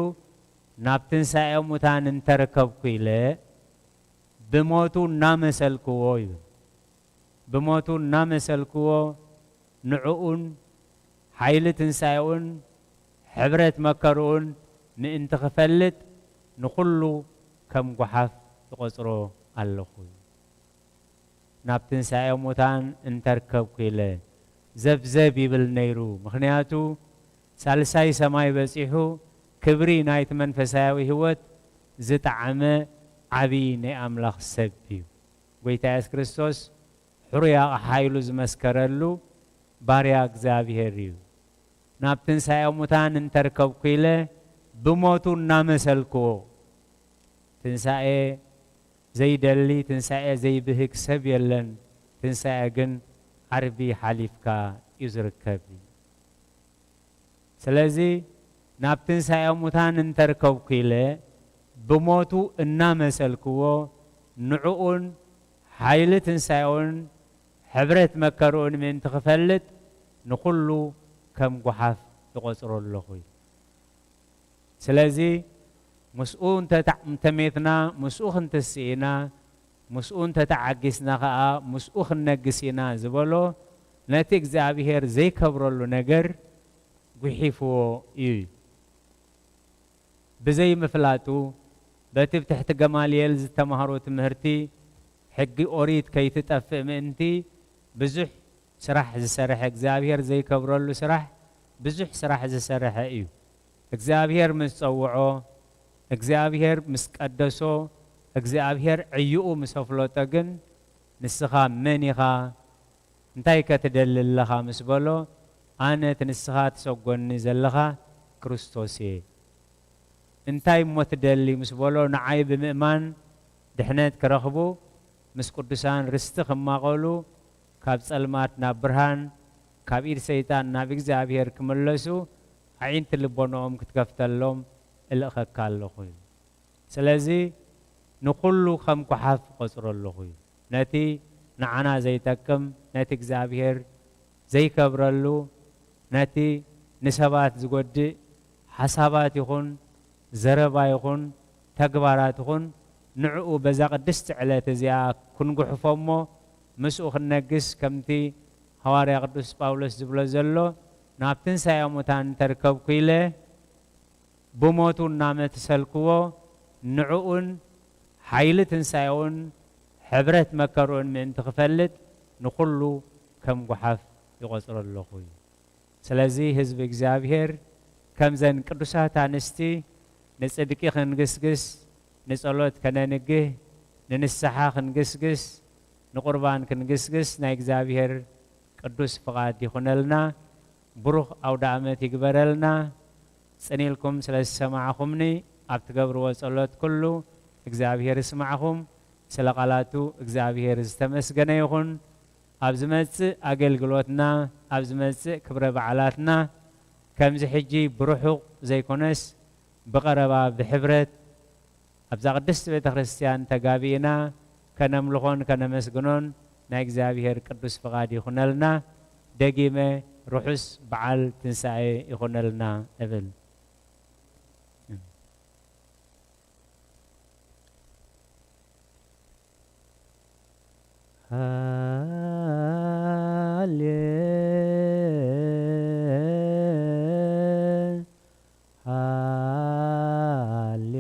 ናብ ትንሳኤ ሙታን እንተረከብኩ ኢለ ብሞቱ እናመሰልክዎ ይብል። ብሞቱ እናመሰልክዎ ንዕኡን ሓይሊ ትንሳኤኡን ሕብረት መከርኡን ምእንቲ ክፈልጥ ንኹሉ ከም ጓሓፍ እቖጽሮ ኣለኹ። ናብ ትንሳኤ ሙታን እንተርከብኩ ኢለ ዘብዘብ ይብል ነይሩ። ምኽንያቱ ሳልሳይ ሰማይ በጺሑ ክብሪ ናይቲ መንፈሳዊ ህይወት ዝጠዓመ ዓቢ ናይ ኣምላኽ ሰብ እዩ። ጎይታ የሱስ ክርስቶስ ሕሩይ ኣቕሓ ኢሉ ዝመስከረሉ ባርያ እግዚኣብሔር እዩ። ናብ ትንሳኤ ሙታን እንተርከብኩ ኢለ ብሞቱ እናመሰልክዎ። ትንሳኤ ዘይደሊ፣ ትንሳኤ ዘይብህግ ሰብ የለን። ትንሳኤ ግን ዓርቢ ሓሊፍካ እዩ ዝርከብ። ስለዚ ናብ ትንሳኤ ሙታን እንተርከብኩ ኢለ ብሞቱ እናመሰልክዎ፣ ንዕኡን ሓይሊ ትንሳኤኡን ሕብረት መከርኡን ምእንቲ ክፈልጥ ንኹሉ ከም ጓሓፍ እቖጽሮ ኣለኹ። ስለዚ ምስኡ እንተ ተዕ-፣ እንተ ሜትና ምስኡ ክንትስእ ኢና፣ ምስኡ እንተ ተዓጊስና ኸኣ ምስኡ ክንነግስ ኢና ዝበሎ ነቲ እግዚኣብሔር ዘይከብረሉ ነገር ጉሒፍዎ እዩ። ብዘይምፍላጡ በቲ ብትሕቲ ገማልየል ዝተማህሮ ትምህርቲ ሕጊ ኦሪት ከይትጠፍእ ምእንቲ ብዙሕ ስራሕ ዝሰርሐ፣ እግዚኣብሔር ዘይከብረሉ ስራሕ፣ ብዙሕ ስራሕ ዝሰርሐ እዩ። እግዚኣብሔር ምስ ጸውዖ፣ እግዚኣብሔር ምስ ቀደሶ፣ እግዚኣብሔር ዕይኡ ምስ ኣፍለጦ ግን ንስኻ መን ኢኻ? እንታይ ከ ትደሊ ኣለኻ? ምስ በሎ፣ ኣነ እቲ ንስኻ ትሰጎኒ ዘለኻ ክርስቶስ እየ። እንታይ እሞ ትደሊ? ምስ በሎ፣ ንዓይ ብምእማን ድሕነት ክረኽቡ፣ ምስ ቅዱሳን ርስቲ ክማቐሉ፣ ካብ ጸልማት ናብ ብርሃን፣ ካብ ኢድ ሰይጣን ናብ እግዚኣብሔር ክምለሱ፣ ኣዒንቲ ልቦናኦም ክትከፍተሎም እልእኸካ ኣለኹ እዩ። ስለዚ ንኹሉ ከም ጓሓፍ እቆጽሮ ኣለኹ እዩ። ነቲ ንዓና ዘይጠቅም፣ ነቲ እግዚኣብሔር ዘይከብረሉ፣ ነቲ ንሰባት ዝጎድእ ሓሳባት ይኹን፣ ዘረባ ይኹን፣ ተግባራት ይኹን፣ ንዕኡ በዛ ቅድስቲ ዕለት እዚኣ ክንጉሕፎ እሞ፣ ምስኡ ክንነግስ፣ ከምቲ ሃዋርያ ቅዱስ ጳውሎስ ዝብሎ ዘሎ፣ ናብ ትንሳኤ ሙታን እንተርከብኩ ኢለ፣ ብሞቱ እናመሰልክዎ፣ ንዕኡን ሓይሊ ትንሳኤኡን ሕብረት መከርኡን ምእንቲ ክፈልጥ፣ ንኹሉ ከም ጓሓፍ ይቖጽሮ ኣለኹ እዩ። ስለዚ ህዝቢ እግዚኣብሔር ከምዘን ቅዱሳት ኣንስቲ ንጽድቂ ክንግስግስ፣ ንጸሎት ከነንግህ፣ ንንስሓ ክንግስግስ፣ ንቁርባን ክንግስግስ ናይ እግዚኣብሔር ቅዱስ ፍቓድ ይኹነልና። ብሩኽ ኣውደ ኣመት ይግበረልና። ጽን ኢልኩም ስለ ዝሰማዕኹምኒ፣ ኣብ ትገብርዎ ጸሎት ኩሉ እግዚኣብሔር ይስማዕኹም። ስለ ቃላቱ እግዚኣብሔር ዝተመስገነ ይኹን። ኣብ ዝመጽእ ኣገልግሎትና፣ ኣብ ዝመጽእ ክብረ በዓላትና፣ ከምዚ ሕጂ ብርሑቕ ዘይኮነስ፣ ብቐረባ፣ ብሕብረት፣ ኣብዛ ቅድስቲ ቤተ ክርስቲያን ተጋቢእና ከነምልኾን ከነመስግኖን ናይ እግዚኣብሔር ቅዱስ ፍቓድ ይኹነልና። ደጊመ ርሑስ በዓል ትንሳኤ ይኹነልና እብል። ሃሌ ሃሌ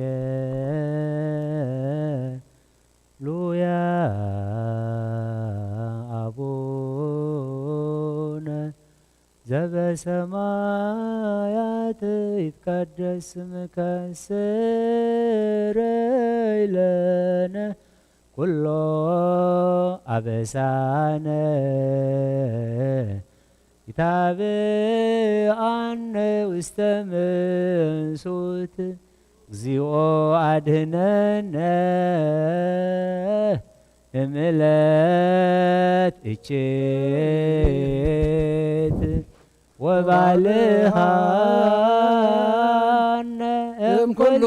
ሉያ። ኣቡነ ዘበሰማያት ይትቀደስ ስምከ፣ ስረይ ለነ ኩሎ ኣበሳነ፣ ኢታብአነ ውስተ መንሱት፣ እግዚኦ አድህነነ እምእለት እቼት ወባልሃነ እምኩሉ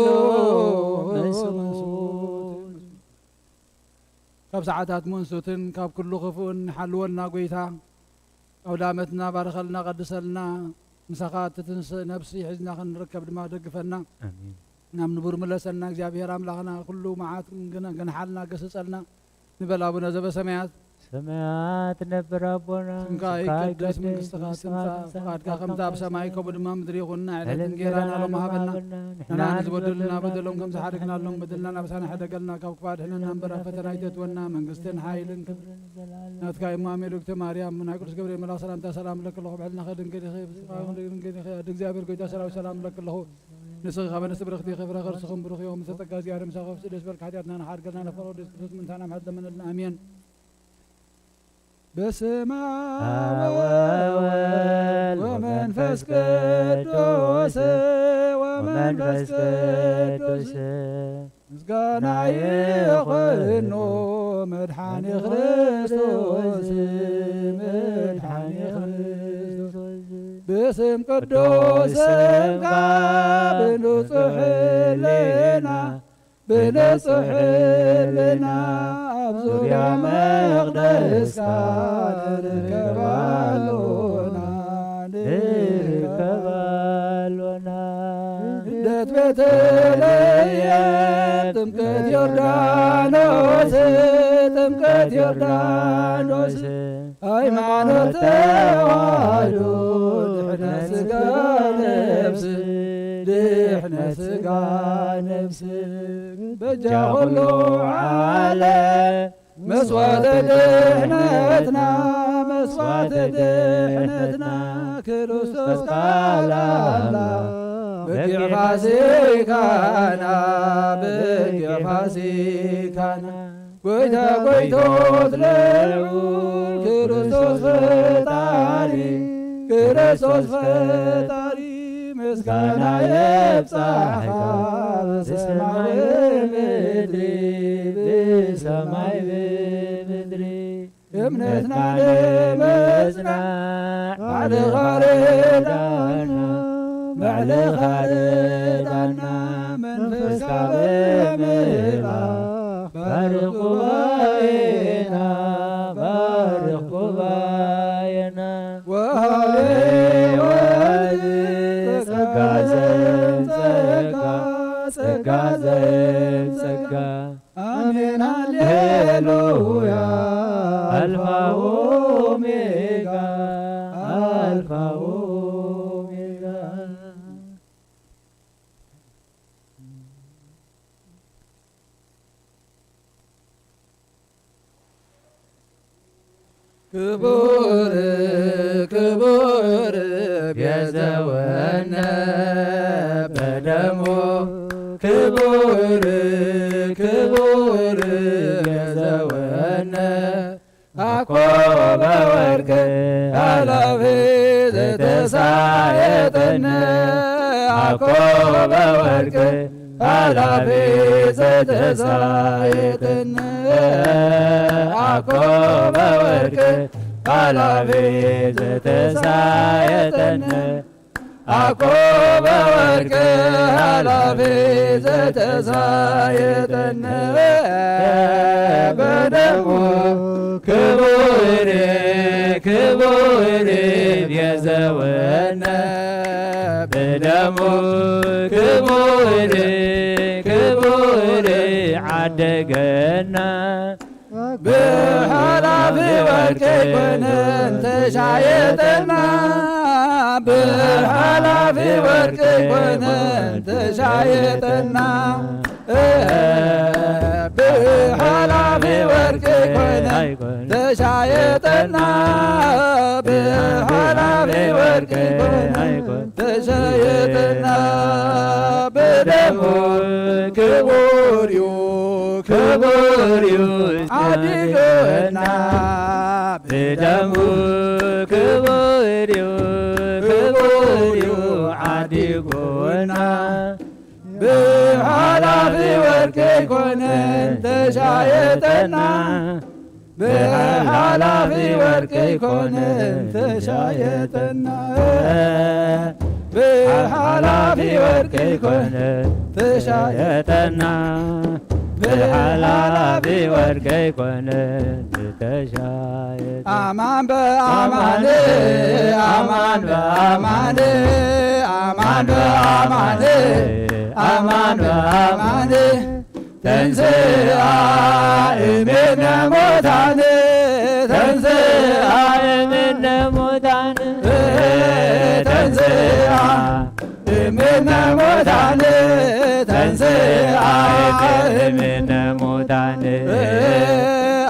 መንሱት። ካብ ሰዓታት መንሱትን ካብ ኩሉ ክፉእን ሓልወና ጎይታ። ኣውደ ኣመትና ባርኸልና፣ ቀድሰልና። ምሳኻ እትትንስእ ነፍሲ ሒዝና ክንርከብ ድማ ደግፈና። ኣሜን። ናብ ንቡር ምለሰና እግዚኣብሔር ኣምላኽና። ኩሉ መዓት ግን-፣ ግንሓልና ገስጸልና። ንበል ኣቡነ ዘበሰማያት። ሰማያት ነብር ኣቦና፣ ስምካ ይቀደስ፣ መንግስትኻ ትምጻእ፣ ፍቓድካ ከምታ ኣብ ሰማይ ከምኡ ድማ ምድሪ ይኹን። ንዕለት እንጌራና ሎሚ ሃበና። ንሕና ንዝበደሉና በደሎም ከም ዝሓደግናሎም በደልና ናብሳና ሕደገልና፣ ካብ ክፉእ ኣድሕነና እምበር ኣብ ፈተና ኣይተእትወና። መንግስትን ሓይልን ክብርን ናትካ እዩ እሞ ኣሜን። እግዝእተ ማርያም፣ ናይ ቅዱስ ገብርኤል መልኣክ ሰላምታ ሰላም እብለኪ ኣለኹ። ብሕልናኺ ድንግል ኢኺ፣ ብስጋኺ ድንግል ኢኺ። ኣደ እግዚኣብሔር ጎይታ ሰራዊት ሰላም እብለኪ ኣለኹ። ንስኺ ከበነ ስብርኽቲ ኢኺ፣ ፍረ ከርስኺ እውን ብሩኽ እዩ። እምተ ጸጋ እግዚኣብሔር ምሳኺ፣ ብስእሊ ዝበልኪ ሓጢኣትና ንሓድገልና፣ ነፍቕሮ ወደስ ክርስቶስ ምንታና ምሕረት ለመነልና። ኣሜን። በስመ አብ ወወልድ ወመንፈስ ቅዱስ፣ ወመንፈስ ቅዱስ። ምስጋና ይኹኖ መድኃኔ ክርስቶስ፣ መድኃኔ ክርስቶስ። ብስም ቅዱስ ስምካ ብንጹሕ ህሊና፣ ብንጹሕ ህሊና ኣብ ዙርያ መቕደስካ ንርከብ ኣሎና፣ ንርከብ ኣሎና። ልደት ቤተልሔም፣ ጥምቀት ዮርዳኖስ፣ ጥምቀት ዮርዳኖስ፣ ሃይማኖት ተዋህዶ፣ ድሕነት ሥጋ ነፍስ፣ ድሕነት ሥጋ ነፍስ፣ በጃ ኩሉ ዓለም፣ መስዋዕተ ድሕነትና፣ መስዋዕተ ድሕነትና፣ ክርስቶስ ቃል ኣምላኽ፣ በጊዕ ፋሲካና፣ በጊዕ ፋሲካና፣ ጎይታ ጎይቶት ልዑል ክርስቶስ ፈጣሪ፣ ክርስቶስ ፈጣሪ፣ ምስጋና ይብጻሕካ ብሰማይ ብምድሪ። ሰማይ ብምድሪ እምነትና ንምጽናዕ ባዕልኻ ርዳና፣ ባዕልኻ ርዳና። መንፈስካ ብምልኣኽ ባርኽ ጉባኤና፣ ባርኽ ጉባኤና። ወሃቤ ወልድ ጸጋ ዘምጸካ፣ ጸጋ ዘምጸካ። ኣሜን ሃሌሉያ። ኣልፋ ኦሜጋ፣ ኣልፋ ኦሜጋ። ክቡር፣ ክቡር ቤዘወነ በደሙ። ክቡር፣ ክቡር ቤዘወነ አኮ በወርቅ አላፊ ዘተሳየጠነ። አኮ በወርቅ አላፊ ዘተሳየጠነ። አኮ በወርቅ አላፊ ዘተሳየጠነ። አኮ በወርቅ አላፊ ዘተሳየጠነ። በደሙ ክቡር፣ ክቡር ቤዘወነ። በደሙ ክቡር፣ ክቡር ዓደገና። ብሓላፊ ወርቂ ኮይነን ተሻየጠና። ብሓላፊ ወርቂ ኮይነን ተሻየጠና። ብሓላፊ ወርቂ ኮይነን ተሻየጠና። ብሓላፊ ወርቂ ኮይነን ተሻየጠና። በደሙ ክቡር እዩ፣ ክቡር እዩ ዓዲገና። በደሙ ክቡር እዩ፣ ክቡር እዩ ዓዲጎና። ብሓላፊ ወርቂ ኮይነን ተሻየጠና። ብሓላፊ ወርቂ ኮይነን ተሻየጠና። ብሓላፊ ወርቂ ኮይነን ተሻየጠና። ብሓላፊ ወርቂ ኮይነን ተሻየጠና። አማን በአማን፣ አማን በአማን፣ አማን በአማን፣ አማን በአማን። ተንሥአ እምነ ሙታን፣ ተንሥአ እምነ ሙታን፣ ተንሥአ እምነ ሙታን፣ ተንሥአ እምነ ሙታን።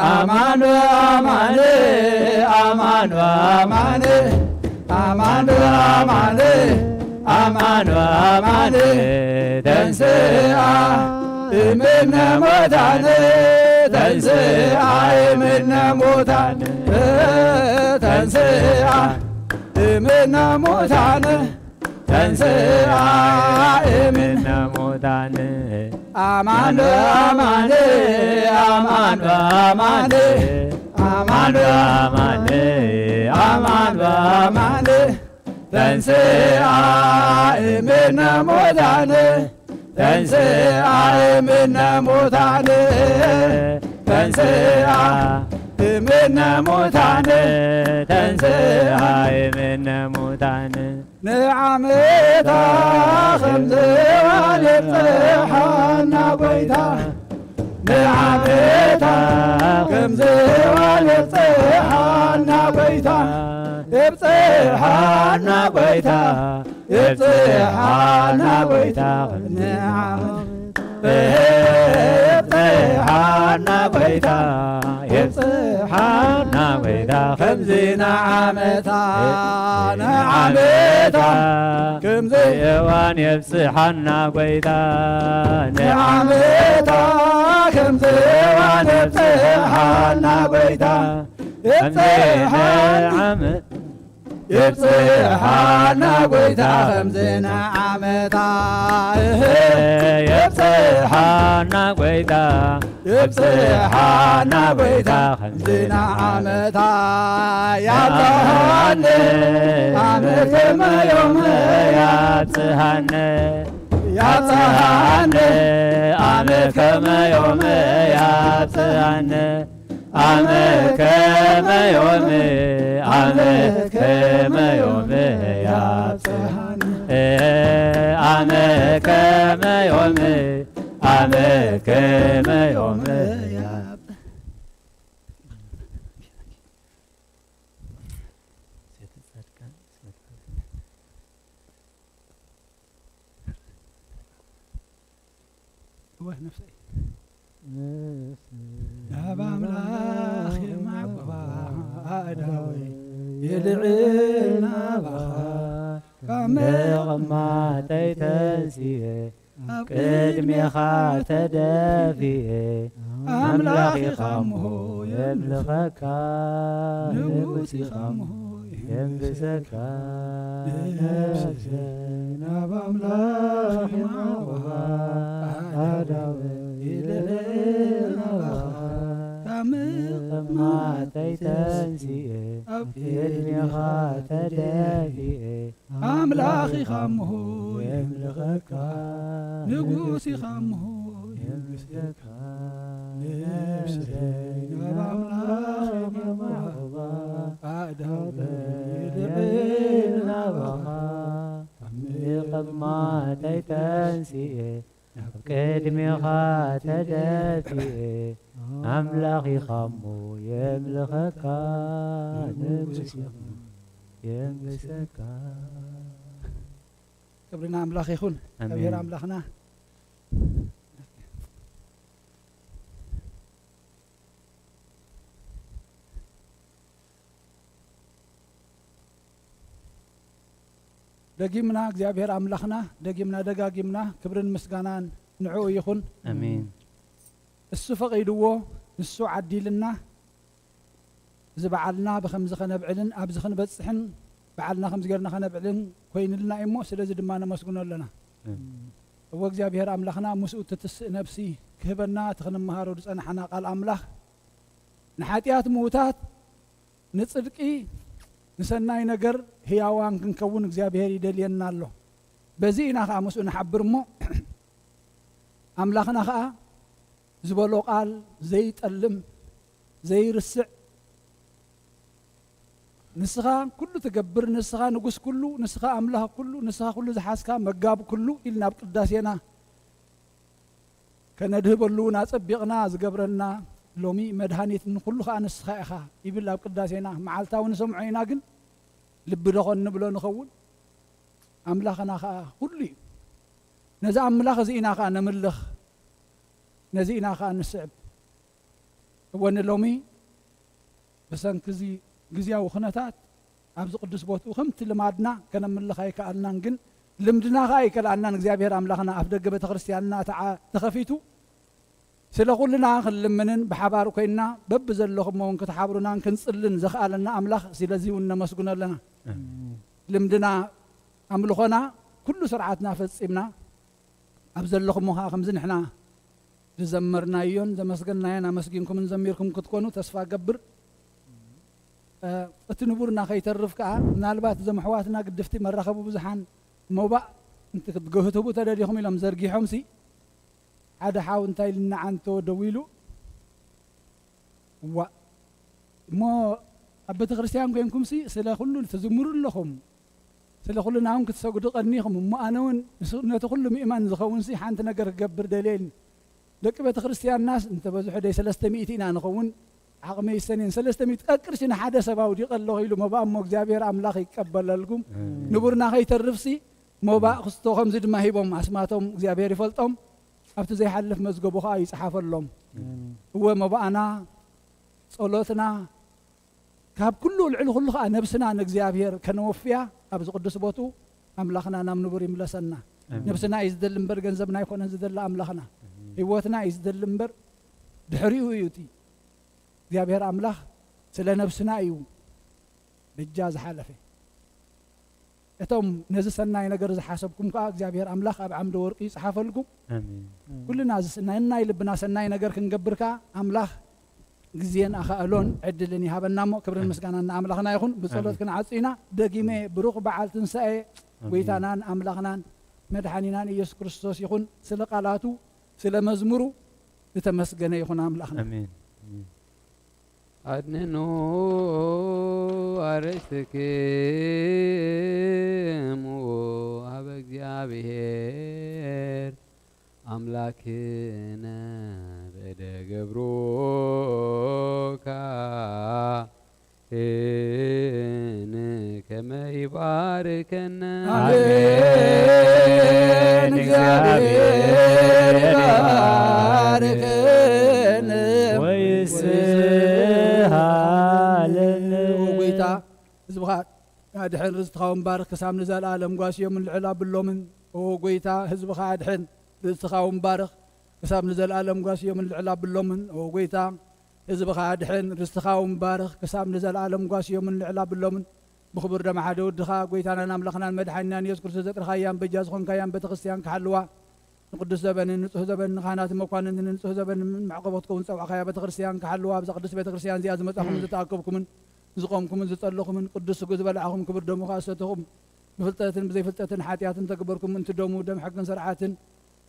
አማን በአማን፣ አማን በአማን፣ አማን በአማን፣ አማን በአማን። ተንሥአ እምነ ሙታን፣ ተንሥአ እምነ ሙታን፣ ተንሥአ እምነ ሙታን። ተንሥአ እምነ ሙታን። አማን በአማን፣ አማን በአማን፣ አማን በአማን፣ አማን በአማን። ተንሥአ እምነ ሙታን፣ ተንሥአ እምነ ሙታን፣ ተንሥአ እምነ ሙታን፣ ተንሥአ እምነ ሙታን። ንዓመታ ከም ዝዋል የብጽሓና ጐይታ፣ ንዓመታ ከም ዝዋል የብጽሓና ጐይታ፣ የብጽሓና ጐይታ፣ የብጽሓና ጐይታ። ንዓመታ የብጽሓና ጐይታ፣ የብጽሓና ጐይታ። ከምዚ ንዓመታ፣ ንዓመታ ከምዚ እዋን የብጽሓና ጐይታ። ንዓመታ ከምዚ እዋን የብጽሓና ጐይታ። የብጽሓና ንዓመት የብጽሓና ጎይታ ከምዚ ንዓመታ፣ እህ፣ የብጽሓና ጎይታ፣ የብጽሓና ጎይታ ከምዚ ንዓመታ። ያብጽሓነ፣ ኣመት ከመ ዮም ያብጽሓነ፣ ያብጽሓነ፣ ኣመት ከመ ዮም ያብጽሓነ። ኣመ ከመ ዮም፣ ኣመ ከመ ዮም ያብጽሓነ። ኣመ ከመ ዮም፣ ኣመ ከመ ዮም ያብ-፣ እወ ነፍሰይ። ናብ ኣምላኽ የማዕብባ ኣእዳወይ የልዕል ናባኻ ካብ ምቕማጠይ ተንሲኤ ኣብ ቅድሜኻ ተደፊኤ ኣምላኽ ኢኻ እሞ የምልኸካ ንጉስ ኢኻ እሞ የንግሰካ ነፍሰይ ናብ ኣምላኽ የማዕብባ ኣእዳወይ የልዕል ናባኻ ካብ ምቕማጠይ ተንሲኤ ኣብ ቅድሜኻ ተደፊኤ ኣምላኽ ኢኻ እሞ የምልኸካ ንጉስ ኢኻ እሞ የምልኸካ ነፍሰይ ናብ ኣምላኽ የማዕብባ ኣእዳወይ የልዕል ናባኻ ካብ ምቕማጠይ ተንሲኤ ኣብ ቅድሜኻ ተደፊኤ ኣምላኽ ኢኻ እሞ የምልኸካ ንጉስ ኢኻ የንግሰካ። ክብሪ ንኣምላኽ ይኹን። ኣሜን። እግዚኣብሔር ኣምላኽና ደጊምና እግዚኣብሔር ኣምላኽና ደጊምና ደጋጊምና ክብርን ምስጋናን ንዕኡ ይኹን። ኣሜን። እሱ ፈቒድዎ፣ እሱ ዓዲልና፣ እዚ በዓልና ብኸምዚ ኸነብዕልን ኣብዚ ኽንበጽሕን በዓልና ከምዚ ጌርና ኸነብዕልን ኮይንልና እዩ እሞ፣ ስለዚ ድማ ነመስግኖ ኣለና። ኣሜን። እወ እግዚኣብሔር ኣምላኽና ምስኡ ትትስእ ነፍሲ ክህበና፣ እቲ ኽንመሃሮ ዝጸናሕና ቃል ኣምላኽ ንሓጢኣት ምዉታት፣ ንጽድቂ፣ ንሰናይ ነገር ህያዋን ክንከውን እግዚኣብሔር ይደልየና ኣሎ። በዚ ኢና ኸኣ ምስኡ ንሓብር እሞ፣ ኣምላኽና ኸኣ ዝበሎ ቃል ዘይጠልም፣ ዘይርስዕ፣ ንስኻ ኩሉ ትገብር፣ ንስኻ ንጉስ ኩሉ፣ ንስኻ ኣምላኽ ኩሉ፣ ንስኻ ኩሉ ዝሓዝካ መጋቢ ኩሉ ኢልና ኣብ ቅዳሴና ከነድህበሉ እውን ኣጸቢቕና ዝገብረና ሎሚ መድሃኒት ንኹሉ ኸኣ ንስኻ ኢኻ ይብል ኣብ ቅዳሴና። መዓልታዊ ንሰምዖ ኢና፣ ግን ልቢ ደኾን ንብሎ ንኸውን? ኣምላኽና ኸኣ ኩሉ እዩ። ነዚ ኣምላኽ እዚ ኢና ኸኣ ነምልኽ፣ ነዚ ኢና ኸኣ ንስዕብ። እወ ንሎሚ ብሰንኪ እዚ ግዝያዊ ኹነታት ኣብዚ ቅዱስ ቦትኡ ከምቲ ልማድና ከነምልኽ ኣይከኣልናን፣ ግን ልምድና ኸኣ ኣይከልኣልናን። እግዚኣብሔር ኣምላኽና ኣፍ ደገ ቤተ ክርስቲያንና ተዓ-፣ ተኸፊቱ ስለ ኹልና ክንልምንን ብሓባር ኮይንና በብዘለኹሞ እውን ክትሓብሩናን ክንጽልን ዘኽኣለና ኣምላኽ ስለዚ እውን ነመስግኖ ኣለና። ኣሜን። ልምድና ኣምልኾና ኩሉ ስርዓትና ፈጺምና ኣብ ዘለኹሞ ኸኣ ከምዚ ንሕና ዝዘመርናዮን ዘመስገንናዮን ኣመስጊንኩምን ዘሚርኩም ክትኮኑ ተስፋ እገብር። እ፣ እቲ ንቡርና ከይተርፍ ከኣ ምናልባት እዞም ኣሕዋትና ግድፍቲ መራኸቢ ብዙሓን ሞባእ እንት-፣ ክትገህትቡ ተደሊኹም ኢሎም ዘርጊሖምሲ ሓደ ሓው እንታይ ኢልና ዓንቶ ደዊሉ እዋእ እሞ ኣብ ቤተ ክርስቲያን ኮይንኩምሲ ስለ ኩሉ ትዝምሩ ኣለኹም፣ ስለ ኩልና እውን ክትሰግዱ ቀኒኹም። እሞ ኣነ እውን ንስ-፣ ነቲ ኩሉ ምእመን ዝኸውንሲ ሓንቲ ነገር ክገብር ደልየ ኢልኒ። ደቂ ቤተ ክርስቲያንናስ እንተበዝሑ ደይ ሰለስተ ሚእቲ ኢና ንኸውን፣ ዓቕመይ ይሰንየን። ሰለስተ ሚእቲ ቀቅርሺ ንሓደ ሰብ ኣውዲቐ ኣለኹ ኢሉ መባእ እሞ እግዚኣብሔር ኣምላኽ ይቀበለልኩም። ኣሜን። ንቡርና ከይተርፍሲ መባእ ክስቶ ከምዚ ድማ ሂቦም ኣስማቶም እግዚኣብሔር ይፈልጦም። ኣብቲ ዘይሓልፍ መዝገቡ ኸኣ ይጽሓፈሎም። ኣሜን። እወ መባእና፣ ጸሎትና፣ ካብ ኩሉ ልዕሊ ኩሉ ኸኣ ነብስና ንእግዚኣብሔር ከነወፍያ ኣብዚ ቅዱስ ቦትኡ ኣምላኽና ናብ ንቡር ይምለሰና። ኣሜን። ነብስና እዩ ዝደሊ እምበር ገንዘብና ኣይኮነን ዝደሊ ኣምላኽና። ኣሜን። ህይወትና እዩ ዝደሊ እምበር ድሕሪኡ እዩ እቲ እግዚኣብሔር ኣምላኽ ስለ ነብስና እዩ በጃ ዝሓለፈ። እቶም ነዚ ሰናይ ነገር ዝሓሰብኩም ከኣ እግዚኣብሔር ኣምላኽ ኣብ ዓምደ ወርቂ ይጽሓፈልኩም። ኣሜን። ኩልና እዚ ስ-፣ ነናይ ልብና ሰናይ ነገር ክንገብር ከኣ ኣምላኽ ግዜን ኣኻእሎን ዕድልን ይሃበና እሞ፣ ክብርን ኣሜን። ምስጋናን ንኣምላኽና ይኹን። ብጸሎት ኣሜን። ክንዓጽ ኢና። ደጊመ ኣሜን። ብሩኽ በዓል ትንሳኤ ኣሜን። ጎይታናን ኣምላኽናን መድሓኒናን ኢየሱስ ክርስቶስ ይኹን። ስለ ቃላቱ፣ ስለ መዝሙሩ ዝተመስገነ ይኹን ኣምላኽና። ኣሜን። ኣሜን። ኣድንኑ ኣርእስትክሙ ሀበ እግዚኣብሔር ኣምላክነ በእደ ገብሩ ካህን ከመ ይባርከነ። ኣሜን። እግዚኣብሔር ይባርከነ ወይስሃለነ። ኦ ጎይታ፣ ህዝብኻ ኣድሕን፣ ርስትኻ እውን ባርኽ፣ ክሳብ ንዘለኣለም ጓስዮምን ልዕል ኣብሎምን። ኦ ጎይታ፣ ህዝብኻ ኣድሕን፣ ርስትኻ እውን ባርኽ፣ ክሳብ ንዘለኣለም ጓስዮምን ልዕል ኣብሎምን። ኦ ጎይታ፣ ህዝብኻ ኣድሕን፣ ርስትኻ እውን ባርኽ፣ ክሳብ ንዘለኣለም ጓስዮምን ልዕል ኣብሎምን። ብኽቡር ደም ሓደ ወድኻ፣ ጎይታናን ኣምላኽናን መድሓኒናን የሱስ ክርስቶስ ዘጥረኻያን በጃ ዝኾንካያን ቤተ ክርስቲያን ክሓልዋ፣ ንቅዱስ ዘበንን ንጹህ ዘበንን ንኻህናትን መኳንንትን ንጹህ ዘበንን መዕቆቦ ክትከውን ዝጸውዕኻያ ቤተ ክርስቲያን ክሓልዋ፣ ኣብዛ ቅድስት ቤተ ክርስቲያን እዚኣ ዝመጻኹምን ዝተኣከብኩምን ዝቖምኩምን ዝጸለኹምን ቅዱስ ስግኡ ዝበላዕኹም ክቡር ደሙ ከኣ ዝሰተኹም ብፍልጠትን ብዘይፍልጠትን ሓጢኣትን ተግበርኩም ምእንቲ ደሙ ደም ሕግን ስርዓትን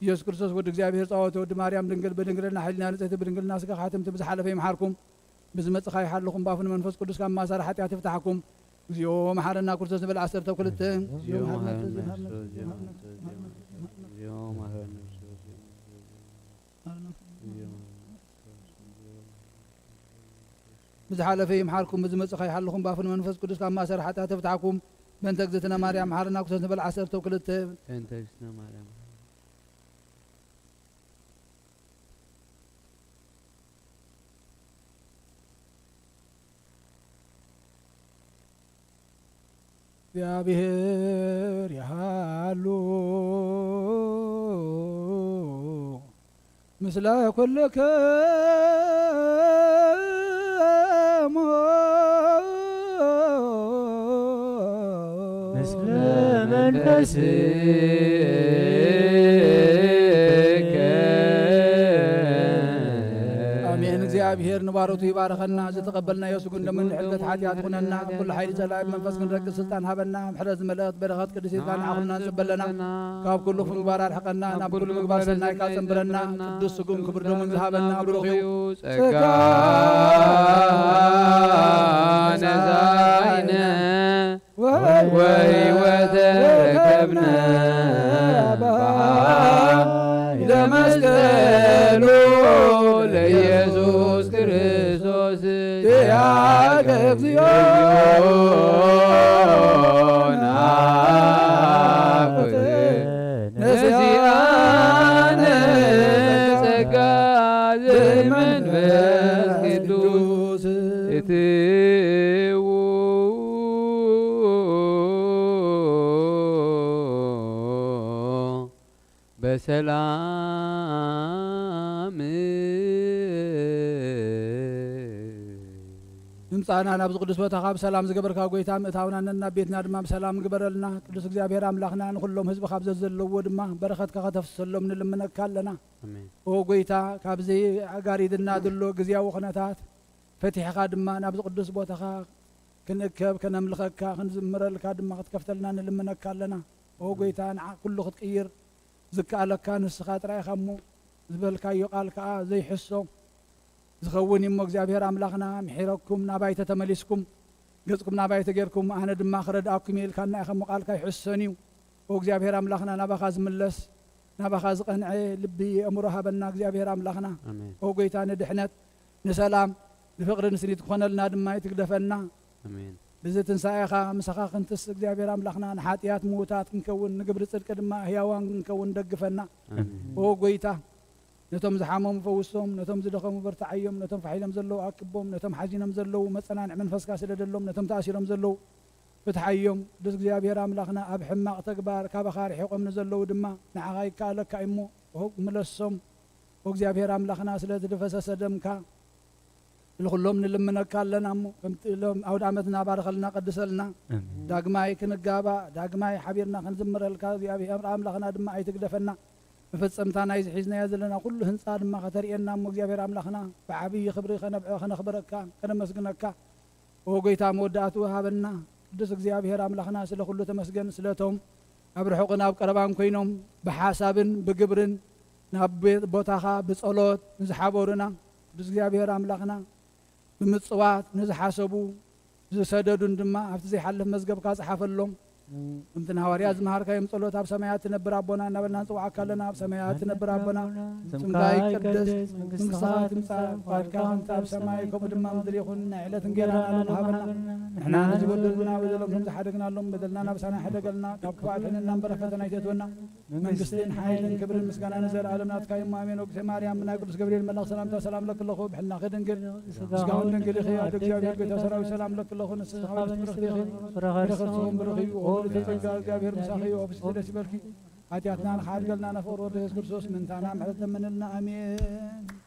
ኢየሱስ ክርስቶስ ወዲ እግዚኣብሔር ጸዋተ ወዲ ማርያም ድንግል ብድንግልና ሕሊና ንጽሕቲ ብድንግልና ስጋ ሓትምቲ ብዝሓለፈ ይምሓርኩም። ብዝመጽእ ይሓልኹም፣ ባፉ ንመንፈስ ቅዱስ ካብ ማእሰር ሓጢኣት ይፍታሕኩም። እግዚኦ መሓረና ክርስቶስ ንብል ዓሰርተ ክልተ። እግዚኦ መሓረና ክርስቶስ፣ እግዚኦ መሓረና ክርስቶስ፣ እግዚኦ መሓረና ክርስቶስ፣ እግዚኦ መሓረና ክርስቶስ፣ እግዚኦ መሓረና ክርስቶስ፣ እግዚኦ መሓረና ክርስቶስ። ብዝሓለፈ ይምሓርኩም፣ ብዝመጽእ ይሓልኹም፣ ባፉ ንመንፈስ ቅዱስ ካብ ማእሰር ሓጢኣት ይፍታሕኩም። በእንተ እግዝእትነ ማርያም መሓረና ክርስቶስ ንብል ዓሰርተ ክልተ። በእንተ እግዝእትነ ማርያም እግዚኣብሔር ይሃሉ ምስለ ኩልክሙ። ምስለ መንፈስከ። ኣሜን። እግዚኣብሔር ንባሮቱ ይባርኸና። ዝተቐበልናዮ ስጉን ደሙን ንሕድገት ሓጢኣት ኩነና። ካብ ኩሉ ሓይሊ ጸላኢ ብመንፈስ ክንረግጽ ስልጣን ሃበና። ምሕረት ዝመልአት በረኸት ቅድስት ኢልካ ንዓኹምና ንጽበለና። ካብ ኩሉ ክፉ ምግባር ኣርሕቐና። ናብ ኩሉ ምግባር ሰናይካ ጸንብረና። ቅዱስ ስጉን ክቡር ደሙን ዝሃበና ብሩኽ እዩ። ጸጋ ነሳኢነ ወሕይወት ረከብነ በኃይለ መስቀሉ ለኢየሱስ ክርስቶስ ኪያከ እግዚኦ ናኩት ነሲአነ ጸጋ ዘመንፈስ ቅዱስ እትዉ በሰላም ምምጻእና ናብዚ ቅዱስ ቦታኻ ብሰላም ዝገበርካ ጎይታ፣ ምእታውና ነናብ ቤትና ድማ ብሰላም ግበረልና። ቅዱስ እግዚኣብሔር ኣምላኽና፣ ንኹሎም ህዝብኻ ኣብ ዘዘለዎ ድማ በረኸትካ ከተፍሰሎም ንልምነካ ኣለና። ኣሜን። ኦ ጎይታ፣ ካብዚ ኣጋሪድና ዘሎ ግዝያዊ ኩነታት ፈቲሕኻ ድማ ናብዚ ቅዱስ ቦታኻ ክንእከብ፣ ከነምልኸካ፣ ክንዝምረልካ ድማ ክትከፍተልና ንልምነካ ኣለና። ኦ ጎይታ፣ ንዓ ኩሉ ክትቅይር ዝከኣለካ ንስኻ ጥራይ ኢኻ እሞ፣ ዝበልካዮ ቃል ከኣ ዘይሕሶ ዝኸውን እዩ እሞ፣ እግዚኣብሔር ኣምላኽና፣ ምሒረኩም ናባይ ተተመሊስኩም፣ ገጽኩም ናባይ ተጌርኩም፣ ኣነ ድማ ክረድኣኩም እየ ኢልካና ኢኻ እሞ፣ ቃልካ ኣይሕሶን እዩ። ኦ እግዚኣብሔር ኣምላኽና፣ ናባኻ ዝምለስ፣ ናባኻ ዝቐንዐ ልቢ ኣእምሮ ሃበና እግዚኣብሔር ኣምላኽና። ኣሜን። ኦ ጎይታ፣ ንድሕነት፣ ንሰላም፣ ንፍቕሪ፣ ንስኒት ክኾነልና ድማ ይትግደፈና። ኣሜን። ብዚ ትንሳኤኻ ምሳኻ ክንትስ እግዚኣብሔር ኣምላኽና፣ ንሓጢኣት ምዉታት ክንከውን፣ ንግብሪ ጽድቂ ድማ ህያዋን ክንከውን ደግፈና። ኣሜን። ኦ ጎይታ፣ ነቶም ዝሓመሙ ፈውሶም፣ ነቶም ዝደኸሙ በርትዓዮም፣ ነቶም ፋሕ ኢሎም ዘለዉ ኣክቦም፣ ነቶም ሓዚኖም ዘለዉ መጸናንዒ መንፈስካ ስደደሎም፣ ነቶም ተኣሲሮም ዘለዉ ፍትሓዮም። ቅዱስ እግዚኣብሔር ኣምላኽና፣ ኣብ ሕማቕ ተግባር ካባኻ ርሒቖም ንዘለዉ ድማ ንዓኻ ይከኣለካ እሞ፣ ኦ ምለሶም። ኦ እግዚኣብሔር ኣምላኽና፣ ስለቲ ዝፈሰሰ ደምካ ንኹሎም ንልምነካ ኣለና እሞ፣ ከምቲ ሎም ኣውደ ዓመትና ባርኸልና፣ ቀድሰልና። ኣሜን። ዳግማይ ክንጋባእ፣ ዳግማይ ሓቢርና ክንዝምረልካ፣ እግዚኣብሔር ኣምላኽና ድማ ኣይትግደፈና። መፈጸምታ ናይዚ ሒዝናዮ ዘለና ኩሉ ህንጻ ድማ ከተርእየና እሞ፣ እግዚኣብሔር ኣምላኽና ብዓብዪ ክብሪ ከነብዕ-፣ ከነኽብረካ፣ ከነመስግነካ። ኦ ጎይታ፣ መወዳእትኡ ሃበና። ቅዱስ እግዚኣብሔር ኣምላኽና፣ ስለ ኩሉ ተመስገን። ስለቶም ኣብ ርሑቕን ኣብ ቀረባን ኮይኖም ብሓሳብን ብግብርን ናብ ቤት ቦታኻ ብጸሎት ንዝሓበሩና፣ ቅዱስ እግዚኣብሔር ኣምላኽና፣ ብምጽዋት ንዝሓሰቡ ዝሰደዱን ድማ ኣብቲ ዘይሓልፍ መዝገብካ ጽሓፈሎም። ከምቲ ንሃዋርያት ዝመሃርካዮም ጸሎት፣ ኣብ ሰማያት ትነብር ኣቦና እናበልና ንጽውዓካ ኣለና። ኣብ ሰማያት ትነብር ኣቦና፣ ስምካ ይቀደስ፣ መንግስትኻ ትምጻእ፣ ፍቓድካ ከምቲ ኣብ ሰማይ ከምኡ ድማ ምድሪ ይኹን። ናይ ዕለት እንጌራና ሎሚ ሃበና። ንሕና ነዚ በደሉና በደሎም ከም ዝሓደግናሎም፣ በደልና ናብ ሳና ሕደገልና፣ ካብ ክፉኣት ሕነና እምበር ፈተና ኣይተእትወና። መንግስትን ሓይልን ክብርን ምስጋና ንዘለኣለም ናትካ እዩ። ኣሜን። ወግዜ ማርያም፣ ብናይ ቅዱስ ገብርኤል መልኣኽ ሰላምታ ሰላም ለኪ ኣለኹ። ብሕልናኺ ድንግል፣ ስጋውን ድንግል ኢኺ። ኣደ እግዚኣብሔር፣ ጎይታ ሰራዊት፣ ሰላም ለኪ ኣለኹ። ንስኺ ካብ ኣንስቲ ብርኽቲ ኢኺ፣ ፍረ ከርስኺ እውን ብሩኽ እዩ። ኦ ልዕልቲ ጸጋ፣ እግዚኣብሔር ምሳኺ እዩ። ኣብ ፍስቲ ደስ ይበልኪ። ሓጢኣትና ንኽሓድገልና፣ ነፍቕር ወልድ የሱስ ክርስቶስ ምእንታና ምሕረት ለምንልና። ኣሜን።